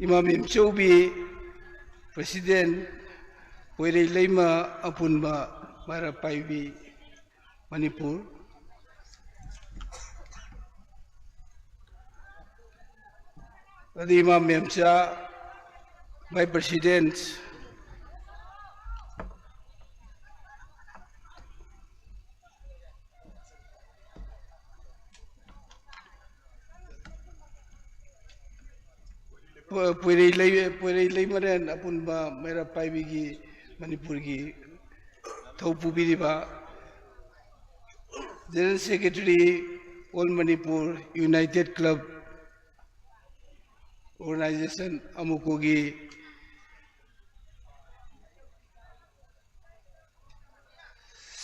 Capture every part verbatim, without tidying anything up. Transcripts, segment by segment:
ꯏꯃꯥ ꯃꯦꯝꯆꯧꯕꯤ, President, ꯄꯣꯏꯔꯩ ꯂꯩꯃ ꯑꯄꯨꯟꯕ ꯃꯩꯔꯥ ꯄꯥꯏꯕꯤ ꯃꯅꯤꯄꯨꯔ꯫ ꯑꯗꯩ ꯏꯃꯥ ꯃꯦꯝꯆꯥ, Vice President, ꯄꯣꯏꯔꯩ ꯂꯩ-, ꯄꯣꯏꯔꯩ ꯂꯩꯃꯔꯦꯟ ꯑꯄꯨꯟꯕ ꯃꯩꯔꯥ ꯄꯥꯏꯕꯤꯒꯤ ꯃꯅꯤꯄꯨꯔꯒꯤ ꯊꯧ ꯄꯨꯕꯤꯔꯤꯕ, General Secretary, All Manipur United Club Organization, ꯑꯃꯨꯀꯣꯒꯤ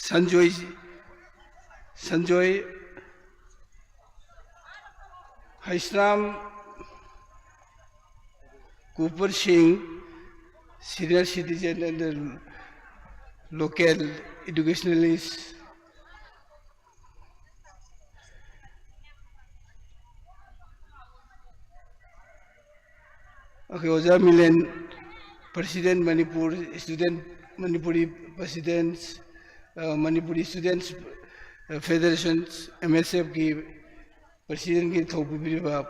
Sanjoy, Sanjoy, ꯍꯩꯁ꯭ꯔꯥꯝ Cooper ꯁꯤꯡ, Senior Citizen and Local Educationalist, ꯑꯩꯈꯣꯏ ꯑꯣꯖꯥ ꯃꯤꯂꯦꯟ, President, Manipur Student, Manipuri Presidents, ꯑ, Manipuri Students Federations, M S F ꯀꯤ President ꯀꯤ ꯊꯧ ꯄꯨꯕꯤꯔꯤꯕ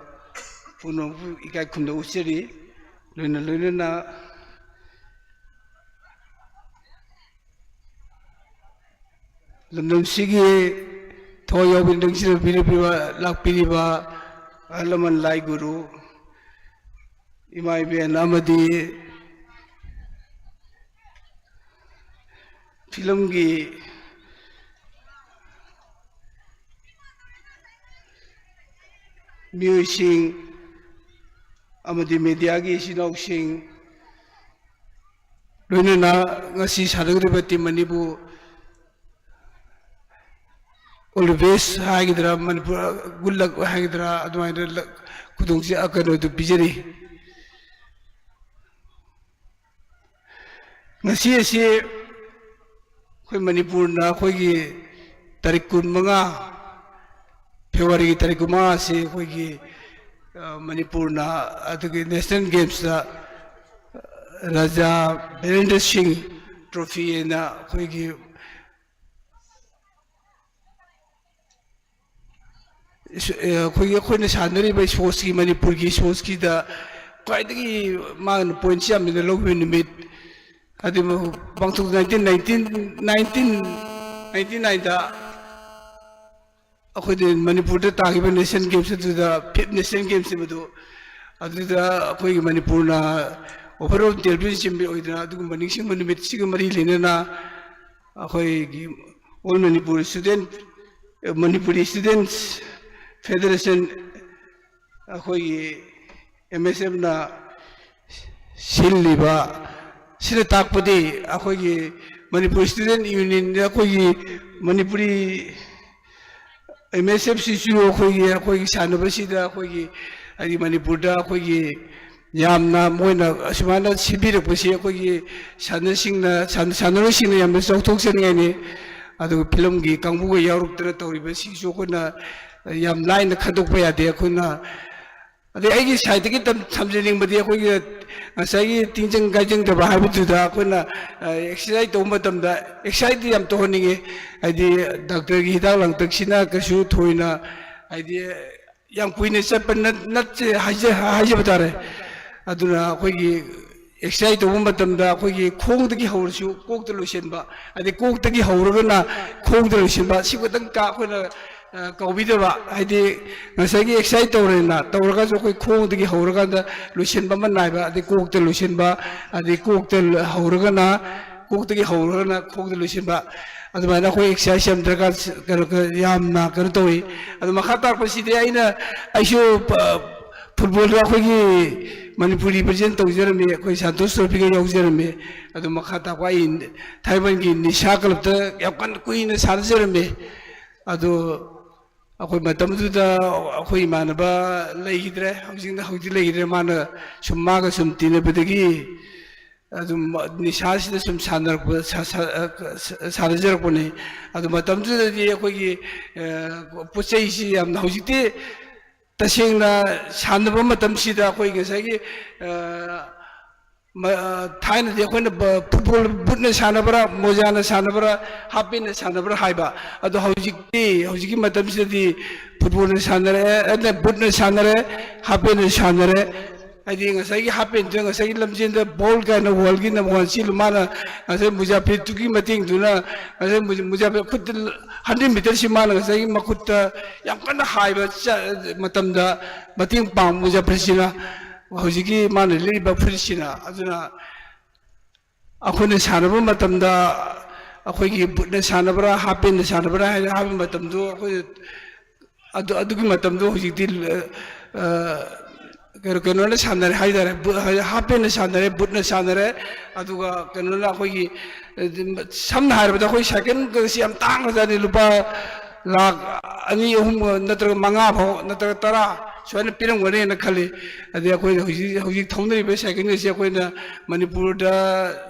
ꯄꯨꯝꯅꯃꯛꯄꯨ ꯏꯀꯥꯏ ꯈꯨꯝꯅ ꯎꯠꯆꯔꯤ꯫ ꯂꯣꯏꯅ ꯂꯣꯏꯅꯅ ꯂꯝꯗꯝꯁꯤꯒꯤ ꯊꯋꯥꯏ ꯌꯥꯎꯕ ꯅꯤꯡꯊꯤꯅ ꯄꯤꯔꯛꯄꯤꯕ, ꯂꯥꯛꯄꯤꯔꯤꯕ ꯑꯍꯜ ꯂꯃꯟ, ꯂꯥꯏ ꯒꯨꯔꯨ, ꯏꯃꯥ ꯏꯕꯦꯟ ꯑꯃꯗꯤ ꯐꯤꯂꯝꯒꯤ ꯃꯤꯑꯣꯏꯁꯤꯡ ꯑꯃꯗꯤ media ꯒꯤ ꯏꯆꯤꯟ ꯏꯅꯥꯎꯁꯤꯡ, ꯂꯣꯏꯅꯅ ꯉꯁꯤ ꯁꯥꯟꯅꯒꯗꯧꯔꯤꯕ team ꯑꯅꯤꯕꯨ all the best ꯍꯥꯏꯒꯗ꯭ꯔꯥ, ꯃꯅꯤꯄꯨꯔ good luck ꯍꯥꯏꯒꯗ꯭ꯔꯥ, ꯑꯗꯨꯃꯥꯏꯅ ꯂ-, ꯈꯨꯗꯣꯡꯆꯥ-, ꯀꯩꯅꯣꯗꯨ ꯄꯤꯖꯔꯤ꯫ ꯉꯁꯤ ꯑꯁꯤ ꯑꯩꯈꯣꯏ ꯃꯅꯤꯄꯨꯔꯅ ꯑꯩꯈꯣꯏꯒꯤ ꯇꯥꯔꯤꯛ ꯀꯨꯟꯃꯉꯥ, February ꯒꯤ ꯇꯥꯔꯤꯛ ꯀꯨꯟꯃꯉꯥ ꯑꯁꯤ ꯑꯩꯈꯣꯏꯒꯤ ꯃꯅꯤꯄꯨꯔꯅ ꯑꯗꯨꯒꯤ ꯅꯦꯁꯅꯦꯜ ꯒꯦꯝꯁꯇ ꯔꯥꯖꯥ ꯕꯤꯔꯦꯟꯗ꯭ꯔ ꯁꯤꯡ ꯇ꯭ꯔꯣꯐꯤ ꯍꯥꯏꯅ ꯑꯩꯈꯣꯏꯒꯤ ꯑꯩꯈꯣꯏꯒꯤ ꯑꯩꯈꯣꯏꯅ ꯁꯥꯟꯅꯔꯤꯕ ꯏꯁꯄꯣꯔꯠꯁꯀꯤ, ꯃꯅꯤꯄꯨꯔꯒꯤ ꯏꯁꯄꯣꯔꯠꯁꯀꯤꯗ ꯈ꯭ꯋꯥꯏꯗꯒꯤ ꯃꯥꯅ ꯄꯣꯏꯟꯠꯁ ꯌꯥꯝꯅ ꯂꯧꯈꯤꯕ ꯅꯨꯃꯤꯠ, ꯍꯥꯏꯗꯤ ꯄꯥꯡꯊꯣꯛ nineteen ninety, nineteen ninety nineꯗ ꯑꯩꯈꯣꯏꯗꯤ ꯃꯅꯤꯄꯨꯔꯗ ꯇꯥꯈꯤꯕ ꯅꯦꯁꯅꯦꯜ ꯒꯦꯝꯁ ꯑꯗꯨꯗ, ꯐꯤꯐ ꯅꯦꯁꯅꯦꯜ ꯒꯦꯝꯁꯅꯦꯕ ꯑꯗꯨ, ꯑꯗꯨꯗ ꯑꯩꯈꯣꯏꯒꯤ ꯃꯅꯤꯄꯨꯔꯅ overall ꯇꯦꯕꯜ ꯆꯦꯝꯄꯤꯌꯟ ꯑꯣꯏꯗꯅ, ꯑꯗꯨꯒꯨꯝꯕ ꯅꯤꯡꯁꯤꯡꯕ ꯅꯨꯃꯤꯠꯁꯤꯒ ꯃꯔꯤ ꯂꯩꯅꯅ ꯑꯩꯈꯣꯏꯒꯤ All Manipur Student, Manipuri Students Federation, ꯑꯩꯈꯣꯏꯒꯤ ꯑꯦꯝ ꯑꯦꯁ ꯑꯦꯐꯅ ꯁꯤꯜꯂꯤꯕ ꯁꯤꯅ ꯇꯥꯛꯄꯗꯤ ꯑꯩꯈꯣꯏꯒꯤ ꯃꯅꯤꯄꯨꯔ ꯏꯁꯇꯨꯗꯦꯟ ꯌꯨꯅꯤꯌꯟꯗ ꯑꯩꯈꯣꯏꯒꯤ ꯃꯅꯤꯄꯨꯔꯤ ꯑꯦꯝ ꯑꯦꯁ ꯑꯦꯐ ꯁꯤꯁꯨ ꯑꯩꯈꯣꯏꯒꯤ, ꯑꯩꯈꯣꯏꯒꯤ ꯁꯥꯟꯅꯕꯁꯤꯗ ꯑꯩꯈꯣꯏꯒꯤ, ꯍꯥꯏꯗꯤ ꯃꯅꯤꯄꯨꯔꯗ ꯑꯩꯈꯣꯏꯒꯤ ꯌꯥꯝꯅ ꯃꯣꯏꯅ ꯑꯁꯨꯃꯥꯏꯅ ꯁꯤꯟꯕꯤꯔꯛꯄꯁꯤ ꯑꯩꯈꯣꯏꯒꯤ ꯁꯥꯟꯅꯁꯤꯡꯅ, ꯁꯥꯟ-, ꯁꯥꯟꯅꯔꯣꯏꯁꯤꯡꯅ ꯌꯥꯝꯅ ꯆꯥꯎꯊꯣꯛꯆꯅꯤꯡꯉꯥꯏꯅꯤ꯫ ꯑꯗꯨꯒ ꯐꯤꯂꯝꯒꯤ ꯀꯥꯡꯕꯨꯒ ꯌꯥꯎꯔꯛꯇꯅ ꯇꯧꯔꯤꯕꯁꯤꯁꯨ ꯑꯩꯈꯣꯏꯅ ꯌꯥꯝ ꯂꯥꯏꯅ ꯈꯟꯗꯣꯛꯄ ꯌꯥꯗꯦ꯫ ꯑꯩꯈꯣꯏꯅ, ꯑꯗꯩ ꯑꯩꯒꯤ ꯁꯥꯏꯠꯇꯒꯤ ꯇꯝ-, ꯊꯝꯖꯅꯤꯡꯕꯗꯤ ꯑꯩꯈꯣꯏꯒꯤ ꯉꯁꯥꯏꯒꯤ ꯇꯤꯟꯖꯪ ꯀꯥꯏꯖꯪꯗꯕ ꯍꯥꯏꯕꯗꯨꯗ ꯑꯩꯈꯣꯏꯅ, ꯑ, ꯑꯦꯛꯁꯔꯁꯥꯏꯁ ꯇꯧꯕ ꯃꯇꯝꯗ ꯑꯦꯛꯁꯔꯁꯥꯏꯁꯇꯤ ꯌꯥꯝ ꯇꯧꯍꯟꯅꯤꯡꯉꯤ꯫ ꯍꯥꯏꯗꯤ ꯗꯥꯛꯇꯔꯒꯤ ꯍꯤꯗꯥꯛ ꯂꯥꯡꯊꯛꯁꯤꯅ ꯀꯩꯁꯨ ꯊꯣꯏꯅ, ꯍꯥꯏꯗꯤ ꯌꯥꯝ ꯀꯨꯏꯅ ꯆꯠꯄ ꯅꯠ-, ꯅꯠꯇꯦ ꯍꯥꯏꯖ-, ꯍꯥꯏꯖꯕ ꯇꯥꯔꯦ꯫ ꯑꯗꯨꯅ ꯑꯩꯈꯣꯏꯒꯤ ꯑꯦꯛꯁꯔꯁꯥꯏꯁ ꯇꯧꯕ ꯃꯇꯝꯗ ꯑꯩꯈꯣꯏꯒꯤ ꯈꯣꯡꯗꯒꯤ ꯍꯧꯔꯁꯨ ꯀꯣꯛꯇ ꯂꯣꯏꯁꯤꯟꯕ, ꯑꯗꯩ ꯀꯣꯛꯇꯒꯤ ꯍꯧꯔꯒꯅ ꯈꯣꯡꯗ ꯂꯣꯏꯁꯤꯟꯕ, ꯁꯤ ꯈꯛꯇꯪ ꯀꯥ-, ꯑꯩꯈꯣꯏꯅ, ꯑ, ꯀꯥꯎꯕꯤꯗꯕ꯫ ꯍꯥꯏꯗꯤ ꯉꯁꯥꯏꯒꯤ ꯑꯦꯛꯁꯔꯁꯥꯏꯁ ꯇꯧꯔꯦꯅ ꯇꯧꯔꯒꯁꯨ ꯑꯩꯈꯣꯏ ꯈꯣꯡꯗꯒꯤ ꯍꯧꯔꯀꯥꯟꯗ ꯂꯣꯏꯁꯤꯟꯕ ꯑꯃ ꯅꯥꯏꯕ, ꯑꯗꯩ ꯀꯣꯛꯇ ꯂꯣꯏꯁꯤꯟꯕ, ꯑꯗꯩ ꯀꯣꯛꯇ ꯍꯧꯔꯒꯅ, ꯀꯣꯛꯇꯒꯤ ꯍꯧꯔꯒꯅ ꯈꯣꯡꯗ ꯂꯣꯏꯁꯤꯟꯕ, ꯑꯗꯨꯃꯥꯏꯅ ꯑꯩꯈꯣꯏ ꯑꯦꯛꯁꯔꯁꯥꯏꯁ ꯌꯥꯝ ꯗꯔꯀꯥꯔ, ꯀꯩꯅꯣ, ꯌꯥꯝꯅ ꯀꯩꯅꯣ ꯇꯧꯏ꯫ ꯑꯗꯨ ꯃꯈꯥ ꯇꯥꯔꯛꯄꯁꯤꯗꯤ ꯑꯩꯅ, ꯑꯩꯁꯨ, ꯑ, ꯐꯨꯠꯕꯣꯜꯗ ꯑꯩꯈꯣꯏꯒꯤ ꯃꯅꯤꯄꯨꯔ ꯔꯤꯄ꯭ꯔꯖꯦꯟ ꯇꯧꯖꯔꯝꯃꯤ, ꯑꯩꯈꯣꯏ ꯁꯥꯟꯇꯣꯁ ꯇ꯭ꯔꯣꯐꯤꯒ ꯌꯥꯎꯖꯔꯝꯃꯤ꯫ ꯑꯗꯨ ꯃꯈꯥ ꯇꯥꯛꯄ ꯑꯩ ꯊꯥꯏꯕꯟꯒꯤ ꯅꯤꯁꯥ ꯀ꯭ꯂꯕꯇ ꯌꯥꯝ ꯀꯟꯅ ꯀꯨꯏꯅ ꯁꯥꯟꯅꯖꯔꯝꯃꯤ꯫ ꯑꯗꯨ ꯑꯩꯈꯣꯏ ꯃꯇꯝꯗꯨꯗ ꯑꯩꯈꯣꯏ ꯏꯃꯥꯟꯅꯕ ꯂꯩꯈꯤꯗ꯭ꯔꯦ, ꯍꯧꯖꯤꯛꯅ, ꯍꯧꯖꯤꯛ ꯂꯩꯈꯤꯗ꯭ꯔꯦ꯫ ꯃꯥꯅ ꯁꯨꯝ, ꯃꯥꯒ ꯁꯨꯝ ꯇꯤꯟꯅꯕꯗꯒꯤ ꯑꯗꯨꯝ ꯅꯤꯁꯥꯁꯤꯗ ꯁꯨꯝ ꯁꯥꯟꯅꯔꯛꯄ, ꯁꯥ-, ꯁꯥ-, ꯑ, ꯁꯥꯟꯅꯖꯔꯛꯄꯅꯤ꯫ ꯑꯗꯨ ꯃꯇꯝꯗꯨꯗꯗꯤ ꯑꯩꯈꯣꯏꯒꯤ, ꯑ, ꯄꯣꯠ ꯆꯩꯁꯤ ꯌꯥꯝꯅ, ꯍꯧꯖꯤꯛꯇꯤ ꯇꯁꯦꯡꯅ ꯁꯥꯟꯅꯕ ꯃꯇꯝꯁꯤꯗ ꯑꯩꯈꯣꯏ ꯉꯁꯥꯏꯒꯤ, ꯑ, ꯃ-, ꯑ, ꯊꯥꯏꯅꯗꯤ ꯑꯩꯈꯣꯏꯅ ꯕ-, ꯐꯨꯠꯕꯣꯜ ꯕꯨꯠꯅ ꯁꯥꯟꯅꯕ꯭ꯔꯥ, ꯃꯣꯖꯥꯅ ꯁꯥꯟꯅꯕ꯭ꯔꯥ, ꯍꯥꯞꯄꯦꯟꯅ ꯁꯥꯟꯅꯕ꯭ꯔꯥ ꯍꯥꯏꯕ꯫ ꯑꯗꯣ ꯍꯧꯖꯤꯛꯇꯤ, ꯍꯧꯖꯤꯛꯀꯤ ꯃꯇꯝꯁꯤꯗꯗꯤ ꯐꯨꯠꯕꯣꯜꯅ ꯁꯥꯟꯅꯔꯦ, ꯑ, ꯅ-, ꯕꯨꯠꯅ ꯁꯥꯟꯅꯔꯦ, ꯍꯥꯞꯄꯦꯟꯅ ꯁꯥꯟꯅꯔꯦ꯫ ꯍꯥꯏꯗꯤ ꯉꯁꯥꯏꯒꯤ ꯍꯥꯞꯄꯦꯟꯗꯨꯗ ꯉꯁꯥꯏꯒꯤ ꯂꯝꯖꯦꯟꯗ ꯕꯣꯜ ꯀꯥꯏꯅ ꯋꯥꯔꯜꯒꯤ ꯅꯝꯕꯔ ꯋꯥꯟ ꯆꯦꯜꯂꯨ ꯃꯥꯅ ꯉꯁꯥꯏ ꯃꯨꯖꯥ ꯐꯤꯔꯤꯠꯇꯨꯒꯤ ꯃꯇꯦꯡꯗꯨꯅ ꯉꯁꯥꯏ ꯃꯨꯖꯥ-, ꯃꯨꯖꯥ ꯐꯤꯔꯤꯠ ꯈꯨꯠꯇ ꯍꯟꯗ꯭ꯔꯦꯠ ꯃꯤꯇꯔꯁꯤ ꯃꯥꯅ ꯉꯁꯥꯏꯒꯤ ꯃꯈꯨꯠꯇ ꯌꯥꯝ ꯀꯟꯅ ꯍꯥꯏꯕ ꯆ-, ꯃꯇꯝꯗ ꯃꯇꯦꯡ ꯄꯥꯡ ꯃꯨꯖꯥ ꯐꯤꯔꯤꯠꯁꯤꯅ ꯍꯧꯖꯤꯛꯀꯤ ꯃꯥꯅ ꯂꯤꯠꯂꯤꯕ ꯐꯨꯔꯤꯠꯁꯤꯅ꯫ ꯑꯗꯨꯅ ꯑꯩꯈꯣꯏꯅ ꯁꯥꯟꯅꯕ ꯃꯇꯝꯗ ꯑꯩꯈꯣꯏꯒꯤ ꯕꯨꯠꯅ ꯁꯥꯟꯅꯕ꯭ꯔꯥ, ꯍꯥꯞ ꯄꯦꯟꯅ ꯁꯥꯟꯅꯕ꯭ꯔꯥ ꯍꯥꯏꯅ ꯍꯥꯏꯕ ꯃꯇꯝꯗꯣ ꯑꯩꯈꯣꯏ ꯑꯗꯨ, ꯑꯗꯨꯒꯤ ꯃꯇꯝꯗꯣ ꯍꯧꯖꯤꯛꯇꯤ, ꯑ, ꯀꯩꯅꯣ, ꯀꯩꯅꯣꯅ ꯁꯥꯟꯅꯔꯦ ꯍꯥꯏꯇꯥꯔꯦ꯫ ꯕꯨ-, ꯍꯥꯞ ꯄꯦꯟꯅ ꯁꯥꯟꯅꯔꯦ, ꯕꯨꯠꯅ ꯁꯥꯟꯅꯔꯦ, ꯑꯗꯨꯒ ꯀꯩꯅꯣꯅ ꯑꯩꯈꯣꯏꯒꯤ, ꯑ, ꯁꯝꯅ ꯍꯥꯏꯔꯕꯗ ꯑꯩꯈꯣꯏ ꯁꯥꯏꯀꯜꯒꯁꯤ ꯌꯥꯝ ꯇꯥꯡꯈ꯭ꯔꯖꯥꯠꯅꯤ꯫ ꯂꯨꯄꯥ ꯂꯥꯈ ꯑꯅꯤ, ꯑꯍꯨꯝ ꯅꯠꯇ꯭ꯔꯒ ꯃꯉꯥ ꯐꯥꯎ ꯅꯠꯇ꯭ꯔꯒ ꯇꯔꯥ ꯁꯨꯃꯥꯏꯅ ꯄꯤꯔꯝꯒꯅꯦꯅ ꯈꯜꯂꯤ꯫ ꯑꯗꯩ ꯑꯩꯈꯣꯏꯅ ꯍꯧꯖꯤꯛ, ꯍꯧꯖꯤꯛ ꯊꯧꯅꯔꯤꯕ ꯁꯥꯏꯀꯜꯒꯁꯤ ꯑꯩꯈꯣꯏꯅ ꯃꯅꯤꯄꯨꯔꯗ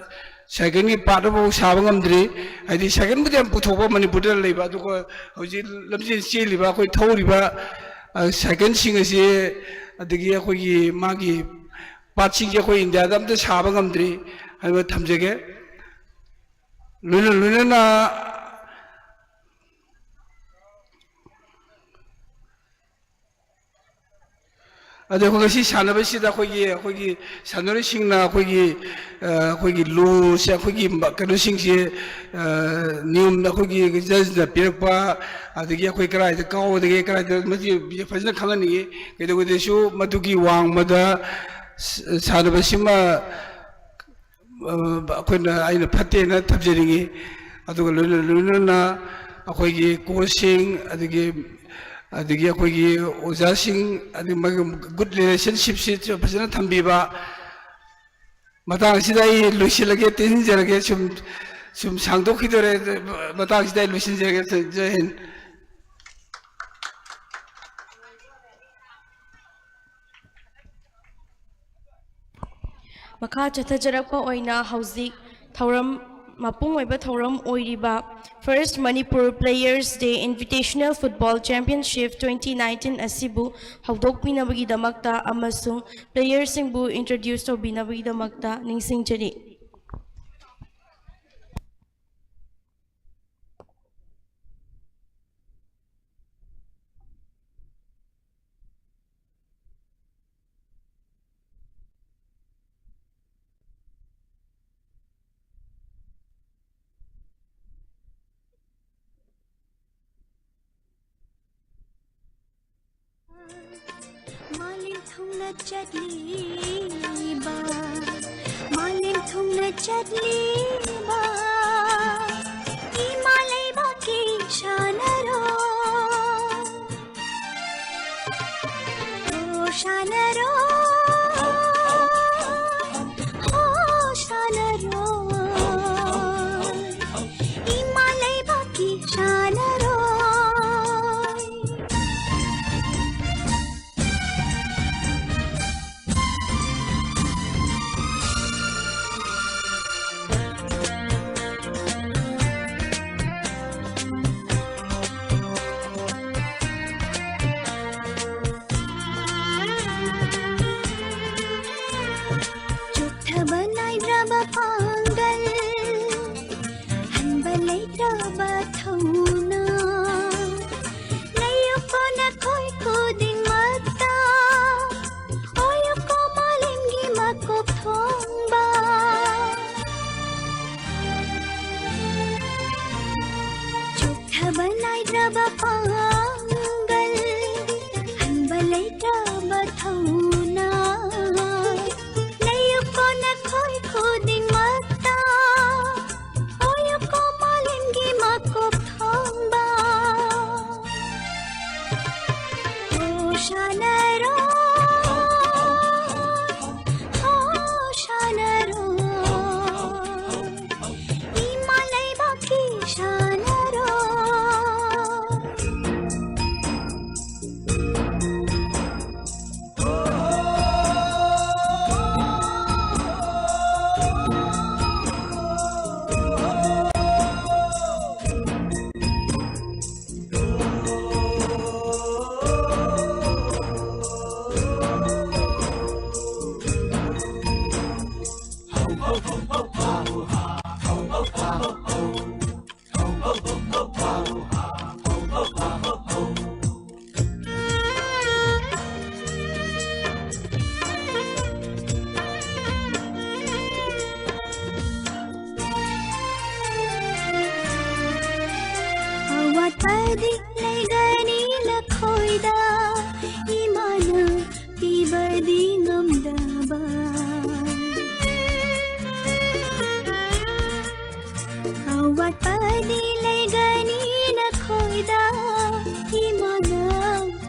ꯁꯥꯏꯀꯜꯒꯤ ꯄꯥꯔꯠ ꯑꯃꯐꯥꯎ ꯁꯥꯕ ꯉꯝꯗ꯭ꯔꯤ꯫ ꯍꯥꯏꯗꯤ ꯁꯥꯏꯀꯜꯕꯨꯗꯤ ꯌꯥꯝ ꯄꯨꯊꯣꯛꯄ ꯃꯅꯤꯄꯨꯔꯗ ꯂꯩꯕ, ꯑꯗꯨꯒ ꯍꯧꯖꯤꯛ ꯂꯝꯖꯦꯟ ꯆꯦꯜꯂꯤꯕ ꯑꯩꯈꯣꯏ ꯊꯧꯔꯤꯕ, ꯑ, ꯁꯥꯏꯀꯜꯁꯤꯡ ꯑꯁꯤ, ꯑꯗꯒꯤ ꯑꯩꯈꯣꯏꯒꯤ ꯃꯥꯒꯤ ꯄꯥꯔꯠꯁꯤꯡꯁꯦ ꯑꯩꯈꯣꯏ ꯏꯟꯗꯤꯌꯥꯗ ꯑꯝꯇ ꯁꯥꯕ ꯉꯝꯗ꯭ꯔꯤ ꯍꯥꯏꯕ ꯊꯝꯖꯒꯦ꯫ ꯂꯣꯏꯅ ꯂꯣꯏꯅꯅ ꯑꯗꯣ ꯑꯩꯈꯣꯏ ꯉꯁꯤ ꯁꯥꯟꯅꯕꯁꯤꯗ ꯑꯩꯈꯣꯏꯒꯤ, ꯑꯩꯈꯣꯏꯒꯤ ꯁꯥꯟꯅꯔꯣꯏꯁꯤꯡꯅ ꯑꯩꯈꯣꯏꯒꯤ, ꯑ, ꯑꯩꯈꯣꯏꯒꯤ ꯂꯣꯁꯦ, ꯑꯩꯈꯣꯏꯒꯤ ꯃ-, ꯀꯩꯅꯣꯁꯤꯡꯁꯦ, ꯑ, ꯅꯤꯌꯣꯝ ꯑꯩꯈꯣꯏꯒꯤ ꯖꯖꯅ ꯄꯤꯔꯛꯄ, ꯑꯗꯒꯤ ꯑꯩꯈꯣꯏ ꯀꯗꯥꯏꯗ ꯀꯥꯎꯒꯗꯒꯦ, ꯀꯗꯥꯏꯗ ꯃꯁꯤ ꯐꯖꯅ ꯈꯪꯍꯟꯅꯤꯡꯉꯤ꯫ ꯀꯩꯗꯧꯕꯗꯁꯨ ꯃꯗꯨꯒꯤ ꯋꯥꯡꯃꯗ ꯁ-, ꯁꯥꯟꯅꯕꯁꯤꯃ ꯑ, ꯑꯩꯈꯣꯏꯅ, ꯑꯩꯅ ꯐꯠꯇꯦꯅ ꯊꯝꯖꯅꯤꯡꯉꯤ꯫ ꯑꯗꯨꯒ ꯂꯣꯏꯅ ꯂꯣꯏꯅꯅ ꯑꯩꯈꯣꯏꯒꯤ ꯀꯣꯆꯁꯤꯡ, ꯑꯗꯒꯤ, ꯑꯗꯒꯤ ꯑꯩꯈꯣꯏꯒꯤ ꯑꯣꯖꯥꯁꯤꯡ, ꯑꯗꯒꯤ ꯃꯥꯒꯤ ꯒꯨꯗ ꯔꯤꯂꯦꯁꯟꯁꯤꯞꯁꯤ ꯐꯖꯅ ꯊꯝꯕꯤꯕ꯫ ꯃꯇꯥꯡ ꯑꯁꯤꯗ ꯑꯩ ꯂꯣꯏꯁꯤꯜꯂꯒꯦ, ꯇꯦꯟꯁꯤꯟꯖꯔꯒꯦ, ꯁꯨꯝ, ꯁꯨꯝ ꯁꯥꯡꯗꯣꯛꯈꯤꯗꯣꯔꯦ꯫ ꯃꯇꯥꯡ ꯑꯁꯤꯗ ꯑꯩ ꯂꯣꯏꯁꯤꯟꯖꯔꯒꯦ꯫ ꯖꯩ ꯍꯤꯟꯗ꯫ ꯃꯈꯥ ꯆꯠꯊꯖꯔꯛꯄ ꯑꯣꯏꯅ ꯍꯧꯖꯤꯛ ꯊꯧꯔꯝ ꯃꯄꯨꯡ ꯑꯣꯏꯕ ꯊꯧꯔꯝ ꯑꯣꯏꯔꯤꯕ First Manipur Players Day Invitational Football Championship twenty nineteen ꯑꯁꯤꯕꯨ ꯍꯧꯗꯣꯛꯄꯤꯅꯕꯒꯤꯗꯃꯛꯇ ꯑꯃꯁꯨꯡ playerꯁꯤꯡꯕꯨ introduce ꯇꯧꯕꯤꯅꯕꯒꯤꯗꯃꯛꯇ ꯅꯤꯡꯁꯤꯡꯖꯔꯤ꯫ ꯃꯥꯂꯦꯝ ꯊꯨꯡꯅ ꯆꯠꯂꯤꯕ, ꯃꯥꯂꯦꯝ ꯊꯨꯡꯅ ꯆꯠꯂꯤꯕ ꯏꯃꯥ ꯂꯩꯕꯥꯛꯀꯤ ꯁꯥꯟꯅꯔꯣꯏ꯫ ꯍꯣ ꯁꯥꯟꯅꯔꯣꯏ, ꯍꯣ ꯁꯥꯟꯅꯔꯣꯏ, ꯏꯃꯥ ꯂꯩꯕꯥꯛꯀꯤ ꯁꯥꯟꯅꯔꯣꯏ꯫ ꯆꯣꯛꯊꯕ ꯅꯥꯏꯗ꯭ꯔꯕ ꯄꯥꯡꯒꯜ, ꯍꯟꯕ ꯂꯩꯇ꯭ꯔꯕ ꯊꯧꯅꯥ, ꯂꯩꯌꯨꯀꯣ ꯅꯈꯣꯏ ꯈꯨꯗꯤꯡꯃꯛꯇ, ꯑꯣꯏꯌꯨꯀꯣ ꯃꯥꯂꯦꯝꯒꯤ ꯃꯀꯣꯛ ꯊꯣꯡꯕ꯫ ꯆꯣꯛꯊꯕ ꯅꯥꯏꯗ꯭ꯔꯕ ꯄꯥꯡꯒꯜ, ꯍꯟꯕ ꯂꯩꯇ꯭ꯔꯕ ꯊꯧꯅꯥ, ꯂꯩꯌꯨꯀꯣ ꯅꯈꯣꯏ ꯈꯨꯗꯤꯡꯃꯛꯇ, ꯑꯣꯏꯌꯨꯀꯣ ꯃꯥꯂꯦꯝꯒꯤ ꯃꯀꯣꯛ ꯊꯣꯡꯕ꯫ ꯍꯣ ꯁꯥꯟꯅꯔꯣꯏ, ꯍꯣ ꯁꯥꯟꯅꯔꯣꯏ, ꯏꯃꯥ ꯂꯩꯕꯥꯛꯀꯤ ꯁꯥꯟꯅꯔꯣꯏ꯫ ꯗꯤ ꯉꯝꯗꯕ꯫ ꯑꯋꯥꯠꯄꯗꯤ ꯂꯩꯒꯅꯤ ꯅꯈꯣꯏꯗ, ꯏꯃꯥꯅ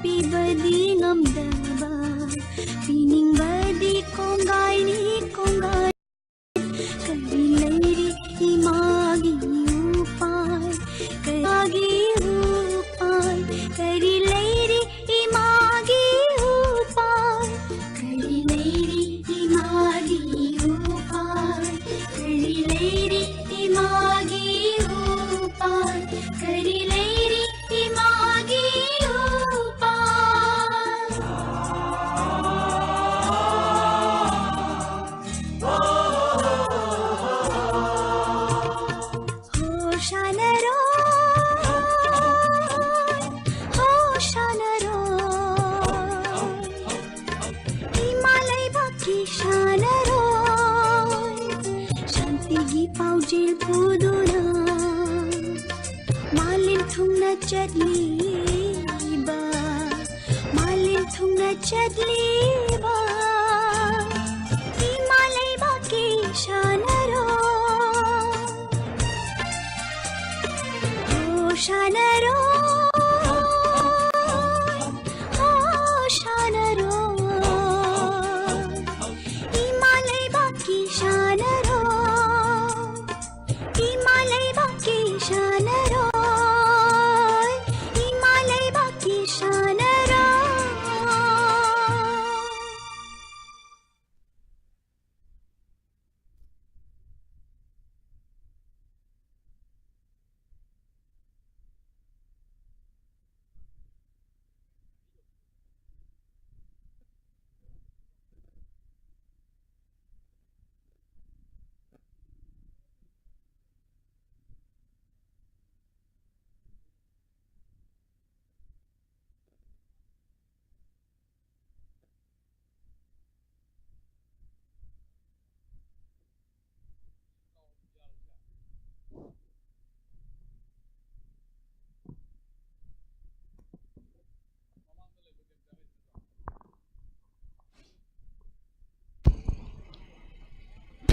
ꯄꯤꯕꯗꯤ ꯉꯝꯗꯕ꯫ ꯄꯤꯅꯤꯡꯕꯗꯤ ꯀꯣꯡꯒꯥꯏꯅꯤ ꯀꯣꯡꯒꯥꯏ꯫ ꯀꯔꯤ ꯂꯩꯔꯤ ꯏꯃꯥꯒꯤ ꯎꯄꯥꯏ? ꯀꯔꯤꯒꯤ ꯎꯄꯥꯏ? ꯀꯔꯤ ꯂꯩꯔꯤ ꯏꯃꯥꯒꯤ ꯎꯄꯥꯏ? ꯀꯔꯤ ꯂꯩꯔꯤ ꯏꯃꯥꯒꯤ ꯎꯄꯥꯏ? ꯀꯔꯤ ꯂꯩꯔꯤ ꯏꯃꯥꯒꯤ ꯎꯄꯥꯏ? ꯀꯔꯤ ꯂꯩꯔꯤ ꯏꯃꯥꯒꯤ ꯎꯄꯥꯏ? ꯍꯣ ꯁꯥꯟꯅꯔꯣꯏ, ꯍꯣ ꯁꯥꯟꯅꯔꯣꯏ, ꯏꯃꯥ ꯂꯩꯕꯥꯛꯀꯤ ꯁꯥꯟꯅꯔꯣꯏ, ꯁꯥꯟꯇꯤꯒꯤ ꯄꯥꯎꯖꯦꯜ ꯄꯨꯗꯨꯅ ꯃꯥꯂꯦꯝ ꯊꯨꯡꯅ ꯆꯠꯂꯤꯕ, ꯃꯥꯂꯦꯝ ꯊꯨꯡꯅ ꯆꯠꯂꯤꯕ ꯏꯃꯥ ꯂꯩꯕꯥꯛꯀꯤ ꯁꯥꯟꯅꯔꯣꯏ꯫ ꯍꯣ ꯁꯥꯟꯅꯔꯣꯏ, ꯍꯣ ꯁꯥꯟꯅꯔꯣꯏ, ꯏꯃꯥ ꯂꯩꯕꯥꯛꯀꯤ ꯁꯥꯟꯅꯔꯣꯏ, ꯏꯃꯥ ꯂꯩꯕꯥꯛꯀꯤ ꯁꯥꯟꯅꯔꯣꯏ, ꯏꯃꯥ ꯂꯩꯕꯥꯛꯀꯤ ꯁꯥꯟꯅꯔꯣꯏ꯫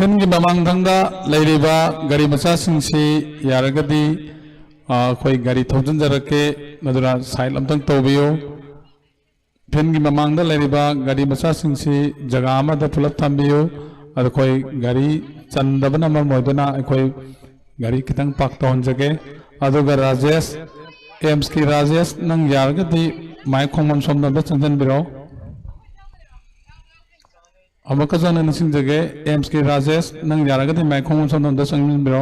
ꯐꯦꯟꯒꯤ ꯃꯃꯥꯡ ꯊꯪꯗ ꯂꯩꯔꯤꯕ ꯒꯥꯔꯤ ꯃꯆꯥꯁꯤꯡꯁꯤ ꯌꯥꯔꯒꯗꯤ, ꯑ, ꯑꯩꯈꯣꯏ ꯒꯥꯔꯤ ꯊꯧꯖꯤꯟꯖꯔꯛꯀꯦ, ꯃꯗꯨꯅ ꯁꯥꯏꯠ ꯑꯝꯇꯪ ꯇꯧꯕꯤꯌꯨ꯫ ꯐꯦꯟꯒꯤ ꯃꯃꯥꯡꯗ ꯂꯩꯔꯤꯕ ꯒꯥꯔꯤ ꯃꯆꯥꯁꯤꯡꯁꯤ ꯖꯒꯥ ꯑꯃꯗ ꯄꯨꯂꯞ ꯊꯝꯕꯤꯌꯨ꯫ ꯑꯗ ꯑꯩꯈꯣꯏ ꯒꯥꯔꯤ ꯆꯟꯗꯕꯅ ꯃꯔꯝ ꯑꯣꯏꯗꯨꯅ ꯑꯩꯈꯣꯏ ꯒꯥꯔꯤ ꯈꯤꯇꯪ ꯄꯥꯔꯛ ꯇꯧꯍꯟꯖꯒꯦ꯫ ꯑꯗꯨꯒ ꯔꯥꯖꯦꯁ, ꯑꯦꯝꯁꯀꯤ ꯔꯥꯖꯦꯁ, ꯅꯪ ꯌꯥꯔꯒꯗꯤ ꯃꯥꯏꯛ ꯈꯣꯡꯐꯝ ꯁꯣꯝꯗ ꯑꯝꯇ ꯆꯪꯁꯤꯟꯕꯤꯔꯣ꯫ ꯑꯃꯨꯛꯀꯁꯨ ꯍꯟꯅ ꯅꯤꯡꯁꯤꯡꯖꯒꯦ, ꯑꯦꯝꯁꯀꯤ ꯔꯥꯖꯦꯁ, ꯅꯪ ꯌꯥꯔꯒꯗꯤ ꯃꯥꯏꯛ ꯈꯣꯡꯐꯝ ꯁꯣꯝꯗ ꯑꯝꯇ ꯆꯪꯁꯤꯟꯕꯤꯔꯣ꯫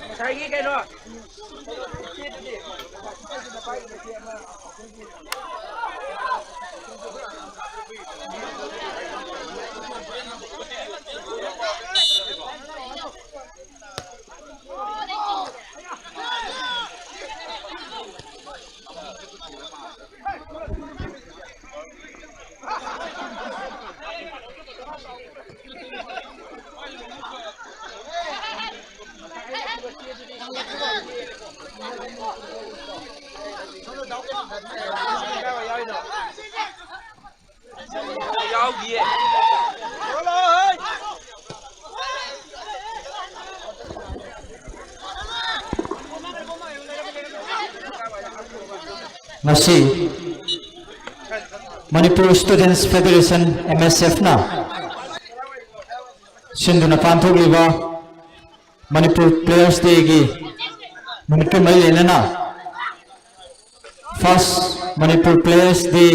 ꯉꯁꯥꯏꯒꯤ ꯀꯩꯅꯣ꯫ ꯌꯥꯎꯗꯤꯌꯦ꯫ ꯉꯁꯤ ꯃꯅꯤꯄꯨꯔ ꯁ꯭ꯇꯨꯗꯦꯟꯠꯁ ꯐꯦꯗꯔꯦꯁꯟ, ꯑꯦꯝ ꯑꯦꯁ ꯑꯦꯐꯅ ꯁꯤꯟꯗꯨꯅ ꯄꯥꯡꯊꯣꯛꯂꯤꯕ ꯃꯅꯤꯄꯨꯔ ꯄ꯭ꯂꯦꯌꯔꯁ ꯗꯦꯒꯤ ꯅꯨꯃꯤꯠꯀ ꯃꯔꯤ ꯂꯩꯅꯅ ꯐꯥꯔꯁ ꯃꯅꯤꯄꯨꯔ ꯄ꯭ꯂꯦꯌꯔꯁ ꯗꯦ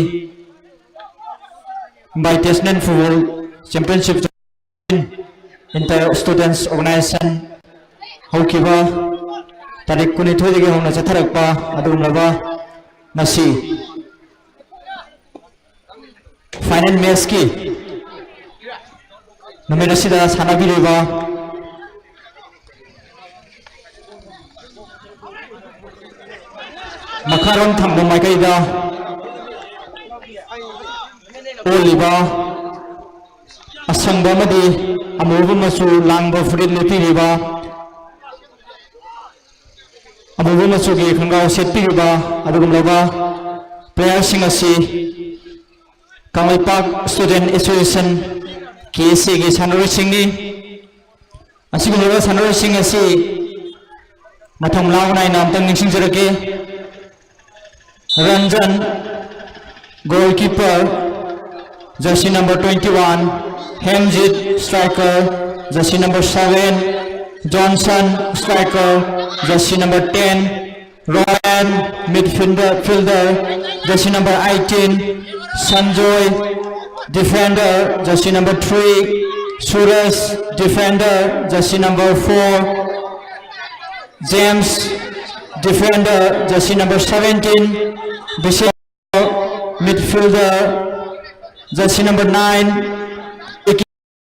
ꯏꯟꯚꯥꯏꯇꯦꯁꯅꯦꯜ ꯐꯨꯠꯕꯣꯜ ꯆꯦꯝꯄꯤꯌꯟꯁꯤꯞ ꯏꯟꯇꯔ ꯁ꯭ꯇꯨꯗꯦꯟꯠꯁ ꯑꯣꯔꯒꯅꯥꯏꯖꯦꯁꯟ ꯍꯧꯈꯤꯕ ꯇꯥꯔꯤꯛ ꯀꯨꯟꯅꯤꯊꯣꯏꯗꯒꯤ ꯍꯧꯅ ꯆꯠꯊꯔꯛꯄ ꯑꯗꯨꯒꯨꯝꯂꯕ ꯉꯁꯤ ꯐꯥꯏꯅꯦꯜ ꯃꯦꯆꯀꯤ ꯅꯨꯃꯤꯠ ꯑꯁꯤꯗ ꯁꯥꯟꯅꯕꯤꯔꯤꯕ ꯃꯈꯥꯔꯣꯝ ꯊꯪꯕ ꯃꯥꯏꯀꯩꯗ ꯑꯣꯜꯂꯤꯕ ꯑꯁꯪꯕ ꯑꯃꯗꯤ ꯑꯃꯨꯕ ꯃꯆꯨ ꯂꯥꯡꯕ ꯐꯨꯔꯤꯠ ꯂꯤꯠꯄꯤꯔꯤꯕ ꯑꯃꯨꯕ ꯃꯆꯨꯒꯤ ꯈꯣꯡꯒ꯭ꯔꯥꯎ ꯁꯦꯠꯄꯤꯔꯤꯕ ꯑꯗꯨꯒꯨꯝꯂꯕ playerꯁꯤꯡ ꯑꯁꯤ Kangleipak Student Association, K S Aꯒꯤ ꯁꯥꯟꯅꯔꯣꯏꯁꯤꯡꯅꯤ꯫ ꯑꯁꯤꯒꯨꯝꯂꯕ ꯁꯥꯟꯅꯔꯣꯏꯁꯤꯡ ꯑꯁꯤ ꯃꯊꯪ ꯃꯅꯥꯎ ꯅꯥꯏꯅ ꯑꯝꯇꯪ ꯅꯤꯡꯁꯤꯡꯖꯔꯛꯀꯦ꯫ Ranjan, goalkeeper, jersey number twenty-one, Hemjit, striker, jersey number seven, Johnson, striker, jersey number ten, Ryan, midfielder, fielder, jersey number eighteen, Sanjoy, defender, jersey number three, Suresh, defender, jersey number four, James, defender, jersey number seventeen, Bishal, midfielder, jersey number nine,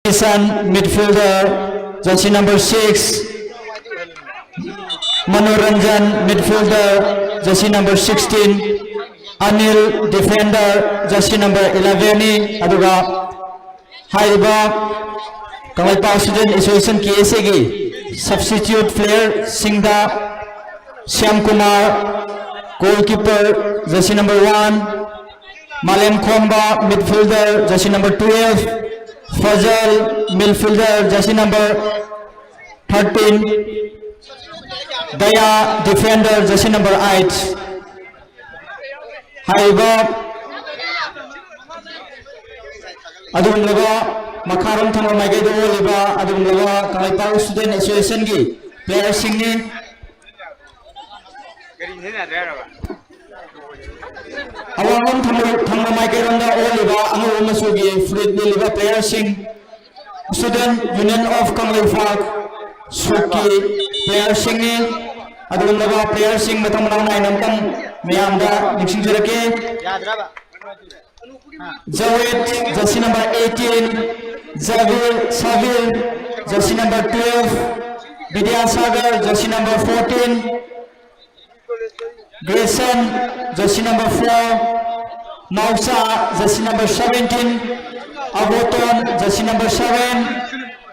Kisan, midfielder, jersey number six, Manoranjan, midfielder, jersey number sixteen, Anil, defender, jersey number eleven ꯅꯤ꯫ ꯑꯗꯨꯒ ꯍꯥꯏꯔꯤꯕ Kangleipak Student Association, K S Aꯒꯤ substitute playerꯁꯤꯡꯗ Shyam Kumar, goalkeeper, jersey number one, ꯃꯥꯂꯦꯝ ꯈꯣꯝꯕ, midfielder, jersey number twelve, Fazal, midfielder, jersey number thirteen, ꯗꯌꯥ, defender, jersey number eight꯫ ꯍꯥꯏꯔꯤꯕ ꯑꯗꯨꯒꯨꯝꯂꯕ ꯃꯈꯥꯔꯣꯝ ꯊꯪꯕ ꯃꯥꯏꯀꯩꯗ ꯑꯣꯜꯂꯤꯕ ꯑꯗꯨꯒꯨꯝꯂꯕ ꯀꯪꯂꯩꯄꯥꯛ Student Associationꯒꯤ playerꯁꯤꯡꯅꯤ꯫ ꯑꯋꯥꯡꯂꯣꯝ ꯊꯪꯕ, ꯊꯪꯕ ꯃꯥꯏꯀꯩꯔꯣꯝꯗ ꯑꯣꯜꯂꯤꯕ ꯑꯉꯧꯕ ꯃꯆꯨꯒꯤ ꯐꯨꯔꯤꯠ ꯂꯤꯠꯂꯤꯕ playerꯁꯤꯡ Student Union of ꯀꯪꯂꯩꯄꯥꯛ, ꯁꯨꯛꯀꯤ playerꯁꯤꯡꯅꯤ꯫ ꯑꯗꯨꯒꯨꯝꯂꯕ playerꯁꯤꯡ ꯃꯊꯪ ꯃꯅꯥꯎ ꯅꯥꯏꯅ ꯑꯃꯨꯛꯇꯪ ꯃꯌꯥꯝꯗ ꯅꯤꯡꯁꯤꯡꯖꯔꯛꯀꯦ꯫ ꯖꯋꯦꯗ, jersey number eighteen, ꯖꯕꯤꯔ, Sabir, jersey number twelve, Vidyasagar, jersey number fourteen, ꯒ꯭ꯔꯦꯁꯟ, jersey number four, ꯅꯥꯎꯆꯥ, jersey number seventeen, ꯑꯕꯣꯇꯣꯟ, jersey number seven,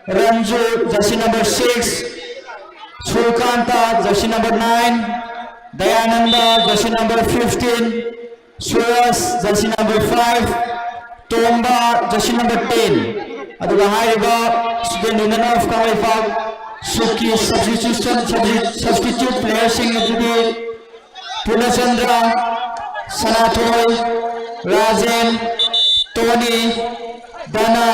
ꯔꯟꯖꯨ, jersey number six, ꯁꯨ ꯁꯨꯀꯥꯟꯇ, jersey number nine, Dayananda, jersey number fifteen, ꯁꯨꯔꯖ, jersey number five, ꯇꯣꯝꯕ, jersey number ten꯫ ꯑꯗꯨꯒ ꯍꯥꯏꯔꯤꯕ Student Union of Kangleipak ꯁꯨꯛꯀꯤ substitution, substitute playerꯁꯤꯡ ꯑꯗꯨꯗꯤ ꯄꯨꯔꯅꯆꯟꯗ꯭ꯔ, ꯁꯅꯥꯊꯣꯏ, ꯔꯥꯖꯦꯟ, ꯇꯣꯅꯤ, ꯗꯅ,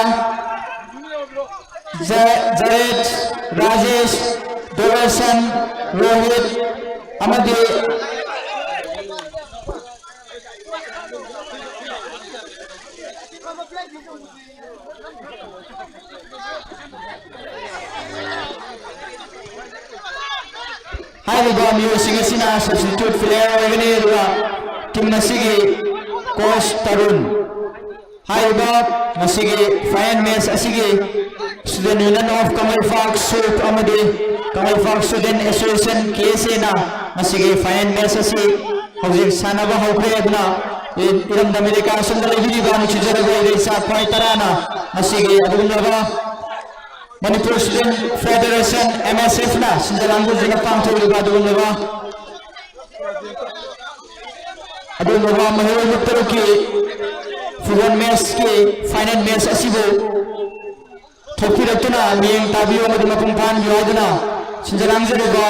ꯖ-, ꯖꯔꯦꯠ, ꯔꯥꯖꯦꯁ, ꯗꯣꯔꯁꯟ, ꯔꯣꯍꯤꯠ ꯑꯃꯗꯤ ꯍꯥꯏꯔꯤꯕ ꯃꯤꯑꯣꯏꯁꯤꯡ ꯑꯁꯤꯅ substitute player ꯑꯣꯏꯒꯅꯤ꯫ ꯑꯗꯨꯒ team ꯑꯁꯤꯒꯤ coach ꯇꯔꯨꯟ꯫ ꯍꯥꯏꯔꯤꯕ ꯉꯁꯤꯒꯤ final match ꯑꯁꯤꯒꯤ Student Union of ꯀꯪꯂꯩꯄꯥꯛ ꯁꯨꯛ ꯑꯃꯗꯤ Kangleipak Student Association, K S A ꯅ ꯉꯁꯤꯒꯤ final match ꯑꯁꯤ ꯍꯧꯖꯤꯛ ꯁꯥꯟꯅꯕ ꯍꯧꯈ꯭ꯔꯦ꯫ ꯑꯗꯨꯅ ꯏ-, ꯏꯔꯝꯗꯝ ꯑꯃꯦꯔꯤꯀꯥ ꯑꯁꯣꯝꯗ ꯂꯩꯕꯤꯔꯤꯕ ꯅꯨꯡꯁꯤꯖꯔꯕ ꯏꯔꯩꯆꯥ ꯈ꯭ꯋꯥꯏ ꯇꯔꯥꯅ ꯉꯁꯤꯒꯤ ꯑꯗꯨꯒꯨꯝꯂꯕ Manipur Student Federation, M S F ꯅ ꯁꯤꯟꯖ ꯂꯥꯡꯖꯗꯨꯅ ꯄꯥꯡꯊꯣꯛꯂꯤꯕ ꯑꯗꯨꯒꯨꯝꯂꯕ, ꯑꯗꯨꯒꯨꯝꯂꯕ ꯃꯍꯩꯔꯣꯏ ꯂꯨꯞ ꯇꯔꯨꯛꯀꯤ football match ꯀꯤ final match ꯑꯁꯤꯕꯨ ꯊꯣꯛꯄꯤꯔꯛꯇꯨꯅ ꯃꯤꯠꯌꯦꯡ ꯇꯥꯕꯤꯌꯨ ꯑꯃꯗꯤ ꯃꯄꯨꯡ ꯐꯥꯍꯟꯕꯤꯌꯨ ꯍꯥꯏꯗꯨꯅ ꯁꯤꯟꯖ ꯂꯥꯡꯖꯔꯤꯕ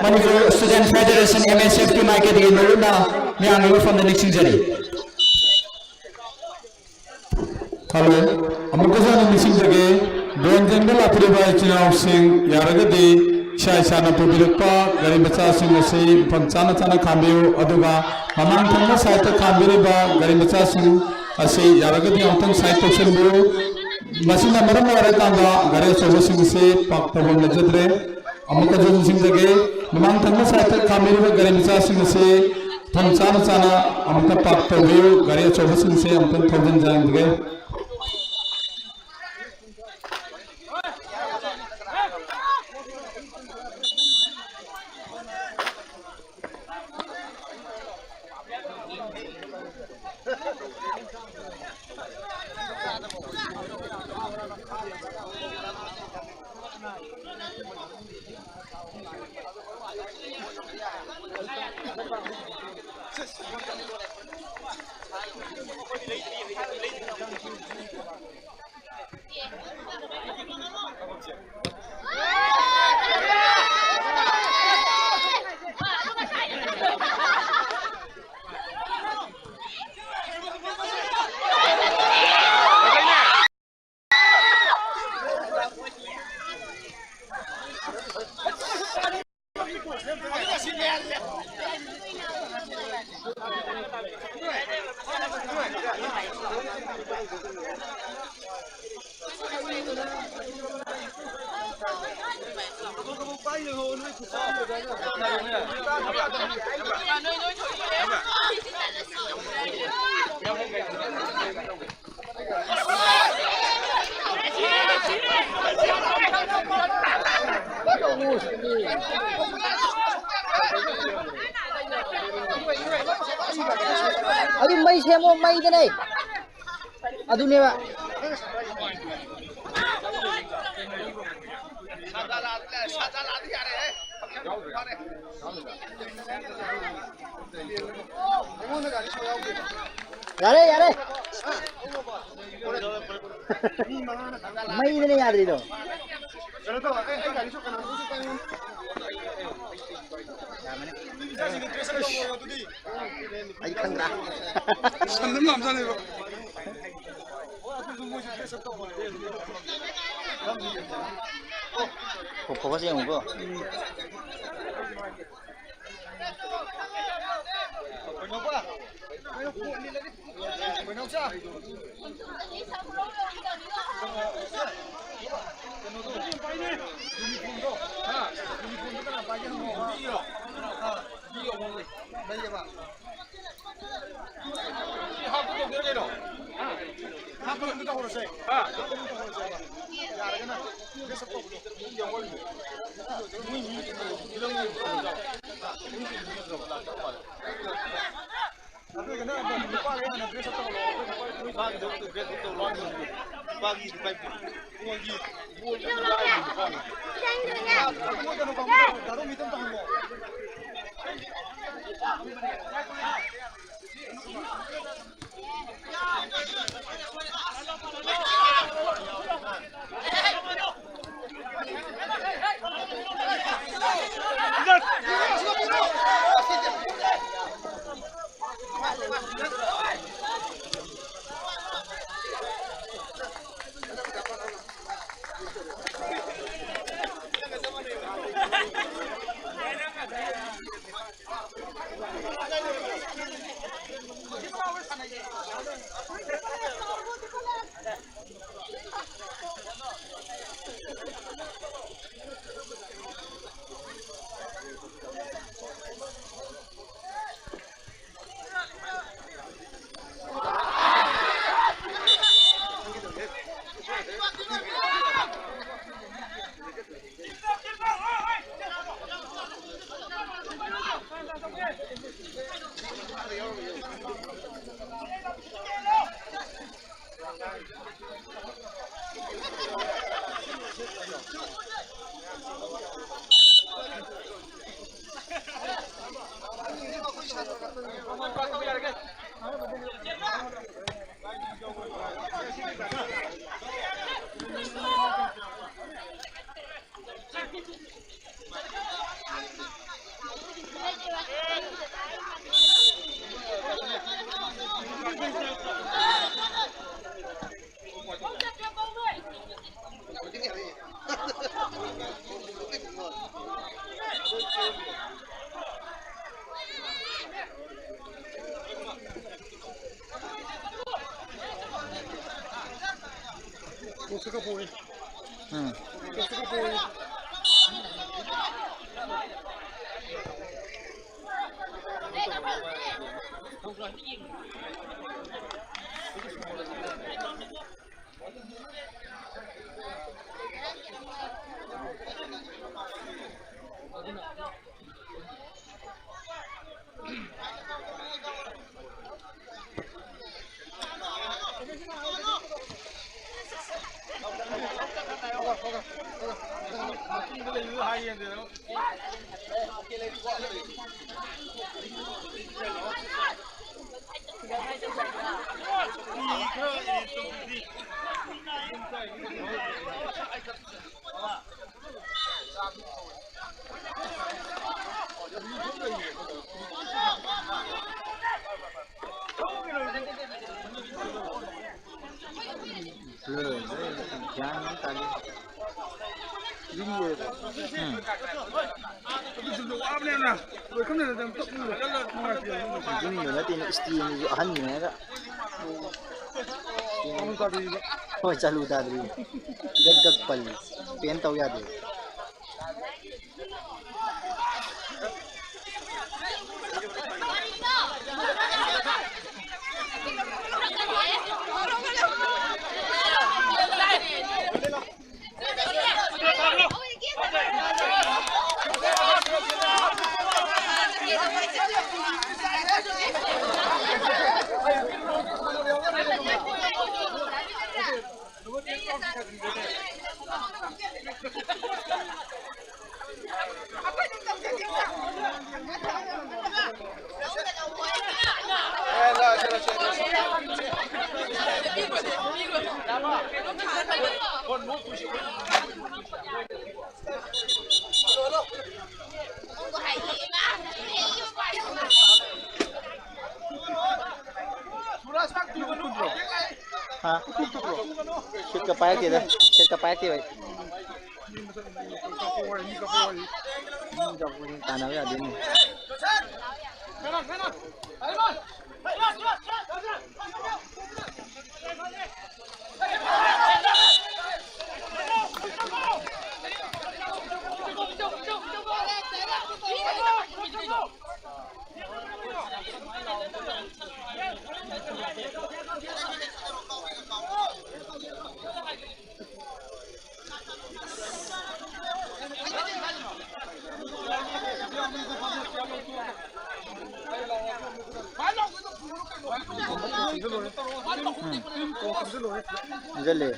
Manipur Student Federation, M S F ꯀꯤ ꯃꯥꯏꯀꯩꯗꯒꯤ ꯅꯣꯂꯨꯛꯅ ꯃꯌꯥꯝꯒꯤ ꯃꯐꯝꯗ ꯅꯤꯡꯁꯤꯡꯖꯔꯤ꯫ ꯍꯜꯂꯣ꯫ ꯑꯃꯨꯛꯀꯁꯨ ꯍꯟꯅ ꯅꯤꯡꯁꯤꯡꯖꯒꯦ, ꯕꯣꯟ ꯌꯦꯡꯕ ꯂꯥꯛꯄꯤꯔꯤꯕ ꯏꯆꯤꯜ ꯏꯅꯥꯎꯁꯤꯡ, ꯌꯥꯔꯒꯗꯤ ꯏꯁꯥ ꯏꯁꯥꯅ ꯄꯨꯕꯤꯔꯛꯄ ꯒꯥꯔꯤ ꯃꯆꯥꯁꯤꯡ ꯑꯁꯤ ꯃꯐꯝ ꯆꯥꯅ ꯆꯥꯅ ꯈꯥꯝꯕꯤꯌꯨ, ꯑꯗꯨꯒ ꯃꯃꯥꯡ ꯊꯪꯕ side ꯇ ꯈꯥꯝꯕꯤꯔꯤꯕ ꯒꯥꯔꯤ ꯃꯆꯥꯁꯤꯡ ꯑꯁꯤ ꯌꯥꯔꯒꯗꯤ ꯑꯃꯨꯛꯇꯪ side ꯇꯧꯁꯤꯟꯕꯤꯌꯨ꯫ ꯃꯁꯤꯅ ꯃꯔꯝ ꯑꯣꯏꯔꯀꯥꯟꯗ ꯒꯥꯔꯤ ꯑꯆꯧꯕꯁꯤꯡ ꯑꯁꯤ park ꯇꯧꯐꯝ ꯂꯩꯖꯗ꯭ꯔꯦ꯫ ꯑꯃꯨꯛꯀꯁꯨ ꯅꯤꯡꯁꯤꯡꯖꯒꯦ, ꯃꯃꯥꯡ ꯊꯪꯕ side ꯇ ꯈꯥꯝꯕꯤꯔꯤꯕ ꯒꯥꯔꯤ ꯃꯆꯥꯁꯤꯡ ꯑꯁꯤ ꯃꯐꯝ ꯆꯥꯅ ꯆꯥꯅ ꯑꯃꯨꯛꯇ park ꯇꯧꯕꯤꯌꯨ꯫ ꯒꯥꯔꯤ ꯑꯆꯧꯕꯁꯤꯡꯁꯦ ꯑꯃꯨꯛꯇꯪ ꯊꯧꯖꯤꯟꯖꯔꯝꯒꯦ꯫ ꯑꯗꯨ ꯃꯩ ꯁꯦꯝꯃꯣ, ꯃꯩꯗꯅꯦ꯫ ꯑꯗꯨꯅꯦꯕ꯫ ꯌꯥꯔꯦ, ꯌꯥꯔꯦ꯫ ꯃꯩꯗꯅꯦ ꯌꯥꯗ꯭ꯔꯤꯗꯣ꯫ ꯑꯩ ꯈꯪꯗ꯭ꯔꯥ? ꯁꯟꯗꯝ ꯂꯥꯝꯖꯥꯅꯦꯕ꯫ ꯐꯣ-, ꯐꯣꯀꯁ ꯌꯦꯡꯉꯨꯀꯣ꯫ ꯁꯤ ꯍꯥꯞꯄ ꯇꯧꯗꯣꯏꯔꯣ ꯀꯩꯅꯣ? ꯍꯥꯞꯄ ꯑꯗꯨꯝ ꯇꯧꯍꯧꯔꯁꯦ꯫ ꯍꯥ? ꯑꯗꯨꯝ ꯇꯧꯍꯧꯔꯁꯦꯕ꯫ ꯌꯥꯔꯒꯅ dress up ꯇꯧꯕꯗꯣ꯫ ꯃꯣꯏ ꯃꯤ ꯐꯤꯂꯝꯒꯤ ꯑꯗꯨ ꯑꯣꯏꯒꯅ ꯑꯗꯨꯝ ꯅꯨꯄꯥꯒꯤ ꯍꯥꯟꯅ dress up ꯇꯧꯍꯜꯂꯣ꯫ ꯑꯩꯈꯣꯏ ꯅꯨꯄꯥꯒꯤꯗꯣ dress up ꯇꯧꯔꯣ꯫ ꯅꯨꯄꯥꯒꯤ ꯅꯨꯄꯥꯒꯤ ꯕꯣꯜꯒꯤ, ꯕꯣꯜꯒꯤ ꯅꯨꯄꯥꯒꯤ ꯅꯨꯄꯥꯒꯤ꯫ ꯃꯣꯏ ꯀꯩꯅꯣ ꯀꯥꯡꯕꯨꯗꯣ ꯗꯥ ꯔꯣꯃꯤꯇ ꯑꯝꯇ ꯍꯪꯉꯣ꯫ ꯎꯝ꯫ ꯎꯝ꯫ ꯌꯨꯝꯗ ꯅꯠꯇꯦꯅꯦ, ꯏꯁꯇꯦꯟꯁꯤꯁꯨ ꯑꯍꯟꯅꯤ ꯍꯥꯏꯔꯒ꯫ ꯍꯣꯏ, ꯆꯥꯂꯨ ꯇꯥꯗ꯭ꯔꯤ꯫ ꯒꯛ ꯒꯛ ꯄꯜꯂꯤ꯫ ꯄꯦꯟ ꯇꯧ ꯌꯥꯗꯦ꯫ ꯍꯥ? ꯁꯦꯠꯀ ꯄꯥꯏꯔꯛꯇꯦꯗ, ꯁꯦꯠꯀ ꯄꯥꯏꯔꯛꯇꯦ ꯚꯥꯏ꯫ ꯇꯥꯟꯅꯕ ꯌꯥꯗꯦꯅꯦ꯫ ꯏꯖꯜꯂꯦ꯫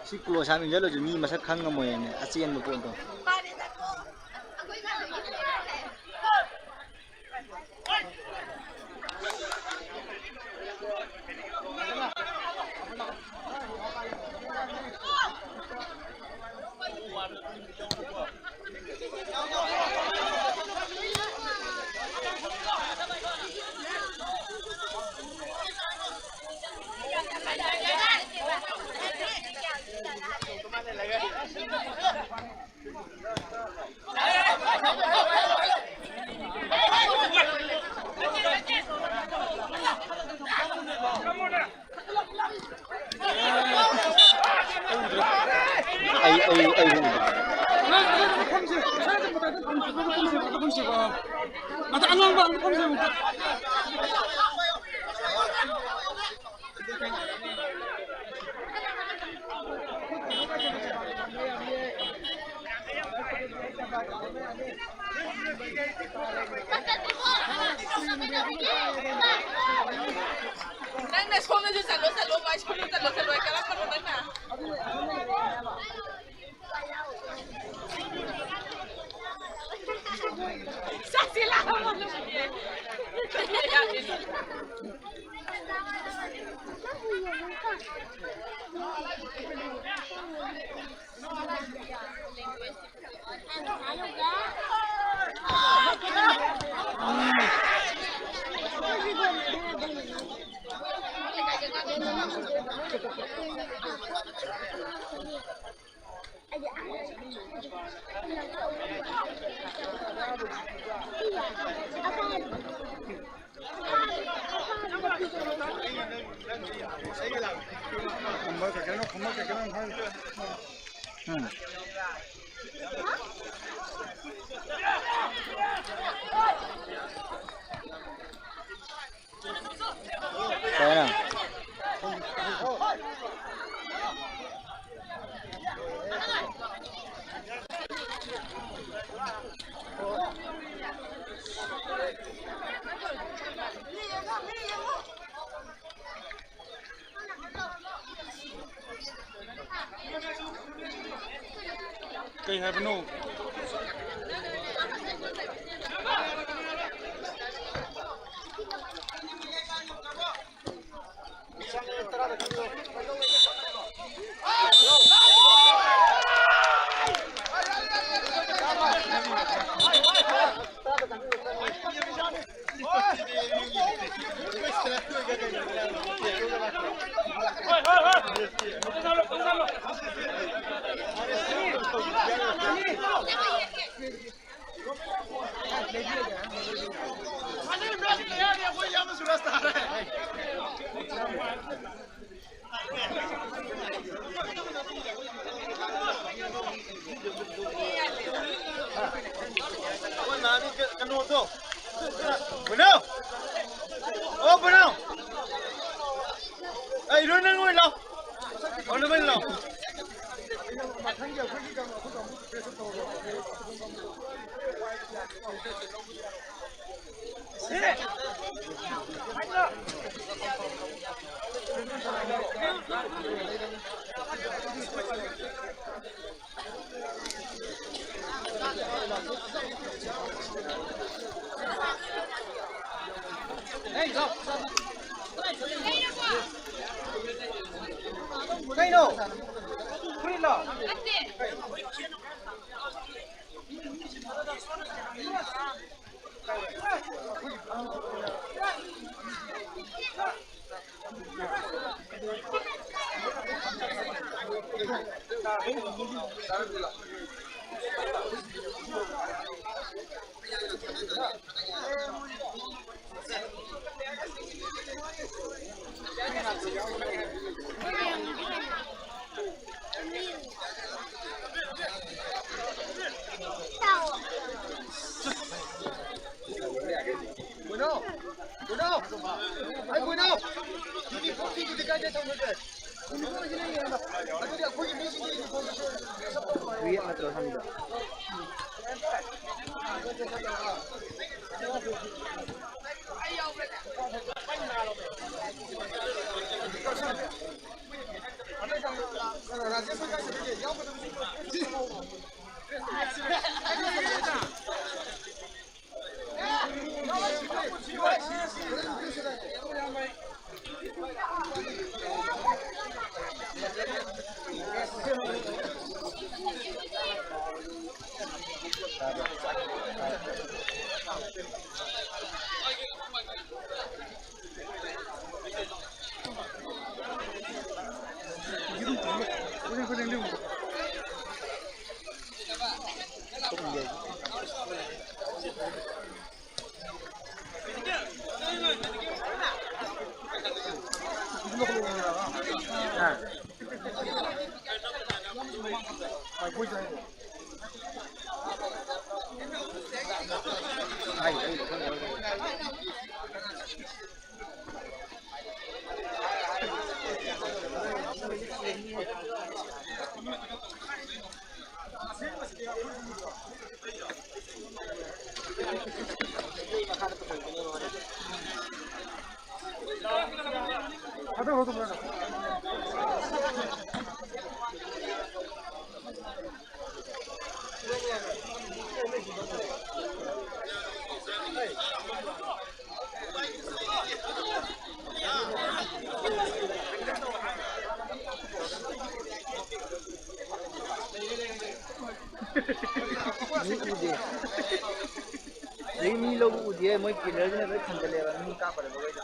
ꯁꯤ close up ꯏꯟꯖꯜꯂꯁꯨ ꯃꯤ ꯃꯁꯛ ꯈꯪꯉꯝꯃꯣꯏꯅꯦ, ꯑꯆꯦꯟꯕ ꯄꯣꯠꯇꯣ꯫ ꯑꯩ ꯑꯩ ꯑꯩ ꯎꯗ꯭ꯔꯦ꯫ ꯃꯊꯛ ꯑꯉꯥꯡꯕ ꯑꯝꯇ ꯐꯝꯁꯦ ꯑꯃꯨꯛꯇ꯫ ꯅꯪꯅ ꯁꯣꯝꯗꯁꯨ ꯆꯠꯂꯣ, ꯆꯠꯂꯣ, ꯃꯥꯏ ꯁꯣꯝꯗ ꯆꯠꯂꯣ, ꯆꯠꯂꯣ, ꯍꯥꯏ ꯀꯔꯝꯕꯅꯣ ꯅꯪꯅ? ꯀꯩ ꯍꯥꯏꯕꯅꯣ? ꯀꯩꯅꯣꯗꯣ꯫ ꯕꯨꯅꯣ! ꯑꯣ, ꯕꯨꯅꯣ! ꯑꯩ ꯏꯔꯣꯏ ꯅꯪ ꯑꯣꯏ ꯂꯥꯎ꯫ ꯑꯣ, ꯅꯪ ꯑꯣꯏ ꯂꯥꯎ꯫ ꯕꯣꯏꯅꯥꯎ! ꯕꯣꯏꯅꯥꯎ! ꯑꯩ ꯕꯣꯏꯅꯥꯎ! ꯌꯨꯅꯤꯐꯣꯔꯝꯁꯤꯡꯗꯨꯗꯤ ꯀꯥꯏꯗ ꯊꯝꯈ꯭ꯔꯒꯦ? ꯌꯨꯅꯤꯐꯣꯔꯝꯁꯤ ꯂꯩꯌꯦ ꯍꯥꯏꯕ꯫ ꯑꯗꯨꯗꯤ ꯑꯩꯈꯣꯏꯒꯤ ꯃꯤꯁꯤꯡꯒꯤ ꯌꯨꯅꯤꯐꯣꯔꯝꯗꯨꯁꯨ ꯆꯞ ꯃꯥꯟꯅꯩ꯫ ꯀ꯭ꯔꯤꯌꯦꯠ ꯅꯠꯇ꯭ꯔꯣ ꯊꯝꯃꯤꯗꯣ? ꯔꯥꯖꯦꯁ ꯍꯣꯏ ꯀꯥꯏ ꯆꯠꯈ꯭ꯔꯒꯦ? ꯌꯥꯎꯒꯗꯕꯁꯤꯡꯗꯣ꯫ ꯑꯗꯒꯤ ꯃꯤ ꯂꯧꯕ ꯎꯗꯦ, ꯃꯣꯏ ꯄꯤꯂꯔꯁꯤꯅ ꯂꯣꯏ ꯈꯟꯒꯠꯂꯦꯕ ꯃꯤ ꯀꯥꯞꯄꯗ ꯃꯈꯣꯏꯗ꯫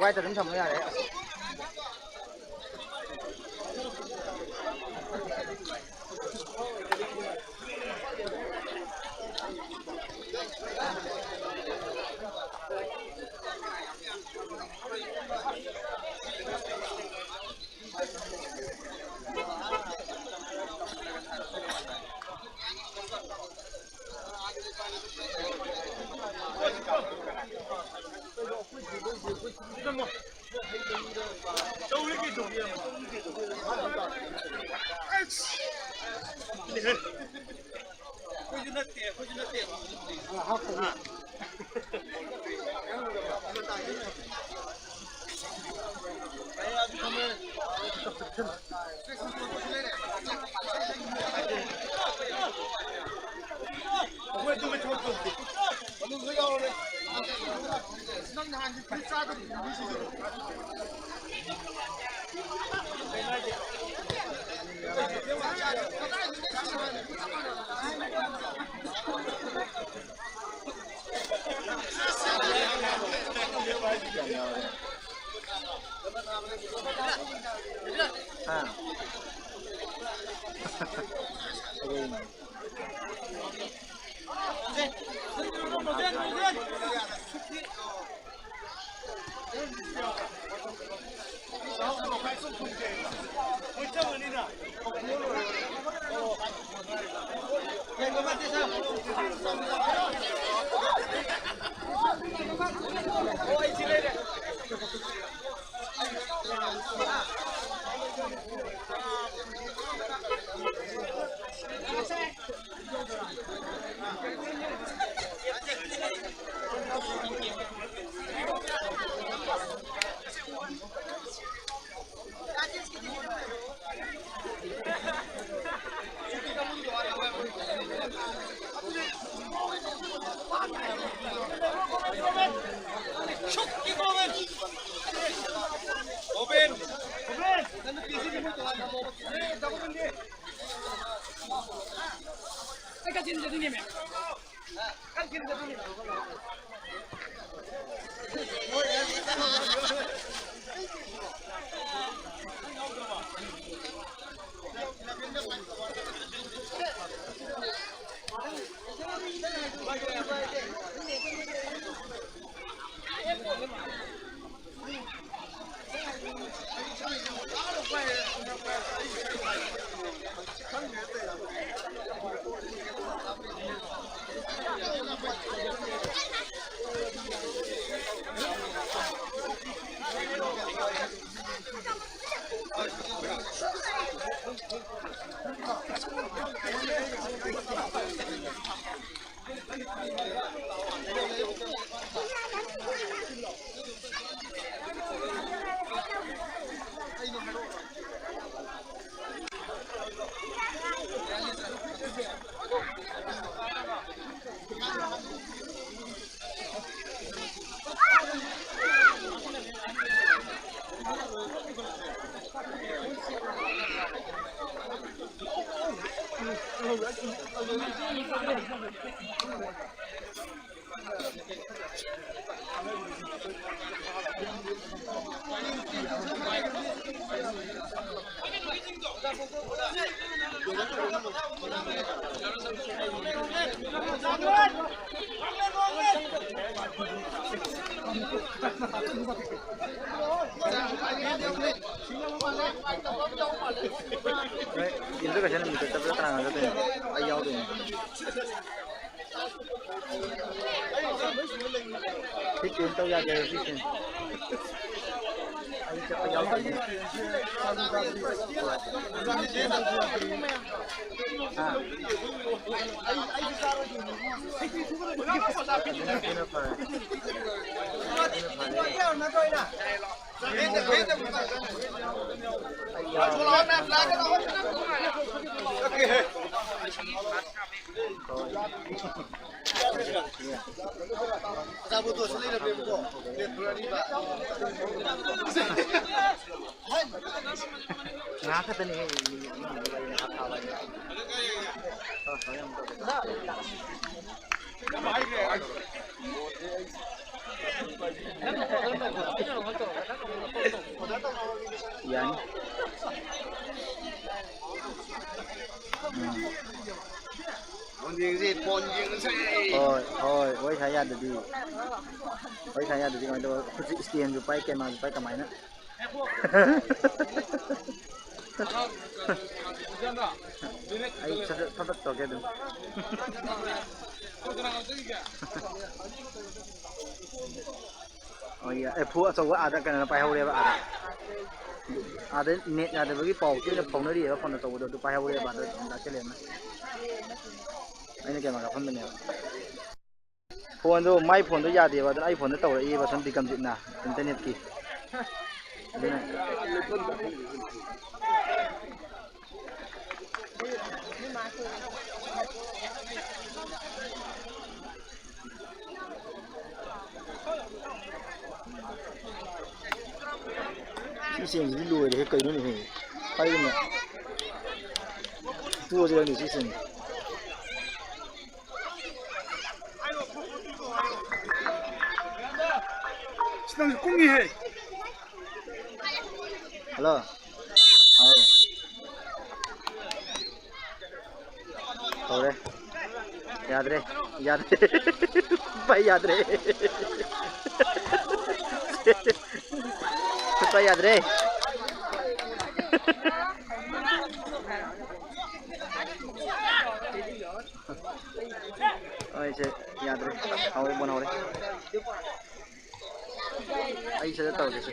ꯋꯥꯏꯗ ꯑꯗꯨꯝ ꯊꯝꯕ ꯌꯥꯔꯦ꯫ ꯑꯩꯈꯣꯏꯁꯨ ꯅꯠꯇꯦ, ꯑꯩꯈꯣꯏꯁꯨ ꯅꯠꯇꯦ꯫ ꯅꯣꯏ ꯏꯟꯗ꯭ꯔꯒꯁꯅ ꯃꯤꯡꯆꯠ ꯆꯠꯄꯗ ꯀꯅꯥ ꯀꯅꯥ ꯆꯠꯇꯣꯏꯅꯣ? ꯑꯩ ꯌꯥꯎꯗꯣꯏꯅꯦ꯫ ꯁꯤ ꯇꯦꯟ ꯇꯧ ꯌꯥꯗꯦ, ꯁꯤ ꯇꯦꯟ꯫ ꯑꯩ ꯆꯠꯄ ꯌꯥꯎꯗꯣꯏꯅꯦ꯫ ꯍꯥ? ꯑꯗꯨꯅ ꯐꯔꯦ꯫ ꯑꯗꯨꯅ ꯐꯔꯦ꯫ ꯑꯆꯥꯄꯣꯠꯇꯣ ꯁꯤ ꯂꯩꯔꯝꯃꯦꯕꯀꯣ, ꯄ꯭ꯂꯦꯠ ꯐꯨꯜ ꯑꯅꯤꯃ꯫ ꯉꯥꯏꯍꯥꯛ ꯈꯛꯇꯅꯦꯍꯦ, ꯃꯤꯅꯤꯠ ꯑꯃ ꯑꯅꯤ ꯋꯥꯔꯤ ꯉꯥꯏꯍꯥꯛ ꯊꯥꯕ ꯍꯥꯏꯅ꯫ ꯍꯣꯏ, ꯍꯣꯏ, ꯑꯃꯨꯛ ꯇꯧꯒꯦ꯫ ꯌꯥꯅꯤ꯫ ꯎꯝ꯫ ꯕꯣꯟ ꯌꯦꯡꯁꯦ, ꯕꯣꯟ ꯌꯦꯡꯉꯁꯦ꯫ ꯍꯣꯏ, ꯍꯣꯏ, ꯋꯥꯔꯤ ꯁꯥ ꯌꯥꯗꯗꯤ꯫ ꯋꯥꯔꯤ ꯁꯥ ꯌꯥꯗꯗꯤ ꯀꯃꯥꯏꯅ ꯇꯧꯕ? ꯈꯨꯠꯁꯤ stand ꯁꯨ ꯄꯥꯏ, camera ꯁꯨ ꯄꯥꯏ, ꯀꯃꯥꯏꯅ? ꯑꯩ ꯁꯠ ꯁꯠ ꯁꯠ ꯁꯠ ꯇꯧꯔꯛꯀꯦ ꯑꯗꯨꯝ꯫ ꯑꯣ, ꯌꯥ-, ꯑꯦ, ꯐꯨ ꯑꯆꯧꯕ ꯑꯥꯗ ꯀꯩꯅꯣꯅ ꯄꯥꯏꯍꯧꯔꯦꯕ ꯑꯥꯗ꯫ ꯑꯥꯗ net ꯌꯥꯗꯕꯒꯤ ꯄꯥꯎ ꯇꯣꯏꯅ ꯐꯥꯎꯅꯔꯤꯑꯕ, phone ꯑꯆꯧꯕꯗꯣ ꯑꯗꯨ ꯄꯥꯏꯍꯧꯔꯦꯕ ꯑꯥꯗ ꯗꯥ ꯁꯦꯂꯦꯟꯅ꯫ ꯑꯩꯅ camera ꯀꯥꯞꯐꯟꯕꯅꯦꯕ꯫ Phone ꯗꯣ, ꯃꯥꯏ phone ꯗꯣ ꯌꯥꯗꯦꯕ, ꯑꯗꯨꯅ ꯑꯩ phone ꯗ ꯇꯧꯔꯛꯏꯕ ꯁꯨꯝ ꯕꯤꯀꯝꯖꯤꯠꯅ internet ꯀꯤ꯫ ꯑꯗꯨꯅ ꯁꯤ ꯆꯦꯡꯁꯤꯗꯤ ꯂꯣꯏꯔꯦꯍꯦ, ꯀꯩꯅꯣꯅꯦꯍꯦ? ꯄꯥꯏꯒꯅꯨ꯫ ꯇꯣꯛꯑꯁꯤꯔꯅꯦ ꯁꯤ ꯆꯦꯡ꯫ ꯑꯁ, ꯅꯪꯁꯨ ꯀꯨꯝꯃꯤꯍꯦ꯫ ꯍꯜꯂꯣ꯫ ꯑꯧ꯫ ꯍꯧꯔꯦ꯫ ꯌꯥꯗ꯭ꯔꯦ꯫ ꯌꯥꯗ꯭ꯔꯦ꯫ ꯚꯥꯏ, ꯌꯥꯗ꯭ꯔꯦ꯫ ꯚꯥꯏ, ꯌꯥꯗ꯭ꯔꯦ꯫ ꯍꯣꯏ, ꯁꯦ, ꯌꯥꯗ꯭ꯔꯦ꯫ ꯍꯧꯔꯦ, ꯕꯣꯟ ꯍꯧꯔꯦ꯫ ꯑꯩ ꯁꯤꯗ ꯇꯧꯔꯒꯦꯁꯦ꯫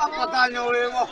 ꯑꯥ ꯄꯇꯥꯟ ꯌꯧꯔꯦꯕꯣ꯫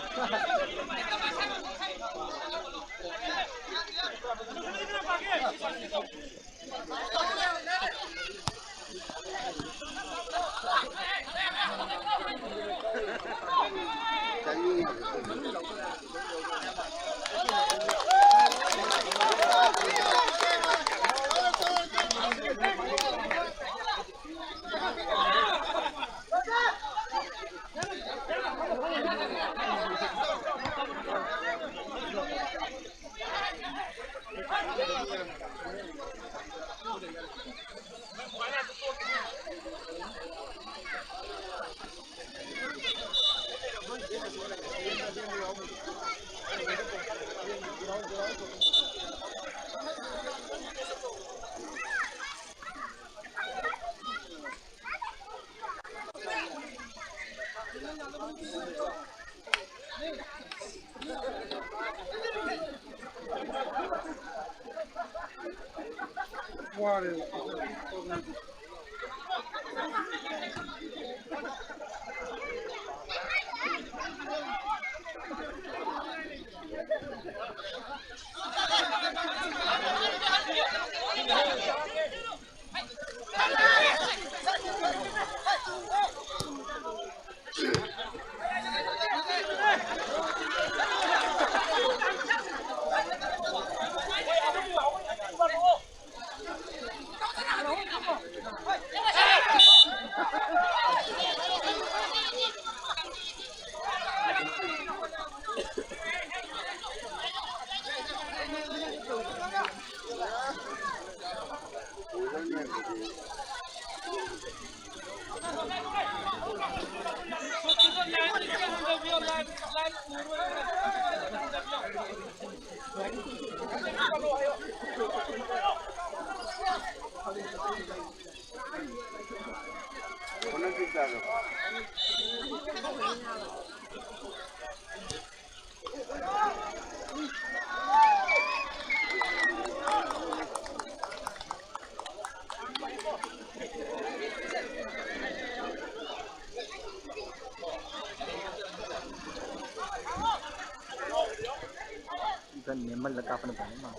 ꯏꯕꯟ ꯅꯦꯝꯃꯜꯂ ꯀꯥꯞꯄꯅ ꯐꯅꯤ ꯃꯥ꯫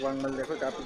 ꯋꯥꯡꯃꯜꯂꯦ ꯑꯩꯈꯣꯏ ꯀꯥꯞꯄꯤ꯫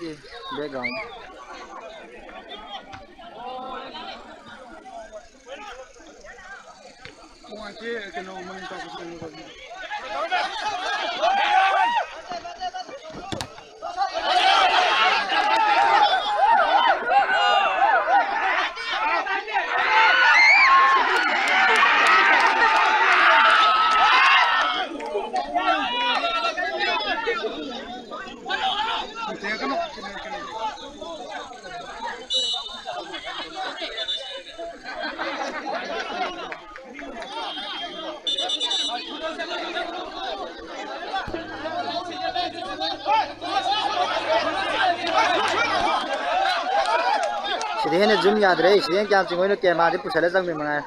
Background. ꯅꯨꯡꯉꯥꯏꯇꯦ, ꯀꯩꯅꯣ, ꯃꯅꯤꯡ ꯇꯥꯕꯁꯨ ꯀꯩꯅꯣ ꯇꯧꯕꯅꯤ꯫ ꯁꯤꯗ ꯍꯦꯟꯅ zoom ꯌꯥꯗ꯭ꯔꯦ꯫ ꯁꯤꯗ ꯍꯦꯟꯅ ꯀꯌꯥꯝ ꯆꯤꯡꯉꯣꯏꯅꯣ? ꯀꯦꯃꯥꯁꯦ ꯄꯨꯁꯜꯂ ꯆꯪꯕꯩ ꯃꯉꯥꯏꯔꯦ꯫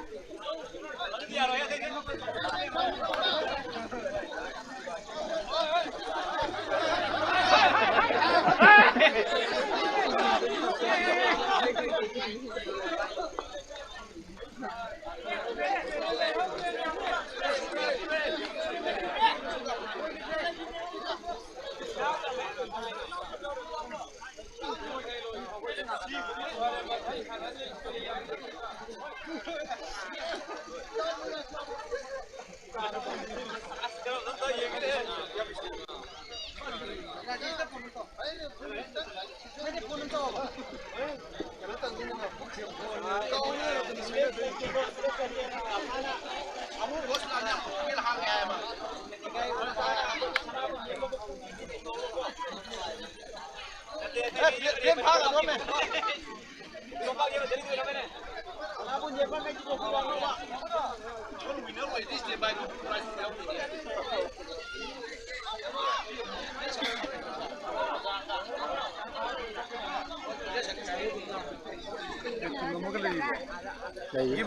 ꯂꯩ꯫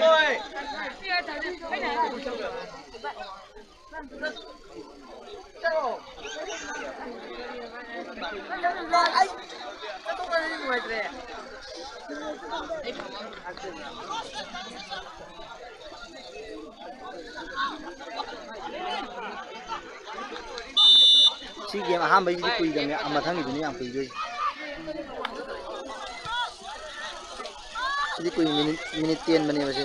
ꯍꯣꯏ꯫ ꯁꯤ ꯒꯦꯝ ꯑꯍꯥꯟꯕꯩꯁꯤꯗꯤ ꯀꯨꯏꯗꯕꯅꯦ, ꯑ, ꯃꯊꯪꯒꯤꯗꯨꯅꯤ ꯌꯥꯝ ꯀꯨꯏꯗꯣꯏꯁꯦ꯫ ꯁꯤꯗꯤ ꯀꯨꯏ, ꯃꯤꯅꯤꯠ, ꯃꯤꯅꯤꯠ ꯇꯦꯟꯕꯅꯦꯕ ꯁꯤ꯫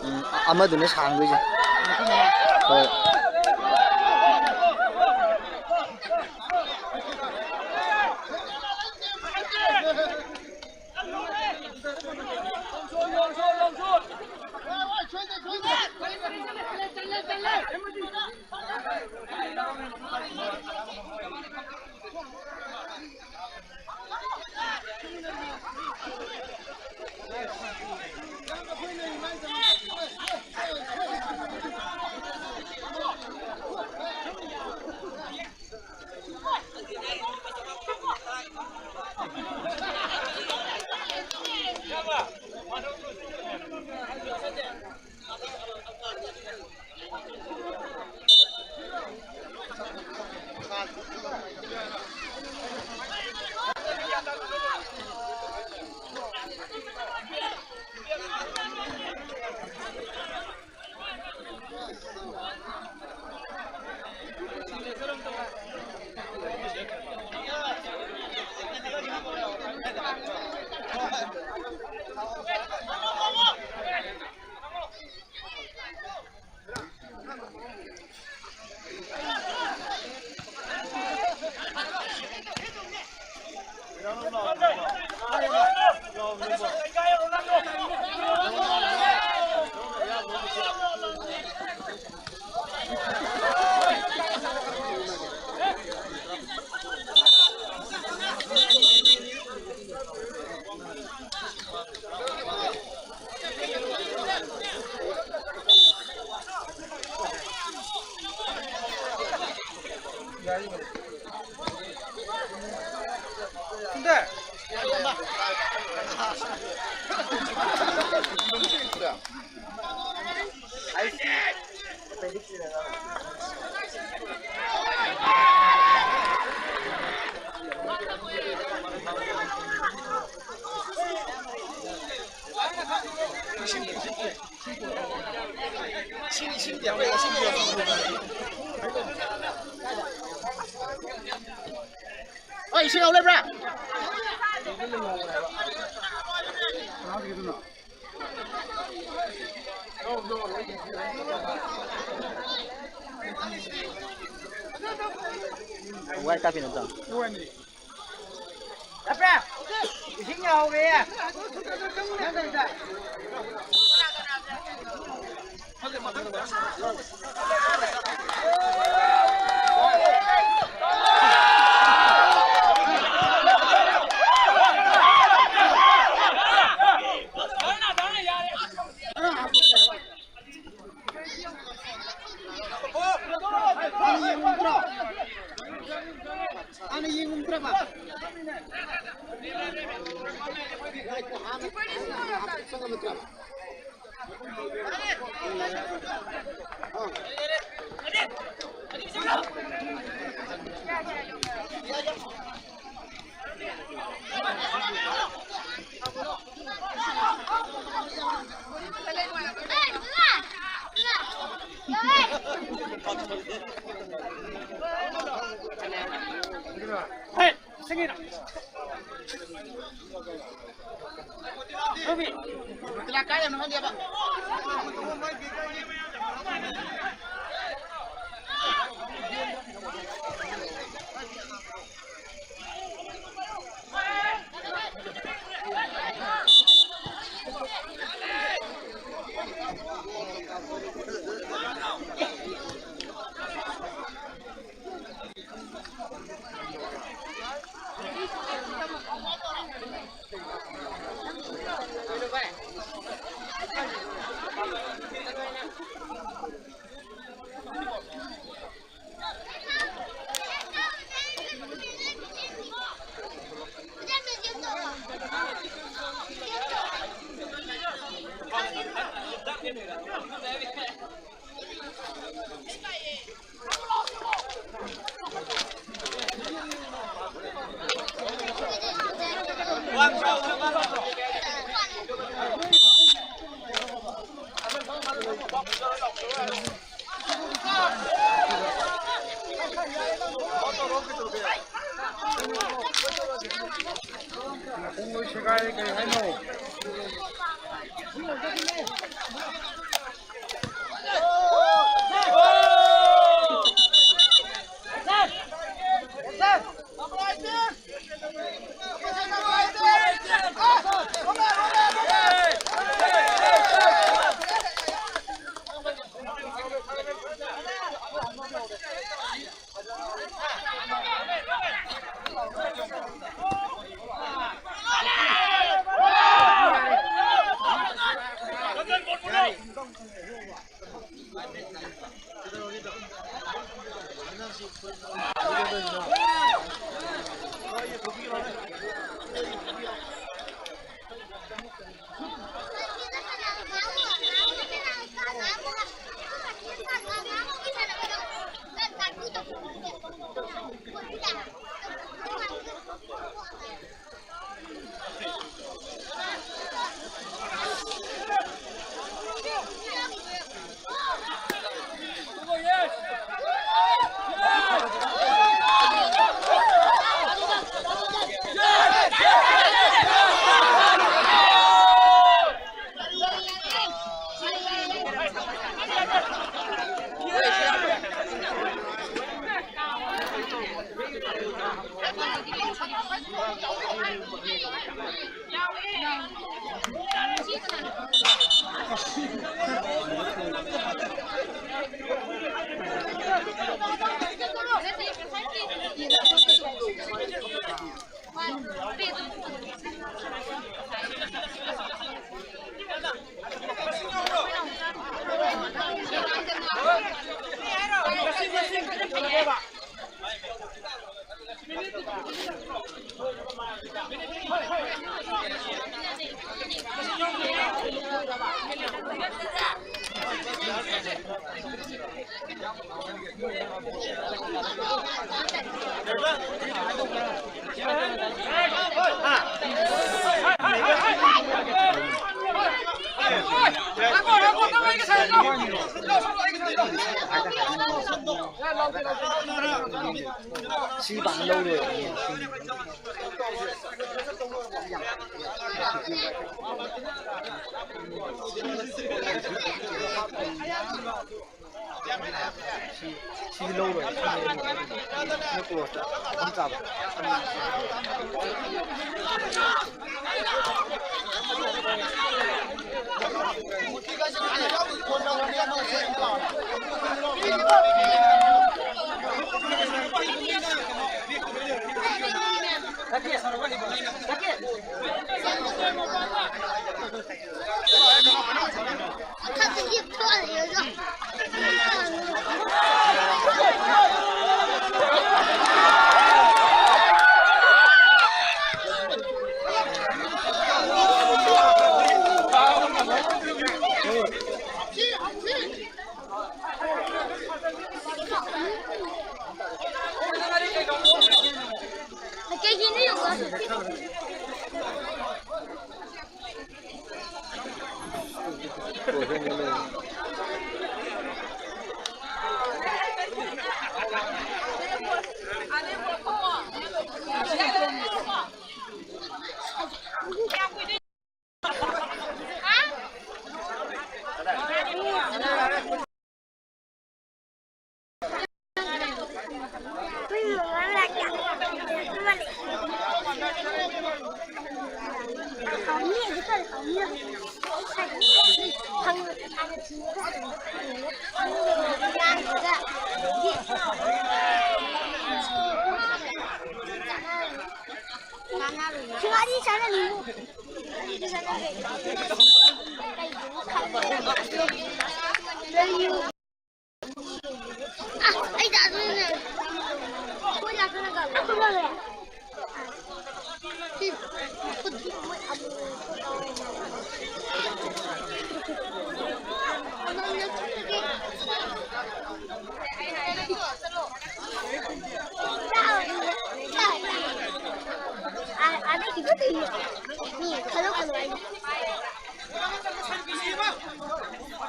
ꯎꯝ, ꯑ-, ꯑꯃꯗꯨꯅ ꯁꯥꯡꯗꯣꯏꯁꯦ꯫ ꯍꯣꯏ꯫ ꯏꯁꯤꯡ ꯌꯥꯎ ꯂꯩꯕ꯭ꯔꯥ? ꯋꯥꯏ ꯀꯥꯞꯄꯤ ꯅꯠꯇ꯭ꯔꯣ? ꯆꯠꯄ꯭ꯔꯥ? ꯏꯁꯤꯡ ꯌꯥꯎꯍꯧꯔꯦ꯫ ꯅꯪ ꯀꯔꯤ ꯇꯥꯏ? ꯍꯥꯟꯅ ꯌꯦꯡꯉꯨꯗ꯭ꯔꯕ? ꯆꯪꯉꯝꯃꯗ꯭ꯔꯕ? ꯄꯨꯡ ꯂꯣꯏ ꯁꯦꯒꯥꯏꯔꯦ, ꯀꯩ ꯍꯥꯏꯅꯣ? ꯁꯤ ꯄꯥꯛꯅ ꯂꯧꯔꯣꯏ꯫ ꯁꯤ, ꯁꯤ ꯂꯧꯔꯣꯏ꯫ ꯁꯤ ꯀ꯭ꯂꯣꯁꯇ ꯃꯐꯝ ꯆꯥꯕ꯫ ꯁꯤꯡꯍꯥꯔꯤ ꯆꯥꯅꯅꯤꯡꯉꯨ꯫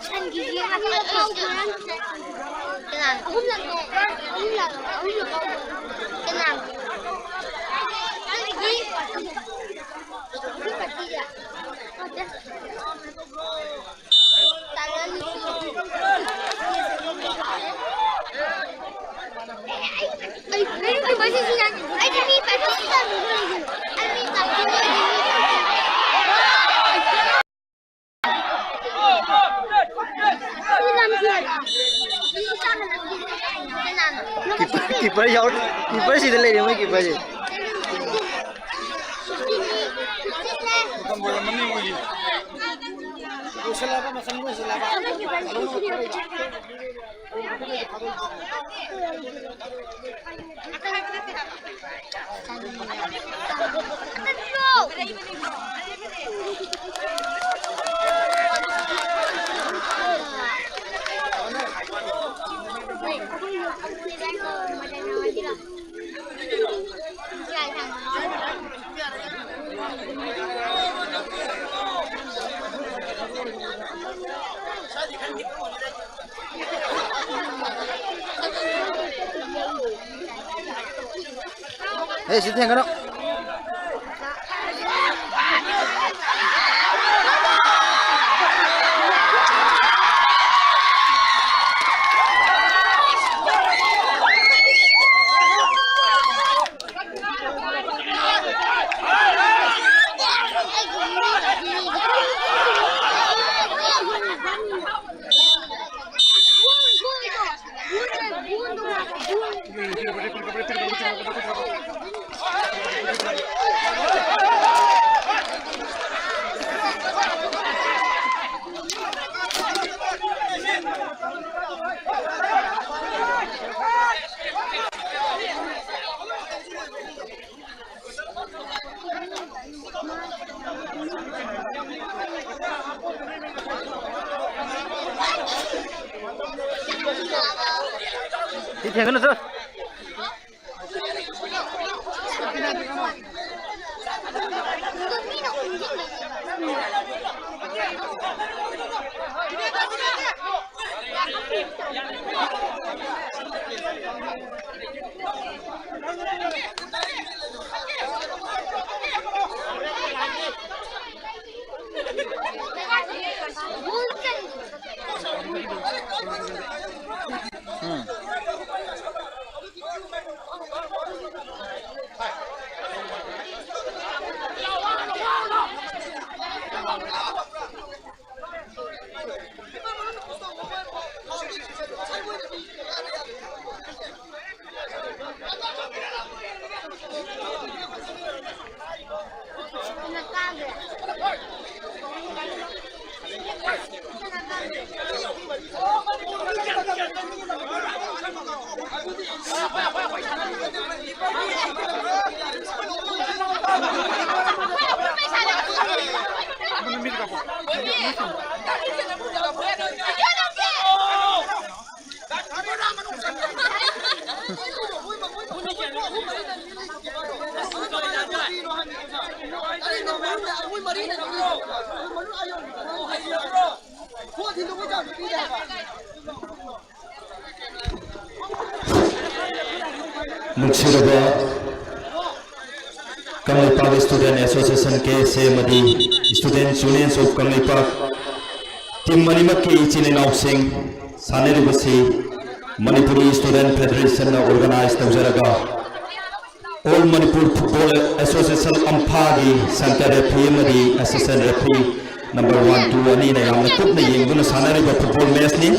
ꯁꯟꯒꯤ ꯌꯦꯟ ꯑꯃ ꯀꯧꯕ꯭ꯔꯥ? ꯀꯅꯥ? ꯑꯍꯨꯝꯂꯛꯅꯦ꯫ ꯑꯍꯨꯝꯂꯛ꯫ ꯑꯍꯨꯝꯂꯛ ꯀꯧꯕ꯭ꯔꯥ? ꯀꯅꯥ? ꯁꯟꯒꯤ ꯀꯤꯄꯔ, ꯀꯤꯄꯔ ꯌꯥꯎꯔ-, ꯀꯤꯄꯔꯁꯤꯗ ꯂꯩꯔꯦ ꯃꯣꯏ ꯀꯤꯄꯔꯁꯦ꯫ ꯑꯦ, ꯁꯤ ꯊꯦꯡꯒꯅꯨ꯫ ꯁꯤ ꯊꯦꯡꯒꯅꯨ, ꯁꯦ꯫ ꯅꯨꯡꯁꯤꯔꯕ Kangleipak Student Association, K S A, ꯑꯃꯗꯤ Students Unions of Kangleipak team ꯑꯅꯤꯃꯛꯀꯤ ꯏꯆꯤꯟ ꯏꯅꯥꯎꯁꯤꯡ, ꯁꯥꯟꯅꯔꯤꯕꯁꯤ ꯃꯅꯤꯄꯨꯔꯤ Student Federation ꯅ organize ꯇꯧꯖꯔꯒ All Manipur Football Association ꯑꯝꯐꯥꯒꯤ center referee ꯑꯃꯗꯤ assistant referee number one, two ꯑꯅꯤꯅ ꯌꯥꯝꯅ ꯀꯨꯞꯅ ꯌꯦꯡꯗꯨꯅ ꯁꯥꯟꯅꯔꯤꯕ football match ꯅꯤ꯫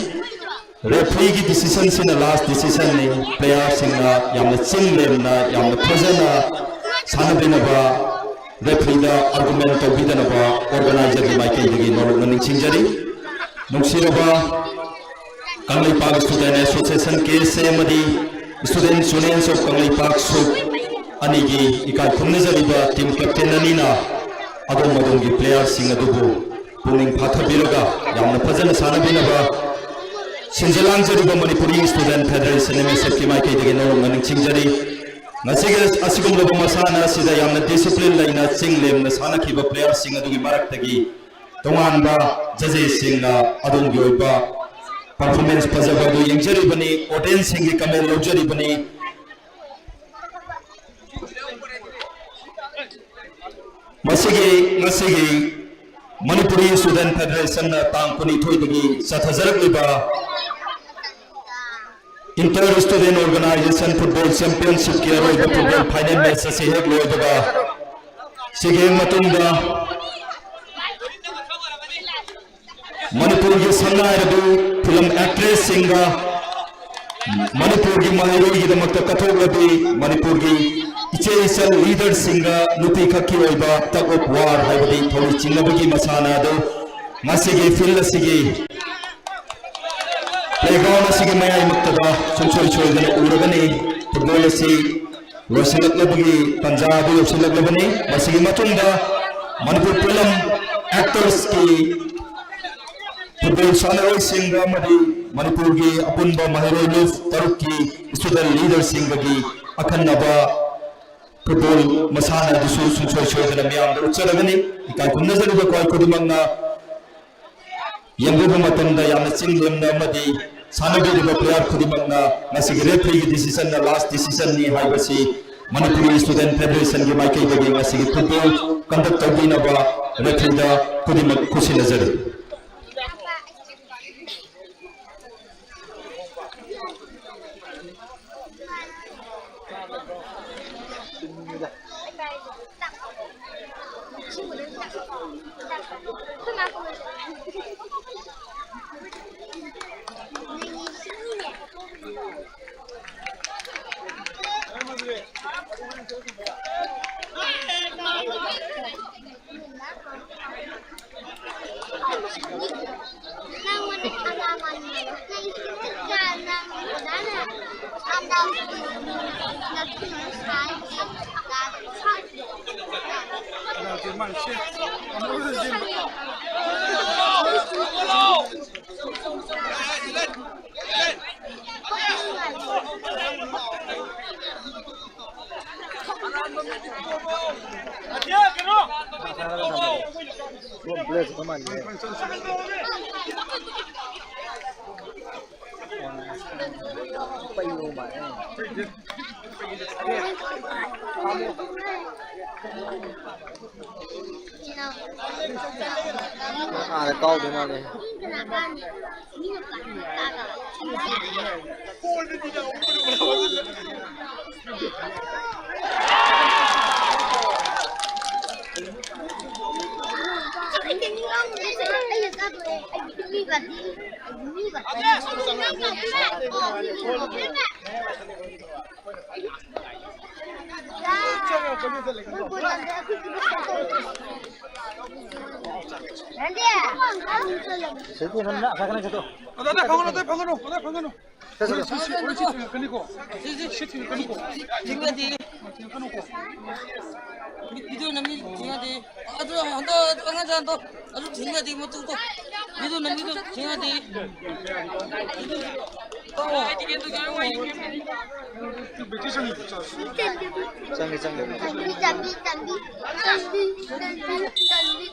Referee ꯒꯤ decision ꯁꯤꯅ last decision ꯅꯤ꯫ Player ꯁꯤꯡꯅ ꯌꯥꯝꯅ ꯆꯤꯡ ꯂꯦꯝꯅ, ꯌꯥꯝꯅ ꯐꯖꯅ ꯁꯥꯟꯅꯕꯤꯅꯕ, referee ꯗ argument ꯇꯧꯕꯤꯗꯅꯕ organizer ꯒꯤ ꯃꯥꯏꯀꯩꯗꯒꯤ ꯅꯧꯅ ꯅꯤꯡꯁꯤꯡꯖꯔꯤ꯫ ꯅꯨꯡꯁꯤꯔꯕ Kangleipak Student Association, K S A, ꯑꯃꯗꯤ Students Unions of ꯀꯪꯂꯩꯄꯥꯛ ꯁꯨꯛ ꯑꯅꯤꯒꯤ ꯏꯀꯥꯏ ꯈꯨꯝꯅꯖꯔꯤꯕ team captain ꯑꯅꯤꯅ ꯑꯗꯣꯝ ꯑꯗꯣꯝꯒꯤ player ꯁꯤꯡ ꯑꯗꯨꯕꯨ ꯄꯨꯛꯅꯤꯡ ꯐꯥꯊꯕꯤꯔꯒ ꯌꯥꯝꯅ ꯐꯖꯅ ꯁꯥꯟꯅꯕꯤꯅꯕ ꯁꯤꯟꯖ ꯂꯥꯡꯖꯔꯤꯕ Manipuri Student Federation, M S F ꯀꯤ ꯃꯥꯏꯀꯩꯗꯒꯤ ꯅꯧꯅ ꯅꯤꯡꯁꯤꯡꯖꯔꯤ꯫ ꯉꯁꯤꯒꯤ ꯑꯁꯤꯒꯨꯝꯂꯕ ꯃꯁꯥꯟꯅ ꯑꯁꯤꯗ ꯌꯥꯝꯅ discipline ꯂꯩꯅ ꯆꯤꯡ ꯂꯦꯝꯅ ꯁꯥꯟꯅꯈꯤꯕ player ꯁꯤꯡ ꯑꯗꯨꯒꯤ ꯃꯔꯛꯇꯒꯤ ꯇꯣꯉꯥꯟꯕ judges ꯁꯤꯡꯅ ꯑꯗꯣꯝꯒꯤ ꯑꯣꯏꯕ performance ꯐꯖꯕ ꯑꯗꯨ ꯌꯦꯡꯖꯔꯤꯕꯅꯤ, audience ꯁꯤꯡꯒꯤ comment ꯂꯧꯖꯔꯤꯕꯅꯤ꯫ ꯃꯁꯤꯒꯤ, ꯉꯁꯤꯒꯤ ꯃꯅꯤꯄꯨꯔꯤ Student Federation ꯅ ꯇꯥꯡ ꯀꯨꯟꯅꯤꯊꯣꯏꯗꯒꯤ ꯆꯠꯊꯖꯔꯛꯂꯤꯕ Inter Student Organization Football Championship ꯀꯤ ꯑꯔꯣꯏꯕ football final match ꯑꯁꯤ ꯍꯦꯛ ꯂꯣꯏꯕꯒ, ꯁꯤꯒꯤ ꯍꯦꯛ ꯃꯇꯨꯡꯗ ꯃꯅꯤꯄꯨꯔꯒꯤ ꯁꯛꯅꯥꯏꯔꯕꯤ film actress ꯁꯤꯡꯒ, ꯃꯅꯤꯄꯨꯔꯒꯤ ꯃꯍꯩꯔꯣꯏꯒꯤꯗꯃꯛꯇ ꯀꯠꯊꯣꯛꯂꯕꯤ ꯃꯅꯤꯄꯨꯔꯒꯤ ꯏꯆꯦ ꯏꯆꯜ leader ꯁꯤꯡꯒ ꯅꯨꯄꯤ ꯈꯛꯀꯤ ꯑꯣꯏꯕ tug of war ꯍꯥꯏꯕꯗꯤ ꯊꯧꯔꯤ ꯆꯤꯡꯅꯕꯒꯤ ꯃꯁꯥꯟꯅ ꯑꯗꯨ ꯉꯁꯤꯒꯤ field ꯑꯁꯤꯒꯤ playground ꯑꯁꯤꯒꯤ ꯃꯌꯥꯏꯃꯛꯇꯗ ꯁꯨꯡꯁꯣꯏ ꯁꯣꯏꯗꯅ ꯎꯔꯒꯅꯤ꯫ Football ꯑꯁꯤ ꯂꯣꯏꯁꯤꯜꯂꯛꯂꯕꯒꯤ ꯇꯥꯟꯖꯥ ꯑꯗꯨ ꯌꯧꯁꯤꯜꯂꯛꯂꯕꯅꯤ꯫ ꯃꯁꯤꯒꯤ ꯃꯇꯨꯡꯗ ꯃꯅꯤꯄꯨꯔ film actors ꯀꯤ football ꯁꯥꯟꯅꯔꯣꯏꯁꯤꯡꯒ ꯑꯃꯗꯤ ꯃꯅꯤꯄꯨꯔꯒꯤ ꯑꯄꯨꯟꯕ ꯃꯍꯩꯔꯣꯏ ꯂꯨꯞ ꯇꯔꯨꯛꯀꯤ student leader ꯁꯤꯡꯒꯒꯤ ꯑꯈꯟꯅꯕ ꯐꯨꯠꯕꯣꯜ ꯃꯁꯥꯟꯅ ꯑꯗꯨꯁꯨ ꯁꯨꯡꯁꯣꯏ ꯁꯣꯏꯗꯅ ꯃꯤꯌꯥꯝꯗ ꯎꯠꯆꯔꯒꯅꯤ꯫ ꯏꯀꯥꯏ ꯈꯨꯝꯅꯖꯔꯤꯕ ꯑꯩꯈꯣꯏ ꯈꯨꯗꯤꯡꯃꯛꯅ ꯌꯦꯡꯕꯤꯕ ꯃꯇꯝꯗ ꯌꯥꯝꯅ ꯆꯤꯡ ꯂꯦꯝꯅ ꯑꯃꯗꯤ ꯁꯥꯟꯅꯕꯤꯔꯤꯕ player ꯈꯨꯗꯤꯡꯃꯛꯅ ꯉꯁꯤꯒꯤ refereeꯒꯤ decisionꯅ last decisionꯅꯤ ꯍꯥꯏꯕꯁꯤ ꯃꯅꯤꯄꯨꯔꯤ Student Federationꯒꯤ ꯃꯥꯏꯀꯩꯗꯒꯤ ꯉꯁꯤꯒꯤ football conduct ꯇꯧꯕꯤꯅꯕ refereeꯗ ꯈꯨꯗꯤꯡꯃꯛ ꯈꯨꯠꯁꯤꯟꯅꯖꯔꯤ꯫ ꯑꯥꯗ ꯀꯥꯎꯗꯣꯏ ꯃꯥꯜꯂꯦ꯫ ꯑꯗ, ꯑꯗ, ꯐꯝꯒꯅꯨ, ꯑꯗ, ꯐꯝꯒꯅꯨ, ꯑꯗ, ꯐꯝꯒꯅꯨ꯫ ꯁꯤ, ꯁꯤ, ꯁꯤ, ꯁꯤ ꯊꯤꯡꯉꯛꯀꯅꯤꯀꯣ꯫ ꯁꯤ, ꯁꯤ, ꯁꯤ ꯊꯤꯡꯉꯛꯀꯅꯤꯀꯣ꯫ ꯊꯤꯡꯉꯗꯤ꯫ ꯊꯤꯡꯉꯛꯀꯅꯨꯀꯣ꯫ ꯚꯤꯗꯤꯑꯣ ꯅꯝꯃꯤ ꯊꯤꯡꯉꯗꯤ꯫ ꯑꯗꯨ ꯍꯟꯗꯛ ꯑꯉꯥꯡꯁꯦ ꯍꯟꯗꯛ ꯑꯗꯨ ꯊꯤꯡꯉꯗꯤ ꯃꯇꯨꯡꯗꯣ꯫ ꯚꯤꯗꯤꯑꯣ ꯅꯝꯃꯤꯗꯣ ꯊꯤꯡꯉꯗꯤ꯫ ꯆꯪꯉꯦ, ꯆꯪꯉꯦ꯫ ꯆꯥꯟꯕꯤ, ꯆꯥꯟꯕꯤ, ꯆꯥꯟꯕꯤ꯫ ꯆꯥꯟꯕꯤ, ꯆꯥꯟꯕꯤ, ꯆꯥꯟꯕꯤ꯫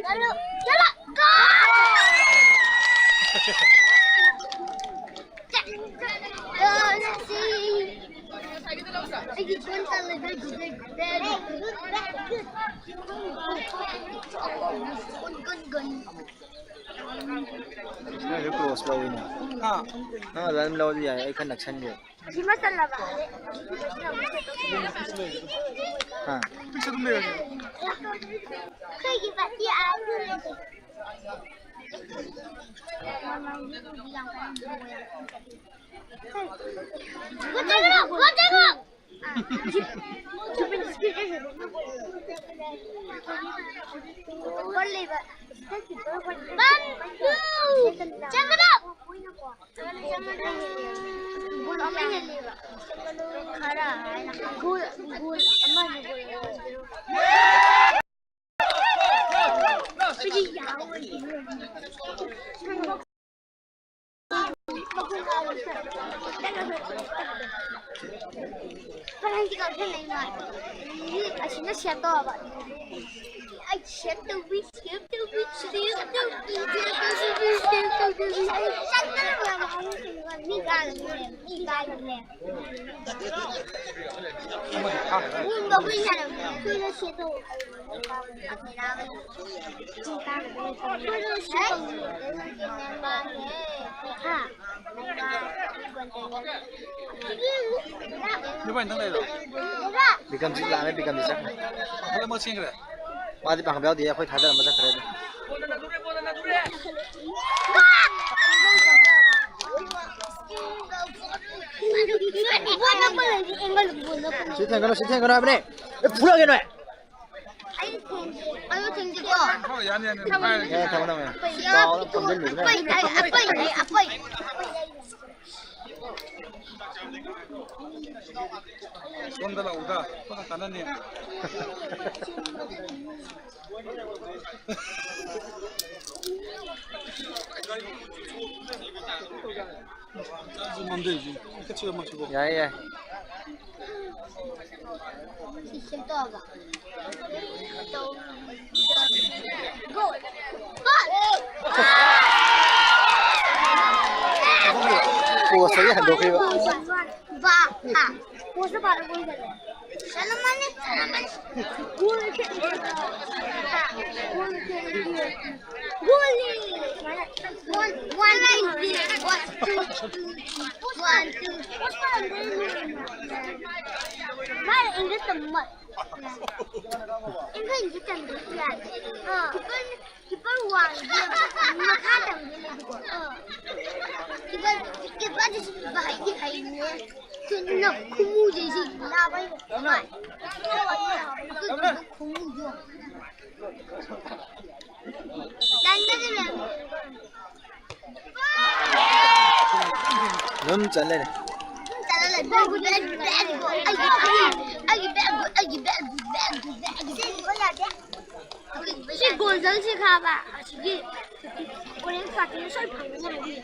ꯆꯠꯂꯣ, ꯆꯠꯂꯣ꯫ ꯒꯣꯜ! ꯒꯣꯜ ꯑꯁꯤ ꯑꯩꯒꯤ ꯐꯣꯟ ꯆꯠꯂꯦ꯫ Goal, goal, goal. ꯅꯣꯏꯗ ꯀ꯭ꯂꯣꯖ ꯂꯧꯋꯤꯅꯦ꯫ ꯍꯥ? ꯅꯪ ꯑꯗꯨꯃꯥꯏꯅ ꯂꯧꯔꯗꯤ ꯌꯥꯏ, ꯑꯩ ꯈꯔ ꯅꯛꯁꯟꯒꯦ꯫ ꯑꯁꯤ ꯃꯆꯜꯂꯕ? ꯍꯥ? ꯑꯩꯈꯣꯏꯒꯤ ꯕꯥꯇꯤ ꯑꯥ ꯂꯩꯔꯦ꯫ ꯒꯣꯜ ꯆꯪꯈ꯭ꯔꯣ! ꯒꯣꯜ ꯆꯪꯈ꯭ꯔꯣ! ꯆꯪꯒꯗꯧ! ꯒꯣꯜ ꯑꯃ ꯍꯦꯜꯂꯦꯕ꯫ ꯈꯔ ꯍꯥꯏꯅ ꯒꯣꯜ, ꯒꯣꯜ ꯑꯃ ꯍꯦꯜꯂꯦ꯫ ꯑꯁꯤꯅ ꯁꯦꯞ ꯇꯧꯔꯕ꯫ ꯑꯩ ꯁꯦꯞ ꯇꯧꯕꯤ, ꯁꯦꯞ ꯇꯧꯕꯤ, ꯁꯦꯞ ꯇꯧꯕꯤ, ꯁꯦꯞ ꯇꯧꯕꯤ꯫ ꯑꯩ ꯆꯪꯗꯅꯕ ꯃꯤ ꯀꯥꯔꯒꯅꯦ, ꯃꯤ ꯀꯥꯔꯒꯅꯦ꯫ ꯒꯣꯜꯗꯣ ꯑꯩꯈꯣꯏ ꯁꯥꯟꯅꯕꯅꯦ, ꯑꯩꯈꯣꯏꯅ ꯁꯦꯞ ꯇꯧꯕ꯫ ꯕꯤꯀꯝꯁꯤ ꯂꯥꯛꯑꯦ, ꯕꯤꯀꯝꯁꯤ ꯆꯠꯈ꯭ꯔꯦ꯫ ꯃꯥꯗꯤ ꯄꯥꯈꯠꯄ ꯌꯥꯎꯗꯦ, ꯑꯩꯈꯣꯏ ꯊꯥꯗꯔꯝꯃ ꯆꯠꯈ꯭ꯔꯦ ꯑꯗꯨꯝ꯫ ꯁꯤ ꯊꯦꯡꯒꯅꯨ, ꯁꯤ ꯊꯦꯡꯒꯅꯨ ꯍꯥꯏꯕꯅꯦ꯫ ꯑꯦ, ꯐꯨꯔꯒꯦ ꯅꯣꯏ꯫ ꯑꯩ ꯊꯦꯡꯗꯦ꯫ ꯑꯩ ꯊꯦꯡꯗꯦꯀꯣ꯫ ꯍꯣꯏ, ꯌꯥꯅꯤ, ꯌꯥꯅꯤ, ꯑꯗꯨꯝ ꯍꯥꯏꯔꯒꯦ꯫ ꯑꯦ, ꯊꯝꯃꯣ, ꯊꯝꯃꯣ꯫ ꯑꯄꯩ, ꯑꯄꯩ, ꯑꯄꯩ, ꯑꯄꯩ꯫ ꯁꯣꯝꯗ ꯂꯥꯛꯎꯗ, ꯁꯣꯝꯗ ꯀꯥꯟꯅꯅꯤ꯫ ꯌꯥꯏ, ꯌꯥꯏ꯫ ꯁꯤ ꯁꯦꯝꯗꯣꯛꯑꯕ꯫ Goal! Goal! Post ꯇꯒꯤ ꯍꯟꯗꯣꯛꯈꯤꯕ꯫ ꯕꯥ! ꯍꯥ! Post ꯇ ꯄꯥꯜꯂ goal ꯆꯜꯂꯦ꯫ ꯆꯜꯂꯝꯃꯅꯤ, ꯆꯜꯂꯝꯃꯅꯤ꯫ Goal ꯆꯜꯂꯦ꯫ ꯍꯥ! Goal ꯆꯜꯂꯦ꯫ Goal ꯅꯦ! ꯁꯨꯃꯥꯏꯅ one, one, two, one, two, one, two. ꯃꯥꯅ English ꯇꯝꯕ ꯃꯥꯜꯂꯦ꯫ English ꯇꯝꯕ ꯌꯥꯗꯦ꯫ ꯑꯥ꯫ Keeper, keeper ꯋꯥꯡꯉꯗꯤ ꯃꯈꯥ ꯇꯝꯗꯣꯏꯅꯦꯕꯀꯣ꯫ ꯑꯥ꯫ Keeper, keeper ꯗꯨꯁꯨ ꯍꯩꯗꯤ ꯍꯩꯕꯅꯦ꯫ ꯈꯨꯃꯨꯁꯦ ꯁꯤ ꯅꯥꯕ ꯍꯩꯕ꯫ ꯈꯨꯃꯨꯗꯣ꯫ ꯑꯗꯨꯝ ꯆꯠ ꯂꯩꯔꯦ꯫ ꯁꯤ ꯒꯣꯜꯗꯜꯁꯤ ꯈꯥꯕ ꯑꯁꯤꯒꯤ ꯑꯣꯔꯦꯟꯖ ꯄꯥꯔꯇꯤꯅ ꯁꯣꯏ ꯐꯪꯒꯅꯤ ꯍꯥꯏꯕꯤꯌꯨ꯫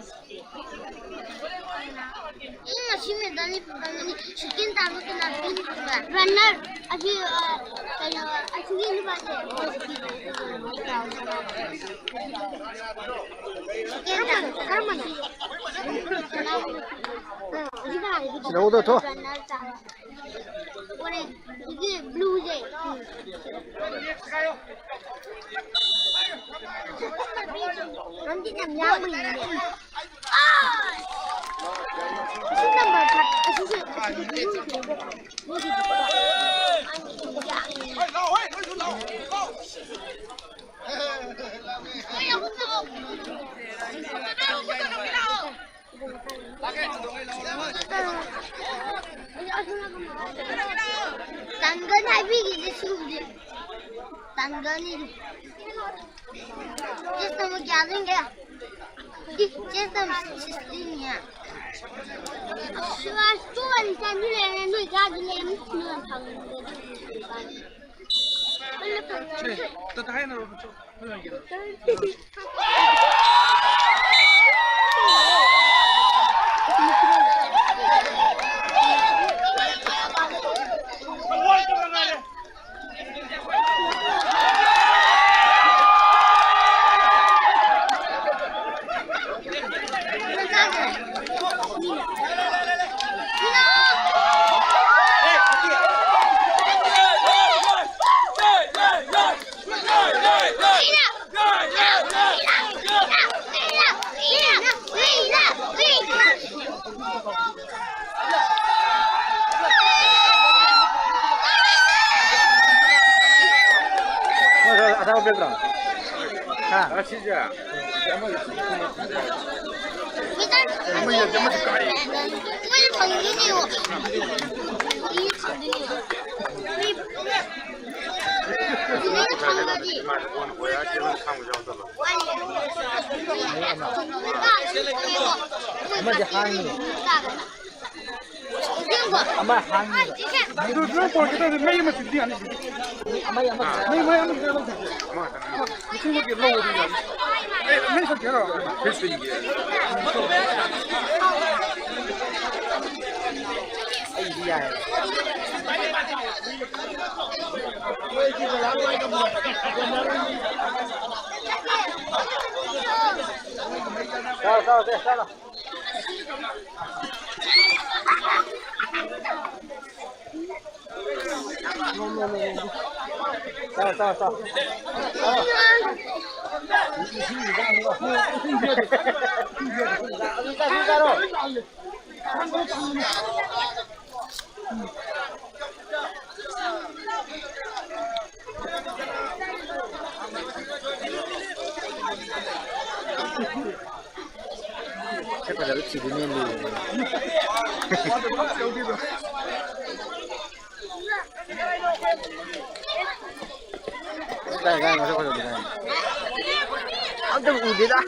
ꯎꯝ, ꯑꯁꯤ ꯃꯦꯗꯜꯅꯤ ꯐꯪꯒꯅꯤ꯫ ꯁꯦꯀꯦꯟ ꯇꯥꯕ ꯀꯅꯥ ꯄꯤꯅꯤꯡꯕ? Runner꯫ ꯑꯁꯤ, ꯑ, ꯀꯩꯅꯣ, ꯑꯁꯤꯒꯤ ꯅꯨꯄꯥꯁꯦ꯫ ꯀꯔꯝꯕꯅꯣ? ꯁꯤꯗ ꯎꯗꯣ ꯊꯣ꯫ ꯍꯣꯔꯦꯟ ꯁꯤꯒꯤ blue ꯁꯦ꯫ ꯅꯪꯗꯤ ꯌꯥꯝ ꯌꯥꯡꯕꯩꯅꯦ꯫ ꯑꯁꯤ number ꯊꯥꯔ-, ꯑꯁꯤꯁꯦ, ꯑꯁꯤꯁꯦ blue ꯁꯦ꯫ ꯇꯥꯡꯒꯟ ꯍꯥꯏꯕꯤꯒꯤꯁꯦ ꯁꯤꯒꯨꯝꯕꯁꯦ꯫ ꯇꯥꯡꯒꯟ ꯍꯥꯏꯗꯤ꯫ ꯆꯦꯁ ꯇꯝꯕ ꯀꯌꯥ ꯂꯩꯒꯦ? ꯏ, ꯆꯦꯁ ꯇꯝꯕ sixteen ꯅꯦ꯫ ꯑꯁ, ꯇꯨ ꯋꯥꯔꯤ ꯆꯥꯟꯕꯤ ꯂꯩꯔꯦ, ꯅꯣꯏ ꯆꯥꯗꯤ ꯂꯩꯔꯝꯅꯤ, ꯅꯣꯏ ꯐꯪꯉꯝꯗꯦ꯫ ꯁꯦ, ꯇ-, ꯇ-, ꯍꯥꯏꯅꯔꯣ, ꯃꯆꯨ꯫ ꯅꯣꯏ ꯑꯣꯏꯒꯦꯔꯥ? ꯑꯊꯥꯕ ꯄꯤꯔꯛꯇ꯭ꯔꯣ? ꯍꯥ? ꯑꯁꯤꯁꯦ꯫ ꯃꯣꯏ ꯐꯪꯗꯣꯏꯅꯦꯕ꯫ ꯃꯤ ꯐꯪꯗꯣꯏꯅꯦꯕ꯫ ꯃꯤ ꯐꯪꯉꯗꯤ꯫ ꯑꯃꯗꯤ ꯍꯥꯡꯉꯤ꯫ ꯑꯃ ꯍꯥꯡꯉꯤꯕ꯫ ꯑꯗꯨ ꯂꯣꯏ ꯄꯣꯔꯛꯀꯦ ꯇꯧꯔꯗꯤ ꯃꯩ ꯑꯃ ꯆꯤꯡꯗꯤ ꯌꯥꯅꯤ꯫ ꯃꯩ ꯑꯃ ꯃꯩ, ꯃꯩ ꯑꯃ ꯆꯤꯡꯗꯤ ꯌꯥꯅꯤ꯫ ꯂꯤꯁꯤꯡ ꯑꯃꯒꯤ ꯂꯧ ꯑꯗꯨꯝ ꯌꯥꯅꯤ꯫ ꯑꯦ, ꯃꯩ ꯁꯛꯀꯦꯔꯣ? ꯑꯩꯗꯤ ꯌꯥꯏ꯫ ꯆꯥꯎ, ꯆꯥꯎ, ꯆꯥꯎ, ꯆꯥꯎ꯫ ꯁꯛ ꯐꯖꯕ ꯊꯤꯗꯣꯏꯅꯦ ꯂꯨꯏ꯫ ꯀꯥꯏ, ꯀꯥꯏ ꯃꯁꯛ ꯐꯖꯕꯗꯣ ꯀꯥꯏ? ꯑꯝꯇ ꯎꯗꯦꯗ꯫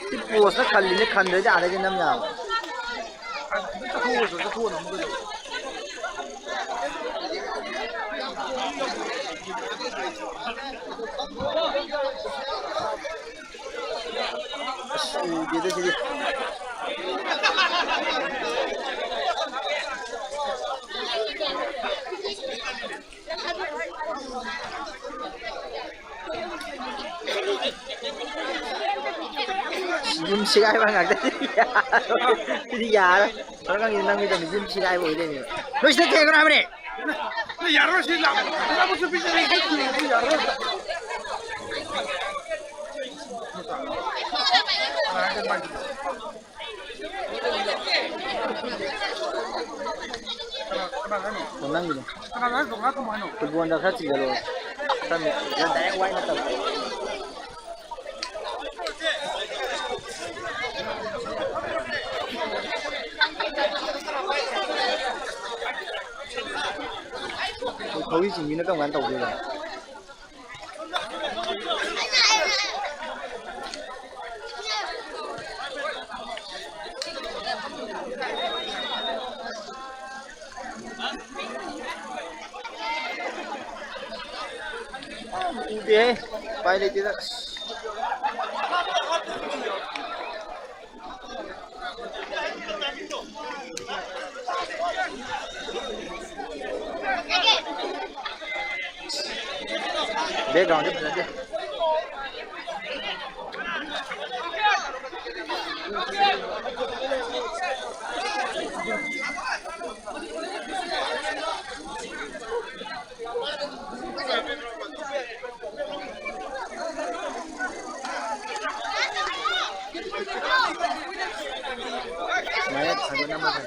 ꯁꯤ ꯄꯣꯁꯇ ꯈꯜꯂꯤꯅꯦ, ꯈꯟꯗ꯭ꯔꯗꯤ ꯑꯥꯗꯒꯤ ꯅꯝ ꯌꯥꯕ꯫ ꯑꯁ, ꯎꯗꯦꯗ ꯁꯤꯗꯤ꯫ ꯌꯨꯝ ꯁꯤꯒꯥꯏꯕ ꯉꯥꯛꯇꯅꯤ꯫ ꯁꯤꯗꯤ ꯌꯥꯔꯣꯏ꯫ ꯁꯣꯔꯣꯛ ꯂꯝꯕꯤꯗ ꯅꯝꯈꯤꯗꯕꯅꯤ, ꯌꯨꯝ ꯁꯤꯒꯥꯏꯕ ꯑꯣꯏꯗꯣꯏꯅꯦꯕ꯫ ꯅꯣꯏ ꯁꯤꯗ ꯊꯦꯡꯒꯅꯨ ꯍꯥꯏꯕꯅꯦ꯫ ꯌꯥꯔꯣꯏ, ꯁꯤ ꯂꯥꯛ-, ꯂꯥꯛꯄꯁꯨ ꯄꯤꯖꯔꯦ, ꯁꯤ ꯊꯤꯕꯗꯤ ꯌꯥꯔꯣꯏ꯫ ꯀꯅꯥ, ꯀꯅꯥ ꯍꯥꯏꯅꯣ? ꯑꯣ, ꯅꯪꯒꯤꯅꯦ꯫ ꯐꯨꯠꯕꯣꯜꯗ ꯈꯔ ꯆꯤꯡꯁꯤꯜꯂꯣ꯫ ꯈꯔ ꯃꯦ-, direct wide ꯅꯠꯇꯕ꯫ ꯑꯩꯈꯣꯏ ꯈꯧꯔꯤ ꯆꯤꯡꯕꯤꯅ ꯀꯔꯝ ꯀꯥꯟꯗ ꯇꯧꯗꯣꯏꯅꯣ? ꯎꯗꯦꯍꯦ꯫ ꯎꯄꯥꯏ ꯂꯩꯇꯦꯗ꯫ ꯑꯁ꯫ Background ꯁꯦ ꯐꯖꯗꯦ꯫ ꯁꯨꯃꯥꯏꯅ ꯊꯥꯡꯒꯠꯅꯕ ꯐꯩ꯫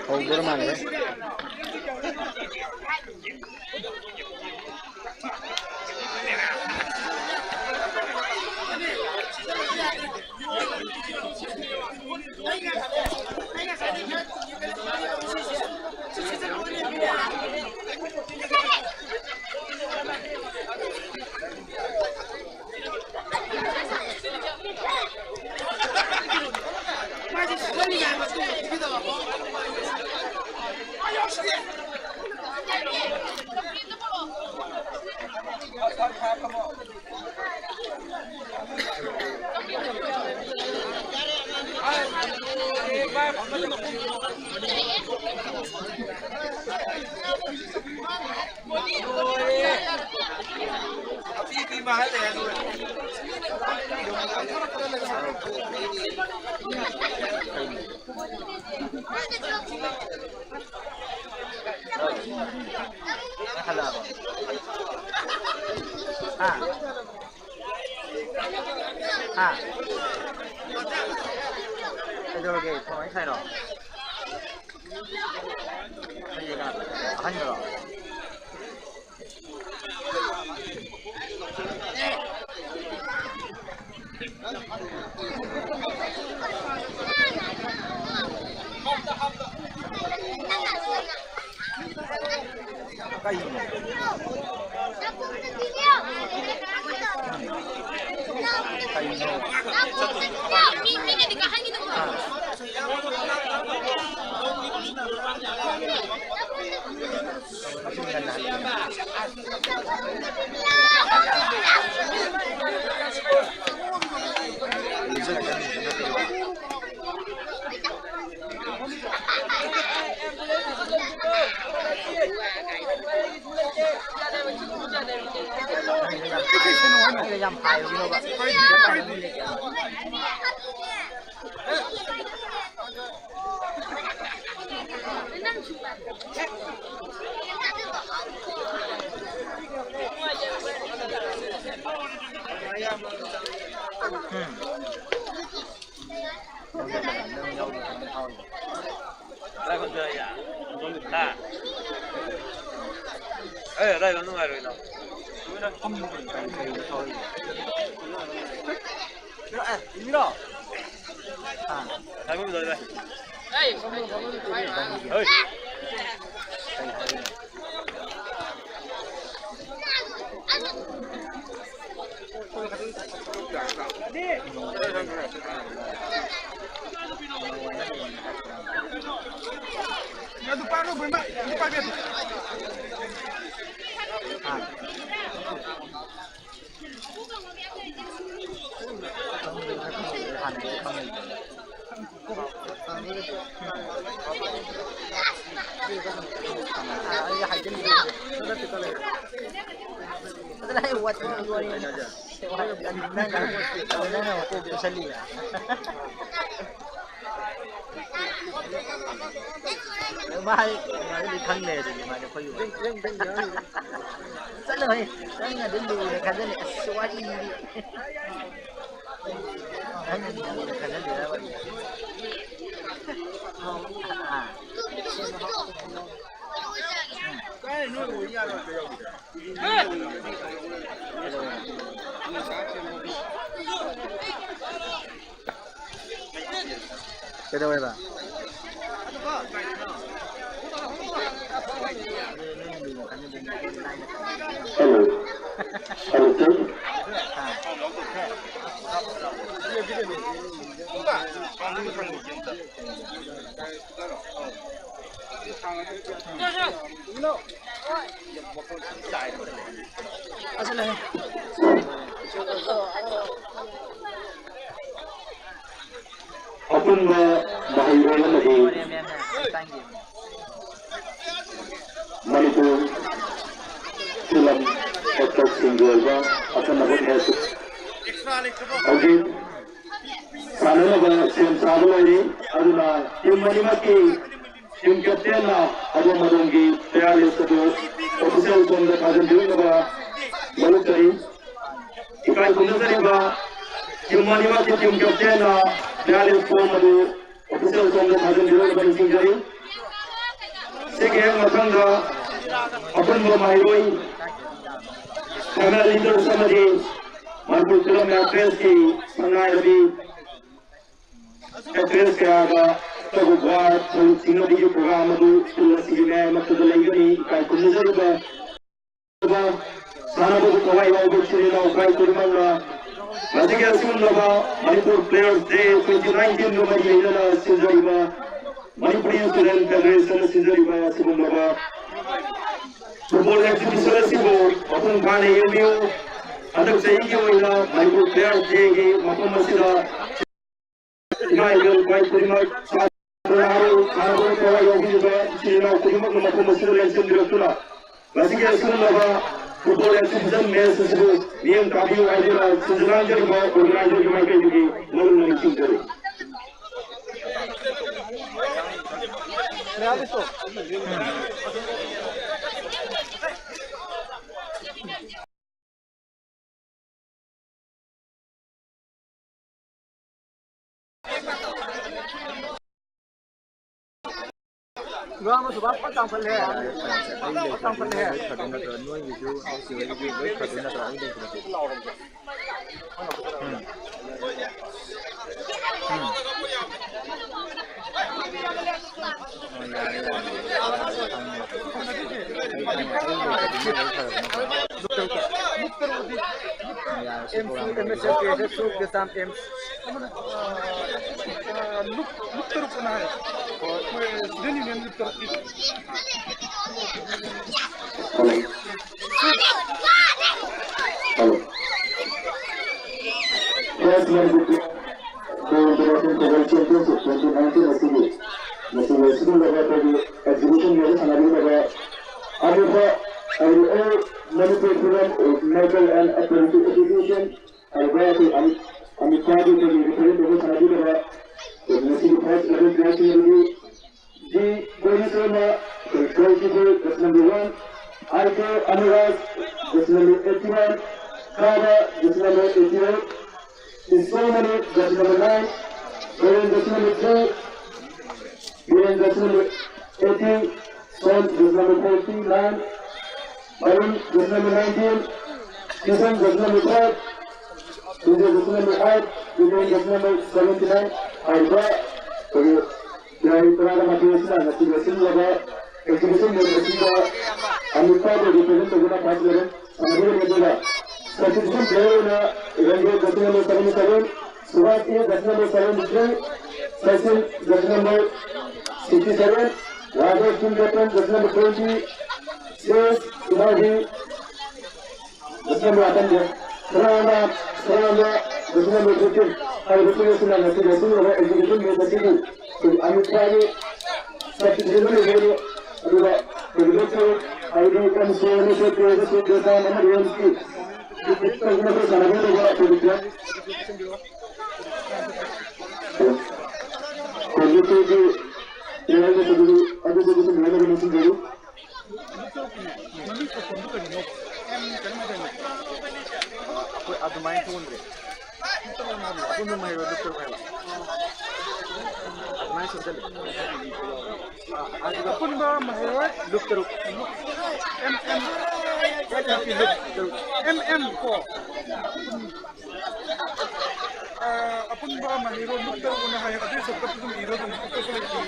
ꯍꯧꯗꯣꯔ ꯃꯥꯜꯂꯦ꯫ ꯍꯜꯂꯛꯑꯕꯣ? ꯍꯥ? ꯍꯥ? ꯀꯩꯗꯧꯔꯒꯦ? ꯐꯣꯟ ꯋꯥꯔꯤ ꯁꯥꯏꯔꯣ? ꯀꯩ ꯂꯩꯔꯒꯦ? ꯑꯍꯟꯗꯨꯔꯣ? ꯀꯩꯅꯣ? ꯀꯩꯅꯣ? ꯌꯥꯝ ꯍꯥꯏꯕꯅꯣꯕ꯫ ꯑꯦ, ꯑꯗꯥꯏꯗ ꯅꯨꯡꯉꯥꯏꯔꯣꯏꯗ꯫ ꯏꯟꯗꯤꯔꯣ? ꯑꯥ꯫ ꯊꯥꯏꯕꯝꯗ ꯂꯩ꯫ ꯍꯣꯏ꯫ ꯃꯥ ꯍꯥꯏ, ꯃꯥꯗꯤ ꯈꯪ ꯂꯩꯔꯦ ꯑꯗꯨꯗꯤ ꯃꯥꯗꯤ ꯑꯩꯈꯣꯏꯒꯤ ꯑꯣꯏꯅ꯫ ꯆꯠꯂꯣꯍꯦ, ꯅꯪ ꯑꯗꯨꯝ ꯂꯨꯅ ꯈꯟꯖꯜꯂꯦ꯫ ꯑꯁ, ꯋꯥꯔꯤꯗꯤ꯫ ꯅꯪꯅ ꯂꯨꯅ ꯈꯟꯖꯜꯂꯤꯔꯕ? ꯑꯥ꯫ ꯀꯩꯗꯧꯋꯦꯕ? Hello. Hello, sir. ꯑꯄꯨꯟꯕ ꯃꯍꯩꯔꯣꯏ ꯑꯃꯗꯤ ꯃꯅꯤꯄꯨꯔ ꯐꯤꯂꯝ ꯑꯦꯛꯇꯔꯁꯤꯡꯒꯤ ꯑꯣꯏꯕ ꯑꯈꯟꯅꯕ ꯃꯦꯠꯁ ꯍꯧꯖꯤꯛ ꯁꯥꯟꯅꯅꯕ ꯁꯦꯝ ꯁꯥꯕ ꯂꯣꯏꯔꯦ꯫ ꯑꯗꯨꯅ ꯇꯤꯝ ꯑꯅꯤꯃꯛꯀꯤ ꯇꯤꯝ ꯀꯦꯞꯇꯦꯟꯅ ꯑꯗꯣꯝ ꯑꯗꯣꯝꯒꯤ ꯄ꯭ꯂꯦꯌꯔ ꯂꯤꯁ ꯑꯗꯨ ꯑꯣꯐꯤꯁꯤꯌꯦꯜ ꯐꯣꯝꯗ ꯊꯥꯖꯤꯟꯕꯤꯔꯛꯅꯕ ꯃꯔꯨꯞꯆꯔꯤ꯫ ꯏꯀꯥꯏ ꯈꯨꯝꯅꯖꯔꯤꯕ ꯇꯤꯝ ꯑꯅꯤꯃꯛꯀꯤ ꯇꯤꯝ ꯀꯦꯞꯇꯦꯟꯅ ꯄ꯭ꯂꯦꯌꯔ ꯂꯤꯁ ꯐꯣꯝ ꯑꯗꯨ ꯑꯣꯐꯤꯁꯤꯌꯦꯜ ꯐꯣꯝꯗ ꯊꯥꯖꯤꯟꯕꯤꯔꯛꯅꯕ ꯅꯤꯡꯁꯤꯡꯖꯔꯤ꯫ ꯁꯤꯒꯤ ꯍꯦꯛ ꯃꯊꯪꯗ ꯑꯄꯨꯟꯕ ꯃꯍꯩꯔꯣꯏ ꯐꯤꯃꯦꯜ ꯂꯤꯗꯔꯁ ꯑꯃꯗꯤ ꯃꯅꯤꯄꯨꯔ ꯐꯤꯂꯝ ꯑꯦꯛꯇ꯭ꯔꯦꯁꯀꯤ ꯁꯛꯅꯥꯏꯔꯕꯤ ꯑꯦꯛꯇ꯭ꯔꯦꯁ ꯀꯌꯥꯒ ꯇꯒ ꯑꯣꯐ ꯋꯥꯔ ꯊꯧꯔꯤ ꯆꯤꯡꯅꯕꯒꯤ ꯄ꯭ꯔꯣꯒ꯭ꯔꯥꯝ ꯑꯗꯨ ꯁ꯭ꯀꯨꯜ ꯑꯁꯤꯒꯤ ꯃꯌꯥꯏꯃꯛꯇꯗ ꯂꯩꯒꯅꯤ꯫ ꯏꯀꯥꯏ ꯈꯨꯝꯅꯖꯔꯤꯕ ꯁꯥꯟꯅꯕꯕꯨ ꯊꯋꯥꯏ ꯌꯥꯎꯕ ꯏꯆꯤꯜ ꯏꯅꯥꯎ ꯏꯄꯥ ꯏꯄꯨ ꯈꯨꯗꯤꯡꯃꯛꯅ ꯉꯁꯤꯒꯤ ꯑꯁꯤꯒꯨꯝꯂꯕ ꯃꯅꯤꯄꯨꯔ ꯄ꯭ꯂꯦꯌꯔꯁ ꯗꯦ ꯇ꯭ꯋꯦꯟꯇꯤ ꯅꯥꯏꯟꯇꯤꯟꯒ ꯃꯔꯤ ꯂꯩꯅꯅ ꯁꯤꯟꯖꯔꯤꯕ ꯃꯅꯤꯄꯨꯔꯤ ꯏꯁꯇꯨꯗꯦꯟ ꯐꯦꯗꯔꯦꯁꯟꯅ ꯁꯤꯟꯖꯔꯤꯕ ꯑꯁꯤꯒꯨꯝꯂꯕ ꯐꯨꯠꯕꯣꯜ ꯑꯦꯛꯖꯤꯕꯤꯁꯟ ꯑꯁꯤꯕꯨ ꯃꯄꯨꯡ ꯐꯥꯅ ꯌꯦꯡꯕꯤꯌꯨ꯫ ꯍꯟꯗꯛ ꯆꯍꯤꯒꯤ ꯑꯣꯏꯅ ꯃꯅꯤꯄꯨꯔ ꯄ꯭ꯂꯦꯌꯔꯁ ꯗꯦꯒꯤ ꯃꯐꯝ ꯑꯁꯤꯗ ꯍꯥꯏꯔꯤꯕ ꯈ꯭ꯋꯥꯏ ꯈꯨꯗꯤꯡꯃꯛ ꯁꯥꯟꯅꯔꯣꯏ, ꯁꯥꯟꯅꯔꯣꯏ ꯊꯋꯥꯏ ꯌꯥꯎꯕꯤꯔꯤꯕ ꯏꯆꯤꯜ ꯏꯅꯥꯎ ꯈꯨꯗꯤꯡꯃꯛꯅ ꯃꯐꯝ ꯑꯁꯤꯗ ꯂꯦꯡꯁꯤꯟꯕꯤꯔꯛꯇꯨꯅ ꯉꯁꯤꯒꯤ ꯑꯁꯤꯒꯨꯝꯂꯕ football exhibition match ꯑꯁꯤꯕꯨ ꯃꯤꯠꯌꯦꯡ ꯇꯥꯕꯤꯌꯨ ꯍꯥꯏꯗꯨꯅ ꯁꯤꯟꯖ ꯂꯥꯡꯖꯔꯤꯕ organizer ꯒꯤ ꯃꯥꯏꯀꯩꯗꯒꯤ ꯃꯔꯨꯞꯅ ꯅꯤꯡꯁꯤꯡꯖꯔꯤ꯫ ꯉꯥ ꯑꯃꯁꯨ ꯚꯥꯞ ꯐꯖꯅ ꯇꯥꯡꯈꯠꯂꯦ꯫ ꯐꯖꯅ ꯇꯥꯡꯈꯠꯂꯦ꯫ ꯂꯣꯏ ꯐꯗꯣꯏ ꯅꯠꯇ꯭ꯔꯣ? ꯅꯣꯏꯒꯤꯁꯨ, ꯅꯣꯏ ꯆꯦ ꯍꯣꯏꯒꯤꯁꯨ ꯂꯣꯏ ꯐꯗꯣꯏ ꯅꯠꯇ꯭ꯔꯣ? ꯑꯩ ꯂꯩꯇ꯭ꯔꯗꯤ꯫ ꯎꯝ꯫ ꯎꯝ꯫ ꯑꯣ, ꯌꯥꯔꯦ, ꯌꯥꯔꯦ꯫ ꯑꯩ ꯈꯪꯉꯦ꯫ ꯑꯩ ꯂꯩꯇ꯭ꯔꯗꯤ ꯅꯣꯏ ꯂꯣꯏ ꯐꯔꯕ ꯅꯠꯇ꯭ꯔꯣ? ꯌꯥꯔꯦ, ꯁꯤ ꯑꯦꯝꯁꯨ, program ꯑꯦꯝ ꯑꯦꯁ ꯑꯦꯐ, ꯀꯦ ꯑꯦꯁ ꯑꯦꯐꯁꯨ, ꯕꯦꯇꯥꯝ ꯑꯦꯝꯁ꯫ ꯑ, ꯂꯨꯞ, ꯂꯨꯞ ꯇꯔꯨꯛ ꯑꯅ ꯍꯥꯏ꯫ ꯍꯣꯏ, student union ꯂꯨꯞ ꯇꯔꯨꯛꯀꯤ꯫ Hello. Hello. First Manipur International Football Championship twenty nineteen ꯑꯁꯤꯒꯤ ꯃꯁꯤꯒꯤ ꯑꯁꯤꯒꯨꯝꯂꯕ ꯑꯩꯈꯣꯏꯒꯤ exhibition ꯑꯃꯗ ꯁꯥꯟꯅꯕꯤꯒꯗꯕ ꯑꯔꯨꯕ, ꯍꯥꯏꯕꯗꯤ All Manipur Freedom of Medical and Athletic Association ꯍꯥꯏꯔꯤꯕ ꯑꯩꯈꯣꯏ ꯑꯃꯤꯠ, ꯑꯃꯤꯠ ꯁꯥꯍꯒꯤ ꯑꯩꯈꯣꯏꯒꯤ represent ꯇꯧꯕ ꯁꯥꯟꯅꯕꯤꯒꯗꯕ ꯉꯁꯤꯒꯤ first eleven players ꯁꯤꯡ ꯑꯗꯨꯗꯤ G Gorison goalkeeper, jersey number one, I K Anuraj, jersey number eighty one, Kaba, jersey number eighty eight, Ishormani, jersey number nine, Biren, jersey number three, Biren, jersey number eighteen, Son, jersey number forty nine, Barun, jersey number nineteen, Kishan, jersey number five, Suje, jersey number eight, Biren, jersey number seventy nine ꯍꯥꯏꯔꯤꯕ ꯑꯩꯈꯣꯏꯒꯤ player ꯇꯔꯥꯒ ꯃꯥꯊꯣꯏ ꯑꯁꯤꯅ ꯉꯁꯤ ꯂꯣꯏꯁꯤꯜꯂꯕ exhibition match ꯑꯁꯤꯗ Amit ꯁꯥꯍꯕꯨ represent ꯇꯧꯗꯨꯅ first eleven ꯁꯥꯟꯅꯕꯤꯔꯝꯃꯤ꯫ ꯑꯗꯨꯒ substitution player ꯑꯣꯏꯅ Ranjit, jersey number seventy seven, Subhas ꯑꯦ, jersey number seventy three, Sachin, jersey number sixty seven, Rajesh, team captain, jersey number twenty, ꯁꯦꯁ ꯏꯅꯥꯎꯕꯤ, jersey number ꯃꯥꯄꯟ, ꯁꯅꯥꯅ, ꯁꯅꯥꯅ, jersey number fifteen꯫ ꯍꯥꯏꯔꯤꯕꯁꯤꯡ ꯑꯁꯤꯅ ꯉꯁꯤ ꯂꯦꯞꯄꯤꯔꯕ exhibition meet ꯑꯁꯤꯒꯤ ꯑꯌꯨꯛ ꯐꯥꯎꯒꯤ substitute ꯑꯃ ꯂꯩꯖꯒꯅꯤ꯫ ꯑꯗꯨꯒ exhibition ꯍꯥꯏꯕꯗꯤ M C A ꯑꯃꯁꯨꯡ P S P S ꯑꯃꯗꯤ M C ꯇꯧꯗꯨꯅ ꯁꯥꯟꯅꯒꯗꯧꯕ ꯑꯩꯈꯣꯏꯒꯤ club committeeꯒꯤ player ꯑꯗꯨꯁꯨ ꯑꯗꯨꯁꯨ ꯂꯣꯏꯅꯕ ꯅꯤꯡꯁꯤꯡꯖꯔꯤ꯫ ꯑꯩꯈꯣꯏ ꯑꯗꯨꯃꯥꯏꯅ ꯊꯣꯟꯗ꯭ꯔꯦ꯫ ꯑꯄꯨꯟꯕ ꯃꯍꯩꯔꯣꯏ ꯂꯨꯞ ꯇꯔꯨꯛ ꯍꯥꯏꯕ꯫ ꯑꯗꯨꯃꯥꯏꯅ ꯁꯦꯝꯖꯜꯂꯦ꯫ ꯑꯥ, ꯑꯗꯨꯒ ꯑꯄꯨꯟꯕ ꯃꯍꯩꯔꯣꯏ ꯂꯨꯞ ꯇꯔꯨꯛ꯫ M M. ꯑꯦꯝ ꯑꯦꯝ ꯀꯣ꯫ ꯑ, ꯑꯄꯨꯟꯕ ꯃꯍꯩꯔꯣꯏ ꯂꯨꯞ ꯇꯔꯨꯛ ꯑꯅ ꯍꯥꯏ, ꯑꯗꯨꯒꯤ ꯁꯔꯨꯛꯇ ꯑꯗꯨꯝ ꯏꯔꯣ ꯑꯗꯨꯝ, ꯑꯇꯣꯞꯄ ꯂꯩꯇꯦ꯫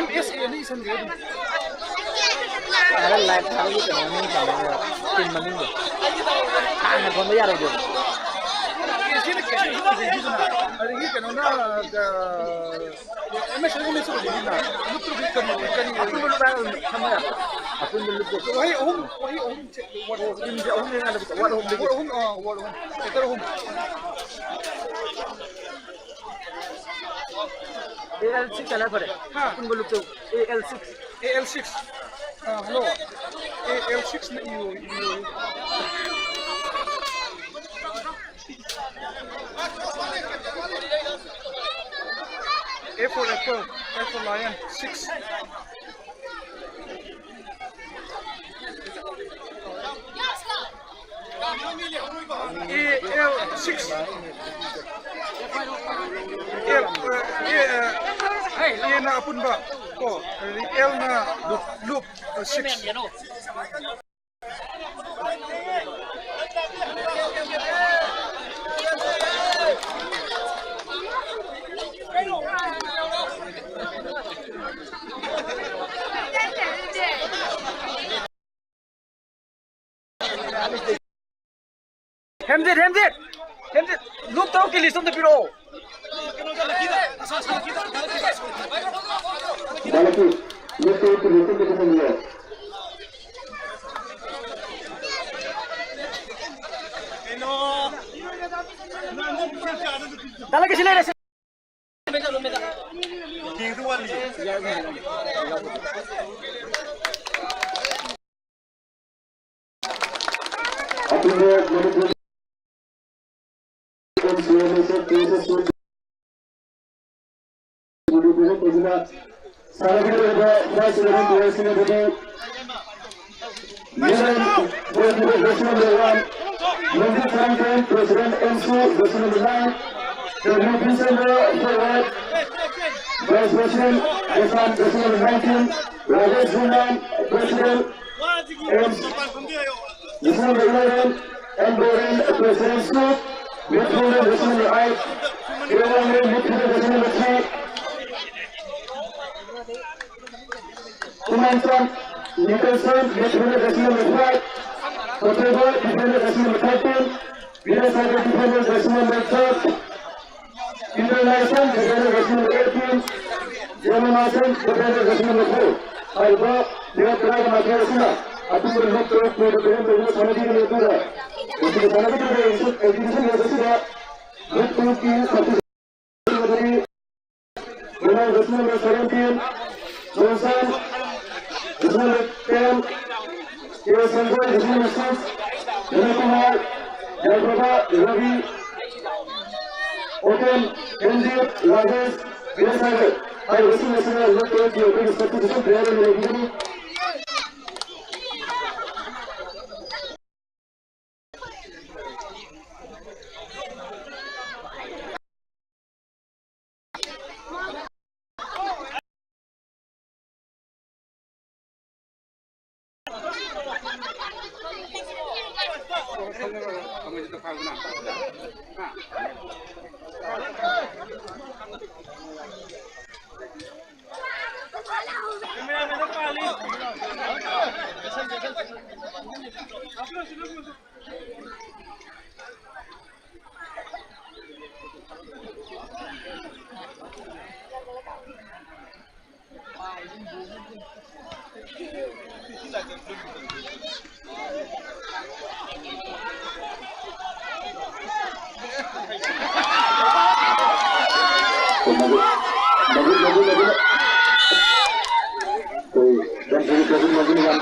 M S A ꯑꯅ ꯏꯁꯟꯕꯤꯔꯣ ꯑꯗꯨꯝ꯫ ꯑꯗ live ꯊꯥꯕꯒꯤ ꯀꯩꯅꯣ ꯃꯤ ꯊꯝꯃꯒ screen ꯃꯃꯤꯡꯗꯣ ꯍꯥꯟꯅ ꯊꯣꯟꯕ ꯌꯥꯔꯣꯏꯗꯣꯏꯅꯤ꯫ ꯑꯦ, ꯁꯤꯅ ꯀꯩꯁꯨ ꯍꯧꯖꯤꯛꯀꯤꯗꯨꯅ, ꯑꯗꯒꯤ ꯀꯩꯅꯣꯅ, ꯑ, ꯑꯦꯝ ꯑꯦꯁ ꯑꯦꯜꯒꯤ ꯃꯤꯁꯨ ꯑꯣꯏꯗꯣꯏꯅꯤꯅ꯫ ꯂꯨꯞ ꯇꯔꯨꯛꯀꯤ ꯀꯔꯤ, ꯀꯔꯤ ꯑꯄꯨꯟꯕ ꯂꯨꯞ ꯍꯥꯏꯔꯒ ꯊꯝꯕ ꯌꯥꯕ꯭ꯔꯣ? ꯑꯄꯨꯟꯕ ꯂꯨꯞꯇꯣ꯫ ꯋꯥꯍꯩ ꯑꯍꯨꯝ, ꯋꯥꯍꯩ ꯑꯍꯨꯝ ꯁꯦ, word ꯑꯍꯨꯝ꯫ ꯇꯤꯝꯁꯦ ꯑꯍꯨꯝꯅꯦ ꯍꯥꯏꯕꯗꯣ, word ꯑꯍꯨꯝꯗꯒꯤ꯫ Word ꯑꯍꯨꯝ, ꯑꯥ, word ꯑꯍꯨꯝ꯫ Letter ꯑꯍꯨꯝ꯫ A L six ꯍꯥꯏꯅ ꯐꯔꯦ꯫ ꯍꯥ? ꯑꯄꯨꯟꯕ ꯂꯨꯞꯇꯣ, A L six꯫ A L six꯫ Ah, hello꯫ A L six ꯅ ꯏꯌꯣ, ꯏꯌꯣ꯫ A for apple, L for lion, six. A L six. L, uh, A, uh, A ꯅ ꯑꯄꯨꯟꯕ ꯀꯣ, ꯑꯗꯨꯗꯒꯤ L ꯅ ꯂꯨꯞ, ꯂꯨꯞ, uh, six꯫ ꯍꯦꯝꯖꯤꯠ, ꯍꯦꯝꯖꯤꯠ! ꯍꯦꯝꯖꯤꯠ! ꯂꯨꯞ ꯇꯔꯨꯛꯀꯤ list ꯑꯝꯇ ꯄꯤꯔꯛꯑꯣ꯫ ꯂꯨꯞ ꯇꯔꯨꯛꯀꯤ list ꯑꯝꯇ ꯄꯤꯁꯟꯕꯤꯌꯣ꯫ ꯗꯥ ꯂꯛꯀꯤ ꯁꯤ ꯂꯩꯔꯦ, ꯁꯤ꯫ ꯑꯄꯨꯟꯕ ꯃꯅꯤꯄꯨꯔ ꯃꯅꯤꯄꯨꯔ ꯇꯧꯗꯨꯅ ꯁꯥꯟꯅꯒꯗꯧꯔꯤꯕ first eleven playerꯁꯤꯡ ꯑꯗꯨꯗꯤ Milan, goalkeeper, jersey number one, Manju Sarangton, president, M C, jersey number nine, W P Sandra, forward, vice president, Jason, jersey number nineteen, Rajesh Bhuman, president, M C, jersey number eleven, and Boren, president, Suk, midfielder, jersey number eight, Kirewangre, midfielder, jersey number three, Kumansan, Nicholson, midfielder, jersey number five, Kotoba, defender, jersey number thirteen, Virasagar, defender, jersey number twelve, Peter Nelson, defender, jersey number eighteen, Jeremy Nelson, defender, jersey number four. ꯍꯥꯏꯔꯤꯕ player ꯇꯔꯥꯒ ꯃꯥꯊꯣꯏ ꯑꯁꯤꯅ ꯑꯄꯨꯟꯕ ꯂꯨꯞ ꯇꯔꯨꯛ ꯄꯨꯔꯤꯕ player ꯇꯔꯨꯛꯅ ꯁꯥꯟꯅꯈꯤꯒꯅꯤ꯫ ꯑꯗꯨꯒ ꯃꯁꯤꯒꯤ ꯁꯥꯟꯅꯒꯗꯧꯔꯤꯕ exhibition match ꯑꯁꯤꯗ ꯂꯨꯞ ꯇꯔꯨꯛꯀꯤ ꯁꯔꯨꯛ ꯑꯗꯨꯗꯤ Winner, jersey number seventeen, Johnson, jersey number ten, K. Sanjay, jersey number six, Vinay Kumar, Jayprabha, Ravi, Open, Ranjit, Rajesh, Virasagar. ꯍꯥꯏꯔꯤꯕꯁꯤꯡ ꯑꯁꯤꯅ ꯂꯣꯀꯦꯜꯒꯤ ꯑꯩꯈꯣꯏꯒꯤ substitution player ꯑꯣꯏꯅ ꯂꯩꯕꯤꯒꯅꯤ꯫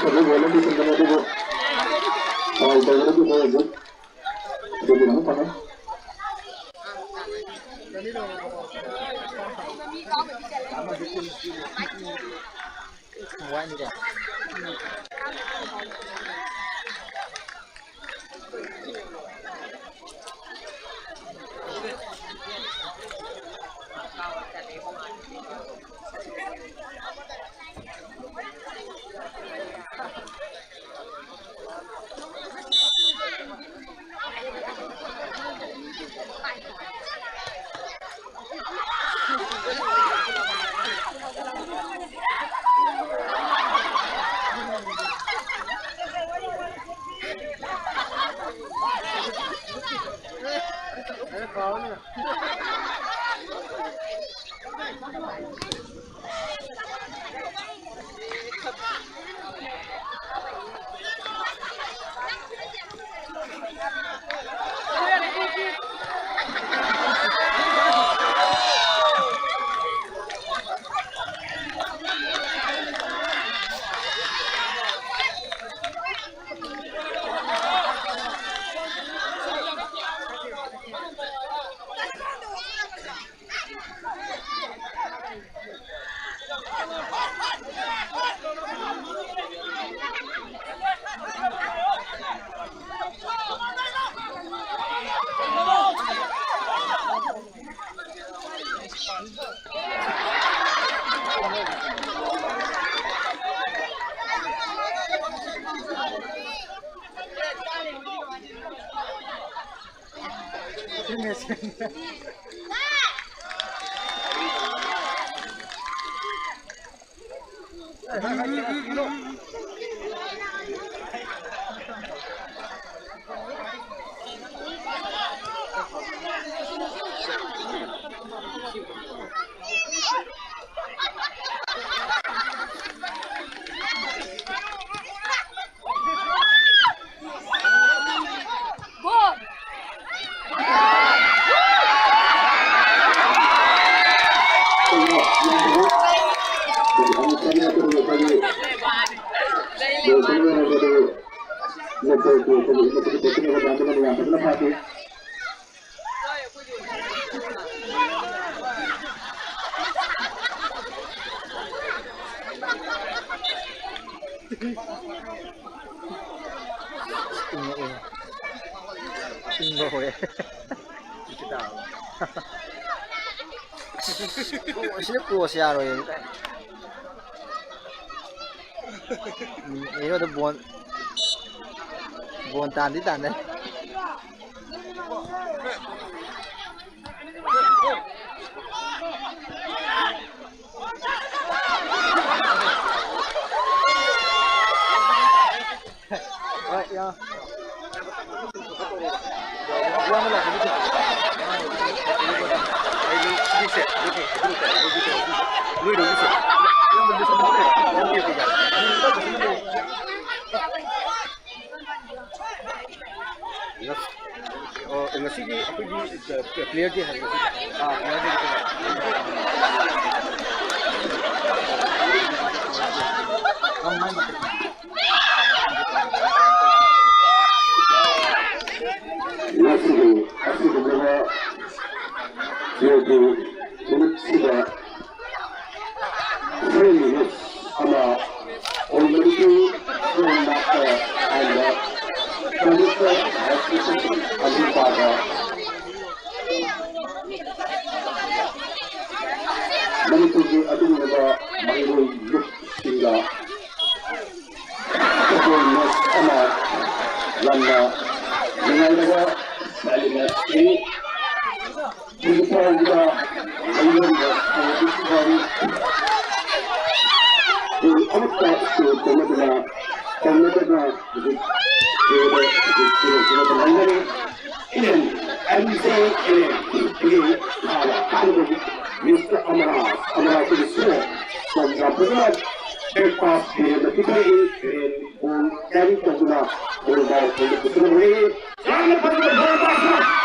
ꯐꯖꯕ ꯂꯝꯕꯤ ꯊꯤꯡꯕꯅꯤ, ꯑꯗꯨꯕꯨ ꯐꯥꯎꯜ ꯇꯧꯕꯗꯒꯤ ꯃꯣꯏ ꯍꯧꯖꯤꯛ ꯑꯗꯨꯒꯤ ꯑꯃꯨꯛ ꯐꯪꯉꯦ꯫ ꯌꯥꯝ ꯐꯖꯅ ꯐꯥꯈꯤ꯫ ꯏꯪꯉꯛꯑꯦ꯫ ꯏꯪꯕ ꯍꯧꯔꯦ꯫ ꯑꯁꯤꯗ ꯀ꯭ꯔꯣꯁ ꯌꯥꯔꯣꯏ꯫ ꯎꯝ, ꯀꯩꯅꯣꯗ ꯕꯣꯟ, ꯕꯣꯟ ꯇꯥꯟꯗꯤ ꯇꯥꯟꯅꯩ꯫ ꯉꯁꯤꯒꯤ ꯑꯩꯈꯣꯏꯒꯤ ꯄ꯭ꯂꯦꯌꯔ ꯗꯦ ꯍꯥꯏꯕ ꯉꯁꯤ꯫ ꯑꯥ, ꯄ꯭ꯂꯦꯌꯔ ꯗꯦ꯫ ꯉꯁꯤꯒꯤ ꯑꯁꯤꯒꯨꯝꯂꯕ ꯄ꯭ꯂꯦꯌꯔ ꯗꯦ ꯅꯨꯃꯤꯠꯁꯤꯗ ꯐ꯭ꯔꯦꯟꯂꯤ ꯃꯦꯆ ꯑꯃ ꯑꯣꯏꯅꯔꯤꯕ ꯐ꯭ꯔꯦꯟ ꯃꯥꯁꯇꯔ ꯍꯥꯏꯔꯤꯕ ꯀꯟꯗꯛꯇꯔ ꯍꯥꯏ ꯁ꯭ꯀꯨꯜ ꯑꯗꯨ ꯄꯥꯕ ꯃꯅꯤꯄꯨꯔꯒꯤ ꯑꯗꯨꯒꯨꯝꯂꯕ ꯃꯍꯩꯔꯣꯏ ꯂꯨꯞꯁꯤꯡꯒ ꯐꯨꯠꯕꯣꯜ ꯃꯦꯆ ꯑꯃ ꯌꯥꯝꯅ ꯅꯨꯡꯉꯥꯏꯔꯕ ꯐ꯭ꯔꯦꯟꯂꯤ ꯃꯦꯆꯅꯤ꯫ ꯍꯧꯖꯤꯛ ꯐꯥꯎꯕꯗ ꯂꯩꯉꯝꯕ ꯍꯧꯖꯤꯛ ꯐꯥꯎꯕ ꯒꯣꯜ ꯑꯃꯠꯇ ꯁ꯭ꯀꯣꯔ ꯇꯧꯅꯗꯅ ꯇꯧꯅꯗꯅ ꯍꯧꯖꯤꯛ ꯄ꯭ꯂꯦꯗ ꯍꯧꯖꯤꯛ ꯄ꯭ꯂꯦ ꯇꯧꯅꯗꯅ ꯂꯩꯅꯔꯤ꯫ Eleven, M J eleven, play ꯐꯥꯕ ꯍꯥꯏꯕꯗꯤ ꯃꯤꯁꯇꯔ ꯑꯃꯔꯥꯖ, ꯑꯃꯔꯥꯖ ꯏꯁꯣꯔ, ꯁꯣꯝꯗ ꯐꯖꯅ ꯕ꯭ꯔꯦꯛꯐꯥꯁ ꯄꯤꯔꯦꯅ ꯄꯤꯊꯔꯛꯏ꯫ ꯏꯂꯦꯟ ꯒꯣꯜ ꯀꯦꯔꯤ ꯇꯧꯗꯨꯅ ꯒꯣꯜ ꯃꯥꯏ ꯐꯣꯡꯗꯣꯛꯄꯁꯤꯅ ꯂꯣꯏꯔꯦ꯫ ꯌꯥꯝꯅ ꯐꯖꯕ ꯕꯣꯜ ꯄꯥꯁ꯫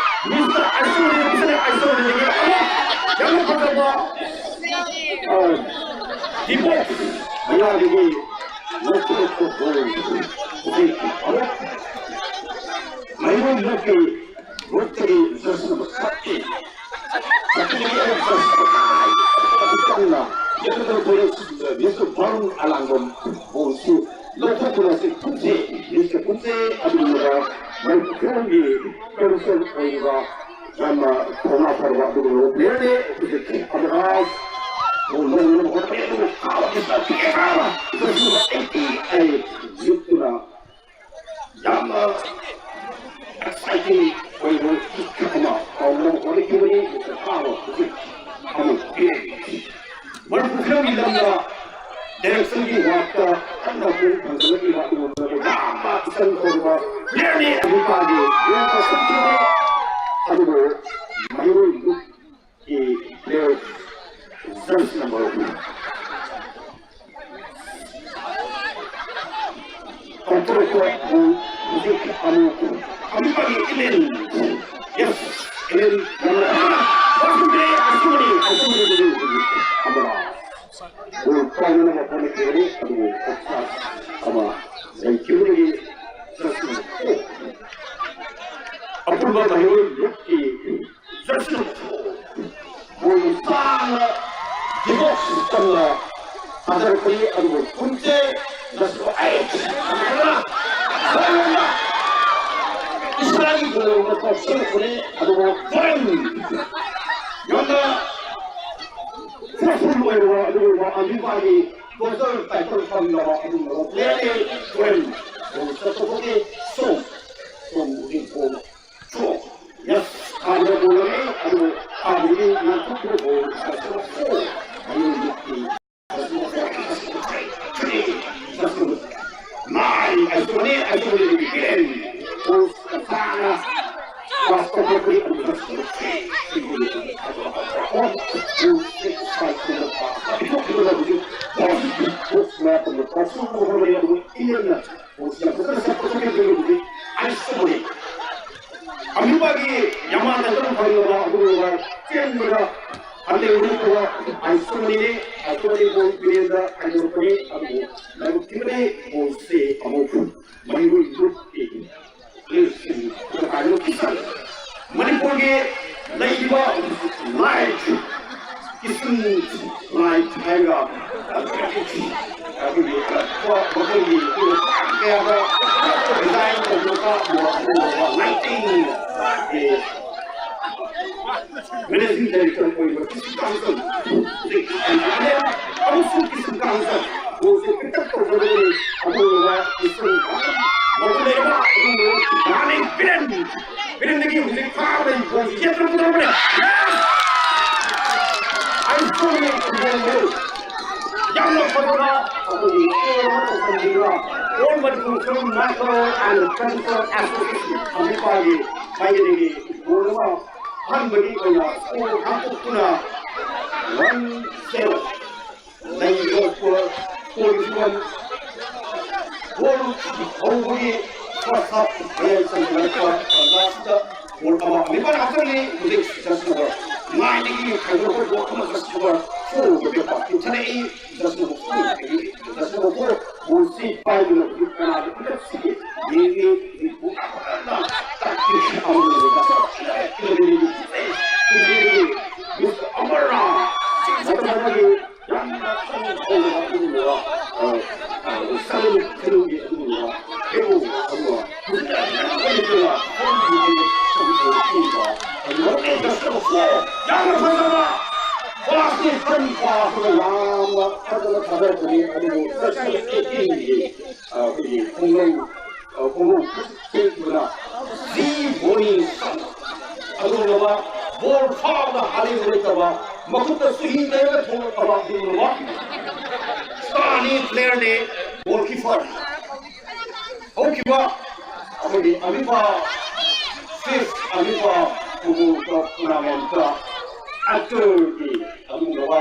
ꯃꯤꯁꯇꯔ ꯑꯁꯣꯔꯤ ꯍꯥꯏꯕꯁꯤꯅ ꯑꯁꯣꯔꯤꯗꯒꯤ ꯑꯃꯨꯛ ꯌꯥꯝꯅ ꯐꯖꯕ, ꯑ, ꯗꯤꯕꯣꯛꯁ ꯃꯌꯥꯗꯒꯤ ꯃꯩꯔꯣꯏ ꯂꯣꯛꯀꯤ ꯒ꯭ꯔꯨꯞꯇꯒꯤ ꯖꯁ ꯅꯝꯕꯔ ꯊꯥꯔꯇꯤ꯫ ꯆꯠꯄꯤꯒꯅꯤ ꯑꯩꯅ ꯖꯁ ꯅꯝꯕꯔ ꯅꯥꯏꯟ꯫ ꯑꯗꯨ ꯀꯟꯅ ꯌꯦꯡꯒꯗꯕ ꯄꯣꯏꯟꯠ ꯃꯤꯁꯇꯔ ꯚꯥꯔꯨꯟ ꯑꯂꯥꯡꯕꯝ ꯕꯣꯜꯁꯤ ꯂꯧꯊꯣꯛꯇꯨꯅ ꯁꯤ ꯊꯨꯝꯖꯦ, ꯃꯤꯁꯇꯔ ꯊꯨꯝꯖꯦ ꯑꯗꯨꯒꯨꯝꯂꯕ ꯃꯩꯈꯨꯒꯤ ꯀꯔꯞꯁꯟ ꯑꯣꯏꯔꯤꯕ ꯌꯥꯝꯅ ꯊꯧꯅꯥ ꯐꯔꯕ ꯑꯗꯨꯒꯨꯝꯂꯕ ꯄ꯭ꯂꯦꯌꯔꯅꯤ꯫ ꯍꯧꯖꯤꯛ ꯑꯃꯔꯥꯖ ꯕꯣꯜ ꯂꯧꯅꯕ ꯍꯣꯠꯅꯔꯤ ꯑꯗꯨꯕꯨ ꯀꯥꯎꯕꯒꯤ ꯁꯔꯨꯛ ꯄꯤꯔꯦ꯫ ꯀꯥꯎꯕ ꯃꯁꯤꯁꯨ ꯑꯩꯠꯇꯤ ꯑꯩꯠ ꯌꯨꯠꯇꯨꯅ ꯌꯥꯝꯅ ꯑꯦꯛꯁꯥꯏꯇꯤꯡ ꯑꯣꯏꯕ ꯀꯤꯛ ꯑꯃ ꯀꯥꯎꯅꯕ ꯍꯣꯠꯅꯈꯤꯕꯅꯤ꯫ ꯃꯤꯁꯇꯔ ꯀꯥꯎꯕ ꯍꯧꯖꯤꯛ ꯑꯃꯨꯛ ꯄꯤꯔꯦ꯫ ꯃꯅꯤꯄꯨꯔ ꯐꯤꯂꯝꯒꯤ ꯂꯝꯗ ꯗꯥꯏꯔꯦꯛꯁꯟꯒꯤ ꯋꯥꯛꯇ ꯀꯟꯅ ꯄꯨꯛꯅꯤꯡ ꯊꯧꯒꯠꯂꯛꯂꯤꯕ ꯑꯗꯨꯒꯨꯝꯂꯕ ꯌꯥꯝꯅ ꯏꯆꯪ ꯐꯪꯕ ꯄ꯭ꯂꯦꯌꯔꯅꯤ ꯑꯐ꯭ꯔꯤꯀꯥꯒꯤ ꯌꯨꯝꯗ ꯁꯛꯈꯤꯕ ꯑꯗꯨꯕꯨ ꯃꯩꯔꯣꯏ ꯒ꯭ꯔꯨꯞꯀꯤ ꯄ꯭ꯂꯦꯌꯔ ꯖꯔꯁꯤ ꯅꯝꯕꯔ ꯀꯥꯎꯊꯣꯔꯛꯄ ꯕꯣꯜ ꯍꯧꯖꯤꯛ ꯑꯃꯨꯛ ꯑꯃꯨꯛꯀꯒꯤ ꯏꯂꯦꯟ꯫ ꯌꯦꯁ, ꯏꯂꯦꯟ ꯌꯥꯝꯅ ꯐꯖꯅ ꯄꯥꯁ ꯄꯤꯔꯦ꯫ ꯑꯁꯨꯝꯅꯤ, ꯑꯁꯨꯝꯅꯤ, ꯑꯁꯨꯝꯅꯤ, ꯑꯁꯨꯝꯅꯤ꯫ ꯑꯃꯅ ꯒꯣꯜ ꯀꯥꯎꯅꯅꯕ ꯍꯣꯠꯅꯈꯤꯕꯅꯤ, ꯑꯗꯨꯕꯨ ꯑꯣꯐꯁꯥꯏꯗ ꯑꯃ ꯂꯩꯈꯤꯕꯗꯒꯤ ꯖꯔꯁꯤ ꯅꯝꯕꯔ ꯐꯣꯔ, ꯑꯄꯨꯟꯕ ꯃꯍꯩꯔꯣꯏ ꯒ꯭ꯔꯨꯞꯀꯤ ꯖꯔꯁꯤ ꯅꯝꯕꯔ ꯐꯣꯔ, ꯒꯣꯜ ꯁꯥꯡꯅ ꯗꯤꯕꯣꯛꯁ ꯆꯪꯅ ꯊꯥꯗꯔꯛꯄꯅꯤ, ꯑꯗꯨꯕꯨ ꯀꯨꯟꯁꯦ ꯖꯔꯁꯤ ꯅꯝꯕꯔ ꯑꯩꯠ, ꯏꯁꯥꯒꯤ ꯒꯣꯜ ꯀꯥꯎꯁꯤꯜꯂꯛꯄꯅꯤ, ꯑꯗꯨꯕꯨ ꯐꯣꯔꯦꯟ ꯌꯥꯝꯅ ꯐꯣꯔꯁꯐꯨꯜ ꯑꯣꯏꯔꯕ ꯑꯗꯨꯒꯨꯝꯕ ꯑꯃꯦꯔꯤꯀꯥꯒꯤ ꯀ꯭ꯋꯥꯇꯔ ꯇꯥꯏꯇꯜ ꯐꯪꯂꯕ ꯑꯗꯨꯒꯨꯝꯂꯕ ꯄ꯭ꯂꯦꯌꯔꯅꯤ ꯐꯣꯔꯦꯟ꯫ ꯒꯣꯜ ꯆꯠꯊꯣꯛꯄꯒꯤ ꯁꯣꯝ, ꯁꯣꯝ ꯍꯧꯖꯤꯛ ꯒꯣꯜ ꯊ꯭ꯔꯣ꯫ ꯌꯦꯁ, ꯊꯥꯕꯗ ꯒꯣꯜ ꯑꯃꯅꯤ, ꯑꯗꯨꯕꯨ ꯊꯥꯕꯗꯒꯤ ꯉꯥꯛꯊꯣꯛꯈꯤꯕ ꯒꯣꯜ ꯖꯔꯁꯤ ꯅꯝꯕꯔ ꯐꯣꯔ, ꯃꯌꯨꯝ ꯂꯤꯛꯀꯤ ꯅꯥꯏꯟ ꯑꯁꯤꯕꯨꯅꯤ, ꯑꯁꯤꯕꯨꯅꯤ ꯒꯤꯂꯦꯟ꯫ ꯄꯣꯁ ꯀꯟꯊꯥꯅ ꯄꯥꯁ ꯇꯧꯔꯛꯄꯅꯤ, ꯑꯗꯨꯒ ꯄꯣꯁ ꯃꯌꯥ ꯇꯝꯅ ꯄꯥꯁ ꯇꯧꯔꯛꯄꯅꯤ, ꯑꯗꯨꯕꯨ ꯏꯪꯂꯦꯟꯅ ꯄꯣꯁ ꯌꯥꯝ ꯐꯖꯅ ꯁꯦꯝꯗꯣꯛꯆꯈꯤꯕꯗꯒꯤ ꯍꯧꯖꯤꯛ ꯑꯁꯤꯕꯨꯅꯤ꯫ ꯑꯃꯦꯔꯤꯀꯥꯒꯤ ꯌꯥꯃꯥꯜ ꯅꯠꯇꯅ ꯐꯪꯂꯕ ꯑꯗꯨꯒꯨꯝꯂꯕ ꯆꯦꯟꯕꯗ ꯑꯗꯨꯗꯩ ꯍꯧꯔꯛꯄ ꯑꯥꯏꯁꯣꯅꯤꯅꯦ, ꯑꯥꯏꯁꯣꯅꯤ ꯕꯣꯜ ꯄꯤꯔꯦꯟꯗ ꯈꯥꯏꯗꯣꯔꯛꯄꯅꯤ꯫ ꯑꯗꯨꯕꯨ ꯂꯥꯏꯕꯛ ꯊꯤꯕꯗꯤ ꯕꯣꯜꯁꯦ ꯑꯃꯨꯛ ꯃꯩꯔꯣꯏ ꯒ꯭ꯔꯨꯞꯀꯤ ꯄ꯭ꯂꯦꯌꯔꯁꯤꯡ ꯈꯥꯏꯗꯣꯔꯛꯈꯤ꯫ ꯃꯅꯤꯄꯨꯔꯒꯤ ꯂꯩꯔꯤꯕ ꯂꯥꯏꯠ, ꯀꯤꯁꯟ ꯂꯥꯏꯠ ꯍꯥꯏꯔꯒ ꯑꯩꯈꯣꯏꯒꯤ ꯑꯔꯛꯄ ꯃꯈꯜꯒꯤ ꯀꯌꯥꯗ ꯗꯤꯖꯥꯏꯟ ꯇꯧꯗꯨꯅ ꯂꯥꯏꯇꯤꯡ ꯃꯦꯅꯦꯖꯤꯡ ꯗꯥꯏꯔꯦꯛꯇꯔ ꯑꯣꯏꯕ ꯀꯤꯁꯟ ꯀꯥꯡꯖꯝ ꯑꯃꯁꯨꯡ ꯀꯤꯁꯟ ꯀꯥꯡꯖꯝ ꯕꯣꯜꯁꯦ ꯄꯤꯛꯇꯛ ꯇꯧꯖꯕꯅꯤ꯫ ꯑꯗꯨꯒ ꯀꯤꯁꯟ ꯀꯥꯡꯖꯝ ꯃꯒꯨꯟ ꯂꯩꯔꯕ ꯑꯗꯨꯒꯨꯝꯂꯕ ꯅꯍꯥꯅꯤ ꯕꯤꯔꯦꯟ꯫ ꯕꯤꯔꯦꯟꯗꯒꯤ ꯍꯧꯖꯤꯛ ꯐꯥꯕꯗ ꯕꯣꯜ ꯌꯦꯠꯇꯨꯅ ꯄꯨꯊꯣꯔꯛꯄꯅꯦ꯫ ꯑꯩ ꯁꯣꯏꯗꯅ ꯐꯨꯠꯕꯣꯜ ꯌꯥꯝꯅ ꯐꯖꯕ ꯑꯩꯈꯣꯏꯒꯤ ꯁ꯭ꯀꯣꯔ ꯑꯃ ꯇꯧꯁꯤꯟꯕꯤꯕ All Manipur Film Maker and Producer Association ꯑꯃꯦꯔꯤꯀꯥꯒꯤ ꯃꯥꯏꯀꯩꯗꯒꯤ ꯒꯣꯜ ꯑꯃ ꯑꯍꯥꯟꯕꯒꯤ ꯑꯣꯏꯅ ꯁ꯭ꯀꯣꯔ ꯍꯥꯞꯇꯣꯛꯇꯨꯅ one zero ꯂꯩꯔꯤꯕ ꯁ꯭ꯀꯣꯔ ꯁ꯭ꯀꯣꯔꯒꯤ ꯐꯤꯕꯝ ꯒꯣꯜ ꯍꯧꯕꯒꯤ ꯐꯥꯔꯁ ꯍꯥꯐ ꯃꯌꯥꯏ ꯆꯟꯅꯔꯛꯄ ꯇꯥꯟꯖꯥ ꯑꯁꯤꯗ ꯒꯣꯜ ꯑꯃ ꯑꯃꯦꯔꯤꯀꯥꯅ ꯍꯥꯞꯆꯜꯂꯤ꯫ ꯍꯧꯖꯤꯛ ꯖꯁ ꯅꯝꯕꯔ ꯅꯥꯏꯟꯗꯒꯤ ꯈꯥꯏꯗꯣꯔꯛꯄ ꯒꯣꯜ ꯑꯃ ꯖꯁ ꯅꯝꯕꯔ ꯐꯣꯔ ꯋꯤꯀꯦꯠ ꯄꯥꯁ ꯄꯤꯊꯔꯛꯏ꯫ ꯖꯁ ꯅꯝꯕꯔ ꯐꯣꯔꯗꯒꯤ ꯖꯁ ꯅꯝꯕꯔ ꯐꯣꯔ ꯕꯣꯜꯁꯤ ꯄꯥꯏꯗꯨꯅ ꯍꯧꯖꯤꯛ ꯀꯅꯥꯒꯤ ꯈꯨꯠꯇ ꯁꯤꯒꯦ ꯌꯦꯡꯉꯤ꯫ ꯍꯧꯖꯤꯛ ꯕꯣꯜ ꯐꯖꯅ ꯇꯥꯛꯄꯤ ꯑꯃ ꯂꯩꯔꯦ꯫ ꯖꯁ ꯅꯝꯕꯔ ꯏꯂꯦꯚꯦꯟꯗꯒꯤ ꯖꯁ ꯅꯝꯕꯔ ꯏꯂꯦꯚꯦꯟꯗꯒꯤ ꯃꯤꯁꯇꯔ ꯑꯃꯔ ꯃꯇꯝ ꯑꯃꯒꯤ ꯌꯥꯝꯅ ꯈꯪꯍꯧꯔꯕ ꯑꯗꯨꯒꯨꯝꯂꯕ, ꯑ, ꯑ, ꯁꯔꯨ ꯁꯔꯨꯒꯤ ꯑꯗꯨꯒꯨꯝꯂꯕ ꯍꯦꯔꯣ ꯑꯗꯨꯒ ꯍꯧꯖꯤꯛ ꯌꯥꯝꯅ ꯂꯩꯇ꯭ꯔꯕ ꯍꯧꯖꯤꯛ ꯍꯧꯖꯤꯛ ꯁꯔꯨ ꯁꯔꯨ ꯄꯤꯕ ꯂꯧꯅꯦ ꯖꯁ ꯅꯝꯕꯔ ꯐꯣꯔ ꯌꯥꯝꯅ ꯐꯖꯕ ꯀ꯭ꯂꯥꯁꯅꯤ꯫ ꯐꯟ ꯀ꯭ꯂꯥꯁꯇꯨꯅ ꯌꯥꯝꯅ ꯐꯖꯅ ꯊꯥꯗꯔꯛꯄꯅꯤ꯫ ꯑꯗꯨꯕꯨ ꯖꯁ ꯅꯝꯕꯔ ꯑꯩꯠꯇꯤꯟꯒꯤ, ꯑ, ꯑꯩꯈꯣꯏꯒꯤ ꯈꯣꯡꯂꯧ, ꯑ, ꯈꯣꯡꯎꯞ ꯁꯦꯠꯈꯤꯕꯅ ꯖꯤ ꯕꯣꯅꯤ ꯁꯪ ꯑꯗꯨꯒꯨꯝꯂꯕ ꯕꯣꯜ ꯐꯥꯎꯅ ꯍꯥꯂꯦꯟ ꯂꯩꯇꯕ ꯃꯈꯨꯠꯇ ꯆꯨꯍꯤ ꯇꯩꯔꯒ ꯊꯣꯛꯂꯛꯄ ꯑꯗꯨꯒꯨꯝꯂꯕ ꯁ꯭ꯇꯥꯔꯅꯤ ꯄ꯭ꯂꯦꯌꯔꯅꯤ ꯒꯣꯜꯀꯤꯄꯔ꯫ ꯍꯧꯈꯤꯕ ꯑꯩꯈꯣꯏꯒꯤ ꯑꯃꯤꯄꯥ ꯐꯤꯐ ꯑꯃꯤꯄꯥ ꯐꯨꯠꯕꯣꯜ ꯀꯞ ꯇꯣꯔꯅꯥꯃꯦꯟꯠꯇ ꯑꯦꯛꯇꯔꯒꯤ ꯑꯗꯨꯒꯨꯝꯂꯕ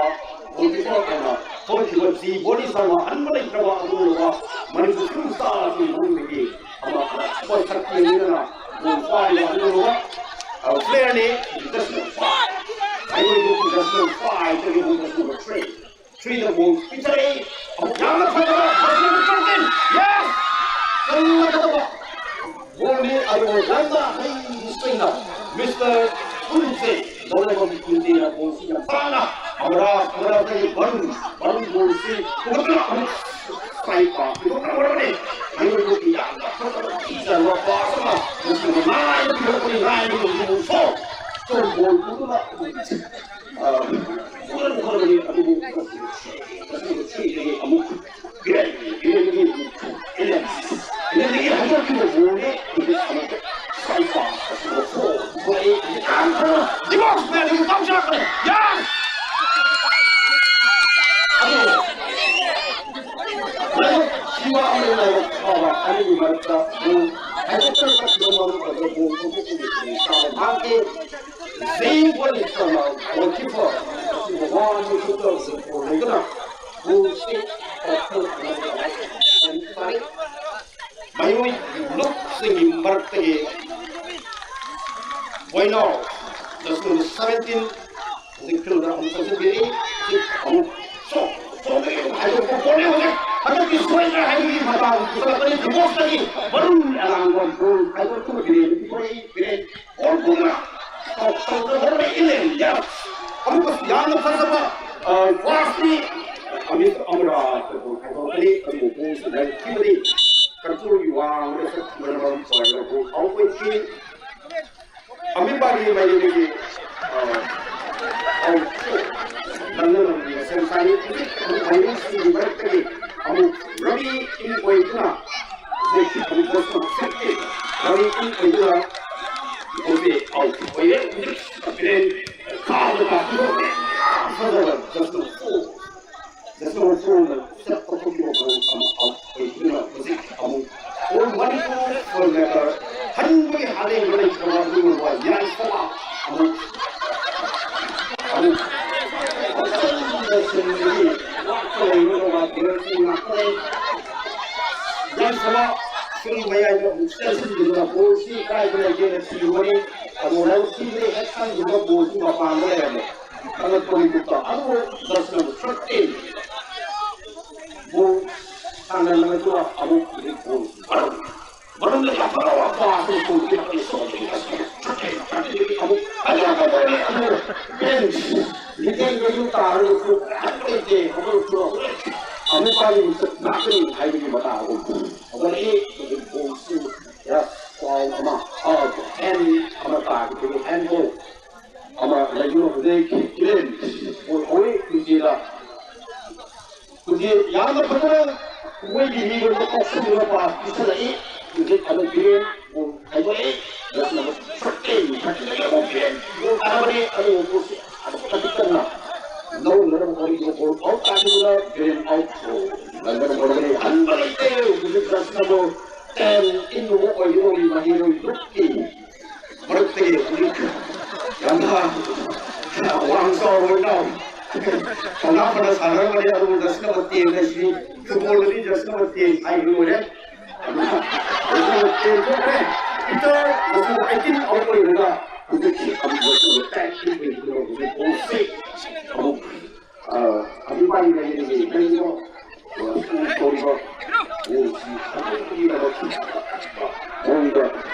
ꯒꯣꯜꯀꯤꯄꯔ ꯑꯣꯏꯅ ꯊꯣꯛꯈꯤꯕ ꯖꯤ ꯕꯣꯅꯤ ꯁꯪꯅ ꯑꯍꯟꯕ ꯂꯩꯇ꯭ꯔꯕ ꯑꯗꯨꯒꯨꯝꯂꯕ ꯃꯅꯤꯄꯨꯔ ꯐꯤꯂꯝ ꯁ꯭ꯇꯥꯔꯁꯤꯡꯒꯤ ꯃꯅꯨꯡꯗꯒꯤ ꯑꯃ ꯑꯅꯧꯕ ꯁꯛꯇꯤ ꯂꯩꯅꯅ ꯕꯣꯜ ꯄꯥꯏꯔꯤꯕ ꯑꯗꯨꯒꯨꯝꯂꯕ, ꯑ, ꯄ꯭ꯂꯦꯌꯔꯅꯤ꯫ ꯖꯁ ꯅꯝꯕꯔ ꯐꯥꯏꯚ ꯍꯥꯏꯕ Number five, the number three. Three the ball. ꯄꯤꯊꯔꯛꯏ꯫ ꯑꯃꯨꯛ ꯌꯥꯝꯅ ꯐꯖꯕ ꯖꯁꯃꯤꯟ ꯀꯔꯇꯤꯟ꯫ Yes! ꯆꯟꯒꯗꯕ ꯕꯣꯜꯅꯤ꯫ ꯑꯗꯨꯕꯨ ꯌꯥꯝꯅ ꯍꯩꯁꯤꯡꯅ ꯃꯤꯁꯇꯔ ꯀꯨꯟꯁꯦ ꯂꯧꯔꯦꯕ꯫ ꯀꯨꯟꯁꯦꯅ ꯕꯣꯜꯁꯤ ꯌꯥꯝ ꯁꯥꯡꯅ ꯑꯃꯔꯥ, ꯑꯃꯔꯥꯗꯒꯤ ꯕꯔꯨꯟ, ꯕꯔꯨꯟ ꯕꯣꯜꯁꯤ ꯄꯨꯈꯠꯇꯨꯅ ꯑꯃꯨꯛ ꯁ꯭ꯇ꯭ꯔꯥꯏꯛ ꯄꯥꯁ ꯄꯤꯊꯣꯛꯈ꯭ꯔꯕꯅꯤ꯫ ꯃꯤꯑꯣꯏꯕꯒꯤ ꯌꯥꯝꯅ ꯐꯖꯕ ꯊꯤꯖꯔꯕ ꯄꯥꯁ ꯑꯃ ꯃꯁꯤꯅ ꯉꯥꯏꯕ ꯄꯤꯔꯛꯄꯅꯤ꯫ ꯉꯥꯏꯕ ꯉꯝꯗꯕ ꯁꯣ ꯁꯣ ꯕꯣꯜ ꯄꯨꯗꯨꯅ ꯁꯤꯕ ꯑꯃ ꯂꯥꯏꯕꯛ ꯐꯕ ꯑꯅꯤꯒꯤ ꯃꯔꯛꯇ ꯕꯣꯜ ꯍꯥꯏꯗꯣꯛꯇꯅ ꯆꯠꯈꯤꯕ ꯃꯔꯨꯞ ꯑꯗꯨ ꯕꯣꯜ ꯊꯣꯛꯄ ꯀꯨꯝꯕ ꯀꯨꯝꯕ ꯆꯥꯕ ꯃꯍꯥꯛꯀꯤ ꯖꯦ ꯋꯥꯔꯤꯁꯇꯅ ꯒꯣꯜꯀꯤꯄꯔ ꯁꯤꯕ ꯋꯥꯟ ꯃꯤꯇꯔ ꯒꯣꯜ ꯂꯩꯗꯨꯅ ꯒꯣꯜꯁꯤ ꯃꯤꯑꯣꯏ ꯂꯨꯞꯁꯤꯡꯒꯤ ꯃꯔꯛꯇꯒꯤ ꯕꯣꯏꯅꯣ, ꯖꯔꯁꯤ ꯅꯝꯕꯔ ꯁꯚꯦꯟꯇꯤꯟ, ꯍꯧꯖꯤꯛ ꯐꯤꯜꯗ ꯑꯃꯨꯛ ꯆꯪꯁꯤꯟꯕꯤꯔꯛꯏ꯫ ꯍꯧꯖꯤꯛ ꯑꯃꯨꯛ ꯁꯣ-, ꯁꯣꯝꯗꯒꯤ ꯑꯃꯨꯛ ꯍꯥꯏꯗꯣꯛꯄ ꯕꯣꯜꯅꯤ꯫ ꯍꯧꯖꯤꯛ ꯍꯟꯗꯛꯀꯤ ꯁꯣꯏꯗ꯭ꯔꯦ ꯍꯥꯏꯕꯒꯤ ꯃꯇꯥꯒꯨꯝ ꯄꯨꯁꯜꯂꯛꯄꯅꯤ꯫ ꯗꯤꯕꯣꯁꯇꯒꯤ ꯃꯔꯨ ꯑꯔꯥꯡꯕ ꯕꯣꯜ ꯍꯥꯏꯗꯣꯛꯇꯨꯅ ꯕꯤꯔꯦꯟ ꯄꯤꯊꯣꯔꯛꯏ꯫ ꯕꯤꯔꯦꯟ ꯒꯣꯜ ꯄꯨꯟꯅ ꯇꯧ-, ꯇꯧꯗꯅ ꯍꯣꯠꯅꯔꯛꯏ꯫ ꯌꯦꯁ! ꯑꯃꯨꯛꯀꯁꯨ ꯌꯥꯝꯅ ꯐꯖꯕ, ꯑ, ꯄꯥꯁꯅꯤ꯫ ꯑꯃꯤꯠ ꯑꯃꯔꯥ ꯍꯥꯏꯗꯣꯛꯄꯅꯤ꯫ ꯑꯗꯨꯕꯨ ꯕꯣꯜꯁꯤ ꯂꯥꯏꯔꯤꯛꯈꯤꯕꯅꯤ꯫ ꯀꯟꯇ꯭ꯔꯣꯜꯒꯤ ꯋꯥꯡꯃꯗ ꯆꯠꯈꯤꯕꯅ ꯃꯔꯝ ꯑꯣꯏꯔꯒ ꯕꯣꯜ ꯑꯥꯎꯠ ꯑꯣꯏꯈꯤ꯫ ꯑꯃꯤꯠ ꯄꯥꯔꯤ ꯃꯥꯏꯀꯩꯗꯒꯤ, ꯑ, ꯑꯥꯎꯠ ꯅꯪꯅ ꯉꯝꯕꯤ ꯃꯁꯦꯟ ꯁꯥꯟꯅꯩ꯫ ꯍꯧꯖꯤꯛ ꯑꯃꯨꯛ ꯐꯥꯏꯅꯦꯜꯁꯤꯡꯒꯤ ꯃꯔꯛꯇꯒꯤ ꯑꯃꯨꯛ ꯔꯕꯤ ꯏꯟ ꯑꯣꯏꯗꯨꯅ ꯍꯧꯖꯤꯛ ꯑꯃꯨꯛ ꯖꯁ ꯐꯤꯐꯇꯤꯟ ꯔꯕꯤ ꯏꯟ ꯑꯣꯏꯗꯨꯅ ꯍꯧꯖꯤꯛ ꯑꯥꯎꯠ ꯑꯣꯏꯔꯦ꯫ ꯍꯧꯖꯤꯛ ꯕꯤꯔꯦꯟ ꯀꯥꯎꯗ ꯀꯥꯎꯊꯣꯛꯈ꯭ꯔꯦ꯫ ꯐꯖꯕ ꯖꯁ ꯐꯣꯔ꯫ ꯖꯁ ꯅꯝꯕꯔ ꯐꯣꯔꯅ ꯆꯠꯄ ꯊꯣꯛꯈꯤꯕ ꯕꯣꯜ ꯑꯃ ꯑꯥꯎꯠ ꯑꯣꯏꯗꯨꯅ ꯍꯧꯖꯤꯛ ꯑꯃꯨꯛ ꯕꯣꯜ ꯃꯔꯤꯐꯨ ꯐꯣꯔ ꯃꯦꯇꯔ ꯍꯟꯕꯒꯤ ꯍꯥꯂꯦꯟꯗ ꯂꯩꯈ꯭ꯔꯕ ꯑꯗꯨꯒꯨꯝꯕ ꯌꯥꯏꯐꯕ ꯑꯃꯨꯛ, ꯑꯃꯨꯛ ꯄꯪꯆꯟꯗ ꯆꯟꯕꯒꯤ ꯋꯥꯠꯄ ꯂꯩꯕ ꯅꯣꯡꯃꯥꯏ ꯄꯦꯅꯥꯜꯇꯤ ꯉꯥꯛꯇ ꯂꯩ꯫ ꯌꯥꯏꯐꯕ ꯐꯤꯜ ꯃꯌꯥꯏꯗ ꯑꯃꯨꯛ ꯆꯟꯁꯤꯟꯈꯤꯗꯨꯅ ꯕꯣꯜꯁꯤ ꯀꯥꯏꯗ ꯂꯩꯒꯦꯅ ꯊꯤꯔꯨꯕꯅꯤ꯫ ꯑꯗꯨ ꯂꯧꯊꯤꯕꯗ ꯍꯦꯛ ꯆꯪꯈꯤꯕ ꯕꯣꯜꯁꯤ ꯃꯄꯥꯟꯗ ꯂꯩꯔꯝꯃꯦ꯫ ꯊꯥꯒꯠꯄꯒꯤ ꯃꯍꯨꯠꯇ ꯑꯗꯨꯕꯨ ꯖꯁ ꯅꯝꯕꯔ ꯊꯥꯔꯇꯤꯟ ꯕꯣꯜ ꯁꯥꯟꯅꯔꯝꯃꯤꯗꯨꯅ ꯑꯃꯨꯛ ꯍꯧꯖꯤꯛ ꯕꯣꯜ ꯃꯔꯨꯝ ꯃꯔꯨꯝꯗ ꯌꯥꯝ ꯐꯖꯕ ꯄꯥꯁ ꯑꯃ ꯇꯧꯈꯤ꯫ ꯊꯥꯔꯇꯤꯟꯗꯒꯤ ꯑꯃꯨꯛ ꯐꯖꯕ ꯕꯣꯜꯅꯤ ꯑꯗꯨ ꯕꯦꯟꯁ ꯃꯤꯠꯌꯦꯡꯗꯁꯨ ꯇꯥꯔꯒꯁꯨ ꯌꯥꯝ ꯂꯩꯇꯦ꯫ ꯑꯗꯨꯁꯨ ꯑꯃꯨꯛ ꯃꯥꯒꯤ ꯃꯤꯡꯆꯠ ꯉꯥꯛꯀꯅꯤ ꯍꯥꯏꯕꯒꯤ ꯃꯇꯥꯒꯨꯝ ꯍꯧꯒꯠꯂꯛꯏ꯫ ꯍꯧꯖꯤꯛ ꯕꯣꯜꯁꯤ ꯌꯥꯝ ꯐꯥꯎꯜ ꯑꯃ, ꯐꯥꯎꯜ, ꯍꯦꯟ ꯑꯃ ꯇꯥꯈꯤꯕꯒꯤ ꯍꯦꯟꯕꯣꯜ ꯑꯃ ꯂꯩꯗꯨꯅ ꯍꯧꯖꯤꯛ ꯀꯤꯂꯦꯟ ꯕꯣꯜ ꯍꯧꯔꯤ ꯀꯨꯖꯤꯗ꯫ ꯀꯨꯖꯤ ꯌꯥꯝꯅ ꯐꯖꯅ ꯃꯣꯏꯒꯤ ꯃꯤꯔꯣꯜꯗ ꯀꯥꯎꯁꯤꯟꯗꯨꯅ ꯄꯥꯁ ꯄꯤꯁꯤꯜꯂꯛꯏ꯫ ꯍꯧꯖꯤꯛ ꯑꯗꯨ ꯀꯤꯂꯦꯟ ꯕꯣꯜ ꯈꯥꯏꯗꯣꯛꯏ꯫ ꯖꯔꯁꯤ ꯅꯝꯕꯔ ꯐꯣꯔꯇꯤꯟ, ꯊꯥꯔꯇꯤꯟꯗꯒꯤ ꯑꯃꯨꯛ ꯀꯤꯂꯦꯟ ꯕꯣꯜ ꯇꯥꯔꯕꯅꯤ꯫ ꯑꯗꯨꯕꯨ ꯕꯣꯜꯁꯤ ꯑꯗꯨꯛꯀꯤ ꯃꯇꯤꯛ ꯀꯟꯅ ꯂꯧꯅꯅꯕ ꯍꯣꯠꯅꯈꯤꯕ ꯕꯣꯜ ꯑꯥꯎꯠ ꯇꯥꯈꯤꯗꯨꯅ ꯀꯤꯂꯦꯟ ꯑꯥꯎꯠ꯫ ꯂꯧꯅꯅꯕ ꯍꯣꯠꯅꯕꯅꯤ꯫ ꯍꯟꯕ ꯂꯩꯇꯦ꯫ ꯍꯧꯖꯤꯛ ꯖꯔꯁꯤ ꯅꯝꯕꯔ ꯇꯦꯟ ꯏꯟꯕꯕꯨ ꯑꯣꯏꯒꯗꯧꯔꯤ ꯃꯍꯩꯔꯣꯏ ꯒ꯭ꯔꯨꯞꯀꯤ ꯃꯔꯛꯇꯒꯤ ꯍꯧꯖꯤꯛ ꯌꯥꯝꯅ ꯋꯥꯡ ꯆꯥꯎꯔꯕ ꯏꯅꯥꯎ ꯀꯧꯅꯥ ꯐꯅ ꯁꯥꯟꯅꯔꯝꯕꯅꯤ, ꯑꯗꯨꯕꯨ ꯖꯔꯁꯤ ꯅꯝꯕꯔ ꯇꯦꯟ ꯑꯁꯤ ꯐꯨꯠꯕꯣꯜꯗꯗꯤ ꯖꯔꯁꯤ ꯅꯝꯕꯔ ꯇꯦꯟ ꯍꯥꯏꯕꯗꯨ ꯑꯣꯏꯔꯦ꯫ ꯑꯗꯨꯅ ꯖꯔꯁꯤ ꯅꯝꯕꯔ ꯇꯦꯟ ꯊꯣꯛꯈ꯭ꯔꯦ꯫ ꯄꯤꯇꯔ ꯖꯔꯁꯤ ꯅꯝꯕꯔ ꯑꯩꯠꯇꯤꯟ ꯑꯃꯨꯛ ꯑꯣꯏꯔꯒ ꯍꯧꯖꯤꯛ ꯑꯃꯨꯛ ꯖꯔꯁꯤ ꯅꯝꯕꯔ ꯇꯦꯟ ꯑꯣꯏꯔꯒ ꯍꯧꯖꯤꯛ ꯕꯣꯜꯁꯤ ꯑꯃꯨꯛ ꯑ, ꯑꯗꯨꯃꯥꯏꯅ ꯂꯩꯔꯤꯉꯩ ꯀꯩꯅꯣ, ꯑ, ꯇꯧꯔꯤꯕ ꯃꯑꯣꯡꯁꯤ ꯃꯑꯣꯡꯗ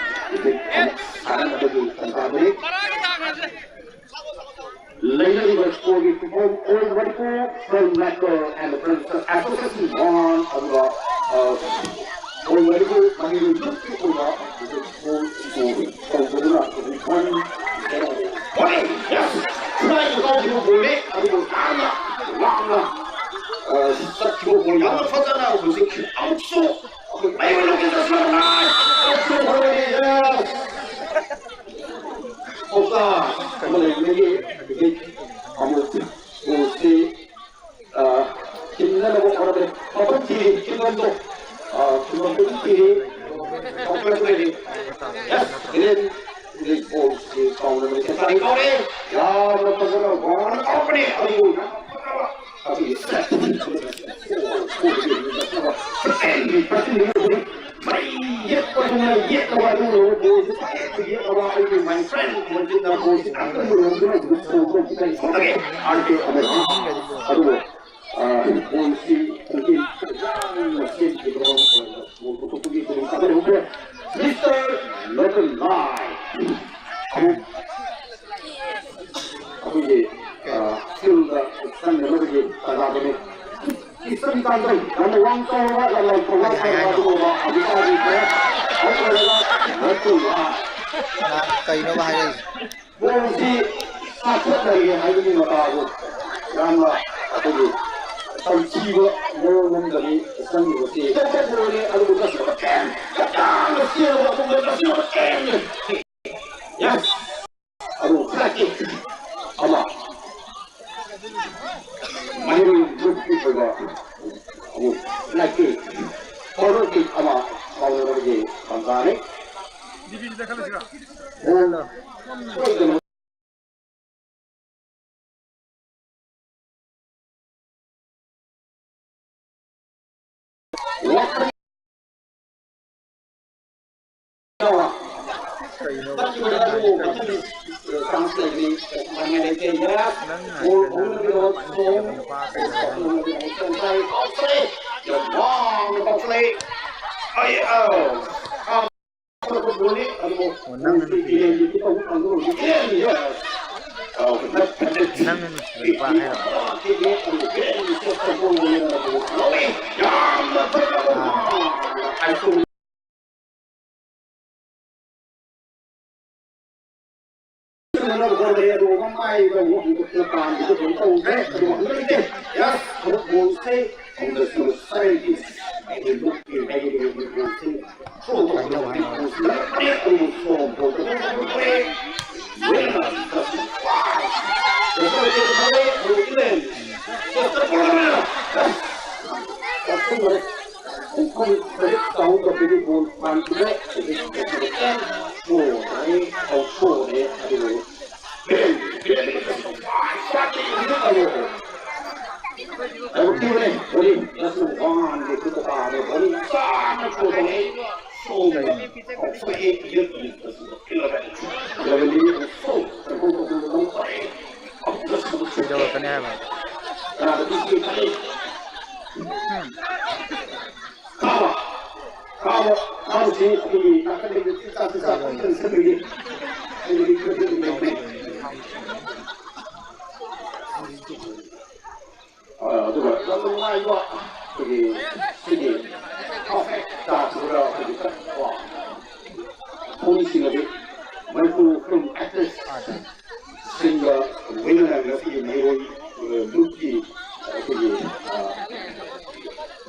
ꯍꯧꯖꯤꯛ ꯑꯃꯨꯛ ꯁꯥꯟꯅꯅꯕꯒꯤ ꯇꯥꯟꯖꯥꯗꯨꯅꯤ꯫ ꯂꯩꯅꯔꯤꯕ ꯁ꯭ꯀꯨꯜꯒꯤ football all Manipur film maker and film association ꯕꯣꯟ ꯑꯗꯨꯒ, ꯑ, ꯑꯣꯜ ꯃꯅꯤꯄꯨꯔ ꯃꯅꯤꯄꯨꯔ ꯌꯨꯠꯀꯤ ꯑꯣꯏꯕ ꯁ꯭ꯀꯨꯜ ꯁ꯭ꯀꯨꯜ ꯇꯧꯕꯗꯨꯅ ꯍꯧꯖꯤꯛ ꯐꯟ ꯍꯣꯏ, ꯌꯦꯁ! ꯁ꯭ꯋꯥꯏꯗ ꯀꯥꯎꯈꯤꯕ ꯕꯣꯜꯅꯤ, ꯑꯗꯨꯕꯨ ꯌꯥꯝꯅ ꯋꯥꯡꯅ, ꯑ, ꯆꯠꯈꯤꯕ ꯕꯣꯜ ꯌꯥꯝꯅ ꯐꯖꯅ ꯍꯧꯖꯤꯛ ꯑꯃꯨꯛꯁꯨ ꯑꯩꯈꯣꯏ ꯃꯌꯣꯜ ꯂꯣꯀꯦꯜꯗ ꯁꯥꯟꯅꯔꯦ! ꯌꯦꯁ! ꯄꯥꯎꯇꯥꯛ ꯑꯃ ꯂꯩꯕꯗꯒꯤ ꯍꯧꯖꯤꯛ ꯑꯃꯨꯛ ꯕꯣꯜꯁꯤ ꯑ, ꯊꯤꯡꯅꯅꯕ ꯍꯣꯠꯅꯕꯅꯤ꯫ ꯃꯐꯝ ꯊꯤꯔꯤ, ꯊꯤꯡꯐꯝꯗꯣ꯫ ꯑ, ꯊꯤꯡꯐꯝꯗꯣ ꯑꯗꯨꯝ ꯊꯤꯔꯤ꯫ ꯀꯥꯎꯊꯣꯛꯂꯛꯄꯗꯒꯤ꯫ Yes, eleven. ꯏꯂꯦꯟ ꯕꯣꯜꯁꯤ ꯀꯥꯎꯅꯕꯅꯤ꯫ ꯀꯦꯟꯊꯥꯔꯤ ꯀꯥꯎꯔꯦ꯫ ꯌꯥꯝꯅ ꯐꯖꯅ ꯋꯥꯡꯅ ꯀꯥꯎꯔꯛꯄꯅꯤ꯫ ꯑꯗꯨꯕꯨ ꯌꯥꯝ ꯐꯖꯕ꯫ ꯑꯗꯨꯒꯤ ꯁꯦꯠ꯫ ꯌꯦꯠꯄꯗꯨꯅ ꯌꯦꯠꯂꯕ ꯑꯗꯨꯒꯨꯝꯂꯕ ꯕꯣꯜꯁꯤ ꯌꯦꯠꯄ ꯌꯦꯠꯂꯕ ꯑꯩꯒꯤ my friend ꯃꯟꯖꯤꯠꯅ ꯕꯣꯜꯁꯤ ꯀꯟꯅ ꯂꯣꯝꯗꯨꯅ ꯑꯗꯨꯝ ꯁꯣꯛꯄ ꯈꯤꯇꯪ ꯁꯣꯛꯑꯦ꯫ ꯑꯥꯔ ꯀꯦ ꯑꯃꯗꯤ ꯑꯗꯨꯕꯨ, ꯑ, ꯕꯣꯜꯁꯤ ꯍꯧꯖꯤꯛ ꯌꯥꯝꯅ ꯆꯦꯟꯈꯤꯕ ꯕꯣꯜ ꯄꯨꯊꯣꯛꯄꯒꯤ ꯈꯨꯗꯣꯡꯆꯥꯕ ꯂꯩꯍꯧꯈ꯭ꯔꯦ꯫ ꯃꯤꯁꯇꯔ ꯂꯣꯀꯦꯜ ꯂꯥꯏ ꯑꯃꯨꯛ ꯑꯩꯈꯣꯏꯒꯤ, ꯑ, ꯐꯤꯜꯗ ꯆꯪꯅꯅꯕꯒꯤ ꯇꯥꯟꯖꯥꯗꯨꯅꯤ꯫ ꯏꯁꯇꯔꯟ ꯀꯥꯟꯗꯜ ꯌꯥꯝꯅ ꯋꯥꯡ ꯆꯥꯎꯔꯕ, ꯌꯥꯝꯅ ꯊꯧꯅꯥ ꯐꯔꯕ ꯑꯗꯨꯒꯨꯝꯂꯕ ꯑꯗꯨ ꯇꯥꯔꯤꯕ ꯍꯧꯈ꯭ꯔꯒ ꯅꯠꯇꯨꯅ ꯀꯩꯅꯣꯕ ꯍꯥꯏꯔꯛꯏꯁꯦ? ꯕꯣꯜꯁꯤ ꯆꯥꯊꯠꯅꯔꯦ ꯍꯥꯏꯕꯒꯤ ꯃꯇꯥꯒꯨꯝ ꯌꯥꯝꯅ ꯑꯩꯈꯣꯏꯒꯤ ꯇꯝꯊꯤꯕ ꯃꯑꯣꯡ ꯑꯃꯗꯅꯤ ꯆꯪꯉꯤꯕꯁꯤ꯫ ꯇꯧꯕ ꯂꯣꯏꯔꯦ, ꯑꯗꯨꯕꯨ ꯉꯁꯤ ꯑꯃ ꯀꯦꯟ, ꯀꯇꯥꯅ ꯆꯦꯜꯂꯕ ꯑꯗꯨꯒ ꯉꯁꯤ ꯑꯃ ꯀꯦꯟ꯫ ꯌꯦꯁ! ꯑꯗꯨ ꯐ꯭ꯂꯦꯠ ꯀꯤꯛ ꯑꯃ ꯃꯍꯩꯔꯣꯏ ꯒ꯭ꯔꯨꯞꯀꯤ ꯑꯣꯏꯕ ꯑꯃꯨꯛ ꯐ꯭ꯂꯦꯠ ꯀꯤꯛ, ꯀꯣꯔꯅꯔ ꯀꯤꯛ ꯑꯃ ꯀꯥꯎꯅꯕꯒꯤ ꯇꯥꯟꯖꯥꯅꯤ꯫ ꯕꯣꯜ ꯁꯣꯏꯗꯅ ꯀꯩꯅꯣ? ꯅꯪ ꯉꯥꯏꯕ ꯅꯪ ꯅꯨꯄꯥ ꯀꯩꯅꯣ? ꯑꯣ, ꯅꯪꯅ ꯅꯨꯄꯤ ꯅꯪꯅ ꯅꯨꯄꯤ ꯅꯨꯄꯥ ꯍꯥꯏꯔꯣ? ꯑꯥ꯫ ꯁꯤꯖꯤꯟꯅꯅꯕ ꯍꯣꯠꯅꯔꯦ, ꯑꯗꯨꯒ ꯃꯃꯥꯏꯗ ꯑꯃꯨꯛ ꯍꯟꯗꯣꯛꯇꯅ ꯄꯥꯟꯕꯗꯨ ꯀꯩꯅꯣ ꯇꯧꯗ꯭ꯔꯦ꯫ ꯑꯗꯨꯒ ꯍꯟꯗꯛꯇꯤ ꯌꯦꯁ, ꯑꯃꯨꯛ ꯕꯣꯜꯁꯦ ꯑꯃꯨꯛ ꯁꯥꯏꯟꯇꯤꯁ ꯍꯥꯏꯗꯤ ꯂꯨꯞꯀꯤ ꯍꯥꯏꯒꯗꯕ ꯃꯌꯥꯝꯁꯤꯡ ꯁꯣꯛꯄ ꯍꯥꯏꯅ ꯍꯥꯏꯅ ꯕꯣꯜꯁꯤ ꯂꯪꯉꯛꯄꯅꯦ꯫ ꯑꯗꯨꯕꯨ ꯁꯣꯛꯄ ꯕꯣꯜꯗꯨ ꯂꯪꯉꯛꯄꯅꯦ꯫ ꯋꯦꯜ ꯗꯟ꯫ ꯖꯁꯇꯤꯟ ꯐꯥꯏ꯫ ꯖꯁꯇꯤꯟ ꯐꯥꯏ꯫ ꯑꯗꯨꯒ ꯏꯂꯦꯟ꯫ ꯖꯁꯇꯤꯟ ꯐꯥꯏ꯫ ꯀꯛꯁꯤꯟꯈꯔꯦ꯫ ꯄꯨꯡ ꯀꯨꯟ ꯇꯔꯦꯠ ꯇꯥꯍꯧꯗꯕꯗꯒꯤ ꯕꯣꯜ ꯄꯥꯟꯈꯤꯗ꯭ꯔꯦ꯫ ꯍꯧꯖꯤꯛ ꯕꯣꯜ ꯊꯣꯛꯑꯦ, ꯑꯗꯨꯕꯨ ꯂꯥꯏꯕꯛ ꯊꯤꯕꯅꯦ, ꯕꯣꯂꯤ ꯂꯥꯁ ꯋꯥꯟꯒꯤ ꯈꯨꯠꯇ ꯇꯥꯔꯦ꯫ ꯕꯣꯂꯤ ꯆꯥꯅ ꯊꯣꯛꯑꯦ꯫ ꯀꯩꯗꯧꯔꯛꯀꯅꯤ ꯍꯥꯏꯕ? ꯎꯝ꯫ ꯀꯥꯕ, ꯀꯥꯕ, ꯀꯥꯕꯁꯤ ꯑꯩꯈꯣꯏꯒꯤ ꯅꯥꯀꯟꯗꯒꯤ ꯆꯤꯠ ꯆꯥ, ꯆꯤꯠ ꯆꯥ ꯄꯪꯆꯪ ꯆꯪꯕꯒꯤ ꯑꯩꯈꯣꯏꯒꯤ ꯈꯔ ꯈꯔ ꯂꯩꯕꯅꯤ꯫ ꯑ, ꯑꯗꯨꯒ ꯌꯥꯝꯅ ꯅꯨꯡꯉꯥꯏꯕ ꯑꯩꯈꯣꯏꯒꯤ ꯁꯤꯒꯤ ꯆꯥꯁꯤꯗ ꯑꯩꯈꯣꯏꯒꯤ ꯀꯣ ꯊꯣꯡꯁꯤꯡ ꯑꯗꯨ ꯃꯅꯤꯄꯨꯔ ꯐꯤꯂꯝ ꯑꯦꯛꯇ꯭ꯔꯦꯁ ꯁꯤꯡꯒ ꯂꯣꯏꯅꯅ ꯉꯁꯤꯒꯤ ꯃꯩꯔꯣꯏ, ꯑ, ꯂꯨꯞꯀꯤ ꯑꯩꯈꯣꯏꯒꯤ, ꯑ,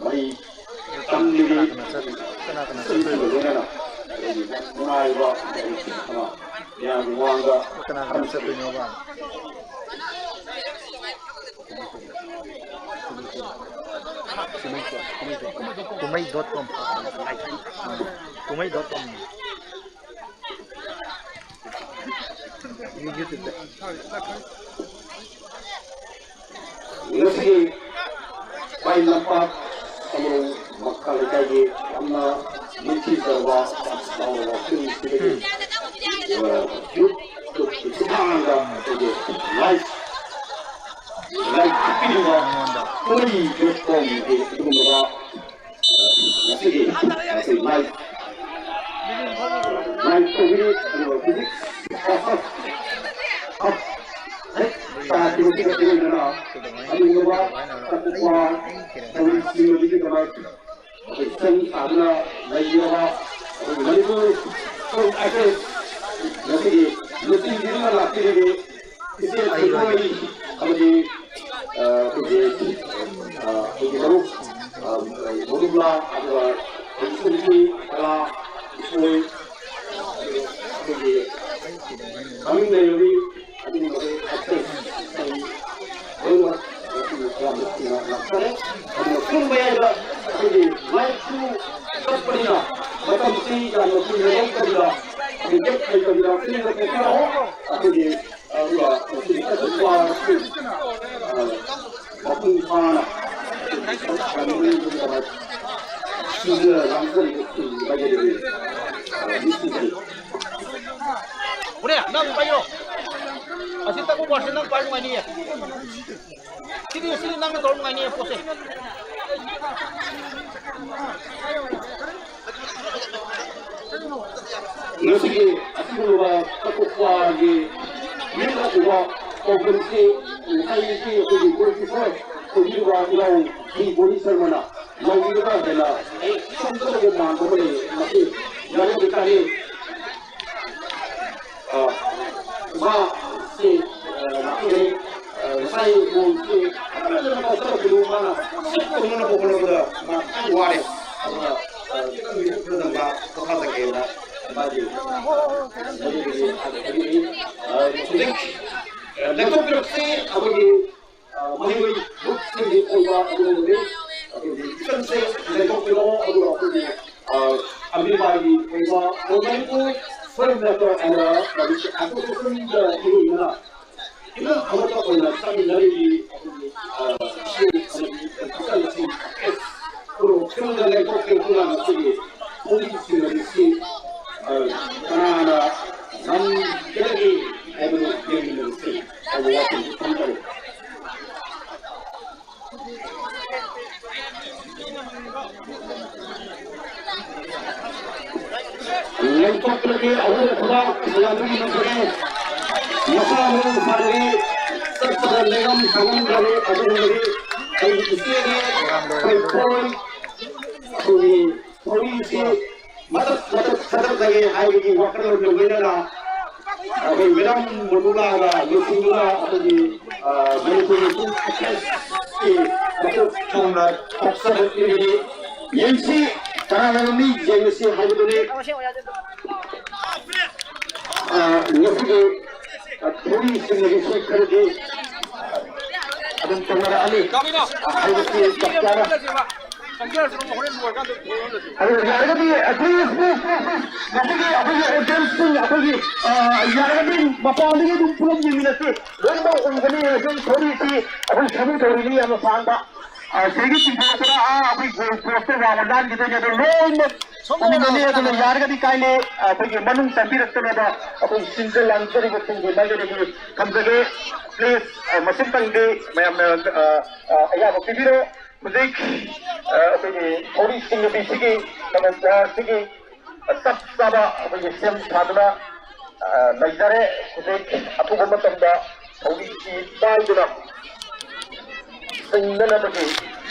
ꯃꯍꯩ ꯇꯝꯂꯤꯕꯤ ꯀꯅꯥ ꯀꯅꯥ ꯆꯠ-, ꯀꯅꯥ ꯀꯅꯥ ꯁꯤꯡꯒ ꯆꯠꯇꯣꯏꯅꯣ? ꯂꯣꯏꯅꯅ ꯑꯩꯈꯣꯏꯒꯤ ꯅꯨꯡꯉꯥꯏꯕ ꯑꯃ ꯃꯌꯥꯝꯒꯤ ꯃꯃꯥꯡꯗ ꯀꯅꯥ ꯀꯅꯥ ꯊꯝꯖꯔꯤ꯫ ꯆꯠꯇꯣꯏꯅꯣꯕ? ꯀꯨꯝꯍꯩ ꯗꯣꯠ ꯀꯣꯝ꯫ ꯀꯨꯝꯍꯩ ꯗꯣꯠ ꯀꯣꯝ꯫ ꯌꯨ-, ꯌꯨꯇ꯭ꯌꯨꯕꯇ꯫ ꯉꯁꯤꯒꯤ ꯄꯥꯏ ꯂꯝꯄꯥꯛ ꯑꯃꯔꯣꯝ ꯃꯈꯥ ꯂꯩꯀꯥꯏꯒꯤ ꯌꯥꯝꯅ ꯅꯤꯡꯊꯤꯖꯔꯕ ꯆꯥꯎꯔꯕ ꯐꯤꯜꯁꯤꯗꯒꯤ, ꯑ, ꯌꯨꯠ ꯀ꯭ꯂꯕꯀꯤ ꯈꯨꯠꯊꯥꯡꯗ ꯑꯩꯈꯣꯏꯒꯤ ꯂꯥꯏꯐ, ꯂꯥꯏꯐ ꯄꯤꯔꯤꯕ ꯀꯨꯝꯍꯩ ꯄ꯭ꯂꯦꯠꯐꯣꯝꯒꯤ ꯑꯗꯨꯒꯨꯝꯂꯕ ꯉꯁꯤꯒꯤ ꯑꯩꯈꯣꯏ ꯂꯥꯏꯐ, ꯂꯥꯏꯐ ꯇꯧꯕꯤꯔꯤ, ꯑꯗꯨꯒ ꯍꯧꯖꯤꯛ ꯍꯦꯛ ꯇꯥꯈꯤꯕꯁꯤꯒ ꯂꯣꯏꯅꯅ ꯑꯗꯨꯒꯨꯝꯂꯕ ꯑꯀꯨꯞꯄ ꯊꯧꯔꯝꯁꯤꯡꯒꯤꯗꯃꯛ ꯑꯩꯈꯣꯏ ꯁꯦꯝ ꯁꯥꯗꯨꯅ ꯂꯩꯔꯤꯕ ꯑꯩꯈꯣꯏ ꯃꯅꯤꯄꯨꯔ ꯐꯤꯂꯝ ꯑꯦꯛꯇ꯭ꯔꯦꯁ ꯉꯁꯤꯒꯤ ꯂꯨꯆꯤꯡꯕꯤꯗꯨꯅ ꯂꯥꯛꯄꯤꯔꯤꯕꯤ ꯏꯆꯦ ꯊꯣꯏꯊꯣꯏ ꯑꯃꯗꯤ, ꯑ, ꯑꯩꯈꯣꯏꯒꯤ, ꯑ, ꯑꯩꯈꯣꯏꯒꯤ ꯃꯔꯨꯞ, ꯑ, ꯃꯔꯨꯞꯂꯥ, ꯑꯗꯨꯒ ꯍꯧꯖꯤꯛ ꯍꯧꯖꯤꯛꯀꯤ ꯀꯂꯥ ꯏꯁꯩ ꯑꯩꯈꯣꯏꯒꯤ ꯃꯃꯤꯡ ꯂꯩꯔꯕꯤ ꯑꯗꯨꯒꯨꯝꯕ ꯑꯩꯈꯣꯏ ꯂꯣꯏꯅꯃꯛ ꯌꯥꯝꯅ ꯊꯨꯅ ꯂꯥꯛꯆꯔꯦ꯫ ꯑꯗꯨꯒ ꯄꯨꯡ ꯃꯌꯥꯏꯗ ꯑꯩꯈꯣꯏꯒꯤ ꯂꯥꯏꯐꯁꯨ ꯆꯠꯄꯅꯤꯅ ꯃꯇꯝꯁꯤ ꯌꯥꯝꯅ ꯀꯨꯏꯅ ꯂꯧꯗꯕꯤꯗ ꯑꯩꯈꯣꯏ ꯒꯦꯞ ꯂꯩꯇꯕꯤꯗ ꯀꯨꯏꯅ ꯊꯦꯡꯅꯔꯛꯑꯣ꯫ ꯑꯩꯈꯣꯏꯒꯤ ꯑꯗꯨꯒ ꯃꯁꯤꯒꯤ ꯑꯇꯣꯞꯄ ꯃꯄꯨꯡ ꯐꯥꯅ ꯁꯤꯡꯖ ꯂꯥꯡꯖꯔꯤꯕ ꯈꯨꯜ ꯂꯩꯔꯤꯕ ꯃꯤꯁꯤꯡꯁꯤ ꯄꯥꯔꯁꯦ ꯅꯪ ꯄꯥꯏꯕ ꯅꯨꯡꯉꯥꯏꯅꯤꯌꯦ꯫ ꯁꯤꯗꯤ, ꯁꯤꯗꯤ ꯅꯪꯅ ꯇꯧꯔ ꯅꯨꯡꯉꯥꯏꯅꯤꯌꯦ ꯄꯣꯠꯁꯦ꯫ ꯉꯁꯤꯒꯤ ꯑꯁꯤꯒꯨꯝꯂꯕ ꯆꯥꯎꯊꯣꯛꯄꯒꯤ ꯃꯤꯠ ꯎꯕ ꯄꯥꯎꯗꯝꯁꯤ ꯉꯁꯥꯏꯒꯤ ꯑꯩꯈꯣꯏꯒꯤ ꯒꯣꯜꯀꯤꯄꯔ ꯇꯧꯕꯤꯔꯤꯕ ꯏꯅꯥꯎ ꯚꯤ ꯕꯣꯅꯤ ꯁꯔꯃꯅ ꯂꯧꯕꯤꯒꯗ꯭ꯔꯥ ꯍꯥꯏꯅ ꯑꯩ ꯁꯣꯝꯗ ꯃꯥꯟꯕ ꯑꯃ ꯂꯩ꯫ ꯃꯁꯤ ꯌꯥꯔꯒꯗꯤ ꯀꯥꯟꯅꯩ꯫ ꯑ, ꯃꯥꯁꯤ, ꯑ, ꯂꯥꯛꯄꯤꯔꯦ꯫ ꯑ, ꯉꯁꯥꯏ ꯕꯣꯜꯁꯤ ꯐꯖꯅ ꯀꯥꯎꯊꯠꯂꯛꯄꯗꯨ ꯃꯥꯅ ꯁꯦꯞ ꯇꯧꯅꯅꯕ ꯍꯣꯠꯅꯕꯗ ꯃꯥ ꯈꯤꯇꯪ ꯋꯥꯔꯦ꯫ ꯑꯗꯨꯅ, ꯑ, ꯈꯤꯇꯪ ꯃꯤꯅꯤꯠ ꯈꯔꯗꯪ ꯃꯥ ꯄꯣꯊꯥꯖꯒꯦꯅ ꯃꯥꯒꯤ ꯃꯗꯨꯒꯤ ꯍꯥꯏꯕꯤꯔꯤ꯫ ꯑ, ꯍꯧꯖꯤꯛ, ꯑ, ꯂꯦꯞꯊꯣꯛꯄꯤꯔꯛꯁꯤ꯫ ꯑꯩꯈꯣꯏꯒꯤ ꯑ, ꯃꯍꯩꯔꯣꯏ ꯒ꯭ꯔꯨꯞꯁꯤꯡꯒꯤ ꯑꯣꯏꯕ ꯑꯗꯨꯒꯨꯝꯕꯒꯤ ꯑꯩꯈꯣꯏꯒꯤ ꯏꯆꯟꯁꯦ ꯂꯦꯞꯊꯣꯛꯄꯤꯔꯛꯑꯣ꯫ ꯑꯗꯨꯒ ꯑꯩꯈꯣꯏꯒꯤ, ꯑ, ꯑꯃꯦꯔꯤꯀꯥꯒꯤ ꯑꯣꯏꯕ All Manipur Film Maker and Publishing Association ꯗ ꯏꯔꯨꯅ ꯏꯃꯨꯡ ꯑꯃꯠꯇ ꯑꯣꯏꯅ ꯆꯠꯃꯤꯟꯅꯔꯤꯕꯤ ꯑꯩꯈꯣꯏꯒꯤ, ꯑ, ꯏꯆꯦ ꯑꯃꯗꯤ ꯏꯆꯟꯁꯤꯡ ꯈꯨꯗꯣꯡ ꯊꯤꯕꯗ ꯂꯦꯞꯊꯣꯛꯄꯤꯔꯛꯇꯨꯅ ꯉꯁꯤꯒꯤ ꯊꯧꯔꯤꯁꯤꯡ ꯑꯁꯤ, ꯑ, ꯀꯅꯥꯅ ꯉꯝꯒꯗꯒꯦ ꯍꯥꯏꯕꯗꯨ ꯌꯦꯡꯃꯤꯟꯅꯔꯁꯤ ꯍꯥꯏꯕ ꯋꯥꯐꯝ ꯊꯝꯖꯔꯤ꯫ ꯂꯦꯡꯊꯣꯛꯄꯗꯒꯤ ꯑꯍꯨꯝ ꯈꯨꯕꯥꯛ ꯃꯌꯥꯝꯗꯒꯤ ꯅꯝꯊꯔꯦ꯫ ꯃꯁꯥ ꯃꯎ ꯐꯔꯦ, ꯆꯠꯄꯗ ꯂꯦꯡꯉꯝ ꯊꯥꯡꯉꯝꯗ꯭ꯔꯦ꯫ ꯑꯗꯨꯒꯨꯝꯕꯗꯤ ꯑꯩꯒꯤ ꯏꯆꯦꯒꯤ ꯄꯩꯊꯣꯏ ꯑꯩꯈꯣꯏꯒꯤ ꯊꯧꯔꯤꯁꯤ ꯃꯇꯠ ꯃꯇꯠ ꯊꯥꯗꯔꯛꯂꯒꯦ ꯍꯥꯏꯕꯒꯤ ꯋꯥꯈꯜꯂꯣꯟꯒ ꯂꯣꯏꯅꯅ ꯑꯩꯈꯣꯏ ꯃꯦꯗꯥꯝ ꯃꯣꯅꯨꯂꯥꯒ ꯂꯨꯁꯤꯡꯗꯨꯅ ꯑꯩꯈꯣꯏꯒꯤ, ꯑ, ꯃꯅꯤꯄꯨꯔꯒꯤ ꯐꯤꯜꯝ ꯑꯦꯛꯇ꯭ꯔꯦꯁꯀꯤ ꯃꯀꯣꯛ ꯊꯣꯡꯅ ꯊꯥꯛꯆꯕ ꯄꯤꯔꯤ꯫ ꯌꯦꯡꯁꯤ, ꯀꯅꯥꯅ ꯉꯝꯃꯤ ꯌꯦꯡꯉꯁꯤ ꯍꯥꯏꯕꯗꯨꯅꯤ꯫ ꯑ, ꯉꯁꯤꯒꯤ, ꯑ, ꯊꯧꯔꯤꯁꯤꯡ ꯑꯁꯤ ꯈꯔꯗꯤ ꯑꯗꯨꯝ ꯇꯧꯅꯔꯛꯑꯅꯤ ꯍꯥꯏꯕꯁꯤ ꯆꯞ ꯆꯥꯅ꯫ ꯑꯗꯨ ꯌꯥꯔꯒꯗꯤ, ꯑ, please, please, please, please, ꯉꯁꯤꯒꯤ ꯑꯩꯈꯣꯏꯒꯤ ꯑꯣꯗꯤꯌꯟꯁꯁꯤꯡ ꯑꯩꯈꯣꯏꯒꯤ, ꯑ, ꯌꯥꯔꯒꯗꯤ ꯃꯄꯥꯟꯗꯒꯤ ꯑꯗꯨꯝ ꯄꯨꯂꯞ ꯌꯦꯡꯃꯤꯟꯅꯁꯤ꯫ ꯂꯣꯏꯅꯃꯛ ꯎꯒꯅꯤ ꯉꯁꯤꯒꯤ ꯊꯧꯔꯤꯁꯤ ꯑꯩꯈꯣꯏ ꯁꯥꯃꯨ ꯊꯧꯔꯤꯅꯤ ꯌꯥꯝꯅ ꯁꯥꯡꯕ꯫ ꯑ, ꯁꯤꯗꯒꯤ ꯆꯤꯡꯊꯣꯔꯛꯄꯗ, ꯑꯥ, ꯑꯩꯈꯣꯏ ꯒꯣꯜ ꯄꯣꯁꯇ ꯋꯥꯡꯃ ꯂꯥꯟꯈꯤꯗꯣꯏꯅꯦ꯫ ꯑꯗꯣ ꯂꯣꯏꯅꯃꯛ ꯁꯣꯝꯗ ꯆꯪꯃꯤꯟꯅꯅꯤ꯫ ꯂꯥꯛꯑꯣ, ꯑꯗꯨꯅ ꯁꯣꯝꯗ꯫ ꯌꯥꯔꯒꯗꯤ ꯀꯥꯏꯅꯦ, ꯑꯩꯈꯣꯏꯒꯤ ꯃꯅꯨꯡ ꯆꯪꯕꯤꯔꯛꯇꯅꯕ ꯑꯩꯈꯣꯏ ꯁꯤꯟꯖ ꯂꯥꯡꯖꯔꯤꯕꯁꯤꯡꯒꯤ ꯃꯥꯏꯀꯩꯗꯒꯤ ꯊꯝꯖꯒꯦ꯫ ꯄ꯭ꯂꯤꯖ, ꯑ, ꯃꯁꯤꯝꯇꯪꯗꯤ ꯃꯌꯥꯝꯅ, ꯑ, ꯑ, ꯑꯌꯥꯕ ꯄꯤꯕꯤꯔꯣ꯫ ꯍꯧꯖꯤꯛ, ꯑ, ꯑꯩꯈꯣꯏꯒꯤ ꯊꯧꯔꯤ ꯆꯤꯡꯅꯕꯤꯁꯤꯒꯤ ꯀꯃꯟ ꯑꯁꯤꯒꯤ ꯆꯞ ꯆꯥꯕ ꯑꯩꯈꯣꯏꯒꯤ ꯁꯦꯝ ꯁꯥꯗꯨꯅ, ꯑ, ꯂꯩꯖꯔꯦ꯫ ꯍꯧꯖꯤꯛ ꯑꯊꯨꯕ ꯃꯇꯝꯗ ꯊꯧꯔꯤꯁꯤ ꯄꯥꯏꯗꯨꯅ ꯆꯤꯡꯅꯅꯕꯒꯤ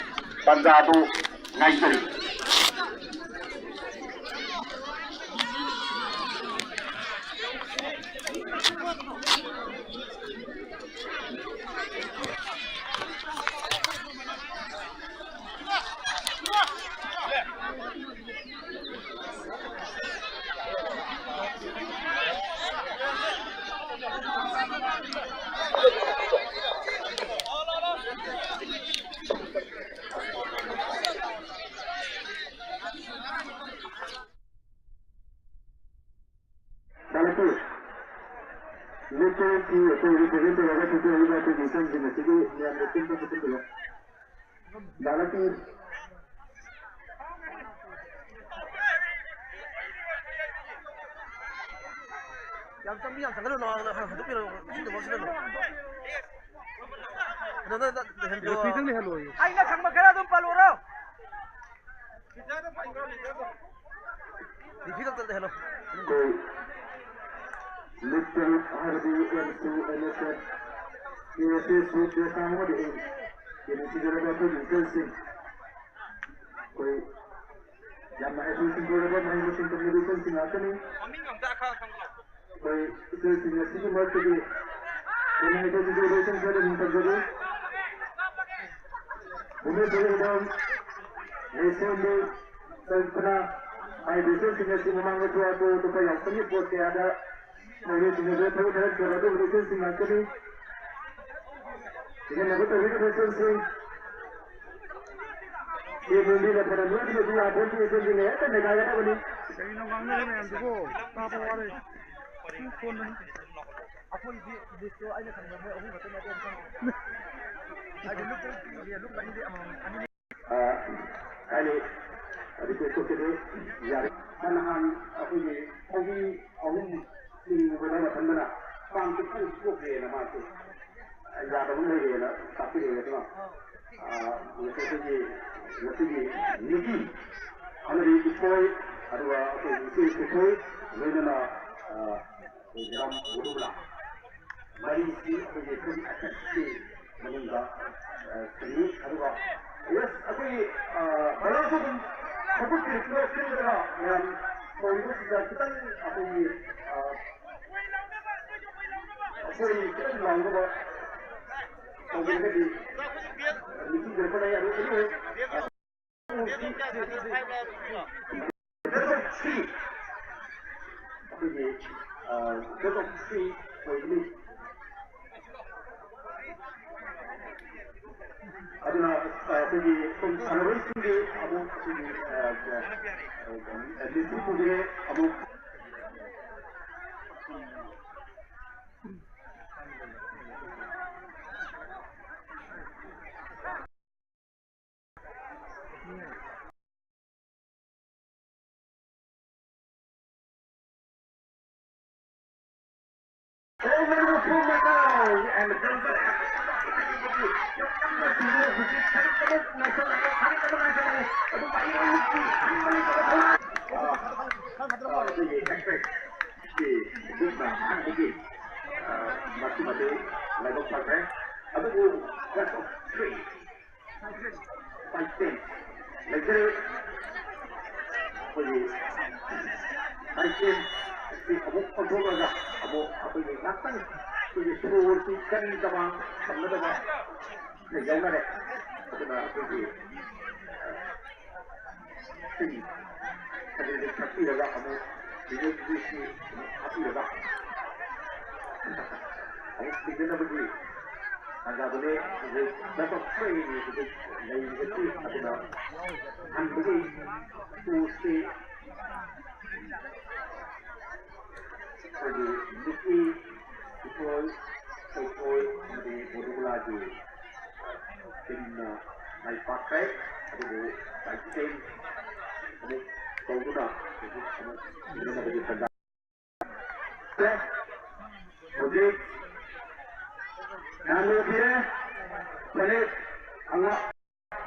ꯇꯥꯟꯖꯥꯗꯨ ꯉꯥꯏꯖꯔꯤ꯫ ꯁꯥꯟꯅꯄꯤ, ꯂꯤꯛꯀꯣꯟꯒꯤ ꯑꯩꯈꯣꯏ represent ꯇꯧꯔꯒ ꯊꯣꯛꯆꯔꯤꯕ ꯑꯩꯈꯣꯏꯒꯤ ꯏꯆꯟꯁꯤꯡ ꯑꯁꯤꯒꯤ ꯃꯌꯥꯝꯅ ꯄꯨꯟꯕ ꯈꯣꯠꯆꯤꯟꯕꯗ ꯁꯥꯟꯅꯄꯤ꯫ ꯌꯥꯝ ꯆꯪ-, ꯃꯤ ꯌꯥꯝ ꯆꯪꯍꯜꯂꯨꯅꯣ, ꯍꯥꯟꯅ ꯍꯟꯗꯣꯛꯄꯤꯔꯣ, ꯏꯁꯤꯡꯗꯣ ꯃꯣꯠꯁꯤꯜꯂꯅꯨ꯫ ꯀꯩꯅꯣꯗ ꯂꯩꯍꯟꯕꯤꯌꯣ꯫ ꯔꯦꯐ꯭ꯔꯤꯗꯪ ꯂꯩꯍꯜꯂꯣꯌꯦ꯫ ꯑꯩꯅ ꯈꯪꯕ ꯈꯔ ꯑꯗꯨꯝ ꯄꯜꯂꯨꯔꯣ꯫ ꯔꯦꯐ꯭ꯔꯤꯗ ꯑꯝꯇ ꯂꯩꯍꯜꯂꯣ꯫ ꯑꯩꯈꯣꯏ ꯂꯤꯛ ꯇꯔꯨꯛ ꯍꯥꯏꯕꯗꯤ M C, and S F, ꯀꯦ ꯑꯦꯁ ꯑꯦꯁ, ꯁꯤ ꯄꯤ ꯑꯦꯁ ꯑꯥꯔ ꯑꯃꯗꯤ ꯑꯩ ꯅꯨꯡꯁꯤꯖꯔꯕ ꯑꯩꯈꯣꯏꯒꯤ ꯏꯆꯜꯁꯤꯡ꯫ ꯑꯩꯈꯣꯏ ꯌꯥꯝꯅ ꯍꯩꯊꯣꯏ ꯁꯤꯡꯊꯣꯏꯔꯕ ꯃꯍꯩ ꯃꯁꯤꯡ ꯇꯝꯂꯤꯕ ꯏꯆꯜꯁꯤꯡ ꯉꯥꯛꯇꯅꯤ꯫ ꯑꯩꯈꯣꯏ ꯏꯆꯜꯁꯤꯡ ꯑꯁꯤꯒꯤ ꯃꯔꯛꯇꯒꯤ ꯍꯦꯟꯅ ꯍꯩꯊꯣꯏ ꯁꯤꯡꯊꯣꯏꯔꯕ ꯏꯆꯜ ꯈꯔꯗ ꯃꯤꯡ ꯊꯝꯖꯒꯦ꯫ ꯚꯨꯕꯅꯦꯁ꯭ꯋꯔꯤ ꯍꯤꯗꯥꯝ, ꯂꯩꯁꯦꯝꯕꯤ ꯀꯜꯄꯅꯥ ꯍꯥꯏꯔꯤꯕ ꯏꯆꯜꯁꯤꯡ ꯑꯁꯤ ꯃꯃꯥꯡꯗꯁꯨ ꯑꯇꯣꯞ ꯑꯇꯣꯞꯄ ꯌꯥꯎꯁꯪꯒꯤ ꯄꯣꯠ ꯀꯌꯥꯗ ꯃꯍꯩꯔꯣꯏꯁꯤꯡ ꯑꯗꯨ ꯊꯕꯛ ꯊꯕꯛ ꯇꯧꯔ ꯑꯗꯨꯒꯨꯝꯕ ꯏꯆꯜꯁꯤꯡ ꯉꯥꯛꯇꯅꯤ꯫ ꯁꯤꯖꯤꯟꯅꯕ ꯇꯧꯕꯤꯒꯗꯕ ꯏꯆꯜꯁꯤꯡ꯫ ꯁꯤ ꯃꯣꯝꯕꯤꯅ ꯐꯅ ꯅꯣꯏꯕꯤꯔꯁꯨ ꯌꯥꯄꯣꯠꯇꯦ, ꯏꯆꯜꯁꯤꯡꯅ ꯍꯦꯛꯇ ꯅꯩꯈꯥꯏꯒꯗꯕꯅꯤ꯫ ꯀꯔꯤꯅꯣ ꯉꯥꯡꯅꯔꯤ ꯃꯌꯥꯝꯁꯤꯕꯣ? ꯇꯥꯕ ꯋꯥꯔꯦ꯫ ꯐꯣꯟꯗꯅꯤ꯫ ꯑꯩꯈꯣꯏꯗꯤ ꯂꯤꯁꯇꯣ ꯑꯩꯅ ꯈꯟꯕ ꯃꯣꯏ ꯑꯍꯨꯝ ꯈꯛꯇꯅꯦ, ꯑꯇꯩ ꯑꯝꯇ ꯈꯪꯗꯦ꯫ ꯑ, ꯀꯥꯏꯅꯤ, ꯑꯗꯨ ꯀꯣꯏꯊꯣꯛꯀꯅꯤ꯫ ꯌꯥꯔꯦ꯫ ꯅꯍꯥꯟ ꯑꯩꯈꯣꯏꯒꯤ ꯊꯧꯔꯤ ꯑꯍꯨꯝ ꯆꯤꯡꯉꯨꯕꯗ ꯃꯊꯟꯗꯅ ꯄꯥꯡ ꯈꯤꯇꯪ ꯁꯣꯛꯈ꯭ꯔꯦꯅ ꯃꯥꯁꯦ ꯌꯥꯗꯕ ꯑꯃ ꯂꯩꯔꯦꯅ ꯇꯥꯛꯄꯤꯔꯛꯑꯦ꯫ ꯑꯗꯨꯅ, ꯑ, ꯉꯁꯤ ꯑꯩꯈꯣꯏꯒꯤ ꯉꯁꯤꯒꯤ ꯅꯤꯀꯤ ꯑꯃꯗꯤ ꯏꯊꯣꯏ, ꯑꯗꯨꯒ ꯑꯩꯈꯣꯏ ꯏꯆꯦ ꯏꯊꯣꯏ, ꯂꯣꯏꯅꯅ, ꯑ, ꯑꯩꯈꯣꯏ ꯃꯦꯗꯥꯝ ꯒꯣꯂꯨꯕꯂꯥ꯫ ꯃꯔꯤꯁꯤ ꯑꯩꯈꯣꯏꯒꯤ ꯐꯤꯜꯝ ꯑꯦꯛꯇꯔꯁꯀꯤ ꯃꯅꯨꯡꯗ, ꯑ, ꯆꯤꯡꯏ꯫ ꯑꯗꯨꯒ, ꯌꯦꯁ, ꯑꯩꯈꯣꯏꯒꯤ, ꯑ, ꯕ꯭ꯔꯗꯔꯁꯨ ꯑꯗꯨꯝ ꯈꯨꯠ ꯀꯤꯔꯛꯇꯨꯅ ꯁꯤꯟꯗꯅ ꯃꯌꯥꯝ ꯇꯧꯔꯤꯕꯁꯤꯗ ꯈꯤꯇꯪ ꯑꯩꯈꯣꯏꯒꯤ, ꯑ, ꯑꯩꯈꯣꯏ ꯈꯤꯇꯪ ꯂꯥꯎꯅꯕ ꯇꯧꯕꯤꯔꯒꯗꯤ ꯅꯤꯡꯁꯤꯡꯖꯔꯛꯄ ꯂꯩ꯫ ꯑꯗꯨ anyway, ꯑꯩꯈꯣꯏꯒꯤ, ꯑ, best of three ꯑꯣꯏꯒꯅꯤ꯫ ꯑꯗꯨꯅ, ꯑ, ꯑꯩꯈꯣꯏꯒꯤ ꯁꯨꯝ ꯁꯥꯟꯅꯔꯣꯏꯁꯤꯡꯒꯤ ꯑꯃꯨꯛ ꯑꯩꯈꯣꯏꯒꯤ, ꯑ, ꯑ, ꯑ, list ꯄꯨꯕꯤꯔꯦ꯫ ꯑꯃꯨꯛ ꯃꯁꯤꯃꯗꯤ ꯂꯥꯏꯕꯛ ꯐꯈ꯭ꯔꯦ꯫ ꯑꯗꯨꯕꯨ best of three five ten ꯂꯩꯖꯔꯦ꯫ ꯑꯩꯈꯣꯏꯒꯤ five ten ꯑꯁꯤ ꯑꯃꯨꯛ ꯑꯣꯟꯊꯣꯛꯂꯒ ꯑꯃꯨꯛ ꯑꯩꯈꯣꯏꯒꯤ ꯉꯥꯛꯇꯪ ꯑꯩꯈꯣꯏꯒꯤ ꯁꯣꯔꯁꯤ ꯀꯔꯤ ꯀꯃꯥꯡ ꯊꯝꯒꯗꯕ ꯌꯧꯅꯔꯦ꯫ ꯑꯗꯨꯅ ꯑꯩꯈꯣꯏꯒꯤ ꯁꯤꯡ ꯑꯗꯨꯗꯒꯤ ꯊꯛꯄꯤꯔꯒ ꯑꯃꯨꯛ ꯏꯃꯣꯏꯅꯨꯒꯤ ꯁꯤ ꯑꯃꯨꯛ ꯍꯥꯞꯄꯤꯔꯒ ꯑꯃꯨꯛ ꯁꯤꯡꯅꯅꯕꯒꯤ ꯇꯥꯟꯖꯥꯗꯨꯅꯤ꯫ ꯍꯧꯖꯤꯛ best of three ꯍꯧꯖꯤꯛ ꯂꯩꯔꯤꯕꯁꯤ꯫ ꯑꯗꯨꯅ ꯍꯟꯕꯒꯤ ꯇꯨꯁꯤ ꯑꯩꯈꯣꯏꯒꯤ ꯅꯨꯄꯤ ꯏꯊꯣꯏ, ꯊꯣꯏꯊꯣꯏ ꯑꯃꯗꯤ ꯃꯣꯗꯨꯒꯨꯂꯥꯒꯤ ꯇꯤꯝꯅ ꯃꯥꯏ ꯄꯥꯛꯈ꯭ꯔꯦ꯫ ꯑꯗꯨꯕꯨ ꯂꯥꯏꯊꯦꯡ ꯑꯃꯨꯛ ꯇꯧꯗꯨꯅ ꯍꯧꯖꯤꯛ ꯑꯃꯨꯛ ꯁꯤꯟꯅꯅꯕꯒꯤ ꯇꯥꯟꯖꯥ꯫ ꯍꯧꯖꯤꯛ ꯅꯥꯟꯗꯣꯛꯄꯤꯔꯦ꯫ ꯐꯅꯦꯛ ꯑꯉꯥ-,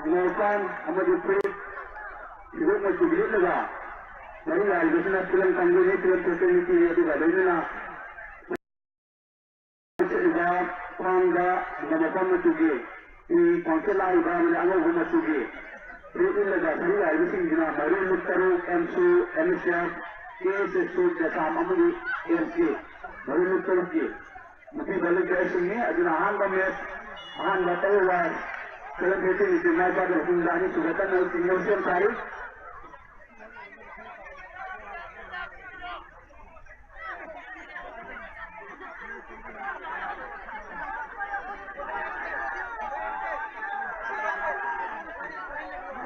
ꯑꯉꯥꯎꯄꯥꯟ ꯑꯃꯗꯤ ꯐꯨꯔꯤꯠ ꯍꯤꯒꯣꯛ ꯃꯆꯨ ꯂꯤꯠꯂꯒ ꯃꯔꯨ ꯂꯥꯛꯂꯤꯕꯁꯤꯅ ꯐꯤꯂꯝ ꯀꯥꯡꯕꯨꯅꯤ, ꯐꯤꯂꯝ ꯐꯦꯁꯇꯤꯚꯦꯜꯒꯤ ꯑꯗꯨꯒ ꯂꯣꯏꯅꯅ ꯁꯦꯠꯂꯤꯕ ꯈ꯭ꯋꯥꯡꯗ ꯍꯪꯒꯥꯝ ꯃꯄꯥꯟ ꯃꯆꯨꯒꯤ ꯐꯤ, ꯈ꯭ꯋꯥꯡꯆꯦꯠ ꯂꯥꯛꯂꯤꯕ ꯑꯃꯗꯤ ꯑꯉꯧꯕ ꯃꯆꯨꯒꯤ ꯐꯨꯔꯤꯠ ꯂꯤꯠꯂꯒ ꯁꯔꯨꯛ ꯌꯥꯔꯤꯕꯁꯤꯡꯁꯤꯅ ꯃꯔꯨ ꯂꯨꯞ ꯇꯔꯨꯛ, ꯑꯦꯝꯁꯨ, ꯑꯦꯝꯑꯦꯁꯑꯦꯐ, ꯀꯦꯑꯦꯁꯑꯦꯁꯌꯨ, ꯗꯦꯁꯥꯝ ꯑꯃꯗꯤ ꯑꯦꯝꯁꯤ ꯃꯔꯨ ꯂꯨꯞ ꯇꯔꯨꯛꯀꯤ ꯅꯨꯄꯤ ꯚꯣꯂꯨꯟꯇꯤꯌꯔꯁꯤꯡꯅꯤ꯫ ꯑꯗꯨꯅ ꯑꯍꯥꯟꯕ ꯃꯦꯆ, ꯑꯍꯥꯟꯕ ꯇꯔꯨꯛ ꯋꯥꯏ ꯁꯚꯦꯟ ꯐꯤꯐꯇꯤꯟ ꯏꯟꯇꯨ ꯃꯥꯏ ꯄꯥꯛꯅ ꯃꯇꯨꯡꯗ ꯑꯅꯤꯁꯨꯕ ꯀꯟꯅ ꯁꯤꯡꯅꯕ ꯁꯦꯝ ꯁꯥꯔꯤ꯫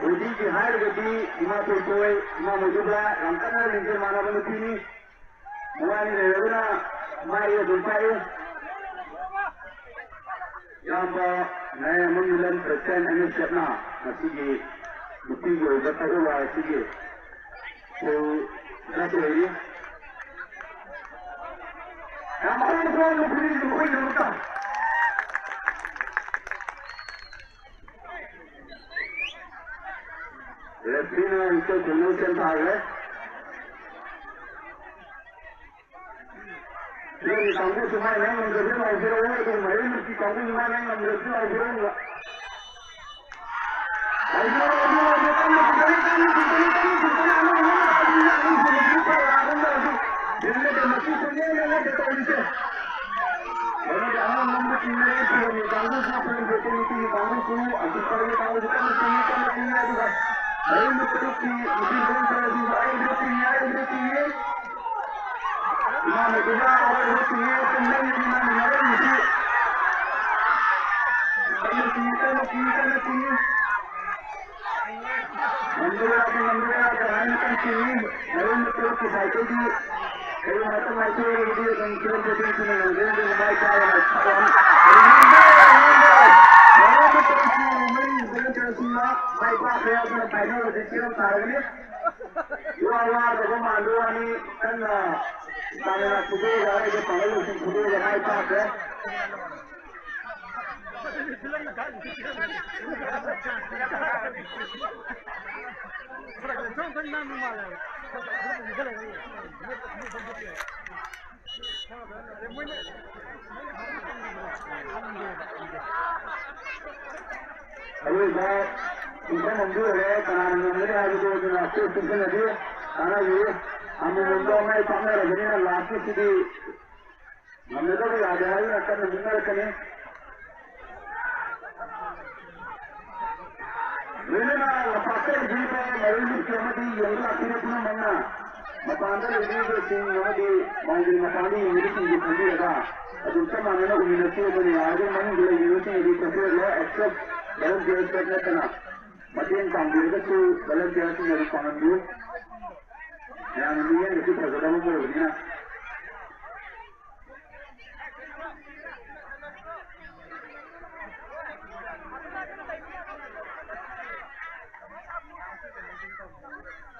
ꯕꯣꯗꯤꯒꯤ ꯍꯥꯏꯔꯒꯗꯤ ꯏꯃꯥ ꯊꯣꯏꯊꯣꯏ, ꯏꯃꯥ ꯃꯣꯗꯨꯕ ꯌꯥꯝ ꯀꯟꯅ ꯂꯤꯡꯖꯦꯜ ꯃꯥꯟꯅꯕ ꯅꯨꯄꯤꯅꯤ꯫ ꯃꯕꯥꯅꯤ ꯂꯩꯔꯒꯅ ꯃꯥꯏ ꯑꯗꯨꯝ ꯄꯥꯛꯏ꯫ ꯏꯌꯥꯝꯕ ꯅꯥꯌꯥꯝꯕꯝ ꯃꯤꯂꯟ ꯄ꯭ꯔꯦꯁꯤꯗꯦꯟ ꯑꯦꯝ ꯑꯦꯁ ꯑꯦꯐꯅ ꯉꯁꯤꯒꯤ ꯅꯨꯄꯤꯒꯤ ꯑꯣꯏꯕ ꯇꯔꯨꯛ ꯋꯥꯏ ꯑꯁꯤꯒꯤ ꯐꯨꯜ ꯗ꯭ꯔꯦꯁ ꯑꯣꯏꯔꯤ꯫ ꯌꯥꯝ ꯑꯍꯣꯡꯕ ꯐꯤꯂꯝ ꯅꯨꯄꯤꯒꯤ ꯃꯈꯣꯏꯒꯤꯗꯃꯛꯇ꯫ ꯔꯦꯐ꯭ꯔꯤꯅ ꯍꯧꯖꯤꯛꯇ ꯈꯨꯡꯒꯪ ꯁꯦꯝ ꯁꯥꯈ꯭ꯔꯦ꯫ ꯐꯤꯂꯝꯒꯤ ꯀꯥꯡꯕꯨꯁꯨ ꯃꯥꯏ ꯃꯥꯏ ꯉꯝꯖꯕꯤꯗ ꯂꯥꯎꯕꯤꯔꯛꯑꯣ, ꯑꯗꯨꯒ ꯃꯍꯩ ꯅꯨꯄꯤ ꯀꯥꯡꯕꯨꯁꯨ ꯃꯥꯏ ꯃꯥꯏ ꯉꯝꯖꯕꯤꯗ ꯂꯥꯎꯕꯤꯔꯛꯑꯣ꯫ ꯂꯥꯎꯕꯤꯔꯛꯑꯣ, ꯂꯥꯎꯕꯤꯔꯛꯑꯣ, ꯀꯟꯅ ꯆꯤꯡꯈꯠꯂꯤ, ꯀꯟꯅ ꯆꯤꯡꯈꯠꯂꯤ, ꯀꯟꯅ ꯆꯤꯡꯈꯠꯂꯤ, ꯑꯉꯥꯡ ꯑꯃ ꯂꯥꯎꯕꯤꯔꯤ, ꯑꯉꯥꯡ ꯁꯤꯡꯕꯁꯤꯁꯨ ꯈꯔ ꯂꯥꯛꯑꯒ ꯍꯧꯖꯤꯛ ꯌꯦꯡꯅꯗꯦ, ꯃꯁꯤ ꯁꯨꯡꯌꯦꯡ ꯌꯦꯡꯅꯗꯦ ꯇꯧꯔꯤꯁꯦ꯫ ꯃꯗꯨꯗꯤ ꯑꯉꯥꯡ ꯑꯃ ꯆꯤꯡꯅꯔꯦ, ꯐꯤꯂꯝꯒꯤ ꯀꯥꯡꯕꯨꯁꯨ, ꯐꯤꯂꯝ ꯐꯦꯁꯇꯤꯚꯦꯜꯒꯤ ꯀꯥꯡꯕꯨꯁꯨ, ꯑꯗꯨ ꯐꯤꯂꯝꯒꯤ ꯀꯥꯡꯕꯨꯁꯨ ꯀꯟꯅ ꯆꯤꯡꯏ, ꯀꯟꯅ ꯆꯤꯡꯏ, ꯑꯗꯨꯒ ꯃꯌꯨꯝꯗ ꯇꯔꯨꯛꯀꯤ ꯅꯨꯄꯤ ꯃꯌꯨꯝ ꯈꯔꯁꯤꯡꯁꯨ ꯑꯔꯤꯕꯗ ꯆꯤꯡꯏ, ꯑꯔꯤꯕꯗ ꯆꯤꯡꯏ꯫ ꯏꯃꯥ ꯃꯩꯇꯩꯅ ꯑꯋꯥꯏꯕ ꯆꯤꯡꯉꯦ, ꯇꯨꯝꯅꯤꯡꯉꯦ, ꯏꯃꯥ ꯃꯩꯇꯩꯅ ꯃꯤꯁꯤ꯫ ꯀꯟꯅ ꯆꯤꯡꯉꯤ, ꯀꯟꯅ ꯆꯤꯡꯉꯤ, ꯀꯟꯅ ꯆꯤꯡꯉꯤ꯫ ꯉꯝꯗꯕ ꯌꯥꯗꯦ, ꯉꯝꯗꯕ ꯌꯥꯗꯦ ꯍꯥꯏꯅ ꯀꯟꯅ ꯆꯤꯡꯉꯤ꯫ ꯃꯌꯨꯝꯗ ꯇꯔꯨꯛꯀꯤ ꯁꯥꯏꯠꯇꯒꯤ ꯀꯔꯤ ꯉꯥꯛꯇ ꯉꯥꯏꯊꯣꯛꯑꯒꯗꯤ ꯑꯗꯨꯝ ꯐꯤꯂꯝ ꯐꯦꯁꯇꯤꯚꯦꯜꯁꯤꯅ ꯉꯝꯖꯔꯤꯕ ꯃꯥꯏ ꯄꯥꯛꯑꯦ꯫ ꯃꯌꯨꯝꯗ ꯇꯔꯨꯛꯀꯤ ꯁꯦꯝ ꯁꯥꯔꯒꯅꯤ꯫ ꯏꯋꯥ ꯋꯥꯗꯕ ꯃꯥꯟꯕ ꯋꯥꯅꯤ, ꯀꯟꯅ ꯁ꯭ꯇꯥꯃꯤꯅꯥ ꯐꯨꯗꯣꯛꯑꯒ, ꯑꯔꯩꯕ ꯄꯥꯡꯒꯜꯁꯤꯡ ꯐꯨꯗꯣꯛꯑꯒ ꯃꯥꯏ ꯄꯥꯛꯈ꯭ꯔꯦ꯫ ꯑꯔꯣꯏꯕ ꯄꯨꯡꯐꯝ ꯑꯃꯗꯤ ꯑꯣꯏꯔꯦ꯫ ꯀꯅꯥꯅ ꯉꯝꯒꯅꯤ ꯍꯥꯏꯕꯗꯨ ꯑꯗꯨꯅ ꯑꯩꯈꯣꯏ ꯄꯨꯟꯁꯤꯜꯂꯗꯤ ꯀꯥꯟꯅꯕꯤꯌꯨ꯫ ꯑꯃꯃꯝꯗ ꯃꯥꯏ ꯄꯥꯛꯅꯔꯕꯅꯤꯅ ꯂꯥꯁꯀꯤꯁꯤꯗꯤ ꯉꯝꯅꯗꯕ ꯌꯥꯗꯦ ꯍꯥꯏꯗꯨꯅ ꯀꯟꯅ ꯃꯨꯛꯅꯔꯛꯀꯅꯤ꯫ ꯂꯣꯏꯅꯅ ꯂꯝꯄꯥꯛꯇ ꯂꯩꯕꯤꯔꯤꯕ ꯃꯔꯣꯏ ꯂꯨꯞꯀꯤ ꯑꯃꯗꯤ ꯌꯦꯡꯕ ꯂꯥꯛꯄꯤꯕ ꯄꯨꯝꯅꯃꯛꯅ ꯃꯄꯥꯟꯗ ꯂꯩꯕꯤꯔꯤꯕꯁꯤꯡ ꯑꯃꯗꯤ ꯃꯥꯡꯒꯣꯜ ꯃꯄꯥꯟꯗ ꯌꯦꯡꯂꯤꯕꯁꯤꯡꯕꯨ ꯈꯟꯕꯤꯔꯒ ꯑꯗꯨꯝ ꯆꯞ ꯃꯥꯟꯅꯅ ꯎꯃꯤꯟꯅꯁꯤ꯫ ꯑꯗꯨꯅ ꯌꯥꯔꯒ ꯃꯅꯨꯡꯗ ꯂꯩꯕꯤꯕꯁꯤꯡ ꯑꯗꯨ ꯆꯠꯊꯣꯛꯂꯣ, except volunteers ꯈꯛ ꯅꯠꯇꯅ꯫ ꯃꯇꯦꯡ ꯄꯥꯡꯕꯤꯔꯒꯁꯨ volunteersꯁꯤꯡꯅ ꯑꯗꯨꯝ ꯄꯥꯡꯍꯟꯕꯤꯌꯨ꯫ ꯃꯌꯥꯝꯒꯤ ꯃꯤꯠꯌꯦꯡꯗꯁꯨ ꯐꯖꯗꯕ ꯑꯃ ꯑꯣꯏꯕꯅꯤꯅ꯫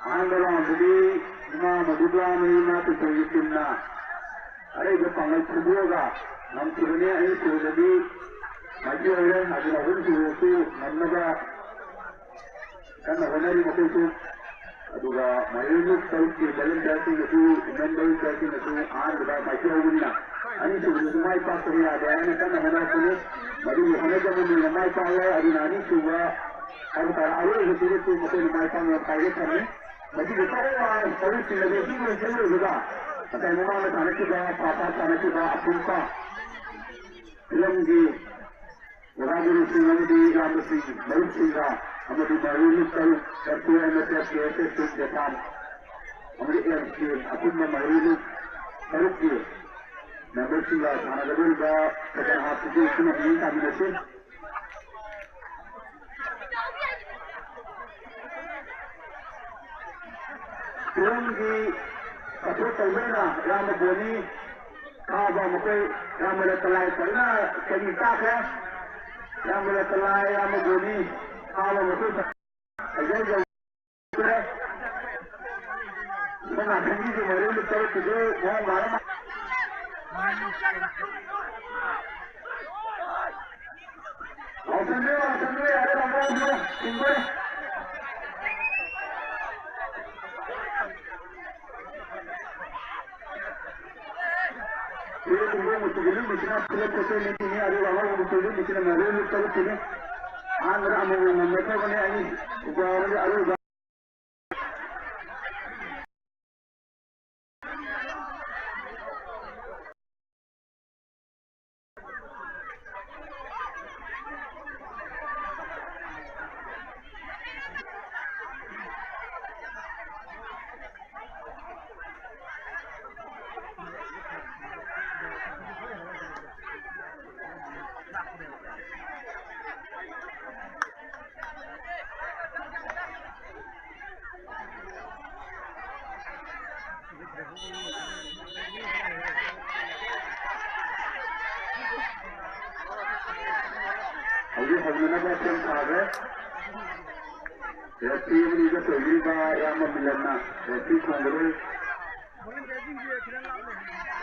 ꯑꯍꯥꯟꯕ roundꯗꯗꯤ ꯏꯃꯥ ꯃꯙꯨꯕꯂꯥꯃꯌꯤ ꯏꯃꯥ ꯇꯨꯡꯁꯣꯏꯒꯤ teamꯅ ꯑꯔꯩꯕ ꯄꯥꯡꯒꯜ ꯐꯨꯗꯣꯛꯑꯒ ꯉꯝꯈꯤꯕꯅꯤ꯫ ꯑꯅꯤꯁꯨꯕꯗꯗꯤ ꯃꯥꯏꯊꯤ ꯑꯣꯏꯔꯦ꯫ ꯑꯗꯨꯅ ꯑꯍꯨꯝꯁꯨꯕꯁꯨ ꯉꯝꯅꯕ ꯀꯟꯅ ꯍꯣꯠꯅꯔꯤ ꯃꯈꯣꯏꯁꯨ꯫ ꯑꯗꯨꯒ ꯃꯌꯣꯟ ꯂꯨꯞ ꯇꯔꯨꯛꯀꯤ volunteersꯁꯤꯡꯅꯁꯨ, women volunteersꯁꯤꯡꯅꯁꯨ ꯑꯍꯥꯟꯕꯗ ꯃꯥꯏꯊꯤꯍꯧꯕꯅꯤꯅ ꯑꯅꯤꯁꯨꯕꯗꯁꯨ ꯃꯥꯏ ꯄꯥꯛꯇꯕ ꯌꯥꯗꯦ ꯍꯥꯏꯅ ꯀꯟꯅ ꯍꯣꯠꯅꯔꯛꯄꯅꯤ꯫ ꯃꯗꯨꯒꯤ ꯍꯣꯠꯅꯖꯃꯟꯗꯨꯅ ꯃꯥꯏ ꯄꯥꯛꯂꯦ꯫ ꯑꯗꯨꯅ ꯑꯅꯤꯁꯨꯕ ꯍꯥꯏꯕ ꯇꯥꯔꯦ, ꯑꯔꯣꯏꯕꯁꯤꯗꯁꯨ ꯃꯈꯣꯏꯅ ꯃꯥꯏ ꯄꯥꯛꯅꯕ ꯈ꯭ꯋꯥꯏꯗꯒꯤ ꯐꯪꯏ꯫ ꯃꯁꯤꯒꯤ ꯊꯋꯥꯏ ꯋꯥꯅ ꯇꯔꯨꯛꯁꯤꯡ ꯑꯗꯨ ꯍꯤꯠ ꯑꯣꯏꯅ ꯆꯦꯜꯂꯨꯔꯕꯗ ꯉꯁꯥꯏ ꯃꯃꯥꯡꯗ ꯁꯥꯟꯅꯈꯤꯕ, ꯄꯥ ꯄꯥ ꯁꯥꯟꯅꯈꯤꯕ ꯑꯄꯨꯟꯕ ꯐꯤꯂꯝꯒꯤ ꯑꯣꯖꯥ ꯒꯨꯔꯨꯁꯤꯡ ꯑꯃꯗꯤ ꯏꯌꯥꯝꯕꯁꯤꯡ, ꯃꯔꯨꯞꯁꯤꯡꯒ ꯑꯃꯗꯤ ꯃꯔꯨꯞ ꯇꯔꯨꯛ, F C I, M S F, K S S, Japan, ꯑꯃꯗꯤ M C, ꯑꯄꯨꯟꯕ ꯃꯔꯨꯞ ꯇꯔꯨꯛꯀꯤ memberꯁꯤꯡꯒ ꯁꯥꯟꯅꯒꯗꯧꯔꯤꯕ second halfꯁꯤꯗꯤ ꯄꯨꯟꯅ ꯃꯤꯠꯌꯦꯡ ꯇꯥꯃꯤꯟꯅꯁꯤ꯫ ꯐꯤꯂꯝꯒꯤ support ꯇꯧꯕꯅ ꯏꯌꯥꯝꯕ ꯕꯣꯅꯤ ꯊꯥꯕ ꯃꯈꯣꯏ ꯏꯌꯥꯝꯕ ꯔꯇꯟꯂꯥꯜ ꯐꯖꯅ ꯀꯔꯤ ꯇꯥꯈ꯭ꯔꯦ꯫ ꯏꯌꯥꯝꯕ ꯔꯇꯟꯂꯥꯜ, ꯏꯌꯥꯝꯕ ꯕꯣꯅꯤ ꯊꯥꯕ ꯃꯈꯣꯏ ꯐꯖꯅ ꯁꯣꯝ ꯅꯥꯀꯟꯒꯤꯁꯨ ꯃꯔꯨ ꯂꯨꯄꯥ ꯇꯔꯨꯛꯀꯤꯁꯨ ꯃꯑꯣꯡ ꯃꯥꯟꯅ ꯂꯥꯎꯁꯟꯕꯤꯌꯨ, ꯂꯥꯎꯁꯟꯕꯤꯌꯨ, ꯌꯥꯔꯦ, ꯂꯥꯎꯁꯟꯕꯤꯌꯨ, ꯆꯤꯡꯗꯣꯔꯦ꯫ ꯐꯤꯔꯦꯞ ꯈꯨꯡꯒꯪ ꯃꯆꯨꯒꯤ ꯂꯤꯛ ꯃꯁꯤꯅ ꯐꯤꯔꯦꯞ ꯈꯣꯠꯆꯣꯏ ꯂꯤꯛꯀꯤꯅꯤ, ꯑꯗꯨꯒ ꯑꯉꯧꯕ ꯃꯆꯨꯒꯤ ꯂꯤꯛ ꯃꯁꯤꯅ ꯃꯔꯨ ꯂꯤꯛ ꯇꯔꯨꯛꯀꯤꯅꯤ꯫ ꯑꯍꯥꯟꯕꯗ ꯑꯃꯃꯝ ꯉꯝꯅꯗꯕꯅꯤ, ꯑꯅꯤ ꯎꯄꯥ ꯑꯃꯗꯤ ꯑꯔꯣꯏꯕ꯫ ꯍꯧꯖꯤꯛ ꯍꯧꯅꯅꯕ ꯁꯦꯝ ꯁꯥꯈ꯭ꯔꯦ꯫ ꯔꯦꯐ꯭ꯔꯤ ꯑꯃꯅꯤꯒ ꯇꯧꯕꯤꯔꯤꯕ ꯏꯌꯥꯝꯕ ꯃꯤꯂꯟꯅ ꯔꯦꯐ꯭ꯔꯤ ꯈꯣꯡꯒꯗꯧꯔꯤ꯫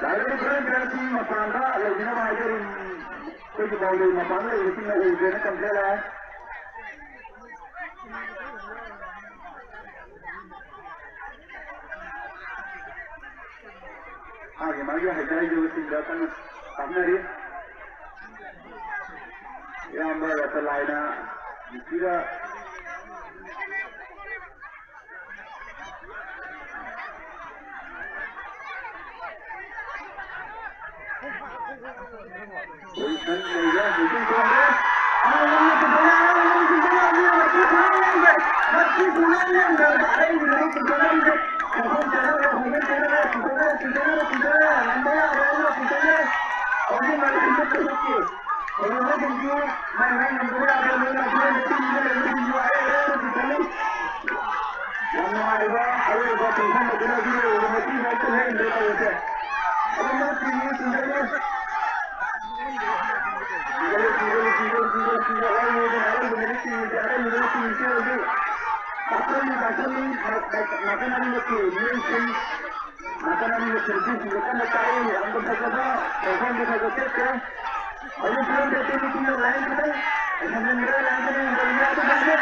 ꯂꯥꯏꯔꯕ ꯈꯔ ꯈꯔꯁꯤ ꯃꯄꯥꯟꯗ ꯂꯩꯕꯤꯅꯕ ꯍꯥꯏꯖꯔꯤ꯫ ꯑꯩꯈꯣꯏꯒꯤ ꯕꯥꯎꯟꯗꯔꯤ ꯃꯄꯥꯟꯗ ꯂꯩꯕꯁꯤꯡꯅ ꯎꯗ꯭ꯔꯦꯅ ꯀꯝꯄ꯭ꯂꯦꯟ ꯂꯥꯛꯑꯦ꯫ ꯃꯥꯒꯤ ꯃꯥꯒꯤ ꯍꯩꯊꯥ ꯍꯩꯖꯕꯁꯤꯡꯗ ꯀꯟꯅ ꯀꯥꯞꯅꯔꯤ꯫ ꯏꯌꯥꯝꯕ ꯔꯇꯟꯂꯥꯜꯅ ꯅꯨꯄꯤꯗ ꯌꯥꯝ ꯅꯨꯡꯉꯥꯏꯕ ꯑꯔꯣꯏꯕ ꯄꯨꯡꯐꯝ ꯑꯗꯨꯅ ꯑꯗꯨ ꯂꯩꯔꯤꯕ ꯃꯇꯨꯡ ꯉꯥꯛꯇ ꯂꯩꯔꯤꯕ ꯇꯧꯔꯤꯁꯦ꯫ ꯑꯗꯨ ꯃꯔꯨꯞꯁꯤꯡꯒꯤ ꯁꯤꯡꯒꯜꯅꯤ꯫ Single, single, single, single, single, ꯑꯔꯣꯏꯕꯗ ꯑꯔꯣꯏꯕꯗꯗꯤ ꯁꯤꯡꯒꯜꯁꯦ, ꯑꯔꯣꯏꯕꯗꯗꯤ ꯁꯤꯡꯒꯜꯁꯦ ꯍꯧꯖꯤꯛ ꯀꯥꯞꯊꯣꯛꯏꯕ꯫ ꯅꯥꯀꯟ ꯑꯅꯤꯃꯛꯀꯤ ꯃꯤꯑꯣꯏꯁꯤꯡ, ꯅꯥꯀꯟ ꯑꯅꯤꯃꯛꯀꯤ ꯅꯨꯄꯤꯁꯤꯡꯁꯨ ꯀꯟꯅ ꯇꯥꯛꯏ꯫ ꯌꯥꯝꯅ ꯐꯖꯕ ꯄ꯭ꯔꯣꯒ꯭ꯔꯥꯝꯗꯤ ꯈꯔ ꯈꯔ ꯆꯠꯈ꯭ꯔꯦ꯫ ꯍꯧꯖꯤꯛ ꯐꯤꯂꯝ ꯐꯦꯁꯇꯤꯚꯦꯜꯒꯤ ꯇꯤꯝꯅ ꯂꯥꯏꯟ ꯈꯤꯇꯪ ꯍꯦꯟꯖꯤꯟꯈ꯭ꯔꯦ, ꯂꯥꯏꯟ ꯈꯤꯇꯪ ꯍꯦꯟꯖꯤꯟꯈ꯭ꯔꯦ꯫ ꯃꯥꯏ ꯄꯥꯛꯈ꯭ꯔꯦ꯫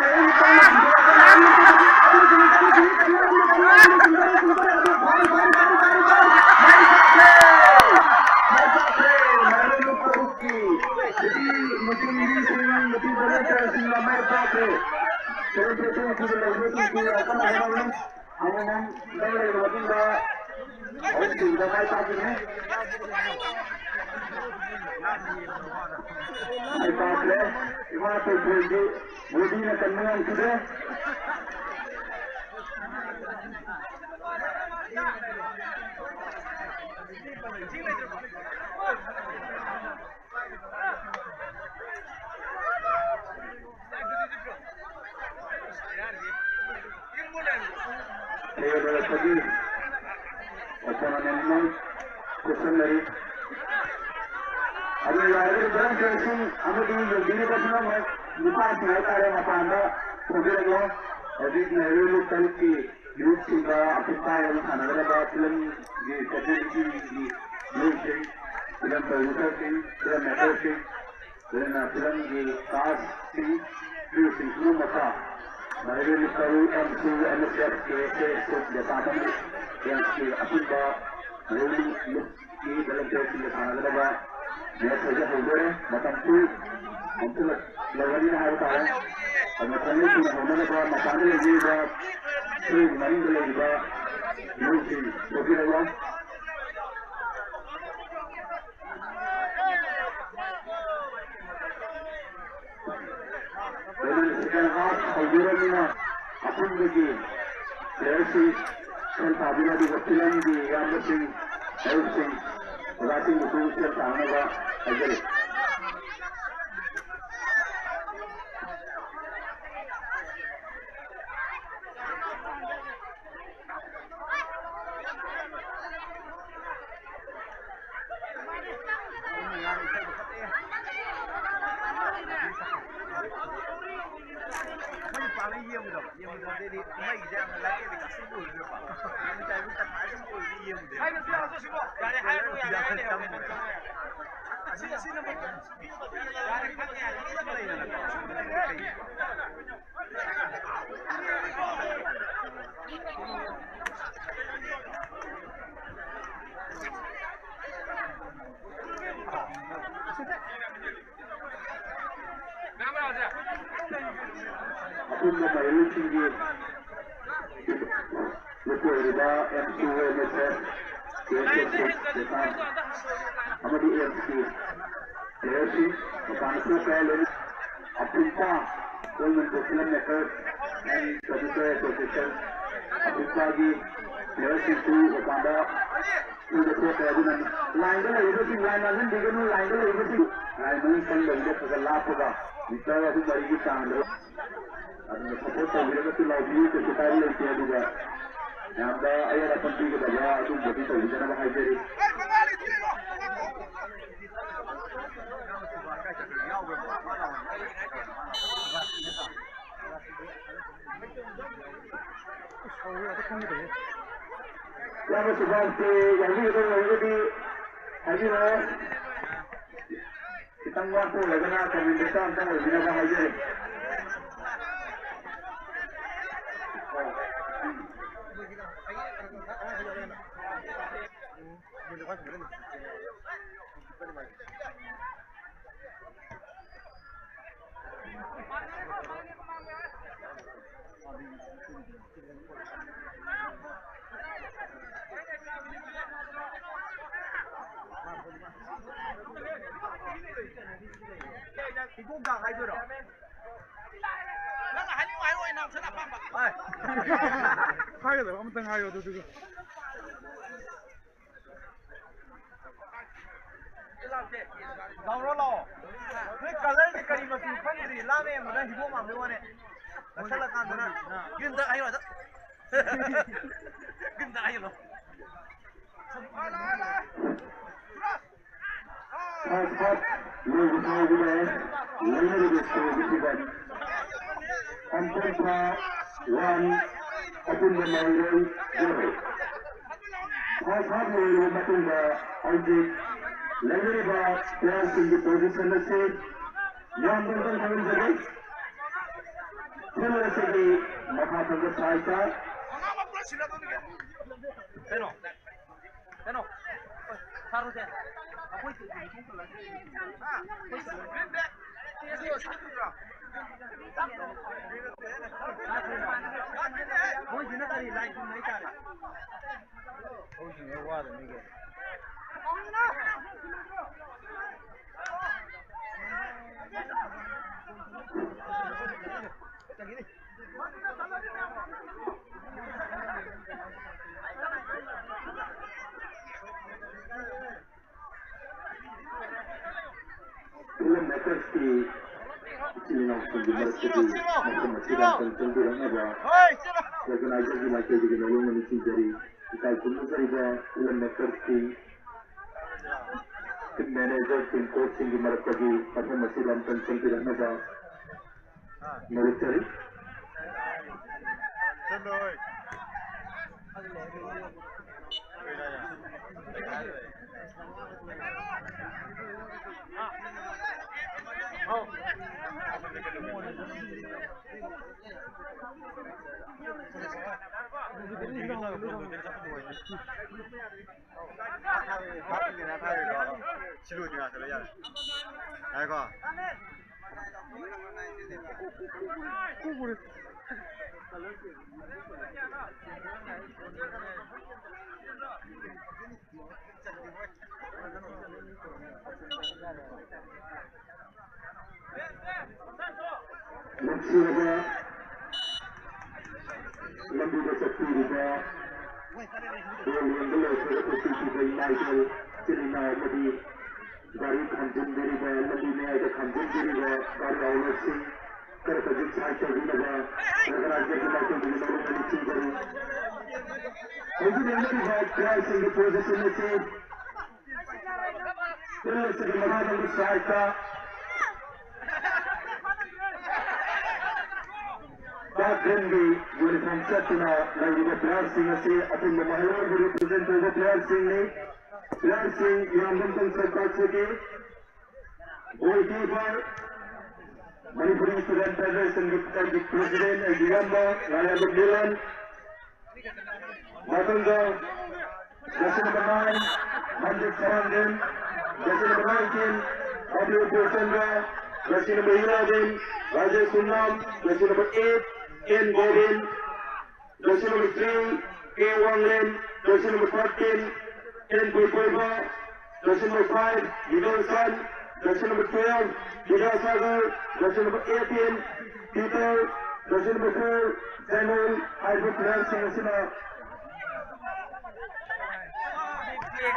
ꯃꯥꯏ ꯄꯥꯛꯈ꯭ꯔꯦ꯫ ꯃꯥꯏ ꯄꯥꯛꯈ꯭ꯔꯦ꯫ ꯅꯨꯄꯤ ꯃꯤꯁꯤꯡ, ꯅꯨꯄꯤ ꯚꯣꯂꯨꯟꯇꯤꯌꯔꯁꯤꯡꯅ ꯃꯥꯏ ꯄꯥꯛꯈ꯭ꯔꯦ꯫ ꯐꯤꯂꯝ ꯐꯦꯁꯇꯤꯚꯦꯜꯁꯤꯗ ꯂꯩꯕꯁꯤꯡꯁꯨ ꯌꯥꯝ ꯀꯟꯅ ꯍꯣꯠꯅꯕꯤꯌꯨ꯫ ꯑꯃꯃꯝ ꯂꯧꯔꯕ ꯃꯇꯨꯡꯗ ꯑꯍꯨꯝꯁꯨꯕꯗ ꯃꯥꯏ ꯄꯥꯛꯈꯤꯅꯤ꯫ ꯃꯥꯏ ꯄꯥꯛꯈ꯭ꯔꯦ꯫ ꯏꯃꯥ ꯇꯣꯏꯊꯣꯏꯒꯤ ꯕꯣꯗꯤꯅ ꯀꯟꯕ ꯉꯝꯈꯤꯗ꯭ꯔꯦ꯫ ꯊꯦꯡꯅꯔꯛꯄꯒꯤ ꯑꯣꯄꯣꯅꯦꯟꯠꯅ ꯈꯨꯠꯁꯝꯅꯔꯤ꯫ ꯑꯗꯨ ꯌꯥꯔꯒꯗꯤ ꯚꯣꯂꯨꯟꯇꯤꯌꯔꯁꯤꯡ ꯑꯃꯗꯤ ꯌꯦꯡꯕꯤꯔꯤꯕ ꯄꯨꯝꯅꯃꯛ ꯅꯨꯄꯥꯁꯤꯡ ꯍꯥꯏꯇꯥꯔꯦ ꯃꯄꯥꯟꯗ ꯊꯣꯛꯄꯤꯔꯛꯂꯣ꯫ ꯍꯧꯖꯤꯛ ꯅꯦꯍꯔꯨ ꯂꯨꯞ ꯇꯔꯨꯛꯀꯤ ꯌꯨꯠꯁꯤꯡꯗ ꯑꯄꯤꯛꯄ ꯍꯥꯏꯕ ꯁꯥꯟꯅꯒꯗꯕ ꯐꯤꯂꯝꯒꯤ ꯀꯦꯇꯦꯒꯣꯔꯤꯒꯤ ꯃꯤꯑꯣꯏꯁꯤꯡ, ꯐꯤꯂꯝ ꯄ꯭ꯔꯣꯗ꯭ꯌꯨꯁꯔꯁꯤꯡ, ꯐꯤꯂꯝ ꯃꯦꯀꯔꯁꯤꯡ, ꯂꯣꯏꯅꯅ ꯐꯤꯂꯝꯒꯤ ꯀꯥꯁꯁꯤꯡ, ꯀ꯭ꯔꯨꯁꯤꯡ ꯄꯨꯝꯅꯃꯛꯇ ꯃꯍꯩꯔꯣꯏ ꯂꯨꯞ ꯇꯔꯨꯛ M C and S F K S A school ꯗꯦꯄꯥꯔꯠꯃꯦꯟ ꯒꯦꯝꯁꯀꯤ ꯑꯄꯨꯟꯕ ꯃꯍꯩꯔꯣꯏ ꯂꯨꯞꯀꯤ ꯚꯣꯂꯨꯟꯇꯤꯌꯔꯁꯤꯡꯒ ꯁꯥꯟꯅꯒꯗꯕ ꯃꯦꯠꯁ ꯑꯁꯤ ꯍꯧꯗꯣꯔꯦ꯫ ꯃꯇꯝꯁꯨ ꯅꯛꯁꯤꯜꯂꯛꯂꯕꯅꯤꯅ ꯍꯥꯏꯕ ꯇꯥꯔꯦ꯫ ꯑꯗꯨꯅ ꯈꯪꯍꯩꯁꯤꯡꯅ ꯍꯧꯅꯅꯕ ꯃꯄꯥꯟꯗ ꯂꯩꯕꯤꯔꯤꯕ ꯁ꯭ꯀꯨꯜꯒꯤ ꯃꯅꯨꯡꯗ ꯂꯩꯔꯤꯕ ꯃꯤꯑꯣꯏꯁꯤꯡ ꯊꯣꯛꯄꯤꯔꯛꯂꯣ꯫ ꯂꯣꯏꯅꯅ ꯁꯦꯀꯦꯟ ꯍꯥꯐ ꯍꯧꯗꯣꯔꯕꯅꯤꯅ ꯑꯄꯨꯟꯕꯒꯤ ꯄ꯭ꯂꯦꯌꯔꯁꯤꯡ ꯁꯦꯜ ꯊꯥꯕꯤꯔꯣ, ꯑꯗꯨꯒ ꯐꯤꯂꯝꯒꯤ ꯏꯌꯥꯝꯕꯁꯤꯡ, ꯃꯔꯨꯞꯁꯤꯡ, ꯑꯣꯖꯥꯁꯤꯡꯕꯨꯁꯨ ꯁꯦꯜ ꯊꯥꯅꯅꯕ ꯍꯥꯏꯖꯔꯤ꯫ ꯌꯦꯡꯕꯗꯗꯤ ꯃꯩꯁꯦ ꯌꯥꯝꯅ ꯂꯥꯏꯠ ꯑꯣꯏꯕ ꯀꯥꯁꯤꯕꯨ ꯑꯣꯏꯕ ꯌꯥꯝ ꯇꯥꯏꯕ ꯇꯟꯈꯥꯏ ꯁꯨꯝ ꯑꯣꯏꯕ ꯌꯦꯡꯕꯗ꯫ ꯍꯥꯏꯕꯁꯨ ꯌꯥꯗ꯭ꯔꯣ ꯁꯤꯕꯣ? ꯌꯥꯔꯦ, ꯍꯥꯏꯔꯅꯨ, ꯌꯥꯔꯦ, ꯍꯥꯏꯔꯅꯨ, ꯌꯥꯔꯦ꯫ ꯑꯁꯤ, ꯑꯁꯤ ꯅꯝꯕꯔ ꯌꯥꯔꯦ, ꯈꯪꯉꯦ, ꯌꯥꯔꯦ꯫ ꯑꯄꯨꯟꯕ ꯃꯍꯩꯔꯣꯏꯁꯤꯡꯒꯤ ꯂꯨꯞꯄ ꯑꯣꯏꯔꯤꯕ ꯑꯦꯝ ꯁꯤ ꯑꯣ, ꯑꯦꯝ ꯑꯦꯁ ꯑꯦꯐ, ꯀꯦ ꯑꯦꯁ ꯑꯦꯁ ꯑꯦꯐ, ꯑꯃꯗꯤ ꯑꯦꯝꯁꯀꯤ ꯄ꯭ꯂꯦꯌꯔꯁꯤꯡ ꯃꯄꯥꯟꯗ ꯊꯣꯛꯈ꯭ꯔꯦ꯫ ꯂꯣꯏꯅ ꯑꯄꯨꯟꯄ Women Film Makers and Producer Association ꯑꯄꯨꯟꯄꯒꯤ ꯄ꯭ꯂꯦꯌꯔꯁꯤꯡꯁꯨ ꯃꯄꯥꯟꯗ ꯊꯣꯛꯈ꯭ꯔꯦ꯫ ꯑꯗꯨꯅ ꯂꯥꯏꯟꯗ ꯂꯩꯔꯤꯕꯁꯤꯡ ꯂꯥꯏꯟ ꯃꯥꯡꯍꯟꯕꯤꯒꯅꯨ꯫ ꯂꯥꯏꯟꯗ ꯂꯩꯔꯤꯕꯁꯤꯡ ꯂꯥꯏꯟ ꯃꯅꯨꯡ ꯆꯪꯗꯕꯤꯗ ꯈꯔ ꯈꯔ ꯂꯥꯞꯄꯒ ꯃꯤꯇꯔ ꯑꯍꯨꯝ ꯃꯔꯤꯒꯤ ꯆꯥꯡꯗ ꯑꯗꯨꯅ ꯁꯞꯄꯣꯔꯠ ꯇꯧꯕꯤꯔꯒꯁꯨ ꯂꯥꯎꯕꯤꯌꯨ, ꯀꯩꯁꯨ ꯀꯥꯏꯕ ꯂꯩꯇꯦ꯫ ꯑꯗꯨꯒ ꯃꯌꯥꯝꯗ ꯑꯌꯦꯠ ꯑꯄꯟ ꯄꯤꯒꯗꯕ ꯑꯗꯨꯒꯨꯝꯕꯗꯤ ꯇꯧꯕꯤꯗꯅꯕ ꯍꯥꯏꯖꯔꯤ꯫ ꯏꯌꯥꯝꯕ ꯁꯨꯕꯥꯁꯇꯤ ꯌꯥꯎꯕꯤꯒꯗꯕ ꯂꯩꯔꯒꯗꯤ ꯍꯥꯏꯕꯤꯔꯛꯑꯣ꯫ ꯈꯤꯇꯪ ꯋꯥꯠꯄ ꯑꯣꯏꯔꯒꯅ ꯀꯃꯦꯟꯇꯦꯇꯔ ꯑꯝꯇꯪ ꯑꯣꯏꯕꯤꯅꯕ ꯍꯥꯏꯖꯔꯤ꯫ ꯏꯀꯣꯛꯇ ꯍꯥꯏꯗꯣꯏꯔꯣ? ꯅꯪ ꯍꯥꯏꯅꯤꯡꯕ ꯍꯥꯏꯔꯛꯑꯣ, ꯑꯩ ꯅꯥꯎꯁꯅ ꯑꯄꯥꯝꯕ꯫ ꯍꯥꯏꯒꯗꯕ ꯑꯃꯇꯪ ꯍꯥꯏꯌꯣ ꯑꯗꯨꯗꯨꯒ꯫ ꯂꯥꯎꯔꯣ ꯂꯥꯛꯑꯣ꯫ ꯅꯣꯏ ꯀꯂꯔꯁꯦ ꯀꯔꯤ ꯃꯆꯨ ꯈꯪꯗ꯭ꯔꯤ, ꯂꯥꯞꯅ ꯌꯦꯡꯕꯗ ꯍꯤꯒꯣꯛ ꯃꯥꯟꯕꯩ ꯋꯥꯅꯦ꯫ ꯅꯛꯁꯜꯂꯀꯥꯟꯗꯅ ꯒ꯭ꯔꯤꯟꯗ ꯍꯥꯏꯌꯣ ꯑꯗ꯫ ꯒ꯭ꯔꯤꯟꯗ ꯍꯥꯏꯌꯣ꯫ ꯐꯥꯔꯁ ꯍꯥꯐ ꯂꯣꯏꯕ ꯐꯥꯎꯕꯗ ꯂꯩꯅꯔꯤꯕ ꯁ꯭ꯀꯣꯔꯒꯤ ꯐꯤꯕꯝ ꯑꯝꯄꯝꯄ One, ꯑꯄꯨꯟꯕ ꯃꯔꯣꯏ zero꯫ First half ꯂꯣꯏꯔꯕ ꯃꯇꯨꯡꯗ ꯍꯧꯖꯤꯛ ꯂꯩꯔꯤꯕ playerꯁꯤꯡꯒꯤ position ꯑꯁꯤ ꯃꯤꯌꯥꯝꯗ ꯑꯝꯇꯪ ꯈꯪꯍꯟꯖꯒꯦ꯫ Field ꯑꯁꯤꯒꯤ ꯃꯈꯥ ꯊꯪꯕ sideꯇ ꯀꯩꯅꯣ? ꯁꯥꯔꯨꯁꯦ꯫ ꯑꯩꯈꯣꯏ ꯍꯥ? ꯃꯣꯏꯁꯤꯅ ꯀꯔꯤ ꯂꯥꯏ ꯈꯨꯔꯨꯝ ꯍꯥꯏꯇꯥꯔꯦ? ꯑꯩꯈꯣꯏꯁꯤꯅ ꯋꯥꯗꯕꯅꯤ ꯀꯩꯅꯣ꯫ Film makersꯀꯤ ꯏꯆꯤꯜ ꯏꯅꯥꯎꯁꯤꯡꯒꯤ ꯃꯔꯛꯇꯒꯤ ꯃꯐꯝ ꯑꯁꯤꯗ ꯑꯃꯨꯛꯇꯪ ꯆꯪꯕꯤꯔꯛꯅꯕ organizerꯒꯤ ꯃꯥꯏꯀꯩꯗꯒꯤ ꯅꯣꯂꯨꯛꯅ ꯅꯤꯡꯁꯤꯡꯖꯔꯤ꯫ ꯏꯀꯥꯏ ꯈꯨꯝꯅꯖꯔꯤꯕ film makersꯀꯤ team manager, team coachꯁꯤꯡꯒꯤ ꯃꯔꯛꯇꯒꯤ ꯃꯐꯝ ꯑꯁꯤꯗ ꯑꯃꯨꯛꯇꯪ ꯆꯪꯕꯤꯔꯛꯅꯕ ꯅꯣꯂꯨꯛꯆꯔꯤ꯫ ꯁꯤ ꯂꯣꯏꯗ꯭ꯔꯤ ꯉꯥꯛꯇ ꯂꯩ ꯌꯥꯔꯦ꯫ ꯉꯥꯏꯈꯣ꯫ ꯅꯨꯡꯁꯤꯔꯕ ꯂꯝꯕꯤꯗ ꯆꯠꯄꯤꯔꯤꯕ, ꯕꯣꯜ ꯌꯦꯡꯕ ꯂꯣꯏꯈ꯭ꯔꯒ ꯆꯠꯄꯤꯈꯤꯕ ꯏꯃꯥ ꯏꯕꯦꯜ, ꯏꯆꯤꯜ ꯏꯅꯥꯎ ꯑꯃꯗꯤ ꯒꯥꯔꯤ ꯈꯥꯝꯖꯤꯟꯕꯤꯔꯤꯕ, ꯂꯝꯕꯤ ꯃꯌꯥꯏꯗ ꯈꯥꯝꯖꯤꯟꯕꯤꯔꯤꯕ ꯒꯥꯔꯤ ownerꯁꯤꯡ, ꯈꯔ ꯈꯖꯤꯛ side ꯇꯧꯕꯤꯅꯕ organizerꯒꯤ ꯃꯥꯏꯀꯩꯗꯒꯤ ꯅꯣꯂꯨꯛꯅ ꯅꯤꯡꯁꯤꯡꯖꯔꯤ꯫ ꯍꯧꯖꯤꯛ ꯂꯩꯅꯔꯤꯕ playerꯁꯤꯡꯒꯤ position ꯑꯁꯤ field ꯑꯁꯤꯒꯤ ꯃꯈꯥ ꯊꯪꯕ sideꯇ ꯒ꯭ꯔꯤꯟꯒꯤ ꯌꯨꯅꯤꯐꯣꯔꯝ ꯁꯦꯠꯇꯨꯅ ꯂꯩꯔꯤꯕ ꯄ꯭ꯂꯦꯌꯔꯁꯤꯡ ꯑꯁꯤ ꯑꯄꯨꯟꯕ ꯃꯍꯩꯔꯣꯏꯕꯨ ꯔꯤꯄ꯭ꯔꯖꯦꯟ ꯇꯧꯕ ꯄ꯭ꯂꯦꯌꯔꯁꯤꯡꯅꯤ꯫ ꯄ꯭ꯂꯦꯌꯔꯁꯤꯡ ꯌꯥꯝꯕ ꯑꯃꯇꯪ ꯁꯛ ꯇꯥꯛꯆꯒꯦ꯫ ꯒꯣꯜꯀꯤꯄꯔ, ꯃꯅꯤꯄꯨꯔꯤ ꯁ꯭ꯇꯨꯗꯦꯟꯠ ꯐꯦꯗꯔꯦꯁꯟꯒꯤ ꯄ꯭ꯔꯁꯤꯗꯦꯟꯠ ꯑꯩꯒꯤ ꯏꯌꯥꯝꯕ ꯉꯥꯌꯥꯟꯕꯝ ꯃꯤꯂꯟ꯫ ꯃꯊꯪꯗ jersey number nine, Manjit Sarangden, jersey number nineteen, Babu Purachandra, jersey number eleven, Rajesh Sungnam, jersey number eight, N Gobin, jersey number three, K Wanglen, jersey number thirteen, N Puipoiba, jersey number five, Nidalson, jersey number twelve, Bidyasagar, jersey number eighteen, Peter, jersey number four, Jenol ꯍꯥꯏꯔꯤꯕ ꯄ꯭ꯂꯦꯌꯔꯁꯤꯡ ꯑꯁꯤꯅ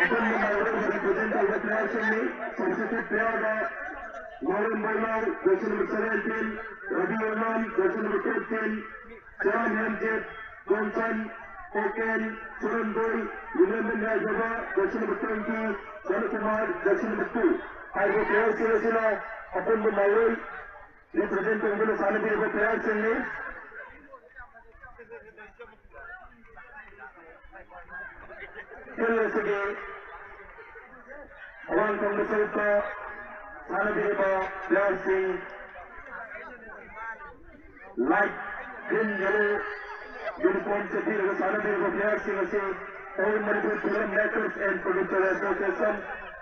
ꯑꯄꯨꯟꯕ ꯃꯥꯏꯀꯩꯗꯒꯤ ꯔꯤꯄ꯭ꯔꯖꯦꯟ ꯇꯧꯕ ꯄ꯭ꯂꯦꯌꯔꯁꯤꯡꯅꯤ꯫ Substitute ꯄ꯭ꯂꯦꯌꯔꯗ ꯃꯥꯂꯦꯝ Boinao, jersey number seventeen, Rabi Arman, jersey number twenty, Cheram Ranjit, Johnson, Koken, Surondoi, William Yaiphaba, jersey number twenty, Janakumar, jersey number two ꯍꯥꯏꯔꯤꯕ ꯄ꯭ꯂꯦꯌꯔꯁꯤꯡ ꯑꯁꯤꯅ ꯑꯄꯨꯟꯕ ꯃꯥꯏꯀꯩ ꯔꯤꯄ꯭ꯔꯖꯦꯟ ꯇꯧꯗꯨꯅ ꯁꯥꯟꯅꯕꯤꯔꯤꯕ ꯄ꯭ꯂꯦꯌꯔꯁꯤꯡꯅꯤ꯫ ꯐꯤꯜ ꯑꯁꯤꯒꯤ ꯑꯋꯥꯡ ꯊꯪꯕ ꯁꯔꯨꯛꯇ ꯁꯥꯟꯅꯕꯤꯔꯤꯕ ꯄ꯭ꯂꯦꯌꯔꯁꯤꯡ, ꯂꯥꯏꯠ ꯒ꯭ꯔꯤꯟ ꯌꯦꯂꯣ ꯌꯨꯅꯤꯐꯣꯔꯝ ꯁꯦꯠꯄꯤꯔꯒ ꯁꯥꯟꯅꯕꯤꯔꯤꯕ ꯄ꯭ꯂꯦꯌꯔꯁꯤꯡ ꯑꯁꯤ All Manipur Film Makers and Producer Association,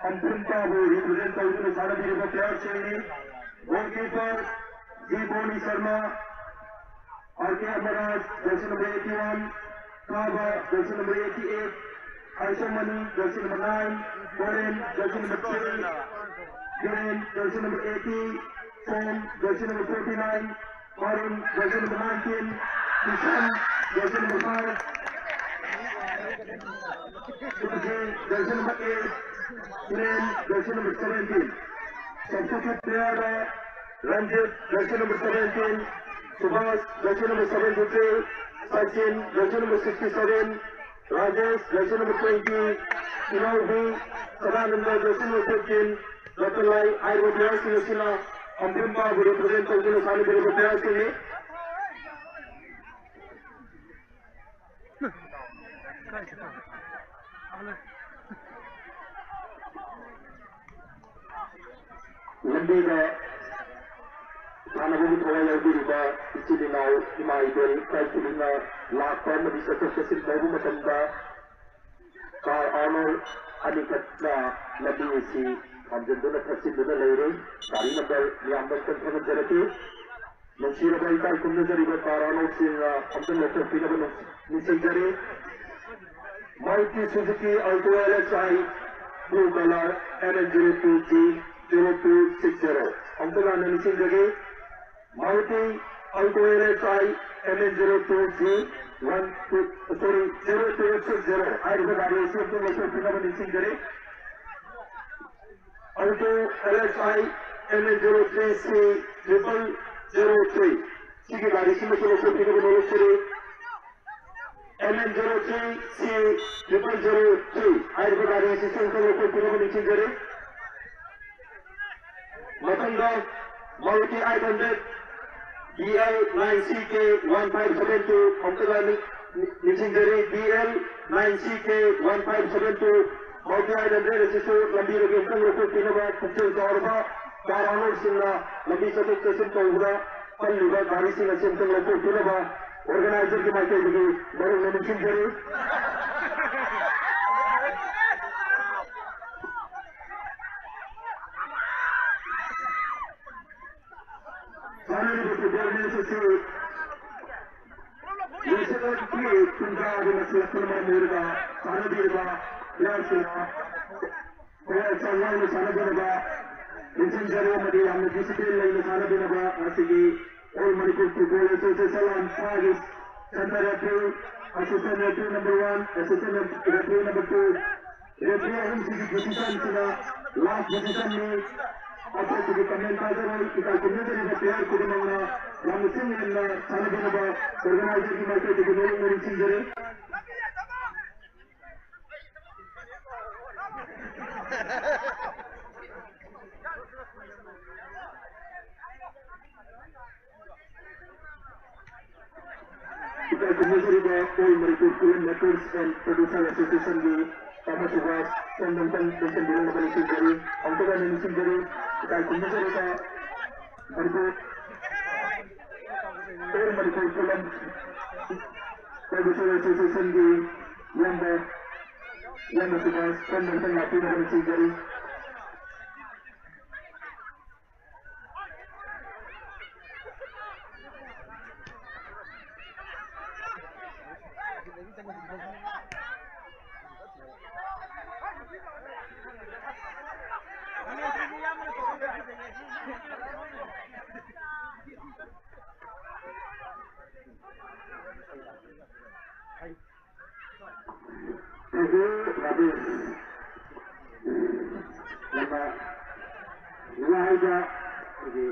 ꯑꯝꯐꯨꯟꯄꯥꯕꯨ ꯔꯤꯄ꯭ꯔꯖꯦꯟ ꯇꯧꯗꯨꯅ ꯁꯥꯟꯅꯕꯤꯔꯤꯕ ꯄ꯭ꯂꯦꯌꯔꯁꯤꯡꯅꯤ꯫ Goalkeeper G Boni Sharma, R K Amaraj, jersey number eighty one, Kaba, jersey number eighty eight, Khaisomani, jersey number nine, Koren, jersey number three, Biren, jersey number eighty, Som, jersey number forty nine, Marun, jersey number nineteen, Kishan, jersey number five, Surjit, jersey number eight, Suren, jersey number seventeen. Substitute ꯄ꯭ꯂꯦꯌꯔꯗ Ranjit, jersey number seventeen, ꯁꯨꯕꯥꯁ, jersey number seventy three, Sachin, jersey number sixty seven, Rajesh, jersey number twenty, Inaobi, Sadananda, jersey number fifteen, Ratanlai ꯍꯥꯏꯔꯤꯕ ꯄ꯭ꯂꯦꯌꯔꯁꯤꯡ ꯑꯁꯤꯅ ꯑꯝꯐꯨꯟꯄꯥꯕꯨ represent ꯇꯧꯗꯨꯅ ꯁꯥꯟꯅꯕꯤꯔꯤꯕ ꯄ꯭ꯂꯦꯌꯔꯁꯤꯡꯅꯤ꯫ ꯂꯝꯕꯤꯗ ꯁꯥꯟꯅꯕꯕꯨ ꯊꯋꯥꯏ ꯌꯥꯎꯕꯤꯔꯤꯕ ꯏꯆꯤꯜ ꯏꯅꯥꯎ, ꯏꯃꯥ ꯏꯕꯦꯜ, ꯏꯀꯥꯏ ꯈꯨꯝꯅꯅ ꯂꯥꯛꯄ ꯑꯃꯗꯤ ꯆꯠꯊꯣꯛ ꯆꯠꯁꯤꯟ ꯇꯧꯕ ꯃꯇꯝꯗ ꯀꯥꯔ ꯑꯥꯔꯅꯣꯜ ꯑꯅꯤꯈꯛꯅ ꯂꯝꯕꯤ ꯑꯁꯤ ꯈꯥꯝꯖꯤꯟꯗꯨꯅ ꯊꯠꯆꯤꯟꯗꯨꯅ ꯂꯩꯔꯦ꯫ ꯒꯥꯔꯤ ꯅꯝꯕꯔ ꯃꯌꯥꯝꯗ ꯑꯃꯨꯛꯇꯪ ꯈꯪꯍꯟꯖꯔꯛꯀꯦ꯫ ꯅꯨꯡꯁꯤꯔꯕ ꯏꯀꯥꯏ ꯈꯨꯝꯅꯖꯔꯤꯕ ꯀꯥꯔ ꯑꯥꯔꯅꯣꯜꯁꯤꯡꯅ ꯑꯃꯨꯛꯇꯪ ꯂꯧꯊꯣꯛꯄꯤꯅꯕ ꯅꯤꯡꯁꯤꯡꯖꯔꯤ꯫ Maruti Suzuki Alto L X I blue color M N zero two G zero two six zero. ꯑꯃꯨꯛꯇ ꯍꯟꯅ ꯅꯤꯡꯁꯤꯡꯖꯒꯦ꯫ Maruti Alto L X I M N zero two G one two, sorry, zero two six zero ꯍꯥꯏꯔꯤꯕ ꯒꯥꯔꯤ ꯑꯁꯤ ꯑꯃꯨꯛꯇꯪ ꯂꯧꯊꯣꯛꯄꯤꯅꯕ ꯅꯤꯡꯁꯤꯡꯖꯔꯤ꯫ Alto L X I M N zero three C triple zero three, ꯁꯤꯒꯤ ꯒꯥꯔꯤꯁꯤꯃꯁꯨ ꯂꯧꯊꯣꯛꯄꯤꯅꯕ ꯅꯣꯂꯨꯛꯆꯔꯤ꯫ M N zero three C triple zero three ꯍꯥꯏꯔꯤꯕ ꯒꯥꯔꯤ ꯑꯁꯤꯁꯨ ꯑꯃꯨꯛꯇꯪ ꯂꯧꯊꯣꯛꯄꯤꯅꯕ ꯅꯤꯡꯁꯤꯡꯖꯔꯤ꯫ ꯃꯊꯪꯗ Maruti eight hundred D L nine C K one five seven two ꯑꯃꯨꯛꯇꯒ ꯅꯤꯡ-, ꯅꯤꯡꯁꯤꯡꯖꯔꯤ, D L nine C K one five seven two, Maruti eight hundred ꯑꯁꯤꯁꯨ ꯂꯝꯕꯤꯗꯒꯤ ꯑꯃꯨꯛꯇꯪ ꯂꯧꯊꯣꯛꯄꯤꯅꯕ ꯄꯨꯛꯆꯦꯜ ꯆꯥꯎꯔꯕ ꯀꯥꯔ ꯑꯥꯔꯅꯣꯜꯁꯤꯡꯅ ꯂꯝꯕꯤ ꯆꯠꯊꯣꯛ ꯆꯠꯁꯤꯟ ꯇꯧꯕꯗ ꯀꯜꯂꯤꯕ ꯒꯥꯔꯤꯁꯤꯡ ꯑꯁꯤ ꯑꯃꯨꯛꯇꯪ ꯂꯧꯊꯣꯛꯄꯤꯅꯕ organizer ꯒꯤ ꯃꯥꯏꯀꯩꯗꯒꯤ ꯅꯧꯅ ꯅꯤꯡꯁꯤꯡꯖꯔꯤ꯫ ꯁꯥꯟꯅꯔꯤꯕ football match ꯑꯁꯤ ꯂꯣꯏꯁꯤꯜꯂꯛꯄꯒꯤ ꯄꯨꯡ ꯇꯔꯥꯗꯤ ꯅꯛꯁꯤꯜꯂꯛꯄꯅ ꯃꯔꯝ ꯑꯣꯏꯔꯒ ꯁꯥꯟꯅꯕꯤꯔꯤꯕ player ꯁꯤꯡꯅ ꯈꯔ ꯆꯥꯡ ꯅꯥꯏꯅ ꯁꯥꯟꯅꯕꯤꯅꯕ ꯅꯤꯡꯁꯤꯡꯖꯔꯤ ꯑꯃꯗꯤ ꯌꯥꯝꯅ discipline ꯂꯩꯅ ꯁꯥꯟꯅꯕꯤꯅꯕ ꯉꯁꯤꯒꯤ All Manipur Football Association ꯂꯝꯐꯥꯒꯤ center referee, assistant referee number one, assistant referee number two, referee ꯑꯍꯨꯝꯁꯤꯒꯤ decision ꯁꯤꯅ last decision ꯅꯤ꯫ ꯑꯇꯣꯞꯄꯒꯤ comment ꯇꯥꯖꯔꯣꯏ꯫ ꯏꯀꯥꯏ ꯈꯨꯝꯅꯖꯔꯤꯕ player ꯈꯨꯗꯤꯡꯃꯛꯅ ꯌꯥꯝꯅ ꯆꯤꯡ ꯂꯦꯝꯅ ꯁꯥꯟꯅꯕꯤꯅꯕ organizer ꯒꯤ ꯃꯥꯏꯀꯩꯗꯒꯤ ꯅꯣꯂꯨꯛꯅ ꯅꯤꯡꯁꯤꯡꯖꯔꯤ꯫ ꯏꯀꯥꯏ ꯈꯨꯝꯅꯖꯔꯤꯕ Manipur Film Makers and Producer Association ꯒꯤ ꯇꯥꯃꯣ ꯁꯨꯕꯥꯁ ꯁꯣꯝꯗ ꯑꯃꯨꯛꯇꯪ ꯂꯦꯡꯁꯤꯟꯕꯤꯔꯝꯅꯕ ꯅꯤꯡꯁꯤꯡꯖꯔꯤ꯫ ꯑꯃꯨꯛꯇꯪ ꯅꯤꯡꯁꯤꯡꯖꯔꯤ꯫ ꯏꯀꯥꯏ ꯈꯨꯝꯅꯖꯔꯤꯕ Manipur, All Manipur Film Producer Association ꯒꯤ ꯏꯌꯥꯝꯕ, ꯏꯌꯥꯝꯕ ꯁꯨꯕꯥꯁ ꯁꯣꯝꯗ ꯑꯃꯨꯛꯇꯪ ꯂꯥꯛꯄꯤꯅꯕ ꯅꯤꯡꯁꯤꯡꯖꯔꯤ꯫ Thank you, Rajesh. ꯌꯥꯝꯅ ꯅꯨꯡꯉꯥꯏꯕ ꯑꯩꯈꯣꯏꯒꯤ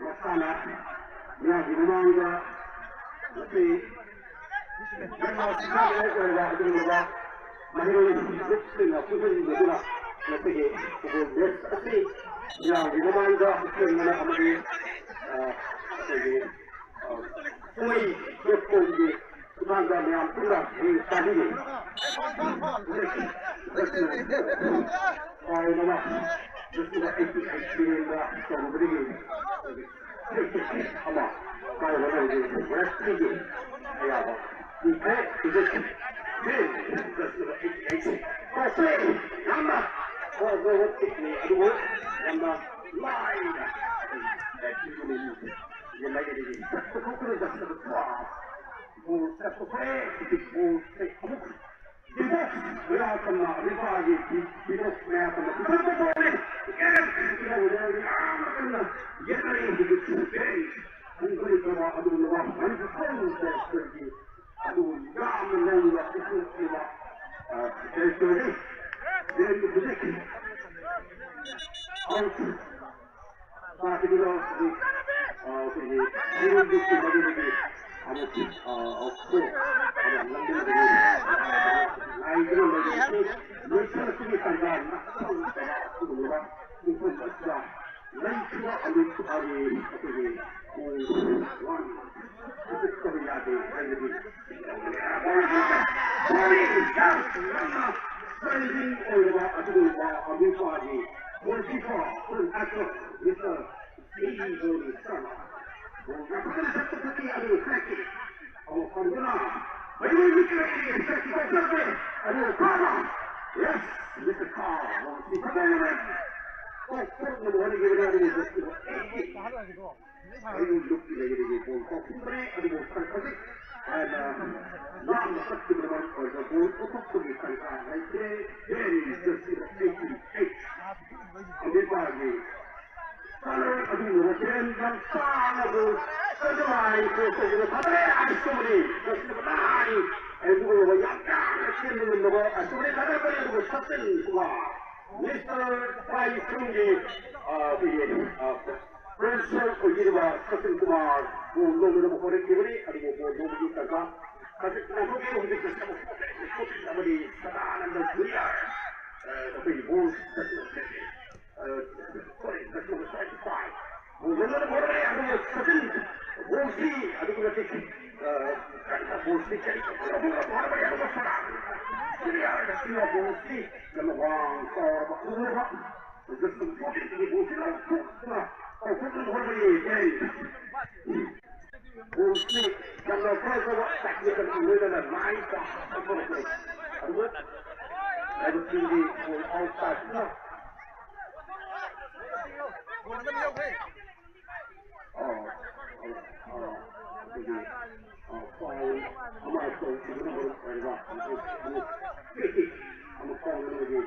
ꯃꯁꯥꯟꯅ ꯃꯌꯥꯝꯒꯤ ꯃꯃꯥꯡꯗ ꯉꯁꯤ ꯌꯥꯝꯅ ꯁꯤꯡꯅꯅꯤꯡꯉꯥꯏ ꯑꯣꯏꯔꯕ ꯑꯗꯨꯒꯨꯝꯂꯕ ꯃꯍꯩꯔꯣꯏ ꯒ꯭ꯔꯨꯞꯁꯤꯡꯅ ꯄꯨꯟꯁꯤꯟꯕꯗꯨꯅ ꯉꯁꯤꯒꯤ ꯐꯨꯠꯕꯣꯜ ꯃꯦꯠꯆ ꯑꯁꯤ ꯃꯌꯥꯝꯒꯤ ꯃꯃꯥꯡꯗ ꯍꯛꯆꯤꯟꯅꯅ ꯑꯃꯗꯤ, ꯑ, ꯑꯩꯈꯣꯏꯒꯤ, ꯑ, ꯀꯨꯝꯍꯩ ꯄ꯭ꯂꯦꯠꯐꯣꯝꯒꯤ ꯈꯨꯠꯊꯥꯡꯗ ꯃꯌꯥꯝ ꯄꯨꯟꯅ ꯃꯤꯡ ꯆꯥꯕꯤꯔꯤ꯫ ꯀꯥꯎꯔꯕ ꯂꯤꯁꯤꯡ ꯑꯩꯠꯇꯤ ꯑꯩꯠ ꯃꯤꯔꯦꯟꯗ ꯇꯧꯔꯨꯕꯗꯒꯤ ꯑꯃ ꯀꯥꯎꯔꯕ ꯂꯩꯔꯦ꯫ ꯔꯦꯐ꯭ꯔꯤꯒꯤ ꯑꯌꯥꯕ ꯄꯤꯈ꯭ꯔꯦ꯫ ꯍꯧꯖꯤꯛ ꯇꯧꯁꯦ꯫ ꯌꯥꯝꯅ ꯐꯖꯕ ꯇꯤꯛꯅꯤ ꯑꯗꯨꯕꯨ ꯌꯥꯝꯅ ꯂꯥꯏꯅ ꯔꯦꯐ꯭ꯔꯤꯒꯤ ꯃꯥꯏꯀꯩꯗꯒꯤ ꯆꯠꯄ ꯊꯣꯛꯇꯨꯅ ꯆꯠꯄꯗ ꯄꯥꯁ꯫ ꯕꯣꯜ ꯆꯠꯄ ꯐꯔꯦ꯫ ꯍꯧꯖꯤꯛ ꯕꯣꯜꯁꯦ ꯑꯃꯨꯛ ꯗꯤꯕꯣꯛꯁ ꯃꯌꯥ ꯇꯝꯅ ꯑꯃꯦꯔꯤꯀꯥꯒꯤ ꯗꯤ-, ꯗꯤꯕꯣꯛꯁ ꯃꯌꯥ ꯇꯝꯅ ꯄꯨꯊꯣꯛꯄ ꯕꯣꯜꯅꯤ꯫ ꯌꯥꯝꯅ ꯀꯟꯅ ꯌꯦꯠꯅꯔꯤ ꯍꯧꯖꯤꯛꯁꯨ꯫ ꯕꯦꯟꯁ ꯍꯟꯊꯔꯛꯇ꯭ꯔꯕ ꯑꯗꯨꯒꯨꯝꯂꯕ ꯃꯅꯤꯄꯨꯔ ꯕꯣꯜꯒꯤ ꯑꯗꯨ ꯌꯥꯝꯅ ꯅꯧꯅ ꯄꯨꯊꯣꯛꯈꯤꯕ, ꯑ, ꯀꯦꯔꯦꯛꯇꯔꯅꯤ꯫ ꯕꯦꯟꯁ ꯍꯧꯖꯤꯛ ꯑꯥꯎꯠ ꯇꯥꯈꯤꯗꯨꯅ ꯍꯧꯖꯤꯛ, ꯑ, ꯑꯩꯈꯣꯏꯒꯤ ꯃꯤꯔꯣꯟꯕꯤꯁꯤꯡ ꯃꯗꯨꯗꯒꯤ ꯑꯃꯨꯛ, ꯑ, ꯑ, ꯀꯣ, ꯑ, ꯂꯝꯗꯝꯗꯒꯤ ꯉꯥꯏꯗꯨꯅ ꯂꯩꯔꯤꯕꯁꯤ ꯂꯣꯏꯁꯤꯜꯂꯛꯄꯒꯤ ꯇꯥꯟꯖꯥ ꯅꯛꯁꯤꯜꯂꯛꯂꯕ ꯑꯗꯨꯒꯨꯝꯂꯕ ꯃꯐꯝ ꯑꯁꯤꯗ ꯂꯩꯈꯤꯕ ꯑꯃꯤꯠ ꯈꯥꯒꯤ ꯑꯩꯈꯣꯏꯒꯤ ꯈꯣꯡ ꯋꯥꯟ ꯍꯧꯖꯤꯛꯇꯕ ꯌꯥꯗꯦ ꯍꯥꯏꯕꯗꯤ ꯑꯃꯦꯔꯤꯀꯥꯒꯤ goalkeeper, full actor, Mister Eddie Johnny Sarma꯫ ꯕꯣꯜ ꯐꯖꯅ ꯁꯠꯄ ꯊꯛꯀꯤ ꯑꯗꯨ ꯈꯔꯀꯤ ꯑꯃꯨꯛ ꯐꯪꯗꯨꯅ ꯃꯌꯣꯏ ꯃꯤꯠꯀꯤ ꯁꯛꯇꯤ ꯀꯥꯏꯁꯤꯜꯂꯛꯄꯅꯤ꯫ ꯑꯗꯨ ꯈꯥꯕ꯫ Yes, Mister Kha, ꯕꯣꯜꯁꯤ ꯐꯖꯅ ꯇꯣꯛ ꯇꯣꯛꯅ ꯍꯣꯠꯅꯈꯤꯕꯅꯤ꯫ ꯑꯗꯨꯕꯨ ꯑꯩ ꯂꯨꯞꯀꯤ ꯂꯩꯔꯤꯕ ꯕꯣꯜ ꯀꯥꯎꯊꯣꯛꯈ꯭ꯔꯦ, ꯑꯗꯨꯕꯨ ꯈꯔ ꯈꯖꯤꯛ ꯍꯥꯏꯅ ꯂꯥꯞꯅ ꯆꯠꯈꯤꯕꯅ ꯃꯔꯝ ꯑꯣꯏꯔꯒ ꯕꯣꯜ ꯀꯥꯎꯊꯣꯛꯄꯒꯤ ꯇꯥꯟꯖꯥ ꯂꯩꯇ꯭ꯔꯦ꯫ Very interesting eighty eight꯫ ꯑꯃꯦꯔꯤꯀꯥꯒꯤ ꯁꯥꯟꯅꯔꯣꯏ ꯑꯗꯨꯒꯤ ꯃꯊꯦꯜ ꯌꯥꯝ ꯆꯥꯅ ꯕꯣꯜ ꯁꯦꯟꯇꯔ ꯂꯥꯏꯟ ꯀ꯭ꯔꯣꯁ ꯇꯧꯗꯨꯅ ꯊꯥꯗꯔꯦ꯫ ꯑꯥꯏꯁ ꯇꯧꯕꯅꯤ꯫ ꯖꯔꯁꯤ ꯅꯝꯕꯔ ꯅꯥꯏꯟ, ꯑꯗꯨꯒꯨꯝꯂꯕ ꯌꯥꯝ ꯌꯥꯝꯅ ꯆꯦꯟꯕ ꯉꯝꯂꯕ ꯑꯥꯏꯁ ꯇꯧꯕꯅꯤ꯫ ꯊꯥꯗꯔꯛꯄꯅꯤ꯫ ꯑꯗꯨꯒ ꯁꯆꯤꯟ ꯀꯨꯃꯥꯔ, ꯃꯤꯁꯇꯔ ꯄ꯭ꯔꯥꯏꯁ ꯔꯨꯝꯒꯤ, ꯑ, ꯑꯩꯈꯣꯏꯒꯤ, ꯑ, ꯄ꯭ꯔꯤꯟꯁꯤꯄꯥꯜ ꯑꯣꯏꯕꯤꯔꯤꯕ ꯁꯆꯤꯟ ꯀꯨꯃꯥꯔꯕꯨ ꯂꯧꯅꯅꯕ ꯍꯣꯠꯅꯈꯤꯕꯅꯤ꯫ ꯑꯗꯨꯕꯨ ꯕꯣꯜ ꯂꯧꯕꯒꯤ ꯇꯥꯟꯖꯥ ꯈꯖꯤꯛ ꯅꯥꯟꯊꯣꯛꯈꯤ꯫ ꯍꯧꯖꯤꯛ ꯁꯣꯇꯤꯡ ꯑꯃꯗꯤ ꯁꯗꯥꯅꯟꯗ ꯖꯨꯅꯤꯌꯔ, ꯑ, ꯑꯩꯈꯣꯏꯒꯤ ꯕꯣꯜ ꯁꯣꯔꯤ, ꯕꯣꯜ ꯂꯧꯅꯅꯕ ꯍꯣꯠꯅꯔꯦ꯫ ꯑꯗꯨꯕꯨ ꯁꯆꯤꯟ ꯕꯣꯜꯁꯤ ꯑꯗꯨꯛꯀꯤ ꯃꯇꯤꯛ, ꯑ, ꯀꯟꯅ ꯕꯣꯜꯁꯤ ꯀꯔꯤ ꯇꯧꯕ ꯍꯣꯠꯅꯕꯅꯤ꯫ ꯑꯗꯨꯕꯨ ꯁꯗꯥꯅꯟꯗ ꯖꯨꯅꯤꯌꯔ ꯑꯁꯤꯅ ꯕꯣꯜꯁꯤ ꯌꯥꯝꯅ ꯋꯥꯡ ꯆꯥꯎꯔꯕ ꯎꯔꯕ ꯖꯁꯇꯤꯟ ꯄꯣꯇꯤꯟꯒꯤ ꯕꯣꯜꯁꯤ ꯂꯧꯊꯣꯛꯇꯨꯅ ꯇꯧꯊꯣꯛꯅꯕ ꯍꯣꯠꯅꯔꯤ꯫ ꯕꯣꯜꯁꯤ ꯌꯥꯝꯅ ꯐꯖꯕ ꯇꯦꯛꯅꯤꯀꯦꯜꯒꯤ ꯂꯣꯏꯅꯅ ꯂꯥꯏꯟ ꯄꯥꯁ ꯑꯃ ꯇꯧꯔꯛꯄꯅꯤ꯫ ꯑꯗꯨꯕꯨ ꯔꯦꯐ꯭ꯔꯤꯒꯤ ꯕꯣꯜ ꯑꯥꯎꯠ ꯇꯥꯗꯨꯅ, ꯑ, ꯑ, ꯑ, ꯑꯩꯈꯣꯏꯒꯤ, ꯑ, ꯐꯥꯎꯜ ꯑꯃ ꯇꯧꯈꯤꯕꯅ ꯃꯔꯝ ꯑꯣꯏꯔꯒ ꯐ꯭ꯔꯤ ꯀꯤꯛ ꯑꯃ ꯀꯥꯎꯅꯕꯒꯤ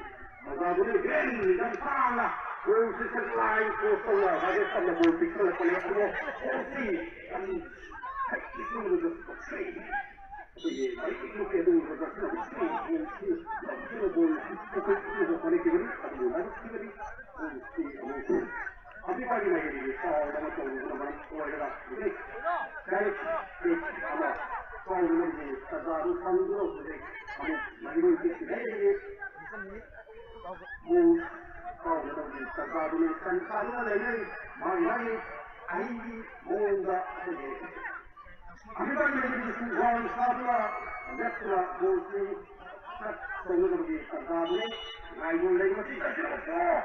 ꯃꯖꯥꯕꯨꯗꯤ ꯕꯦꯟ ꯌꯥꯝ ꯇꯥꯅ ꯒꯣꯜ ꯁꯤꯛꯁꯟ ꯂꯥꯏꯟ ꯀ꯭ꯔꯣꯁ ꯇꯧꯅ ꯔꯥꯖꯦꯁ ꯈꯟꯅ ꯕꯣꯜ ꯄꯤꯛꯁꯜꯂꯛꯄꯅꯤ꯫ ꯑꯗꯨꯕꯨ ꯕꯣꯜꯁꯤ ꯌꯥꯝ ꯍꯩꯁꯤꯡꯅ ꯊ꯭ꯔꯤ ꯑꯩꯈꯣꯏꯒꯤ ꯃꯩꯇꯩ ꯂꯨꯞꯀꯤ ꯑꯗꯨꯒꯨꯝꯕ ꯊ꯭ꯔꯤ ꯕꯣꯜꯁꯤ ꯂꯧꯗꯨꯅ ꯕꯣꯜ ꯄꯨꯈꯠꯅꯕ ꯍꯣꯠꯅꯈꯤꯕꯅꯤ꯫ ꯑꯗꯨꯕꯨ ꯂꯥꯏꯕꯛ ꯊꯤꯕꯗꯤ ꯕꯣꯜꯁꯤ ꯑꯃꯨꯛ ꯑꯄꯤꯛꯄꯒꯤ ꯃꯥꯏꯀꯩꯗꯒꯤ ꯐꯥꯎꯜ ꯑꯃ ꯇꯧꯔꯨꯕꯅ ꯃꯔꯝ ꯑꯣꯏꯔꯒ ꯍꯧꯖꯤꯛ ꯗꯥꯏꯔꯦꯛ ꯀꯤꯛ ꯑꯃ ꯀꯥꯎꯅꯕꯒꯤ ꯇꯥꯟꯖꯥꯗꯨ ꯐꯪꯗꯨꯅ ꯍꯧꯖꯤꯛ ꯑꯃꯨꯛ ꯃꯥꯏꯀꯩ ꯀꯤꯛ ꯂꯩꯔꯤ꯫ ꯕꯣꯜ ꯀꯥꯎꯅꯕꯒꯤ ꯇꯥꯟꯖꯥꯗꯨꯅ ꯀꯟꯈꯠꯂꯒ ꯂꯩꯔꯤ꯫ ꯃꯥꯒꯤ ꯃꯥꯒꯤ ꯑꯍꯩꯕꯤ ꯃꯑꯣꯡꯗ ꯑꯩꯈꯣꯏꯒꯤ ꯑꯃꯦꯔꯤꯀꯥꯒꯤ ꯂꯩꯔꯤꯕꯁꯤ ꯒ꯭ꯔꯥꯎꯟ ꯁꯥꯗꯨꯅ ꯂꯦꯞꯇꯨꯅ ꯕꯣꯜꯁꯤ ꯇꯧꯅꯅꯕꯒꯤ ꯇꯥꯟꯖꯥꯗꯨꯅꯤ꯫ ꯉꯥꯏꯕ ꯂꯩꯔꯤꯕꯁꯤ ꯆꯠꯁꯤꯜꯂꯛꯑꯣ꯫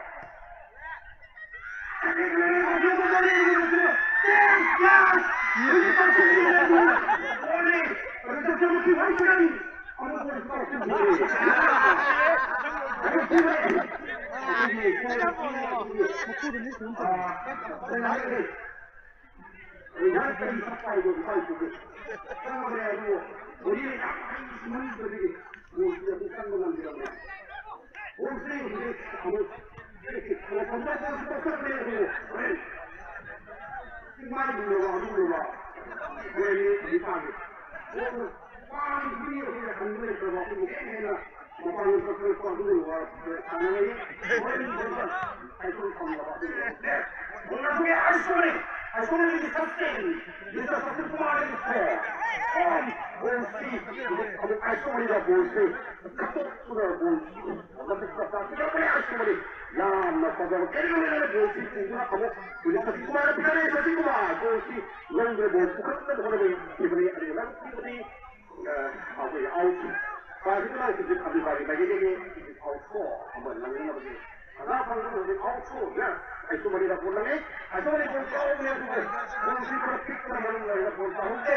ꯌꯥꯝꯅ ꯐꯖꯕ ꯀꯦꯔꯤ ꯂꯩꯅ ꯕꯣꯜꯁꯤ ꯄꯨꯗꯨꯅ ꯑꯃꯨꯛ ꯍꯧꯖꯤꯛ ꯁꯁꯤꯀꯨꯃꯥꯔ ꯄꯤꯔꯦ꯫ ꯁꯁꯤꯀꯨꯃꯥꯔ ꯕꯣꯜꯁꯤ ꯂꯧꯗ꯭ꯔꯦ꯫ ꯕꯣꯜ ꯄꯨꯈꯠꯅꯕ ꯍꯣꯠꯅꯕ ꯌꯥꯈꯤꯕꯅꯤ꯫ ꯑꯗꯨꯒ ꯂꯧꯈꯤꯕꯗꯤ, ꯑ, ꯑꯩꯈꯣꯏꯒꯤ ꯑꯥꯎꯠ꯫ ꯄꯥꯁꯤꯅ ꯍꯧꯖꯤꯛ ꯑꯕꯤꯕꯥꯒꯤ ꯃꯥꯏꯀꯩꯗꯒꯤ ꯍꯧꯖꯤꯛ ꯑꯥꯎꯠ ꯊ꯭ꯔꯣ ꯑꯃ ꯂꯪꯅꯕꯒꯤ ꯊꯧꯅꯥ ꯐꯪꯕ ꯍꯧꯖꯤꯛ ꯑꯥꯎꯠ ꯊ꯭ꯔꯣ꯫ ꯌꯦꯁ, ꯑꯩꯁꯨꯃꯅꯤꯗ ꯕꯣꯜ ꯂꯪꯉꯤ꯫ ꯑꯩꯁꯨꯃꯅꯤ ꯕꯣꯜ ꯀꯥꯎꯕꯅꯦ꯫ ꯑꯗꯨꯕꯨ ꯕꯣꯜꯁꯤ ꯈꯔ ꯄꯤꯛꯄꯅ ꯃꯔꯝ ꯑꯣꯏꯔꯒ ꯕꯣꯜ ꯀꯥꯎꯍꯧꯗꯦ꯫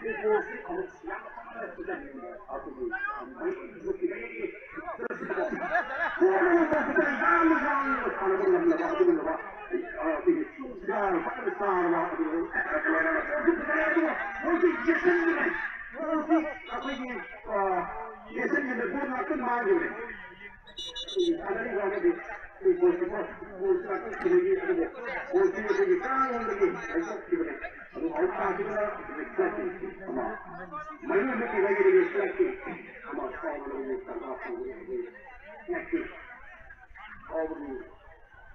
ꯁꯤ ꯕꯣꯜꯁꯤ ꯑꯃꯨꯛ ꯌꯥꯝꯅ ꯐꯖꯅ ꯑꯗꯨꯕꯨ ꯃꯩ ꯃꯨꯠꯈꯤꯕꯒꯤ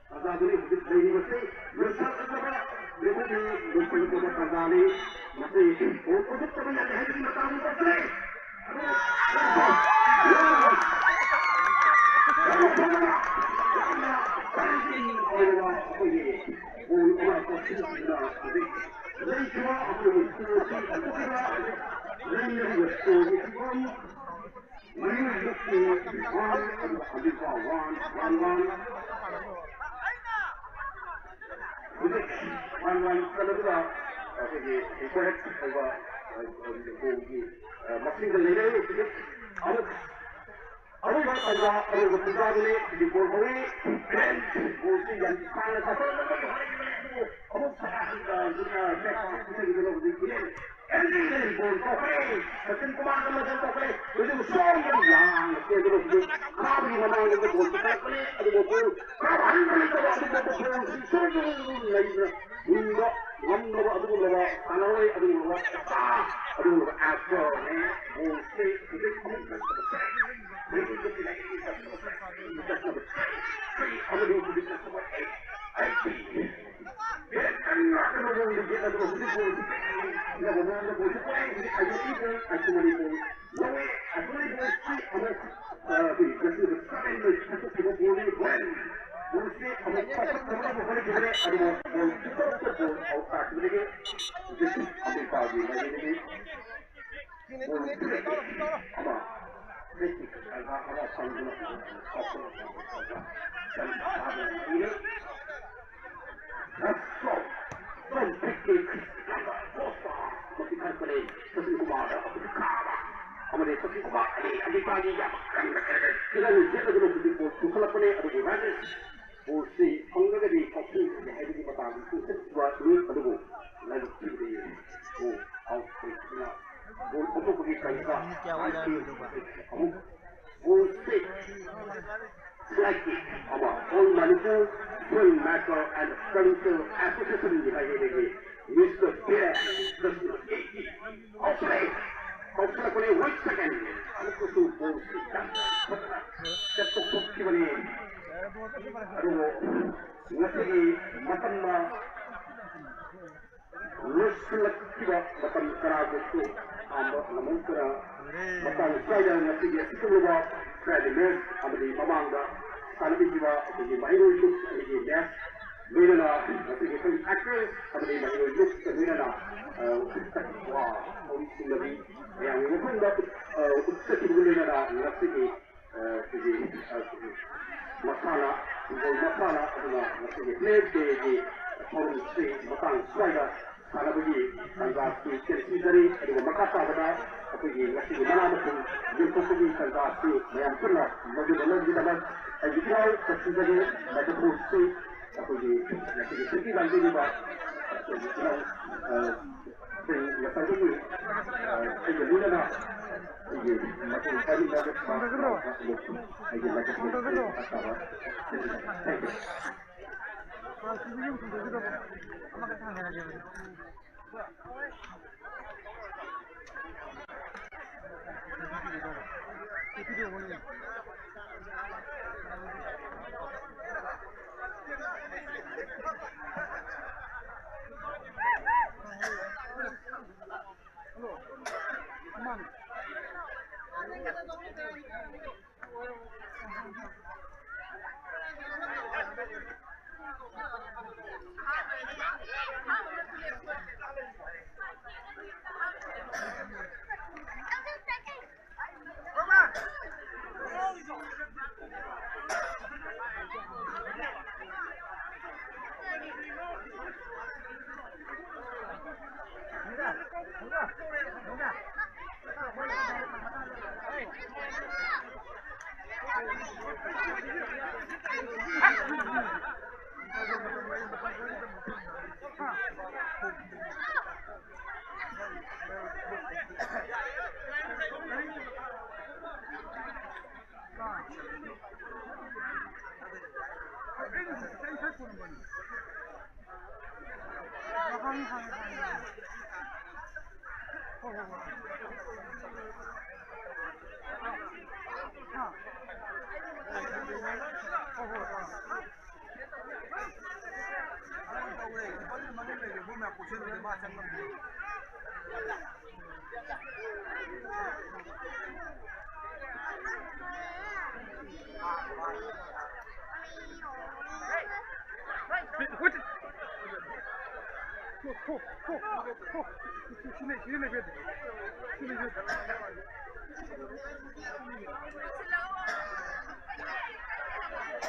ꯇꯥꯟꯖꯥꯗꯨꯅꯤ ꯍꯧꯖꯤꯛ ꯂꯩꯔꯤꯕꯁꯤ꯫ ꯂꯣꯏꯁꯤꯜꯂꯛꯂꯕ, ꯂꯣꯏꯁꯤꯜꯂꯛꯂꯕ ꯇꯥꯟꯖꯥꯅꯤ꯫ ꯃꯁꯤ ꯒꯣꯜ ꯄꯨꯊꯣꯛꯇꯕ ꯌꯥꯗꯦ ꯍꯥꯏꯕꯒꯤ ꯃꯇꯥꯡꯗ ꯆꯠꯈ꯭ꯔꯦ꯫ ꯑꯗꯨ ꯌꯥꯝꯅ ꯌꯥꯝꯅ ꯐꯖꯅ, ꯌꯥꯝꯅ ꯆꯥꯎꯅ ꯑꯩꯈꯣꯏꯒꯤ ꯒꯣꯜ ꯑꯃ ꯀꯥꯎꯁꯤꯟꯗꯨꯅ ꯍꯧꯖꯤꯛ ꯂꯩꯈꯤꯕ ꯑꯩꯈꯣꯏꯒꯤ ꯁ꯭ꯀꯣꯔꯁꯤ ꯎꯠꯂꯤꯕ ꯂꯩꯔꯤꯕ ꯁ꯭ꯀꯣꯔꯒꯤ ꯐꯤꯕꯝ ꯃꯔꯤ ꯍꯧꯖꯤꯛ ꯋꯥꯟ ꯋꯥꯟ ꯆꯠꯂꯗꯨꯅ ꯑꯩꯈꯣꯏꯒꯤ ꯏꯝꯄꯣꯔꯇꯦꯟ ꯑꯣꯏꯕ ꯒꯣꯜꯒꯤ ꯃꯁꯤꯡꯗ ꯂꯩꯔꯦ꯫ ꯍꯧꯖꯤꯛ ꯑꯃꯨꯛ ꯑꯔꯣꯏꯕ ꯇꯥꯟꯖꯥ, ꯑꯔꯣꯏꯕ ꯇꯥꯟꯖꯥꯗꯨꯅꯤ꯫ ꯍꯧꯖꯤꯛ ꯕꯣꯜ ꯍꯧꯔꯤ꯫ ꯕꯣꯜꯁꯤ ꯌꯥꯝ ꯁꯥꯡꯅ ꯀꯥꯞꯊꯣꯛꯅꯕꯒꯤ ꯍꯣꯠꯅꯈꯤꯕꯅꯤ, ꯑꯗꯨꯕꯨ ꯑꯃꯨꯛ ꯁꯥꯡꯅ ꯕꯦꯛ ꯄꯥꯁ ꯄꯤꯊꯈꯤꯗꯨꯅ ꯍꯧꯖꯤꯛ ꯍꯦꯟꯔꯤꯗ ꯕꯣꯜ ꯇꯧꯈ꯭ꯔꯦ꯫ ꯁꯆꯤꯟ ꯀꯨꯃꯥꯔ ꯑꯃꯗ ꯇꯧꯈ꯭ꯔꯦ꯫ ꯍꯧꯖꯤꯛ ꯁꯣꯝꯗ ꯌꯥꯝꯅ ꯆꯦꯟꯗꯨꯅ ꯍꯧꯖꯤꯛ ꯀꯥꯕꯒꯤ ꯃꯃꯥꯡꯗ ꯕꯣꯜ ꯄꯤꯊꯔꯛꯄꯅꯤ, ꯑꯗꯨꯕꯨ ꯕꯣꯜ ꯀꯥꯕ ꯍꯟꯕ ꯂꯩꯇꯕ, ꯑꯗꯨꯕꯨ ꯕꯣꯜꯁꯤ ꯁꯣꯝꯗ ꯂꯩꯕ ꯍꯨꯟꯕ ꯉꯝꯂꯕ ꯑꯗꯨꯒꯨꯝꯂꯕ ꯁꯥꯟꯅꯔꯣꯏ, ꯑꯗꯨꯒꯨꯝꯂꯕ ꯁꯇꯥ, ꯑꯗꯨꯒꯨꯝꯂꯕ ꯑꯦꯛꯇꯔꯅꯤ꯫ ꯕꯣꯜꯁꯦ ꯍꯧꯖꯤꯛ ꯑꯃꯨꯛ ꯆꯠꯅꯕ ꯆꯠꯅꯕ ꯑꯃꯗꯤ ꯍꯧꯖꯤꯛ ꯆꯠꯅꯕ ꯑꯩꯠꯇꯤ꯫ ꯕꯦꯠ ꯀꯟꯅ ꯀꯩꯅꯣ ꯕꯣꯜꯁꯦ ꯕꯦꯠ ꯑꯗꯨꯒ ꯍꯧꯖꯤꯛ ꯕꯣꯜꯁꯦ ꯀꯟꯅ ꯕꯣꯜ ꯑꯃ ꯕꯣꯜꯁꯦ ꯄꯥꯏ ꯍꯧꯖꯤꯛ ꯑꯥꯏꯗꯤꯌꯥ ꯄꯤꯗ꯭ꯔꯦ, ꯑꯥꯏꯁꯣ ꯃꯅꯤꯄꯨꯔ ꯂꯧꯋꯦ꯫ ꯑꯥꯏꯁꯣ ꯃꯅꯤꯄꯨꯔ ꯁꯤ ꯑꯃꯨꯛ ꯑꯩꯈꯣꯏ ꯖꯔꯁꯤꯗ ꯁꯚꯦꯟ ꯂꯩ ꯍꯥꯏꯗꯣꯛꯈꯤꯕ ꯕꯣꯜꯅꯤ꯫ ꯕ꯭ꯔꯦꯟ ꯕꯣꯜꯁꯤ ꯑꯃꯨꯛ ꯄꯥꯏꯈꯠꯅꯕ ꯍꯣꯠꯅꯈꯤꯕꯅꯦ, ꯑꯗꯨꯕꯨ ꯕꯣꯜ ꯄꯤꯛꯑꯞꯇ ꯕꯣꯜ ꯑꯥꯎꯠ ꯇꯥꯈꯤꯕꯗꯒꯤ ꯍꯧꯖꯤꯛ ꯑꯃꯦꯔꯤꯀꯥꯒꯤ ꯃꯥꯏꯀꯩꯗꯒꯤ ꯕꯣꯜ ꯄꯤꯔꯛꯑꯦ꯫ ꯑꯃ ꯐ꯭ꯔꯤ ꯀꯤꯛ ꯑꯃ ꯐꯪꯗꯨꯅ ꯀꯥꯎꯊꯣꯛꯂꯛꯄ ꯆꯟꯕ ꯐꯥꯗꯨꯅ ꯂꯩꯔꯦ꯫ ꯁꯆꯤꯟ ꯀꯨꯃꯥꯔꯗ ꯍꯧꯖꯤꯛ ꯀꯥꯕ ꯑꯃꯗꯤ ꯁꯆꯤꯟ ꯀꯨꯃꯥꯔ ꯑꯅꯤ ꯑꯃꯦꯔꯤꯀꯥꯒꯤ ꯌꯥꯝ ꯀꯟꯅ ꯀꯟꯅ ꯐꯤꯂꯝ ꯌꯦꯠꯂꯗꯨꯅ ꯍꯧꯖꯤꯛ ꯕꯣꯜ ꯄꯨꯈꯠꯂꯛꯄꯅꯦ, ꯑꯗꯨꯕꯨ ꯔꯥꯖꯦꯁ ꯕꯣꯜꯁꯤ ꯐꯪꯂꯒꯗꯤ ꯀꯥꯎꯊꯣꯛꯑꯒꯦ ꯍꯥꯏꯕꯒꯤ ꯃꯇꯥꯡꯗ ꯆꯤꯡꯁꯤꯟꯈꯤꯕ ꯃꯤ ꯑꯗꯨꯕꯨ ꯂꯥꯏꯕꯛ ꯊꯤꯕꯗꯒꯤ ꯒꯣꯜ ꯑꯥꯎꯠ ꯑꯣꯏꯈꯤꯗꯨꯅ ꯒꯣꯜ ꯑꯣꯟꯊꯣꯛꯄꯒꯤ ꯇꯟꯖꯥ ꯑꯃꯨꯛ ꯕꯣꯜꯁꯤ ꯐ꯭ꯂꯦꯛꯀꯤ ꯑꯃ All Manipur Film Maker and Producer Associationꯒꯤ ꯃꯥꯏꯀꯩꯗꯒꯤ ꯃꯤꯁꯇꯔ ꯕꯤꯔꯦꯟ ꯀꯧꯁꯜꯂꯛꯄꯅꯦ꯫ ꯋꯦꯠ ꯁꯦꯀꯦꯟ ꯑꯃꯨꯛꯀꯁꯨ ꯕꯣꯜꯁꯤ ꯌꯥꯝ ꯐꯖꯅ ꯁꯦꯠꯇꯣꯛꯊꯣꯛꯈꯤꯕꯅꯤ꯫ ꯑꯗꯨꯕꯨ ꯉꯁꯤꯒꯤ ꯃꯇꯝꯅ ꯂꯣꯏꯁꯤꯜꯂꯛꯈꯤꯕ ꯃꯇꯝ ꯀꯅꯥꯒꯨꯝꯕꯁꯨ ꯍꯥꯟꯕ ꯉꯝꯍꯧꯗꯅ ꯃꯇꯥꯡ ꯆꯥꯏꯅ ꯉꯁꯤꯒꯤ ꯑꯁꯤꯒꯨꯝꯂꯕ ꯐ꯭ꯔꯦꯟꯂꯤ ꯃꯦꯆ ꯑꯃꯗꯤ ꯃꯃꯥꯡꯗ ꯁꯥꯟꯅꯕꯤꯈꯤꯕ ꯑꯩꯈꯣꯏꯒꯤ ꯃꯍꯩꯔꯣꯏ ꯂꯨꯞ ꯑꯅꯤꯒꯤ ꯃꯦꯆ ꯂꯣꯏꯅꯅ ꯉꯁꯤꯒꯤ ꯐꯤꯂꯝ ꯑꯦꯛꯇ꯭ꯔꯦꯁ ꯑꯃꯗꯤ ꯃꯍꯩꯔꯣꯏ ꯂꯨꯞꯀ ꯂꯣꯏꯅꯅ ꯋꯥ ꯍꯧꯔꯤꯁꯤꯡꯅꯕꯤ ꯃꯌꯥꯝꯒꯤ ꯃꯐꯝꯗ ꯎꯠꯆꯈꯤꯕꯒ ꯂꯣꯏꯅꯅ ꯉꯁꯤꯒꯤ ꯑꯩꯈꯣꯏꯒꯤ ꯃꯁꯥꯟꯅ, ꯐꯨꯠꯕꯣꯜ ꯃꯁꯥꯟꯅ ꯑꯗꯨꯅ ꯉꯁꯤꯒꯤ ꯄ꯭ꯂꯦ ꯗꯦꯒꯤ ꯊꯧꯔꯝꯁꯤ ꯃꯇꯥꯡ ꯁ꯭ꯋꯥꯏꯗ ꯁꯥꯟꯅꯕꯒꯤ ꯇꯥꯟꯖꯥꯁꯤ ꯇꯦꯟꯁꯤꯟꯖꯔꯤ꯫ ꯑꯗꯨꯒ ꯃꯈꯥ ꯇꯥꯕꯗ ꯑꯩꯈꯣꯏꯒꯤ ꯉꯁꯤꯒꯤ ꯃꯅꯥ ꯃꯁꯤꯡ ꯌꯦꯟꯊꯣꯛꯄꯒꯤ ꯇꯥꯟꯖꯥꯁꯤ ꯃꯌꯥꯝ ꯄꯨꯟꯅ ꯂꯧꯃꯤꯟꯅꯅꯕꯒꯤꯗꯃꯛ ꯑꯩꯒꯤ ꯏꯅꯥꯎ ꯀꯛꯆꯤꯡꯗꯒꯤ ꯃꯥꯏꯀ꯭ꯔꯣꯐꯣꯟꯁꯤ ꯑꯩꯈꯣꯏꯒꯤ ꯉꯁꯤꯒꯤ ꯁꯤꯟꯃꯤ ꯂꯥꯡꯖꯔꯤꯕ ꯑꯩꯈꯣꯏꯒꯤ ꯏꯅꯥꯎ, ꯑ, ꯁꯤꯡ ꯉꯁꯥꯏꯗꯒꯤ, ꯑ, ꯑꯩꯒ ꯂꯣꯏꯅꯅ ꯑꯩꯒꯤ ꯃꯇꯦꯡ ꯄꯥꯡꯃꯤꯟꯅꯕ ꯑꯩꯒꯤ ꯃꯥꯏꯀ꯭ꯔꯣꯐꯣꯟꯁꯤ ꯃꯈꯥ ꯇꯥꯕ ꯁꯤꯟꯃꯤ ꯂꯥꯡꯖꯔꯤ꯫ Thank you.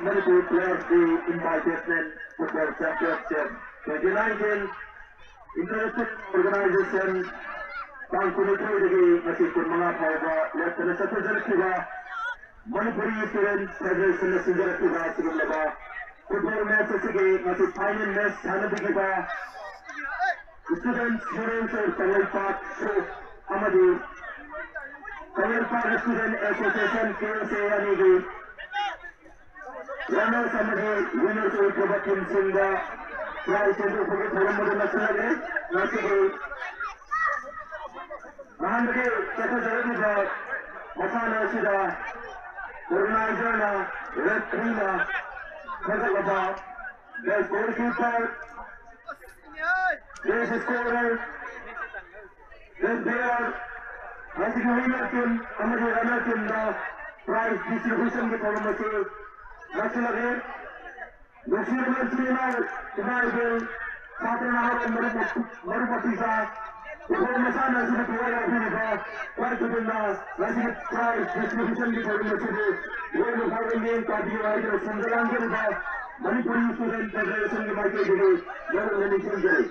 Manipur Players Day Invitational Football Championship twenty nineteen, International Organization, ꯇꯥꯡ ꯀꯨꯟꯅꯤꯊꯣꯏꯗꯒꯤ ꯉꯁꯤ ꯀꯨꯟꯃꯉꯥ ꯐꯥꯎꯕ ꯂꯦꯞꯇꯅ ꯆꯠꯊꯖꯔꯛꯈꯤꯕ ꯃꯅꯤꯄꯨꯔꯤ Student Federation ꯅ ꯁꯤꯟꯖꯔꯛꯈꯤꯕ ꯑꯁꯤꯒꯨꯝꯂꯕ football match ꯑꯁꯤꯒꯤ ꯉꯁꯤ final match ꯁꯥꯟꯅꯕꯤꯈꯤꯕ Students Union of Kangleipak ꯁꯨ ꯑꯃꯗꯤ Kangleipak Student Association, K S A, ꯑꯅꯤꯒꯤ runners ꯑꯃꯗꯤ winners ꯑꯣꯏꯈ꯭ꯔꯕ team ꯁꯤꯡꯗ prize ꯌꯦꯟꯊꯣꯛꯄꯒꯤ ꯊꯧꯔꯝ ꯑꯗꯨ ꯅꯛꯁꯤꯜꯂꯛꯂꯦ꯫ ꯉꯁꯤꯒꯤ ꯅꯍꯥꯟꯗꯒꯤ ꯆꯠꯊꯖꯔꯛꯂꯤꯕ ꯃꯁꯥꯟꯅ ꯑꯁꯤꯗ organizer ꯅ, referee ꯅ ꯈꯟꯒꯠꯂꯕ best goalkeeper, best scorer, best player, ꯉꯁꯤꯒꯤ winner team ꯑꯃꯗꯤ runner team ꯗ prize distribution ꯒꯤ ꯊꯧꯔꯝ ꯑꯁꯤ ꯅꯛꯁꯤꯜꯂꯛꯂꯦ꯫ ꯅꯨꯡꯁꯤꯔꯕ ꯏꯆꯤꯜ ꯏꯅꯥꯎ, ꯏꯃꯥ ꯏꯕꯦꯜ, ꯁꯥꯇ꯭ꯔ ꯅꯍꯥꯔꯣꯜ, ꯃꯔꯨꯞ ꯃꯄꯨ-, ꯃꯔꯨꯞ ꯃꯄꯤꯖꯥ, ꯐꯨꯠꯕꯣꯜ ꯃꯁꯥꯟꯅ ꯑꯁꯤꯗ ꯊꯋꯥꯏ ꯌꯥꯎꯕꯤꯔꯤꯕ ꯈ꯭ꯋꯥꯏ ꯈꯨꯗꯤꯡꯃꯛ ꯉꯁꯤꯒꯤ prize distribution ꯒꯤ ꯊꯧꯔꯝ ꯑꯁꯤꯕꯨ ꯂꯣꯏꯅ ꯐꯥꯎꯕ ꯃꯤꯠꯌꯦꯡ ꯇꯥꯕꯤꯌꯨ ꯍꯥꯏꯗꯨꯅ ꯁꯤꯟꯕ ꯂꯥꯡꯖꯔꯤꯕ ꯃꯅꯤꯄꯨꯔꯤ Student Federation ꯒꯤ ꯃꯥꯏꯀꯩꯗꯒꯤ ꯅꯧꯅ ꯅꯤꯡꯁꯤꯡꯖꯔꯤ꯫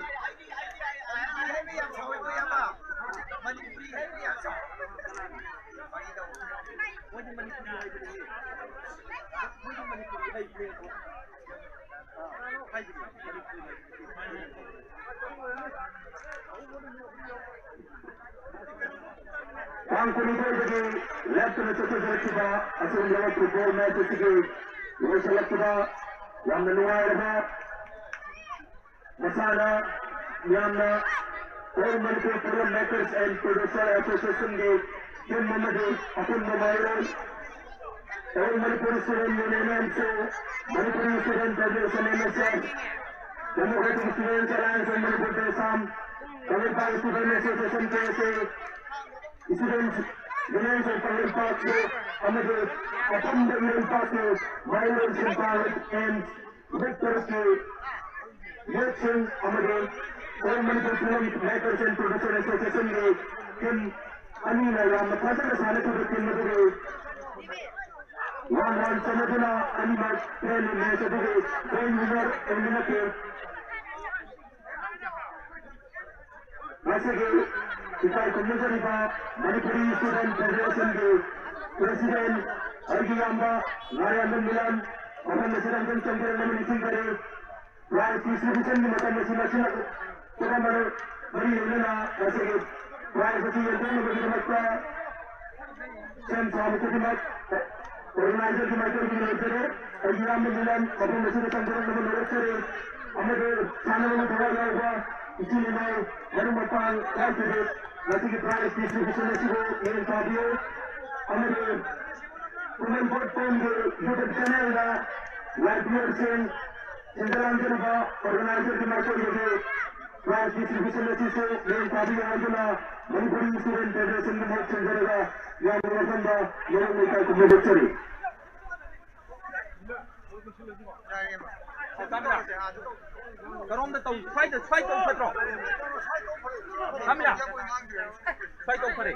ꯇꯥꯡ ꯀꯨꯟꯅꯤꯊꯣꯏꯗꯒꯤ ꯂꯦꯞꯇꯅ ꯆꯠꯊꯖꯔꯛꯈꯤꯕ ꯑꯁꯤꯒꯨꯝꯂꯕ football match ꯑꯁꯤꯒꯤ ꯂꯣꯏꯁꯤꯜꯂꯛꯄꯗ ꯌꯥꯝꯅ ꯅꯨꯡꯉꯥꯏꯔꯕ ꯃꯁꯥꯟꯅ ꯃꯤꯌꯥꯝꯅ All Manipur Film Makers and Producer Association ꯒꯤ team ꯑꯃꯗꯤ ꯑꯄꯨꯟꯕ ꯃꯥꯏꯑꯣꯟ, All Manipur Student Union, M S F, Manipur Student Federation, M S F, Democratic Students Alliance of Manipur, DESAM, Kangpokpi Student Association, K S A, Students Union of Kangpokpi ꯑꯃꯗꯤ ꯑꯄꯨꯟꯕ ꯏꯔꯩꯄꯥꯛꯀꯤ ꯃꯥꯏꯑꯣꯟꯁꯤꯡ ꯄꯥꯡꯂꯤꯕ team ꯇꯔꯨꯛꯀꯤ youth ꯁꯤꯡ ꯑꯃꯗꯤ All Manipur Film Makers and Producer Association ꯒꯤ team ꯑꯅꯤꯅ ꯌꯥꯝꯅ ꯐꯖꯅ ꯁꯥꯟꯅꯈꯤꯕ team ꯑꯗꯨꯒꯤ One one ꯆꯟꯅꯗꯨꯅ ꯑꯅꯤꯃꯛ friendly match ꯑꯗꯨꯒꯤ point winner ꯑꯣꯏꯅ ꯅꯠꯇꯦ꯫ ꯉꯁꯤꯒꯤ ꯏꯀꯥꯏ ꯈꯨꯝꯅꯖꯔꯤꯕ ꯃꯅꯤꯄꯨꯔꯤ Student Federationꯒꯤ President ꯑꯩꯒꯤ ꯏꯌꯥꯝꯕ ꯉꯥꯔꯤꯌꯥꯟꯕꯝ ꯃꯤꯂꯟ ꯃꯐꯝ ꯑꯁꯤꯗ ꯑꯃꯨꯛꯇꯪ ꯆꯪꯕꯤꯔꯛꯅꯕ ꯅꯤꯡꯁꯤꯡꯖꯔꯤ꯫ Prize distributionꯒꯤ ꯃꯇꯝ ꯑꯁꯤ ꯅꯛꯁꯤꯜꯂꯛꯄꯒ ꯃꯔꯨ ꯃꯔꯤ ꯂꯩꯅꯅ ꯉꯁꯤꯒꯤ prize ꯑꯁꯤ ꯌꯦꯟꯊꯣꯛꯅꯕꯒꯤꯗꯃꯛꯇ ꯁꯦꯝ ꯁꯥꯕ ꯈꯨꯗꯤꯡꯃꯛ organizerꯒꯤ ꯃꯥꯏꯀꯩꯗꯒꯤ ꯂꯩꯖꯔꯦ꯫ ꯑꯩꯒꯤ ꯏꯌꯥꯝꯕ ꯃꯤꯂꯟ ꯃꯐꯝ ꯑꯁꯤꯗ ꯆꯪꯕꯤꯔꯛꯅꯕ ꯅꯣꯂꯦꯖꯆꯔꯤ ꯑꯃꯗꯤ ꯁꯥꯟꯅꯕꯒꯤ ꯊꯋꯥꯏ ꯌꯥꯎꯕ ꯏꯆꯤꯜ ꯏꯅꯥꯎ ꯃꯔꯨꯞ ꯃꯄꯥꯡ ꯌꯥꯎꯗ꯭ꯔꯕ ꯉꯁꯤꯒꯤ prize distribution ꯑꯁꯤꯕꯨ ꯃꯤꯠꯌꯦꯡ ꯇꯥꯕꯤꯌꯨ ꯑꯃꯗꯤ ꯈꯨꯃꯟ ꯄꯣꯠ ꯄꯣꯝꯒꯤ YouTube channelꯗ live viewerꯁꯤꯡ ꯁꯦꯟꯖ ꯂꯥꯡꯖꯔꯤꯕ organizerꯒꯤ ꯃꯥꯏꯀꯩꯗꯒꯤ prize distribution ꯑꯁꯤꯁꯨ ꯃꯤꯠꯌꯦꯡ ꯇꯥꯕꯤꯌꯨ ꯍꯥꯏꯗꯨꯅ ꯃꯅꯤꯄꯨꯔꯤ Student Federationꯒꯤ ꯃꯍꯨꯠ ꯁꯤꯟꯖꯔꯒ ꯌꯥꯝꯅ ꯃꯐꯝꯗ ꯃꯔꯨꯞ ꯂꯩꯀꯥꯏ ꯈꯨꯝꯅꯖꯔꯤ꯫ ꯀꯔꯣꯝꯗ ꯇꯧ? ꯁ꯭ꯋꯥꯏꯗ, ꯁ꯭ꯋꯥꯏ ꯇꯧ ꯐꯠꯇ꯭ꯔꯣ? ꯀꯥꯃꯤꯂꯥ, ꯁ꯭ꯋꯥꯏ ꯇꯧ ꯐꯔꯦ꯫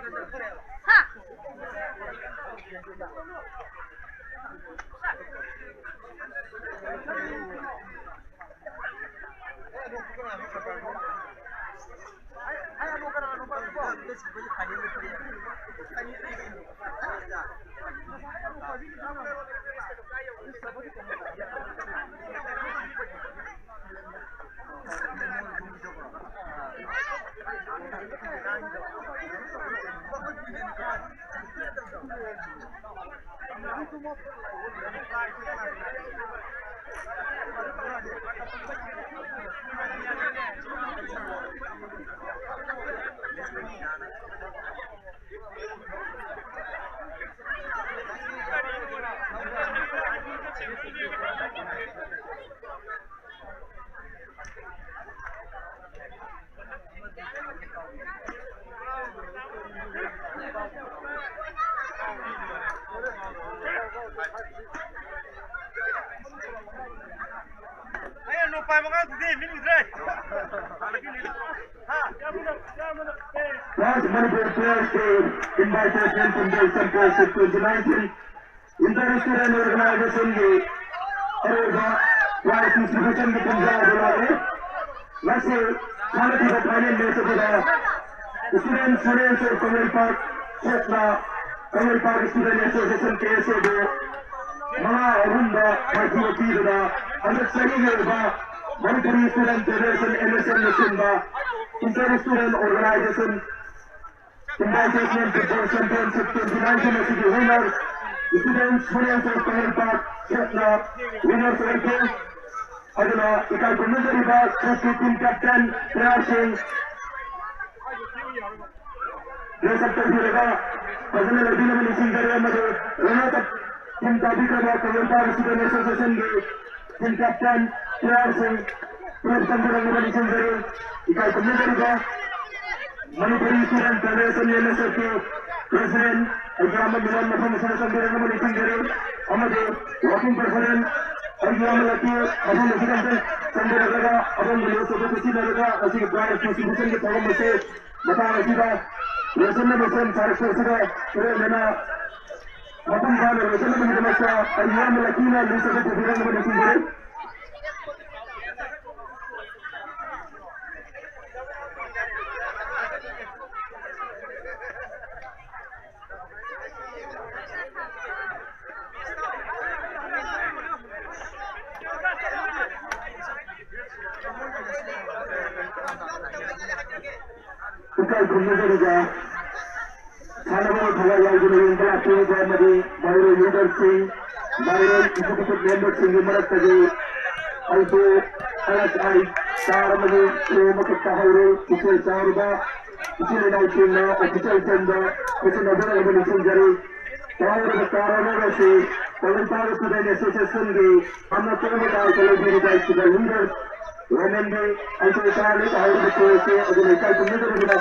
ꯑꯩꯅ ꯅꯣꯡ ꯄꯥꯏꯕ ꯑꯉꯥꯡꯗꯨꯗꯤ ꯃꯤꯠ ꯎꯗ꯭ꯔꯦ꯫ First Manipur players to invite us welcome the Championship twenty nineteen. Inter Student Organization ꯒꯤ ꯑꯔꯣꯏꯕ prize distribution ꯒꯤ ꯄꯨꯡꯖꯥ ꯑꯗꯨ ꯂꯥꯛꯂꯦ꯫ ꯉꯁꯤ ꯁꯥꯟꯅꯈꯤꯕ final match ꯑꯗꯨꯗ Student Union of Kangleipak ꯁꯣꯛꯅ Kangleipak Student Association, K S A ꯕꯨ ꯃꯉꯥ ꯑꯍꯨꯝꯗ ꯃꯥꯏꯊꯤꯕ ꯄꯤꯗꯨꯅ ꯍꯟꯗꯛ ꯆꯍꯤꯒꯤ ꯑꯣꯏꯕ Manipuri Student Federation, M S F ꯅ ꯁꯤꯟꯕ Inter Student Organization Invitational Football Championship twenty nineteen ꯑꯁꯤꯒꯤ winner, Students Union of Kangleipak ꯁꯣꯛꯅ winners ꯑꯣꯏꯈꯤ꯫ ꯑꯗꯨꯅ ꯏꯀꯥꯏ ꯈꯨꯝꯅꯖꯔꯤꯕ ꯁꯣꯛꯀꯤ team captain playerꯁꯤꯡ dress up ꯇꯧꯕꯤꯔꯒ ꯐꯖꯅ ꯂꯩꯕꯤꯅꯕ ꯅꯤꯡꯁꯤꯡꯖꯔꯤ꯫ ꯑꯃꯗꯤ runners up team ꯇꯥꯕꯤꯈ꯭ꯔꯕ Kangleipak Student Associationꯒꯤ team captain playerꯁꯤꯡ ꯄꯨꯂꯞ ꯆꯪꯕꯤꯔꯛꯅꯕ ꯅꯤꯡꯁꯤꯡꯖꯔꯤ꯫ ꯏꯀꯥꯏ ꯈꯨꯝꯅꯖꯔꯤꯕ Manipuri Student Federation, M S F ꯀꯤ president ꯑꯩꯒꯤ ꯏꯌꯥꯝꯕ ꯃꯤꯂꯟ ꯃꯐꯝ ꯑꯁꯤꯗ ꯆꯪꯕꯤꯔꯛꯅꯕ ꯅꯤꯡꯁꯤꯡꯖꯔꯤ꯫ ꯑꯃꯗꯤ working president ꯑꯩꯒꯤ ꯏꯌꯥꯝꯕ ꯂꯛꯀꯤ ꯃꯐꯝ ꯑꯁꯤꯗ ꯑꯝꯇꯪ ꯆꯪꯕꯤꯔꯛꯂꯒ ꯑꯗꯣꯝꯒꯤ list ꯑꯗꯨ ꯈꯨꯠꯁꯤꯟꯅꯔꯒ ꯉꯁꯤꯒꯤ prize distributionꯒꯤ ꯊꯧꯔꯝ ꯑꯁꯤ ꯃꯇꯥꯡ ꯑꯁꯤꯗ ꯂꯣꯏꯁꯤꯟꯅꯕ ꯁꯦꯝ ꯁꯥꯔꯛꯄ ꯑꯁꯤꯗ ꯏꯔꯣꯏꯅꯅ ꯃꯄꯨꯡ ꯐꯥꯅ ꯂꯣꯏꯁꯤꯟꯅꯕꯒꯤꯗꯃꯛꯇ ꯑꯩꯒꯤ ꯏꯌꯥꯝꯕ ꯂꯛꯀꯤꯅ list ꯑꯗꯨ ꯄꯨꯕꯤꯔꯛꯅꯕ ꯅꯤꯡꯁꯤꯡꯖꯔꯤ꯫ ꯏꯀꯥꯏ ꯈꯨꯝꯅꯖꯔꯤꯕ ꯁꯥꯟꯅꯕ ꯊꯋꯥꯏ ꯌꯥꯎꯗꯨꯅ ꯌꯦꯡꯕ ꯂꯥꯛꯄꯤꯔꯤꯕ ꯑꯃꯗꯤ ꯃꯩꯔꯣꯏ leaderꯁꯤꯡ, ꯃꯩꯔꯣꯏ executive memberꯁꯤꯡꯒꯤ ꯃꯔꯛꯇꯒꯤ ꯑꯩꯁꯨ L S I star ꯑꯃꯒꯤ show ꯑꯃꯈꯛ ꯇꯥꯍꯧꯔꯦ꯫ ꯏꯆꯦ ꯆꯥꯎꯔꯕ ꯏꯆꯤꯜ ꯏꯅꯥꯎꯁꯤꯡꯅ official ꯁꯪꯗ ꯈꯨꯠꯁꯤꯟꯅꯕꯤꯔꯛꯅꯕ ꯅꯤꯡꯁꯤꯡꯖꯔꯤ꯫ ꯇꯥꯍꯧꯔꯤꯕ star ꯑꯃ ꯑꯁꯤ ꯀꯪꯂꯩꯄꯥꯛ Student Associationꯒꯤ ꯌꯥꯝꯅ ꯇꯣꯏꯅ ꯇꯥꯏ ꯀꯂꯩꯕꯤꯔꯤꯕ ꯑꯩꯈꯣꯏꯒꯤ leader ꯔꯣꯃꯦꯟꯒꯤ ꯑꯩꯈꯣꯏ ꯇꯥꯔꯤ ꯇꯥꯍꯧꯔꯤꯕ show ꯑꯁꯤ ꯑꯗꯨꯅ ꯏꯀꯥꯏ ꯈꯨꯝꯅꯖꯔꯤꯕꯅ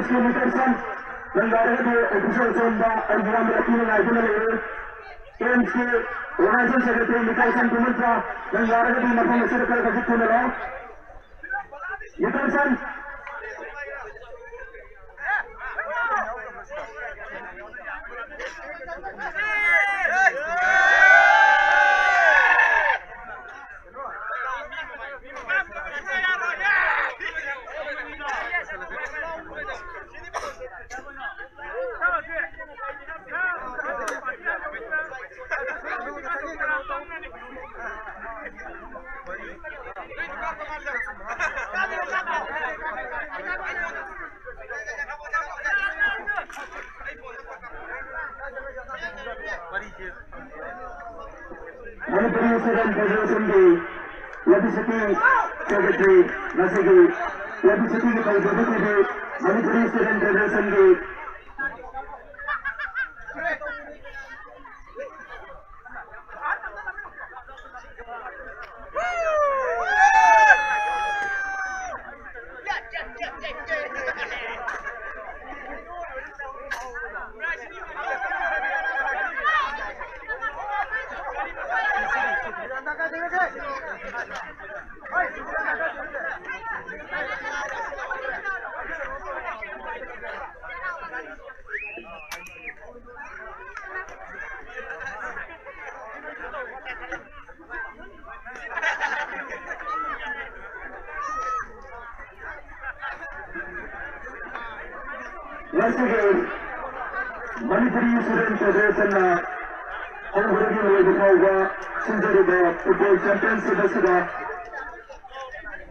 ꯁꯦꯀ꯭ꯔꯦꯇꯔꯤ ꯃꯤꯇꯔ ꯁꯟ, ꯅꯪ ꯌꯥꯔꯒꯗꯤ ꯑꯣꯐꯤꯁꯤꯌꯦꯜ ꯁꯣꯝꯗ ꯑꯩꯒꯤ ꯏꯌꯥꯝꯕ ꯑꯄꯤꯅ ꯉꯥꯏꯗꯨꯅ ꯂꯩꯔꯦ꯫ ꯑꯦꯝꯁꯀꯤ ꯑꯣꯔꯒꯅꯥꯏꯖꯤꯡ ꯁꯦꯀ꯭ꯔꯦꯇꯔꯤ ꯃꯤꯇꯔ ꯁꯟ ꯄꯨꯃꯟꯆꯥ, ꯅꯪ ꯌꯥꯔꯒꯗꯤ ꯃꯐꯝ ꯑꯁꯤꯗ ꯈꯔ ꯈꯖꯤꯛ ꯊꯨꯅ ꯂꯥꯛꯑꯣ꯫ ꯃꯤꯇꯔ ꯁꯟ꯫ ꯃꯅꯤꯄꯨꯔꯤ ꯁ꯭ꯇꯨꯗꯦꯟꯠ ꯐꯦꯗꯔꯦꯁꯟꯒꯤ ꯄꯕ꯭ꯂꯤꯁꯤꯇꯤ ꯁꯦꯀ꯭ꯔꯦꯇꯔꯤ, ꯉꯁꯤꯒꯤ ꯄꯕ꯭ꯂꯤꯁꯤꯇꯤꯒꯤ ꯊꯧꯖꯕ ꯄꯤꯕꯤ ꯃꯅꯤꯄꯨꯔꯤ ꯁ꯭ꯇꯨꯗꯦꯟꯠ ꯐꯦꯗꯔꯦꯁꯟꯒꯤ ꯉꯁꯤꯒꯤ ꯃꯅꯤꯄꯨꯔꯤ ꯁ꯭ꯇꯨꯗꯦꯟꯠ ꯐꯦꯗꯔꯦꯁꯟꯅ ꯍꯧꯕꯗꯒꯤ ꯂꯣꯏꯕ ꯐꯥꯎꯕ ꯁꯤꯟꯖꯔꯤꯕ ꯐꯨꯠꯕꯣꯜ ꯆꯦꯝꯄꯤꯌꯟꯁꯤꯞ ꯑꯁꯤꯗ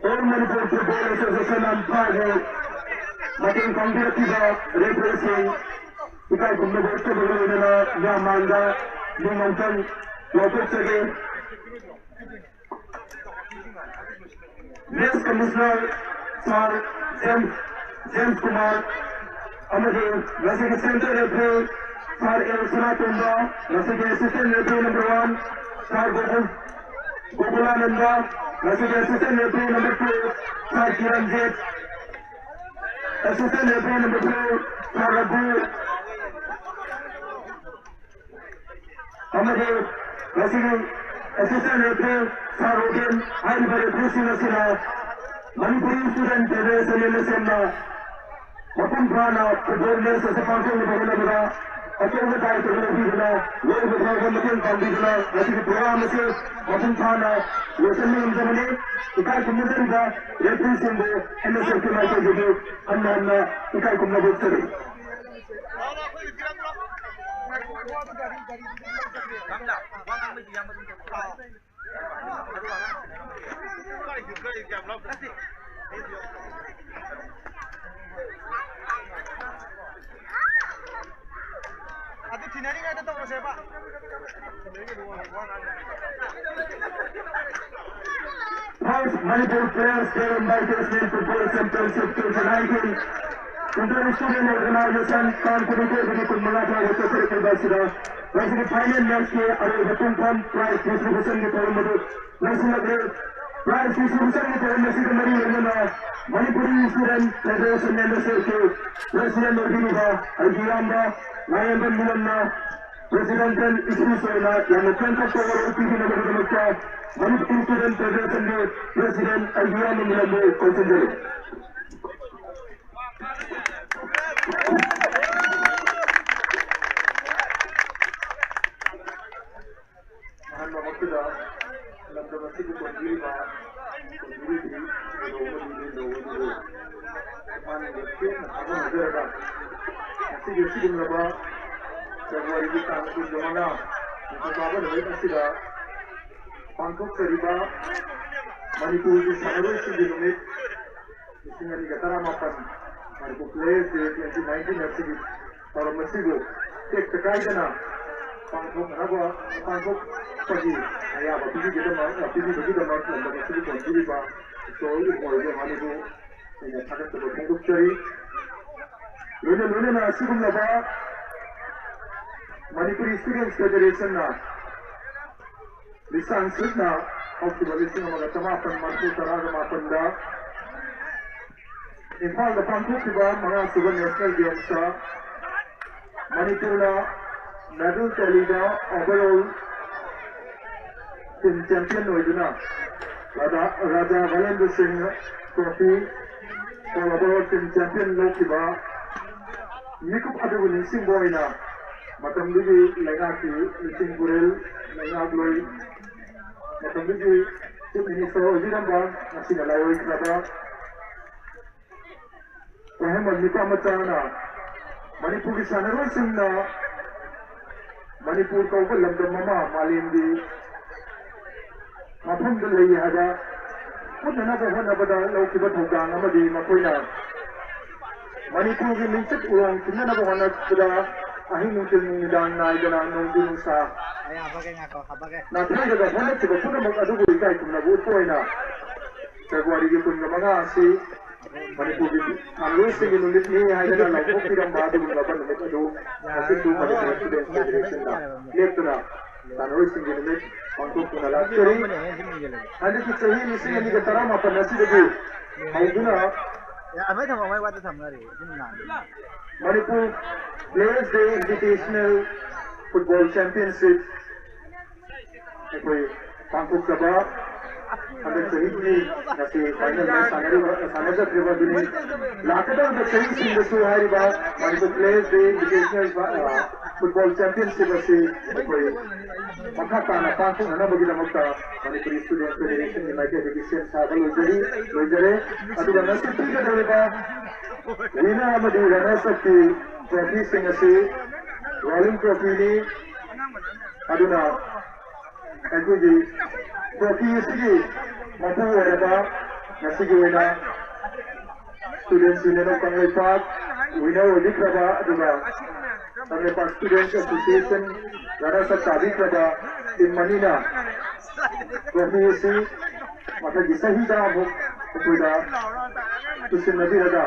All Manipur Football Association ꯑꯝꯐꯥꯒꯤ ꯃꯇꯦꯡ ꯄꯥꯡꯕꯤꯔꯛꯈꯤꯕ ꯔꯦꯐ꯭ꯔꯤꯁꯤꯡ, ꯏꯀꯥꯏ ꯈꯨꯝꯅꯕ ꯎꯠꯆꯕꯒ ꯂꯣꯏꯅꯅ ꯃꯌꯥꯝ ꯃꯥꯡꯗ ꯃꯤꯡ ꯑꯃꯨꯛꯇꯪ ꯂꯥꯎꯊꯣꯛꯆꯒꯦ꯫ ꯃꯦꯠꯆ ꯀꯃꯤꯁꯅꯔ ꯁꯥꯔ ꯖꯦꯝꯁ, ꯖꯦꯝꯁ ꯀꯨꯃꯥꯔ ꯑꯃꯗꯤ ꯉꯁꯤꯒꯤ ꯁꯦꯟꯇ꯭ꯔꯦꯜ ꯔꯦꯐ꯭ꯔꯤ ꯁꯥꯔ ꯑꯦꯜ ꯁꯅꯥꯇꯣꯝꯕ, ꯉꯁꯤꯒꯤ ꯑꯦꯁꯤꯁꯇꯦꯟꯠ ꯔꯦꯐ꯭ꯔꯤ ꯅꯝꯕꯔ ꯋꯥꯟ ꯁꯥꯔ ꯒꯣꯀꯨꯜ, ꯒꯣꯀꯨꯂꯥꯅꯟꯗ, ꯉꯁꯤꯒꯤ ꯑꯦꯁꯤꯁꯇꯦꯟꯠ ꯔꯦꯐ꯭ꯔꯤ ꯅꯝꯕꯔ ꯇꯨ ꯁꯥꯔ ꯀꯤꯔꯟꯖꯤꯠ, Assistant referee number two, Sir Raghu, ꯑꯃꯗꯤ ꯉꯁꯤꯒꯤ assistant referee Sir Rogen ꯍꯥꯏꯔꯤꯕ refereeꯁꯤꯡ ꯑꯁꯤꯅ ꯃꯅꯤꯄꯨꯔꯤ Student Federation ꯑꯦꯝ ꯑꯦꯁ ꯑꯦꯝꯅ ꯃꯄꯨꯡ ꯐꯥꯅ football match ꯑꯁꯤ ꯄꯥꯡꯊꯣꯛꯅꯕ ꯍꯣꯠꯅꯕꯗ ꯑꯆꯧꯕ ꯗꯥꯏꯇ꯭ꯋ ꯂꯧꯕꯤꯗꯨꯅ ꯂꯣꯏꯕ ꯐꯥꯎꯕ ꯃꯇꯦꯡ ꯄꯥꯡꯕꯤꯗꯨꯅ ꯉꯁꯤꯒꯤ program ꯑꯁꯤ ꯃꯄꯨꯡ ꯐꯥꯅ ꯂꯣꯏꯁꯤꯟꯕ ꯉꯝꯖꯕꯅꯤ꯫ ꯏꯀꯥꯏ ꯈꯨꯝꯅꯖꯔꯤꯕ refereeꯁꯤꯡꯕꯨ ꯑꯦꯝ ꯑꯦꯁ ꯑꯦꯐꯀꯤ ꯃꯥꯏꯀꯩꯗꯒꯤ ꯍꯟꯅ ꯍꯟꯅ ꯏꯀꯥꯏ ꯈꯨꯝꯅꯕ ꯎꯠꯆꯔꯤ꯫ ꯑꯗꯨ ꯊꯤꯅꯔꯤꯉꯩꯗ ꯇꯧꯔꯁꯦꯕ꯫ First Manipur Players Day Invitational Football Championship twenty nineteen Inter Student Organization ꯇꯥꯡ ꯀꯨꯟꯅꯤꯊꯣꯏꯗꯒꯤ ꯀꯨꯟꯃꯉꯥ ꯐꯥꯎꯕ ꯆꯠꯊꯔꯛꯂꯤꯕ ꯑꯁꯤꯗ ꯉꯁꯤꯒꯤ final matchꯀꯤ ꯑꯔꯣꯏꯕ ꯄꯨꯡꯐꯝ prize distributionꯒꯤ ꯊꯧꯔꯝ ꯑꯗꯨ ꯂꯣꯏꯁꯤꯜꯂꯛꯂꯦ꯫ Prize distributionꯒꯤ ꯊꯧꯔꯝ ꯑꯁꯤꯒ ꯃꯔꯤ ꯂꯩꯅꯅ Manipuri Student Federation ꯑꯦꯝ ꯑꯦꯁ ꯑꯦꯐꯀꯤ president ꯑꯣꯏꯕꯤꯔꯤꯕ ꯑꯩꯒꯤ ꯏꯌꯥꯝꯕ ꯉꯥꯌꯦꯝꯕꯝ ꯃꯤꯂꯟꯅ presidential speech ꯑꯣꯏꯅ ꯌꯥꯝꯅ ꯈꯦꯡꯈꯠꯄ ꯋꯥꯔꯣꯜ ꯄꯤꯕꯤꯅꯕꯒꯤꯗꯃꯛꯇ Manipuri Student Federationꯒꯤ president ꯑꯩꯒꯤ ꯏꯌꯥꯝꯕ ꯃꯤꯂꯟꯕꯨ ꯀꯧꯁꯤꯟꯖꯔꯤ꯫ ꯑꯍꯥꯟꯕꯃꯛꯇꯗ ꯂꯝꯗꯝ ꯑꯁꯤꯕꯨ ꯀꯣꯟꯕꯤꯔꯤꯕ, ꯀꯣꯟꯕꯤꯔꯤꯕꯤ ꯂꯧꯕꯗꯨꯕꯨ ꯃꯥꯅ ꯇꯦꯠꯅ ꯊꯥꯒꯠꯅꯖꯔꯒ ꯉꯁꯤꯒꯤ ꯑꯁꯤꯒꯨꯝꯂꯕ ꯐꯦꯕ꯭ꯔꯨꯋꯥꯔꯤꯒꯤ ꯇꯥꯡ ꯀꯨꯟꯃꯉꯥ ꯅꯤꯡꯊꯧꯀꯥꯕ ꯅꯨꯃꯤꯠ ꯑꯁꯤꯗ ꯄꯥꯡꯊꯣꯛꯆꯔꯤꯕ ꯃꯅꯤꯄꯨꯔꯒꯤ ꯁꯥꯟꯅꯔꯣꯏꯁꯤꯡꯒꯤ ꯅꯨꯃꯤꯠ ꯂꯤꯁꯤꯡ ꯑꯅꯤꯒ ꯇꯔꯥꯃꯥꯄꯟ Manipur Players Day twenty nineteen ꯑꯁꯤꯒꯤ ꯊꯧꯔꯝ ꯑꯁꯤꯕꯨ ꯇꯦꯛꯇ ꯀꯥꯏꯗꯅ ꯄꯥꯡꯊꯣꯛꯅꯅꯕ, ꯄꯥꯡꯊꯣꯛꯄꯒꯤ ꯑꯌꯥꯕ ꯄꯤꯕꯤꯒꯗꯃꯛ, ꯄꯤꯕꯤꯕꯒꯤꯗꯃꯛ ꯂꯝꯗꯝ ꯑꯁꯤꯕꯨ ꯀꯣꯟꯕꯤꯔꯤꯕ ꯏꯁꯣꯔ ꯏꯕꯨꯡ ꯑꯣꯏꯕ ꯃꯅꯤꯕꯨ ꯑꯩꯅ ꯊꯥꯒꯠꯆꯕ ꯐꯣꯡꯗꯣꯛꯆꯔꯤ꯫ ꯂꯣꯏꯅ ꯂꯣꯏꯅꯅ ꯑꯁꯤꯒꯨꯝꯂꯕ ꯃꯅꯤꯄꯨꯔꯤ Students Federationꯅ ꯂꯤꯁꯥꯡ ꯁꯤꯠꯅ ꯍꯧꯈꯤꯕ ꯂꯤꯁꯤꯡ ꯑꯃꯒ ꯆꯃꯥꯄꯟ ꯃꯔꯤꯐꯨ ꯇꯔꯥꯒ ꯃꯥꯄꯟꯗ ꯏꯝꯐꯥꯜꯗ ꯄꯥꯡꯊꯣꯛꯈꯤꯕ ꯃꯉꯥꯁꯨꯕ National Gamesꯇ ꯃꯅꯤꯄꯨꯔꯅ medal tallyꯗ overall team champion ꯑꯣꯏꯗꯨꯅ ꯔꯥꯖꯥ, ꯔꯥꯖꯥ ꯕꯂꯦꯟꯗ꯭ꯔ ꯁꯤꯡ trophy for overall team champion ꯂꯧꯈꯤꯕ ꯃꯤꯀꯨꯞ ꯑꯗꯨꯕꯨ ꯅꯤꯡꯁꯤꯡꯕ ꯑꯣꯏꯅ ꯃꯇꯝꯗꯨꯒꯤ ꯂꯩꯉꯥꯛꯀꯤ ꯂꯨꯆꯤꯡ ꯄꯨꯔꯦꯜ, ꯂꯩꯉꯥꯛꯂꯣꯏ, ꯃꯇꯝꯗꯨꯒꯤ Chief Minister ꯑꯣꯏꯕꯤꯔꯝꯕ, ꯉꯁꯤꯅ ꯂꯥꯏꯑꯣꯏꯈ꯭ꯔꯕ ꯋꯥꯍꯦꯡꯕꯝ ꯅꯤꯄꯥ ꯃꯆꯥꯅ ꯃꯅꯤꯄꯨꯔꯒꯤ ꯁꯥꯟꯅꯔꯣꯏꯁꯤꯡꯅ ꯃꯅꯤꯄꯨꯔ ꯀꯧꯕ ꯂꯝꯗꯝ ꯑꯃ ꯃꯥꯂꯦꯝꯒꯤ ꯃꯐꯝꯗ ꯂꯩ ꯍꯥꯏꯕ ꯎꯠꯅꯅꯕ ꯍꯣꯠꯅꯕꯗ ꯂꯧꯈꯤꯕ ꯊꯧꯗꯥꯡ ꯑꯃꯗꯤ ꯃꯈꯣꯏꯅ ꯃꯅꯤꯄꯨꯔꯒꯤ ꯃꯤꯡꯆꯠ ꯎꯔꯣꯡ ꯊꯤꯡꯅꯅꯕ ꯍꯣꯠꯅꯕꯗ ꯑꯍꯤꯡ ꯅꯨꯡꯊꯤꯜ ꯅꯨꯃꯤꯗꯥꯡ ꯅꯥꯏꯗꯅ ꯅꯣꯡꯖꯨ ꯅꯨꯡꯁꯥ ꯑꯩ ꯍꯥꯞꯄꯒꯦ, ꯉꯥꯏꯈꯣ, ꯍꯥꯞꯄꯒꯦ꯫ ꯅꯥꯊꯩꯔꯒ ꯍꯣꯠꯅꯈꯤꯕ ꯄꯨꯝꯅꯃꯛ ꯑꯗꯨꯕꯨ ꯏꯀꯥꯏ ꯈꯨꯝꯅꯕ ꯎꯠꯄ ꯑꯣꯏꯅ Februaryꯒꯤ ꯀꯨꯟꯒ ꯃꯉꯥ ꯑꯁꯤ ꯃꯅꯤꯄꯨꯔꯒꯤ ꯁꯥꯟꯅꯔꯣꯏꯁꯤꯡꯒꯤ ꯅꯨꯃꯤꯠꯅꯤ ꯍꯥꯏꯗꯅ ꯂꯥꯎꯊꯣꯛꯄꯤꯔꯝꯕ ꯑꯗꯨꯒꯨꯝꯂꯕ ꯅꯨꯃꯤꯠ ꯑꯗꯨ ꯉꯁꯤꯁꯨ ꯃꯅꯤꯄꯨꯔ Students Federationꯅ ꯂꯦꯞꯇꯅ ꯁꯥꯟꯅꯔꯣꯏꯁꯤꯡꯒꯤ ꯅꯨꯃꯤꯠ ꯄꯥꯡꯊꯣꯛꯇꯨꯅ ꯂꯥꯛꯆꯔꯤ꯫ ꯍꯟꯗꯛꯀꯤ ꯆꯍꯤ ꯂꯤꯁꯤꯡ ꯑꯅꯤꯒ ꯇꯔꯥꯃꯥꯄꯟ ꯑꯁꯤꯗꯒꯤ ꯍꯧꯗꯨꯅ ꯑꯗꯨꯃꯥꯏꯅ ꯊꯝꯃꯣ, ꯃꯥꯏ ꯋꯥꯗ ꯊꯝꯃꯣ ꯌꯥꯔꯦ, ꯑꯗꯨꯝ ꯉꯥꯡꯉꯦ꯫ Manipur Players Day Invitational Football Championship ꯑꯩꯈꯣꯏ ꯄꯥꯡꯊꯣꯛꯆꯕ ꯍꯟꯗꯛ ꯆꯍꯤꯒꯤ ꯉꯁꯤ final match ꯁꯥꯟꯅꯔꯤꯕ, ꯁꯥꯟꯅꯖꯈ꯭ꯔꯤꯕ ꯑꯗꯨꯅꯤ꯫ ꯂꯥꯛꯀꯗꯧꯔꯤꯕ ꯆꯍꯤꯁꯤꯡꯗꯁꯨ ꯍꯥꯏꯔꯤꯕ ꯃꯅꯤꯄꯨꯔ Players Day Invitational, ꯑ, Football Championship ꯑꯁꯤ ꯑꯩꯈꯣꯏ ꯃꯈꯥ ꯇꯥꯅ ꯄꯥꯡꯊꯣꯛꯅꯅꯕꯒꯤꯗꯃꯛꯇ ꯃꯅꯤꯄꯨꯔꯤ Students Federationꯒꯤ ꯃꯥꯏꯀꯩꯗꯒꯤ ꯁꯦꯝ ꯁꯥꯕ ꯂꯣꯏꯖꯔꯤ, ꯂꯣꯏꯖꯔꯦ꯫ ꯑꯗꯨꯒ ꯉꯁꯤ ꯄꯤꯒꯗꯧꯔꯤꯕ winner ꯑꯃꯗꯤ runners upꯀꯤ trophyꯁꯤꯡ ꯑꯁꯤ rolling trophyꯅꯤ꯫ ꯑꯗꯨꯅ ꯑꯩꯈꯣꯏꯒꯤ trophy ꯑꯁꯤꯒꯤ ꯃꯄꯨ ꯑꯣꯏꯔꯕ ꯉꯁꯤꯒꯤ ꯑꯣꯏꯅ Students Union of Kangleipak winner ꯑꯣꯏꯕꯤꯈ꯭ꯔꯕ, ꯑꯗꯨꯒ Kangleipak Students Association runners up ꯇꯥꯕꯤꯈ꯭ꯔꯕ team ꯑꯅꯤꯅ trophy ꯑꯁꯤ ꯃꯊꯪꯒꯤ ꯆꯍꯤꯗ ꯑꯃꯨꯛ ꯑꯩꯈꯣꯏꯗ ꯇꯨꯁꯤꯟꯅꯕꯤꯔꯒ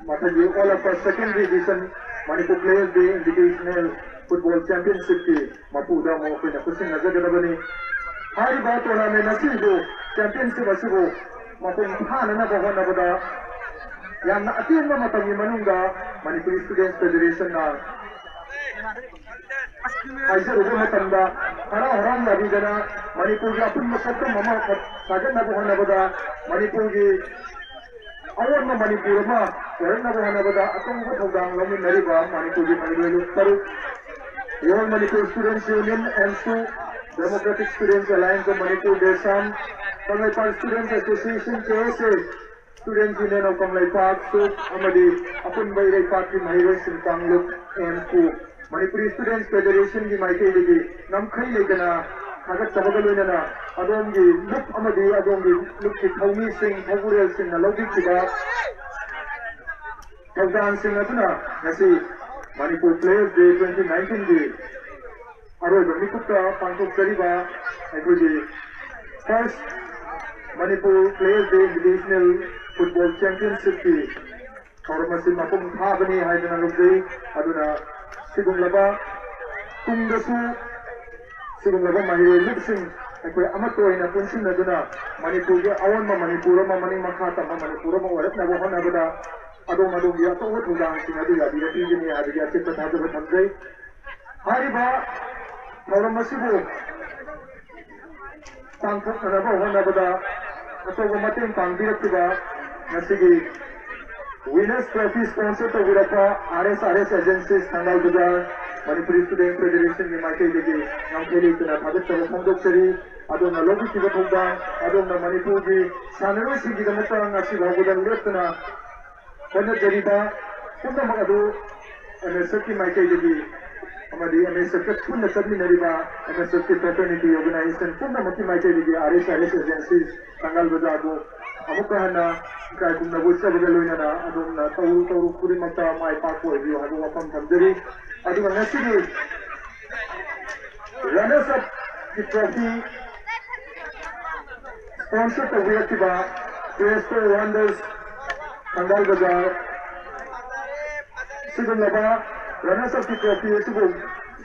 ꯃꯊꯪꯒꯤ All Upper Secondary Division Manipur Players Day Invitational Football Championshipꯀꯤ ꯃꯄꯨꯗ ꯑꯃꯨꯛ ꯑꯩꯈꯣꯏꯅ ꯈꯨꯠꯁꯤꯟꯅꯖꯒꯗꯕꯅꯤ꯫ ꯍꯥꯏꯔꯤꯕ tournament ꯑꯁꯤꯕꯨ, championship ꯑꯁꯤꯕꯨ ꯃꯄꯨꯡ ꯐꯥꯅꯅꯕ ꯍꯣꯠꯅꯕꯗ ꯌꯥꯝꯅ ꯑꯇꯦꯟꯕ ꯃꯇꯝꯒꯤ ꯃꯅꯨꯡꯗ ꯃꯅꯤꯄꯨꯔꯤ ꯁ꯭ꯇꯨꯗꯦꯟꯠꯁ ꯐꯦꯗꯔꯦꯁꯟꯅ ꯍꯥꯏꯖꯔꯨꯕ ꯃꯇꯝꯗ ꯍꯔꯥꯎ ꯍꯔꯥꯎ ꯌꯥꯕꯤꯗꯅ ꯃꯅꯤꯄꯨꯔꯒꯤ ꯑꯄꯨꯟꯕ ꯁꯛꯇꯝ ꯑꯃ ꯁꯥꯒꯠꯅꯕ ꯍꯣꯠꯅꯕꯗ ꯃꯅꯤꯄꯨꯔꯒꯤ ꯑꯑꯣꯟꯕ ꯃꯅꯤꯄꯨꯔ ꯑꯃ ꯑꯣꯏꯔꯛꯅꯕ ꯍꯣꯠꯅꯕꯗ ꯑꯆꯧꯕ ꯊꯧꯗꯥꯡ ꯂꯧꯃꯤꯟꯅꯔꯤꯕ ꯃꯅꯤꯄꯨꯔꯒꯤ ꯃꯍꯩꯔꯣꯏ ꯂꯨꯞ ꯇꯔꯨꯛ All Manipur Students Union, AMSU, Democratic Students Alliance of Manipur, DESAM, Kangleipak Students Association, KSA, Students Union of Kangleipak, soup ꯑꯃꯗꯤ ꯑꯄꯨꯟꯕ ꯏꯔꯩꯄꯥꯛꯀꯤ ꯃꯍꯩꯔꯣꯏꯁꯤꯡ ꯀꯥꯡꯂꯨꯞ, AMSU, ꯃꯅꯤꯄꯨꯔꯤ ꯁ꯭ꯇꯨꯗꯦꯟꯠꯁ ꯐꯦꯗꯔꯦꯁꯟꯒꯤ ꯃꯥꯏꯀꯩꯗꯒꯤ ꯉꯝꯈꯩ ꯂꯩꯇꯅ ꯊꯥꯒꯠꯆꯕꯒ ꯂꯣꯏꯅꯅ ꯑꯗꯣꯝꯒꯤ ꯂꯨꯞ ꯑꯃꯗꯤ ꯑꯗꯣꯝꯒꯤ ꯂꯨꯞꯀꯤ ꯊꯧꯃꯤꯁꯤꯡ, ꯊꯧꯕꯨꯔꯦꯜꯁꯤꯡꯅ ꯂꯧꯕꯤꯈꯤꯕ ꯊꯧꯗꯥꯡꯁꯤꯡ ꯑꯗꯨꯅ ꯉꯁꯤ ꯃꯅꯤꯄꯨꯔ Players Day twenty nineteenꯒꯤ ꯑꯔꯣꯏꯕ ꯃꯤꯀꯨꯞꯇ ꯄꯥꯡꯊꯣꯛꯆꯔꯤꯕ ꯑꯩꯈꯣꯏꯒꯤ First Manipur Players Day Invitational Football Championshipꯀꯤ ꯊꯧꯔꯝ ꯑꯁꯤ ꯃꯄꯨꯡ ꯐꯥꯕꯅꯤ ꯍꯥꯏꯗꯨꯅ ꯂꯧꯖꯩ꯫ ꯑꯗꯨꯅ ꯁꯤꯒꯨꯝꯂꯕ ꯇꯨꯡꯗꯁꯨ ꯁꯤꯒꯨꯝꯂꯕ ꯃꯍꯩꯔꯣꯏ ꯂꯨꯞꯁꯤꯡ ꯑꯩꯈꯣꯏ ꯑꯃꯠꯇ ꯑꯣꯏꯅ ꯄꯨꯟꯁꯤꯟꯅꯗꯨꯅ ꯃꯅꯤꯄꯨꯔꯒꯤ ꯑꯑꯣꯟꯕ ꯃꯅꯤꯄꯨꯔ ꯑꯃ, ꯃꯅꯤꯡ ꯃꯈꯥ ꯇꯝꯕ ꯃꯅꯤꯄꯨꯔ ꯑꯃ ꯑꯣꯏꯔꯛꯅꯕ ꯍꯣꯠꯅꯕꯗ ꯑꯗꯣꯝ ꯑꯗꯣꯝꯒꯤ ꯑꯆꯧꯕ ꯊꯧꯗꯥꯡꯁꯤꯡ ꯑꯗꯨ ꯌꯥꯕꯤꯔꯛꯄꯤꯒꯅꯤ ꯍꯥꯏꯕꯒꯤ ꯑꯆꯦꯠꯄ ꯊꯥꯖꯕ ꯊꯝꯖꯩ꯫ ꯍꯥꯏꯔꯤꯕ ꯊꯧꯔꯝ ꯑꯁꯤꯕꯨ ꯄꯥꯡꯊꯣꯛꯅꯅꯕ ꯍꯣꯠꯅꯕꯗ ꯑꯆꯧꯕ ꯃꯇꯦꯡ ꯄꯥꯡꯕꯤꯔꯛꯈꯤꯕ ꯉꯁꯤꯒꯤ Winners Trophy sponsor ꯇꯧꯕꯤꯔꯛꯄ R S R S Agencies, ꯊꯪꯒꯥꯜ ꯕꯖꯥꯔ, ꯃꯅꯤꯄꯨꯔꯤ Student Federationꯒꯤ ꯃꯥꯏꯀꯩꯗꯒꯤ ꯉꯝꯈꯩ ꯂꯩꯇꯅ ꯊꯥꯒꯠꯆꯕ ꯐꯣꯡꯗꯣꯛꯆꯔꯤ꯫ ꯑꯗꯣꯝꯅ ꯂꯧꯕꯤꯈꯤꯕ ꯊꯧꯗꯥꯡ, ꯑꯗꯣꯝꯅ ꯃꯅꯤꯄꯨꯔꯒꯤ ꯁꯥꯟꯅꯔꯣꯏꯁꯤꯡꯒꯤꯗꯃꯛꯇ ꯉꯁꯤ ꯐꯥꯎꯕꯗ ꯂꯦꯞꯇꯅ ꯍꯣꯠꯅꯖꯔꯤꯕ ꯄꯨꯝꯅꯃꯛ ꯑꯗꯨ MSFꯀꯤ ꯃꯥꯏꯀꯩꯗꯒꯤ ꯑꯃꯗꯤ MSFꯀ ꯄꯨꯟꯅ ꯆꯠꯃꯤꯟꯅꯔꯤꯕ MSFꯀꯤ fraternity organization ꯄꯨꯝꯅꯃꯛꯀꯤ ꯃꯥꯏꯀꯩꯗꯒꯤ R S R S Agencies, ꯊꯪꯒꯥꯜ ꯕꯖꯥꯔꯕꯨ ꯑꯃꯨꯛꯀ ꯍꯟꯅ ꯏꯀꯥꯏ ꯈꯨꯝꯅꯕ ꯎꯠꯆꯕꯒ ꯂꯣꯏꯅꯅ ꯑꯗꯣꯝꯅ ꯇꯧꯔꯨ ꯇꯧꯔꯨ ꯈꯨꯗꯤꯡꯃꯛꯇ ꯃꯥꯏ ꯄꯥꯛꯄ ꯑꯣꯏꯕꯤꯌꯨ ꯍꯥꯏꯕ ꯋꯥꯐꯝ ꯊꯝꯖꯔꯤ꯫ ꯑꯗꯨꯒ ꯉꯁꯤꯒꯤ Runners Up ꯀꯤ trophy sponsor ꯇꯧꯕꯤꯔꯛꯈꯤꯕ Presto Wonders, ꯊꯪꯒꯥꯜ ꯕꯖꯥꯔ, ꯁꯤꯒꯨꯝꯂꯕ Runners Up ꯀꯤ trophy ꯑꯁꯤꯕꯨ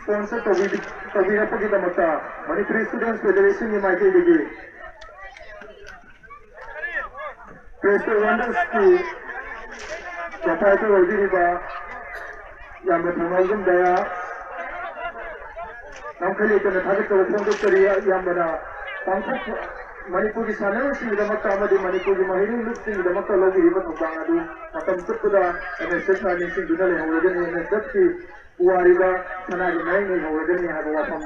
sponsor ꯇꯧꯕꯤ-, ꯇꯧꯕꯤꯔꯛꯄꯒꯤꯗꯃꯛꯇ ꯃꯅꯤꯄꯨꯔꯤ Students Federationꯒꯤ ꯃꯥꯏꯀꯩꯗꯒꯤ Presto Wondersꯀꯤ ꯄ꯭ꯔꯣꯄꯥꯏꯇꯔ ꯑꯣꯏꯕꯤꯔꯤꯕ ꯏꯌꯥꯝꯕ ꯊꯧꯅꯥꯎꯖꯝ ꯗꯌꯥ ꯉꯝꯈꯩ ꯂꯩꯇꯅ ꯊꯥꯒꯠꯆꯕ ꯐꯣꯡꯗꯣꯛꯆꯔꯤ꯫ ꯏꯌꯥꯝꯕꯅ ꯄꯥꯡꯊꯣꯛ ꯃꯅꯤꯄꯨꯔꯒꯤ ꯁꯥꯟꯅꯔꯣꯏꯁꯤꯡꯒꯤꯗꯃꯛꯇ ꯑꯃꯗꯤ ꯃꯅꯤꯄꯨꯔꯒꯤ ꯃꯍꯩꯔꯣꯏ ꯂꯨꯞꯁꯤꯡꯒꯤꯗꯃꯛꯇ ꯂꯧꯕꯤꯔꯤꯕ ꯊꯧꯗꯥꯡ ꯑꯗꯨ ꯃꯇꯝ ꯆꯨꯞꯄꯗ ꯑꯦꯝ ꯑꯦꯁ ꯑꯦꯐꯅ ꯅꯤꯡꯁꯤꯡꯗꯨꯅ ꯂꯩꯍꯧꯔꯒꯅꯤ꯫ ꯑꯦꯝ ꯑꯦꯁ ꯑꯦꯐꯀꯤ ꯄꯨꯋꯥꯔꯤꯗ ꯁꯅꯥꯒꯤ ꯃꯌꯦꯛ ꯂꯩꯍꯧꯔꯒꯅꯤ ꯍꯥꯏꯕ ꯋꯥꯐꯝ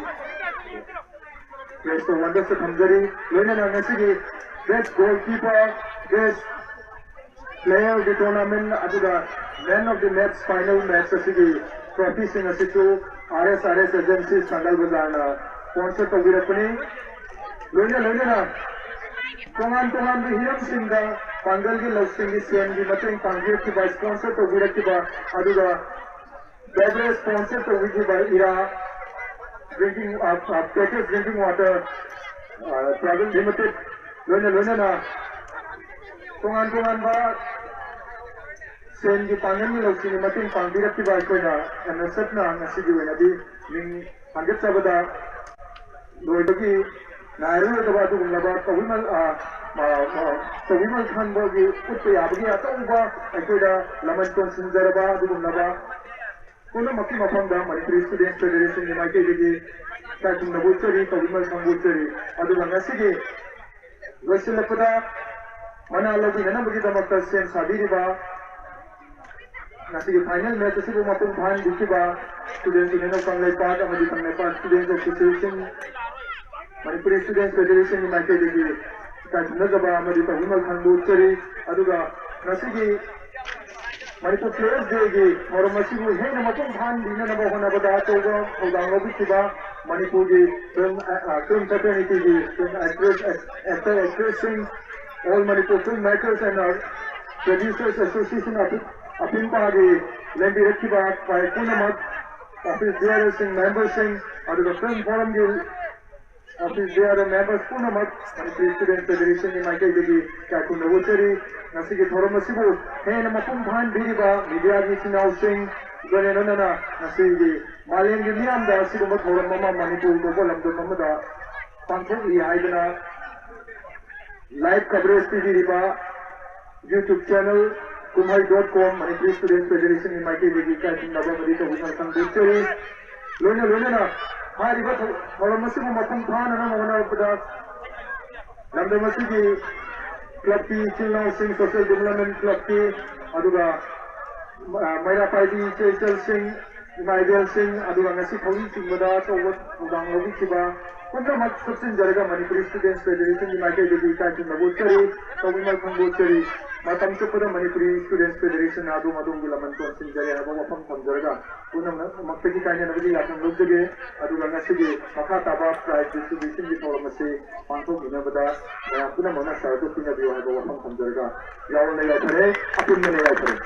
ꯄ꯭ꯂꯦ ꯁ꯭ꯇꯣꯔ ꯋꯥꯟꯗꯁꯨ ꯊꯝꯖꯔꯤ꯫ ꯂꯣꯏꯅꯅ ꯉꯁꯤꯒꯤ best goalkeeper, best player of the tournament ꯑꯗꯨꯒ man of the match final match ꯑꯁꯤꯒꯤ ꯇ꯭ꯔꯣꯐꯤꯁꯤꯡ ꯑꯁꯤꯁꯨ ꯑꯥꯔ ꯑꯦꯁ ꯑꯥꯔ ꯑꯦꯁ ꯑꯦꯖꯦꯟꯁꯤ ꯁꯪꯒꯜ ꯕꯖꯥꯔꯅ ꯁ꯭ꯄꯣꯟꯁꯔ ꯇꯧꯕꯤꯔꯛꯄꯅꯤ꯫ ꯂꯣꯏꯅ ꯂꯣꯏꯅꯅ ꯇꯣꯉꯥꯟ ꯇꯣꯉꯥꯟꯕ ꯍꯤꯔꯝꯁꯤꯡꯗ ꯄꯥꯡꯒꯜꯒꯤ ꯂꯧꯁꯤꯡꯒꯤ ꯁꯦꯟꯒꯤ ꯃꯇꯦꯡ ꯄꯥꯡꯕꯤꯔꯛꯈꯤꯕ, ꯁ꯭ꯄꯣꯟꯁꯔ ꯇꯧꯕꯤꯔꯛꯈꯤꯕ, ꯑꯗꯨꯒ ꯕꯦꯕꯔꯦꯖ ꯁ꯭ꯄꯣꯟꯁꯔ ꯇꯧꯕꯤꯈꯤꯕ ꯏꯔꯥ drinking, ꯑ, ꯑ, package drinking water, ꯑ, private limited ꯂꯣꯏꯅ ꯂꯣꯏꯅꯅ ꯇꯣꯉꯥꯟ ꯇꯣꯉꯥꯟꯕ ꯁꯦꯟꯒꯤ ꯄꯥꯡꯒꯜꯒꯤ ꯂꯧꯁꯤꯡꯒꯤ ꯃꯇꯦꯡ ꯄꯥꯡꯕꯤꯔꯛꯈꯤꯕ ꯑꯩꯈꯣꯏꯅ ꯑꯦꯝ ꯑꯦꯁ ꯑꯦꯐꯅ ꯉꯁꯤꯒꯤ ꯑꯣꯏꯅꯗꯤ ꯃꯤꯡ ꯊꯥꯡꯒꯠꯆꯕꯗ ꯂꯣꯏꯕꯒꯤ ꯅꯥꯏꯔꯔꯣꯏꯗꯕ ꯑꯗꯨꯒꯨꯝꯂꯕ ꯇꯧꯕꯤꯃꯜ, ꯑ, ꯑ, ꯑ, ꯇꯧꯕꯤꯃꯜ ꯈꯪꯕꯒꯤ ꯎꯠꯄ ꯌꯥꯕꯒꯤ ꯑꯆꯧꯕ ꯑꯩꯈꯣꯏꯗ ꯂꯃꯟ ꯇꯣꯟꯁꯤꯟꯖꯔꯕ ꯑꯗꯨꯒꯨꯝꯂꯕ ꯄꯨꯝꯅꯃꯛꯀꯤ ꯃꯐꯝꯗ ꯃꯅꯤꯄꯨꯔꯤ ꯁ꯭ꯇꯨꯗꯦꯟꯠꯁ ꯐꯦꯗꯦꯔꯦꯁꯟꯒꯤ ꯃꯥꯏꯀꯩꯗꯒꯤ ꯏꯀꯥꯏ ꯈꯨꯝꯅꯕ ꯎꯠꯆꯔꯤ, ꯇꯧꯕꯤꯃꯜ ꯈꯪꯕ ꯎꯠꯆꯔꯤ꯫ ꯑꯗꯨꯒ ꯉꯁꯤꯒꯤ ꯂꯣꯏꯁꯤꯜꯂꯛꯄꯗ ꯃꯅꯥ ꯂꯧꯕꯤꯅꯅꯕꯒꯤꯗꯃꯛꯇ ꯁꯦꯝ ꯁꯥꯕꯤꯔꯤꯕ ꯉꯁꯤꯒꯤ ꯐꯥꯏꯅꯦꯜ ꯃꯦꯆ ꯑꯁꯤꯕꯨ ꯃꯄꯨꯡ ꯐꯥꯍꯟꯕꯤꯈꯤꯕ Students Union of ꯀꯪꯂꯩꯄꯥꯛ ꯑꯃꯗꯤ ꯀꯪꯂꯩꯄꯥꯛ Students Association, ꯃꯅꯤꯄꯨꯔꯤ ꯁ꯭ꯇꯨꯗꯦꯟꯠꯁ ꯐꯦꯗꯦꯔꯦꯁꯟꯒꯤ ꯃꯥꯏꯀꯩꯗꯒꯤ ꯏꯀꯥꯏ ꯈꯨꯝꯅꯖꯕ ꯑꯃꯗꯤ ꯇꯧꯕꯤꯃꯜ ꯈꯪꯕ ꯎꯠꯆꯔꯤ꯫ ꯑꯗꯨꯒ ꯉꯁꯤꯒꯤ ꯃꯅꯤꯄꯨꯔ ꯄ꯭ꯂꯦꯌꯔꯁ ꯗꯦꯒꯤ ꯊꯧꯔꯝ ꯑꯁꯤꯕꯨ ꯍꯦꯟꯅ ꯃꯄꯨꯡ ꯐꯥꯍꯟꯕꯤꯅꯅꯕ ꯍꯣꯠꯅꯕꯗ ꯑꯆꯧꯕ ꯊꯧꯗꯥꯡ ꯂꯧꯕꯤꯈꯤꯕ ꯃꯅꯤꯄꯨꯔꯒꯤ ꯐꯤꯜꯝ, ꯑ, ꯑ, ꯐꯤꯜꯝ ꯐ꯭ꯔꯦꯇꯔꯅꯤꯇꯤꯒꯤ ꯐꯤꯜꯝ ꯑꯦꯛꯇ꯭ꯔꯦꯁ, ꯑꯦꯛ-, ꯑꯦꯛꯇꯔ ꯑꯦꯛꯇ꯭ꯔꯦꯁꯁꯤꯡ, All Manipur Film Makers and, uh, Producers Association of ꯑꯄꯤꯟꯄꯥꯒꯤ ꯂꯦꯡꯕꯤꯔꯛꯈꯤꯕ ꯄꯥꯏ ꯄꯨꯝꯅꯃꯛ, ꯑꯣꯐꯤꯁ ꯕꯤꯌꯥꯔꯔꯁꯤꯡ, ꯃꯦꯝꯕꯔꯁꯤꯡ, ꯑꯗꯨꯒ ꯐꯤꯜꯝ ꯐꯣꯔꯝꯒꯤ ꯑꯣꯐꯤꯁ ꯕꯤꯌꯥꯔꯔ ꯃꯦꯝꯕꯔꯁ ꯄꯨꯝꯅꯃꯛ, ꯃꯅꯤꯄꯨꯔꯤ ꯁ꯭ꯇꯨꯗꯦꯟꯠ ꯐꯦꯗꯦꯔꯦꯁꯟꯒꯤ ꯃꯥꯏꯀꯩꯗꯒꯤ ꯏꯀꯥꯏ ꯈꯨꯝꯅꯕ ꯎꯠꯆꯔꯤ꯫ ꯉꯁꯤꯒꯤ ꯊꯧꯔꯝ ꯑꯁꯤꯕꯨ ꯍꯦꯟꯅ ꯃꯄꯨꯡ ꯐꯥꯍꯟꯕꯤꯔꯤꯕ ꯃꯤꯗꯤꯌꯥꯒꯤ ꯏꯆꯤꯟ ꯏꯅꯥꯎꯁꯤꯡ, ꯂꯣꯏꯅ ꯂꯣꯏꯅꯅ ꯉꯁꯤꯒꯤ ꯃꯥꯂꯦꯝꯒꯤ ꯃꯤꯌꯥꯝꯗ ꯑꯁꯤꯒꯨꯝꯕ ꯊꯧꯔꯝ ꯑꯃ ꯃꯅꯤꯄꯨꯔ ꯀꯧꯕ ꯂꯝꯗꯝ ꯑꯃꯗ ꯄꯥꯡꯊꯣꯛꯂꯤ ꯍꯥꯏꯗꯅ ꯂꯥꯏꯚ ꯀꯚꯔꯦꯖ ꯄꯤꯕꯤꯔꯤꯕ YouTube channel ꯀꯨꯝꯍꯩ ꯗꯣꯠ ꯀꯣꯝ ꯃꯅꯤꯄꯨꯔꯤ ꯁ꯭ꯇꯨꯗꯦꯟꯠꯁ ꯐꯦꯗꯦꯔꯦꯁꯟꯒꯤ ꯃꯥꯏꯀꯩꯗꯒꯤ ꯏꯀꯥꯏ ꯈꯨꯝꯅꯕ ꯑꯃꯗꯤ ꯇꯧꯕꯤꯃꯜ ꯈꯪꯗꯣꯛꯆꯔꯤ꯫ ꯂꯣꯏꯅ ꯂꯣꯏꯅꯅ ꯍꯥꯏꯔꯤꯕ ꯊꯧ-, ꯊꯧꯔꯝ ꯑꯁꯤꯕꯨ ꯃꯄꯨꯡ ꯐꯥꯅꯅꯕ ꯍꯣꯠꯅꯔꯛꯄꯗ ꯂꯝꯗꯝ ꯑꯁꯤꯒꯤ ꯀ꯭ꯂꯕꯀꯤ ꯏꯆꯤꯜ ꯏꯅꯥꯎꯁꯤꯡ, ꯁꯣꯁꯤꯌꯦꯜ ꯗꯤꯕꯦꯂꯞꯃꯦꯟ ꯀ꯭ꯂꯕꯀꯤ, ꯑꯗꯨꯒ, ꯑ, ꯃꯩꯔꯥ ꯄꯥꯏꯕꯤ ꯏꯆꯦ ꯏꯆꯜꯁꯤꯡ, ꯏꯃꯥ ꯏꯕꯦꯜꯁꯤꯡ, ꯑꯗꯨꯒ ꯉꯁꯤ ꯊꯧꯔꯤ ꯆꯤꯡꯕꯗ ꯑꯆꯧꯕ ꯊꯧꯗꯥꯡ ꯂꯧꯕꯤꯈꯤꯕ ꯄꯨꯝꯅꯃꯛ ꯁꯨꯞꯆꯤꯟꯖꯔꯒ ꯃꯅꯤꯄꯨꯔꯤ ꯁ꯭ꯇꯨꯗꯦꯟꯠꯁ ꯐꯦꯗꯦꯔꯦꯁꯟꯒꯤ ꯃꯥꯏꯀꯩꯗꯒꯤ ꯏꯀꯥꯏ ꯈꯨꯝꯅꯕ ꯎꯠꯆꯔꯤ, ꯇꯧꯕꯤꯃꯜ ꯈꯪꯕ ꯎꯠꯆꯔꯤ꯫ ꯃꯇꯝ ꯆꯨꯞꯄꯗ ꯃꯅꯤꯄꯨꯔꯤ ꯁ꯭ꯇꯨꯗꯦꯟꯠꯁ ꯐꯦꯗꯦꯔꯦꯁꯟꯅ ꯑꯗꯣꯝ ꯑꯗꯣꯝꯒꯤ ꯂꯃꯟ ꯇꯣꯟꯁꯤꯟꯖꯔꯦ ꯍꯥꯏꯕ ꯋꯥꯐꯝ ꯊꯝꯖꯔꯒ ꯄꯨꯝꯅꯃꯛꯇꯒꯤ ꯀꯥꯏꯅꯅꯕꯒꯤ ꯌꯥꯊꯪ ꯂꯧꯖꯒꯦ꯫ ꯑꯗꯨꯒ ꯉꯁꯤꯒꯤ ꯃꯈꯥ ꯇꯥꯕ ꯄ꯭ꯔꯥꯏꯖ ꯗꯤꯁꯇ꯭ꯔꯤꯕ꯭ꯌꯨꯁꯟꯒꯤ ꯊꯧꯔꯝ ꯑꯁꯤ ꯄꯥꯡꯊꯣꯛꯃꯤꯟꯅꯕꯗ ꯃꯌꯥꯝ ꯄꯨꯝꯅꯃꯛꯅ ꯁꯍꯖꯣꯛ ꯄꯤꯅꯕꯤꯌꯨ ꯍꯥꯏꯕ ꯋꯥꯐꯝ ꯊꯝꯖꯔꯒ ꯌꯥꯎꯅ ꯌꯥꯏꯐꯔꯦ, ꯑꯄꯨꯟꯕꯅ ꯌꯥꯏꯐꯔꯦ꯫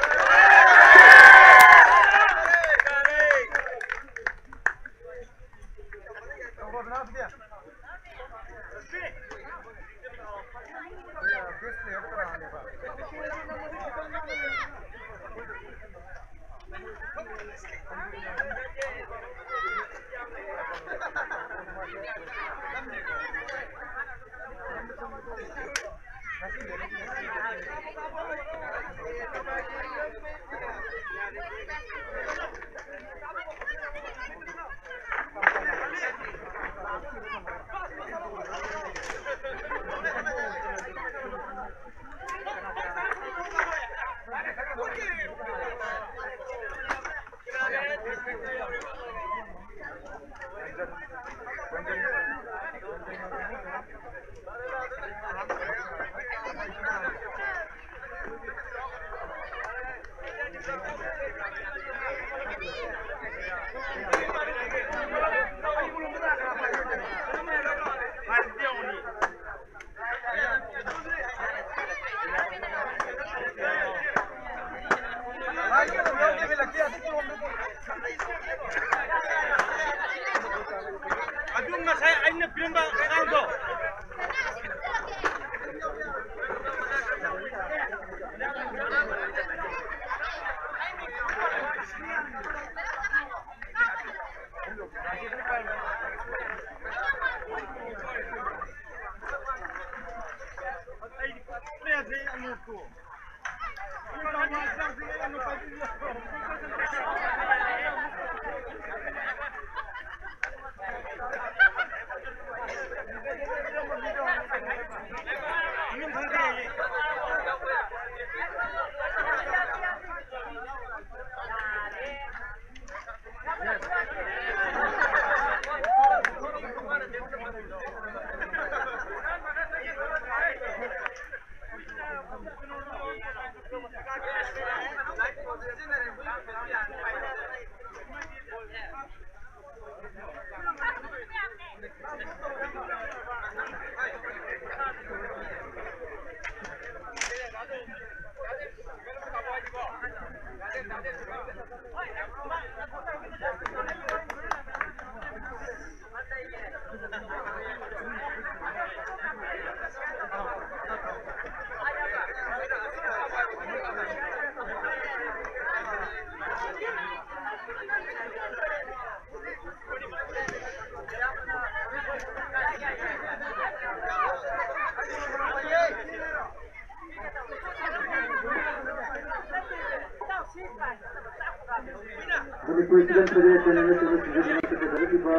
Student Federation ꯑꯃꯁꯨꯡ ꯁꯤꯡꯖꯃꯩ ꯃꯅꯥꯛꯇ ꯆꯠꯊꯔꯛꯂꯤꯕ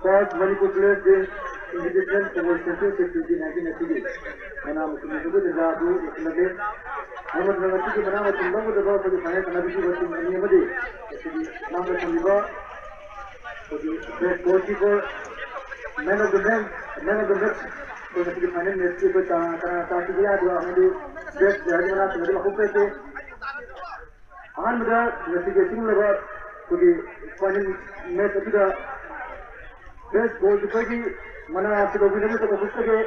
First Manipur Players Day Invitational Football Championship twenty nineteen ꯑꯁꯤꯒꯤ ꯃꯅꯥ ꯃꯁꯤꯡ ꯑꯗꯨꯕꯨ ꯇꯟꯖꯥ ꯑꯗꯨ ꯂꯣꯏꯁꯤꯜꯂꯒꯦ꯫ ꯑꯃꯁꯨꯡ ꯉꯁꯤꯒꯤ ꯃꯅꯥ ꯃꯁꯤꯡ ꯂꯧꯒꯗꯕ ꯑꯩꯈꯣꯏꯒꯤ ꯐꯥꯏꯅꯦꯜ ꯁꯥꯟꯅꯕꯤꯈꯤꯕ ꯇꯤꯝ ꯑꯅꯤ ꯑꯃꯗꯤ ꯉꯁꯤꯒꯤ ꯃꯅꯥꯛꯇ ꯊꯝꯂꯤꯕ ꯑꯩꯈꯣꯏꯒꯤ best goalkeeper, man of the man, man of the match, ꯑꯩꯈꯣꯏ ꯉꯁꯤꯒꯤ ꯐꯥꯏꯅꯦꯜ ꯃꯦꯠꯆꯀꯤ ꯑꯩꯈꯣꯏ ꯀꯅꯥ ꯀꯅꯥ ꯇꯥꯈꯤꯕ ꯌꯥꯕ ꯑꯃꯗꯤ best playerꯒꯤ ꯃꯅꯥꯁꯤꯡ ꯑꯗꯨ ꯂꯧꯊꯣꯛꯆꯔꯛꯀꯦ꯫ ꯑꯍꯥꯟꯕꯗ ꯉꯁꯤꯒꯤ ꯑꯁꯤꯒꯨꯝꯂꯕ ꯑꯩꯈꯣꯏꯒꯤ ꯐꯥꯏꯅꯦꯜ ꯃꯦꯠꯆ ꯑꯁꯤꯗ best goalkeeperꯒꯤ ꯃꯅꯥ ꯑꯁꯤ ꯂꯧꯕꯤꯅꯕꯒꯤꯗꯃꯛ ꯈꯨꯠꯆꯒꯦ꯫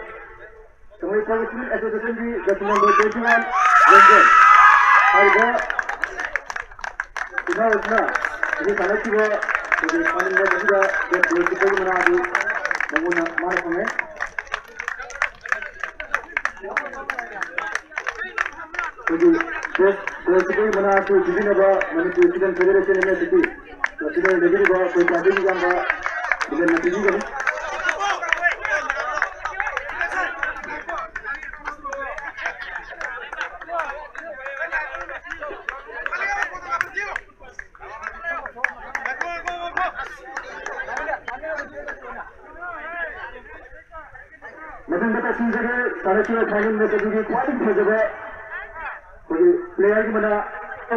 ꯀꯪꯂꯩꯄꯥꯛ Student Associationꯒꯤ jersey number twenty one, Renjer. ꯍꯥꯏꯔꯤꯕ ꯏꯅꯥꯎ ꯑꯁꯤꯅ ꯉꯁꯤ ꯁꯥꯟꯅꯈꯤꯕ ꯑꯩꯈꯣꯏꯒꯤ ꯐꯥꯏꯅꯦꯜ ꯃꯦꯠꯆ ꯑꯁꯤꯗ best goalkeeperꯒꯤ ꯃꯅꯥ ꯑꯗꯨ ꯃꯉꯣꯟꯗ ꯃꯥꯅ ꯐꯪꯉꯦ꯫ ꯑꯩꯈꯣꯏꯒꯤ best goalkeeperꯒꯤ ꯃꯅꯥ ꯑꯁꯤ ꯄꯤꯕꯤꯅꯕ Manipur Student Federation, M S F, ꯁꯤꯗ ꯂꯩꯕꯤꯔꯤꯕ ꯑꯩꯈꯣꯏ ꯄꯥꯔꯇꯤꯒꯤ ꯏꯌꯥꯝꯕ ꯕꯤꯔꯦꯟꯅ ꯄꯤꯕꯤꯒꯅꯤ꯫ ꯃꯊꯪꯗ ꯇꯧꯁꯤꯟꯖꯒꯦ, ꯁꯥꯟꯅꯈꯤꯕ ꯐꯥꯏꯅꯦꯜ ꯃꯦꯆ ꯑꯗꯨꯒꯤ ꯈ꯭ꯋꯥꯏꯗꯒꯤ ꯐꯖꯕ ꯑꯩꯈꯣꯏꯒꯤ playerꯒꯤ ꯃꯅꯥ,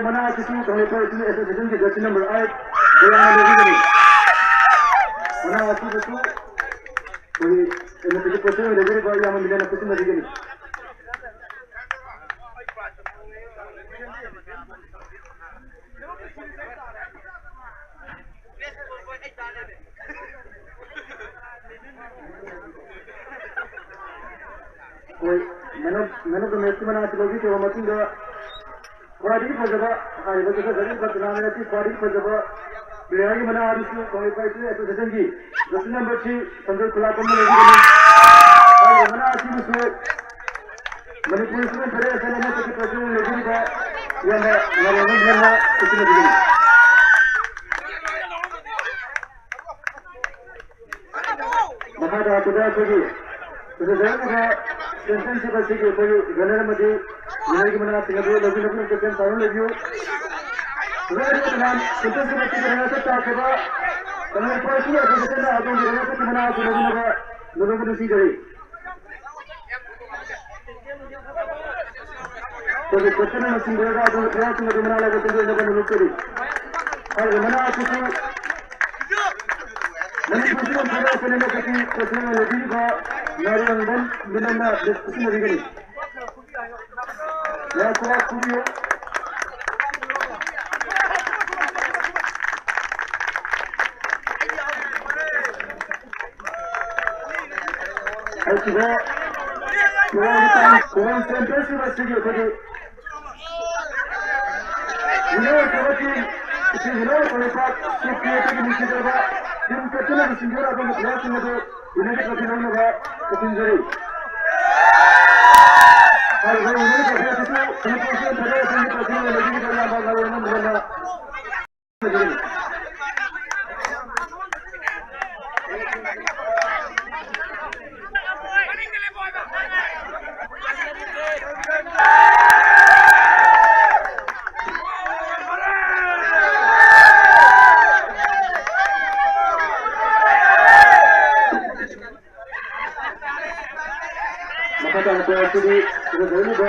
ꯃꯅꯥ ꯑꯁꯤꯁꯨ ꯀꯪꯂꯩꯄꯥꯛ Student Associationꯒꯤ jersey number eight, ꯃꯌꯥꯝꯅ ꯂꯧꯕꯤꯒꯅꯤ꯫ ꯃꯅꯥ ꯑꯁꯤꯕꯨꯁꯨ ꯑꯩꯈꯣꯏꯒꯤ M S Fꯒꯤ president ꯑꯣꯏꯅ ꯂꯩꯖꯔꯤꯕ ꯏꯌꯥꯝꯕ ꯃꯤꯂꯟꯅ ꯈꯨꯠꯁꯤꯟꯅꯕꯤꯒꯅꯤ꯫ ꯑꯩꯈꯣꯏ man of, man of the matchꯀꯤ ꯃꯅꯥ ꯑꯁꯤ ꯂꯧꯕꯤꯈ꯭ꯔꯕ ꯃꯇꯨꯡꯗ, ꯈ꯭ꯋꯥꯏꯗꯒꯤ ꯐꯖꯕ, ꯍꯥꯏꯔꯤꯕ ꯆꯠꯊꯖꯔꯤꯕ tournamentꯀꯤ ꯈ꯭ꯋꯥꯏꯗꯒꯤ ꯐꯖꯕ playerꯒꯤ ꯃꯅꯥ ꯑꯗꯨꯁꯨ ꯀꯪꯂꯩꯄꯥꯛ Student Associationꯒꯤ jersey number three, ꯁꯟꯖꯣꯏ ꯈꯨꯂꯥꯛꯄꯝꯅ ꯂꯧꯕꯤꯒꯅꯤ꯫ ꯍꯥꯏꯔꯤꯕ ꯃꯅꯥ ꯑꯁꯤꯕꯨꯁꯨ ꯃꯅꯤꯄꯨꯔ Student Federation ꯑꯃꯁꯨꯡ president ꯂꯩꯕꯤꯔꯤꯕ ꯏꯌꯥꯝꯕ ꯉꯥꯔꯦꯝꯕꯝ ꯕꯤꯔꯦꯟꯅ ꯈꯨꯠꯁꯤꯟꯅꯕꯤꯒꯅꯤ꯫ ꯃꯈꯥ ꯇꯥꯔꯛꯄꯗ ꯑꯩꯈꯣꯏꯒꯤ ꯐꯖꯖꯔꯝꯂꯤꯕ championship ꯑꯁꯤꯒꯤ ꯑꯩꯈꯣꯏꯒꯤ runner ꯑꯃꯗꯤ winnerꯒꯤ ꯃꯅꯥꯁꯤꯡ ꯑꯗꯨ ꯂꯧꯕꯤꯅꯕꯒꯤ request ꯇꯧꯔ ꯂꯩꯕꯤꯌꯨ꯫ ꯂꯣꯏꯔꯕ ꯃꯌꯥꯝ ꯁꯦꯟꯇꯔꯁꯤꯡ ꯑꯁꯤꯒꯤ ꯔꯟꯅꯔꯁ ꯑꯞ ꯇꯥꯈ꯭ꯔꯕ ꯀꯪꯂꯩꯄꯥꯛꯀꯤ ꯑꯣꯏꯕ ꯁꯦꯟꯇꯔꯅ ꯑꯗꯣꯝꯒꯤ ꯔꯟꯅꯔꯁ ꯑꯞꯀꯤ ꯃꯅꯥ ꯑꯁꯤ ꯂꯧꯅꯅꯕ ꯅꯣꯂꯨꯛꯅ ꯅꯤꯡꯁꯤꯡꯖꯔꯤ꯫ ꯑꯩꯈꯣꯏꯒꯤ ꯀꯦꯞꯇꯦꯟꯅ ꯂꯨꯆꯤꯡꯕꯤꯔꯒ ꯑꯗꯣꯝꯒꯤ ꯄ꯭ꯂꯦꯌꯔꯁꯤꯡ ꯑꯗꯨ ꯃꯅꯥ ꯂꯧꯕ ꯆꯪꯕꯤꯅꯕ ꯅꯣꯂꯨꯛꯆꯔꯤ꯫ ꯍꯥꯏꯔꯤꯕ ꯃꯅꯥ ꯑꯁꯤꯁꯨ ꯃꯅꯤꯄꯨꯔ ꯐꯤꯂꯝ ꯐꯦꯂꯣꯁꯤꯞ ꯑꯃꯈꯛꯀꯤ ꯄ꯭ꯔꯁꯤꯗꯦꯟ ꯑꯣꯏꯕꯤꯔꯤꯕ ꯉꯥꯔꯤꯌꯥꯟꯕꯝ ꯃꯤꯂꯟꯅ ꯁꯤꯟꯅꯕꯤꯒꯅꯤ꯫ ꯉꯥꯏꯈꯣ, ꯐꯨꯕꯤꯌꯨ꯫ ꯍꯥꯏꯈꯤꯕ ꯈꯨꯔꯥꯏꯒꯤ ꯇꯥꯡ ꯈꯨꯔꯥꯏ ꯆꯦꯝꯄꯤꯌꯟꯁꯤꯞ ꯑꯁꯤꯒꯤ ꯑꯩꯈꯣꯏꯒꯤ ꯋꯤꯅꯔ ꯑꯣꯏꯔꯛꯄ ꯇꯤꯝ, ꯏꯆꯤꯜ ꯏꯅꯥꯎ ꯀꯪꯂꯩꯄꯥꯛ ꯁꯤꯞꯀꯤ ꯑꯩꯈꯣꯏꯒꯤ ꯅꯨꯡꯁꯤꯖꯔꯕ ꯇꯤꯝ ꯀꯦꯞꯇꯦꯟ ꯑꯃꯁꯨꯡ ꯌꯨꯠ ꯑꯗꯨꯒꯤ ꯄ꯭ꯂꯦꯌꯔꯁꯤꯡ ꯑꯗꯨ ꯋꯤꯅꯔꯒꯤ ꯇ꯭ꯔꯣꯐꯤ ꯂꯧꯅꯕ ꯈꯨꯔꯨꯝꯖꯔꯤ꯫ ꯍꯥꯏꯔꯤꯕ ꯋꯤꯅꯔꯒꯤ ꯇ꯭ꯔꯣꯐꯤ ꯑꯁꯤꯁꯨ ꯃꯅꯤꯄꯨꯔ ꯐꯤꯂꯝ ꯐꯦꯗꯦꯔꯦꯁꯟꯒꯤ ꯄ꯭ꯔꯁꯤꯗꯦꯟ ꯑꯣꯏꯕꯤꯔꯤꯕ ꯏꯌꯥꯝꯕ ꯉꯥꯔꯣꯟꯕꯝ ꯃꯤꯂꯟꯅ ꯃꯈꯥ ꯇꯥꯅ ꯄ꯭ꯂꯦꯌꯔ ꯑꯁꯤꯗꯤ ꯏꯔꯨꯖꯔꯤꯕ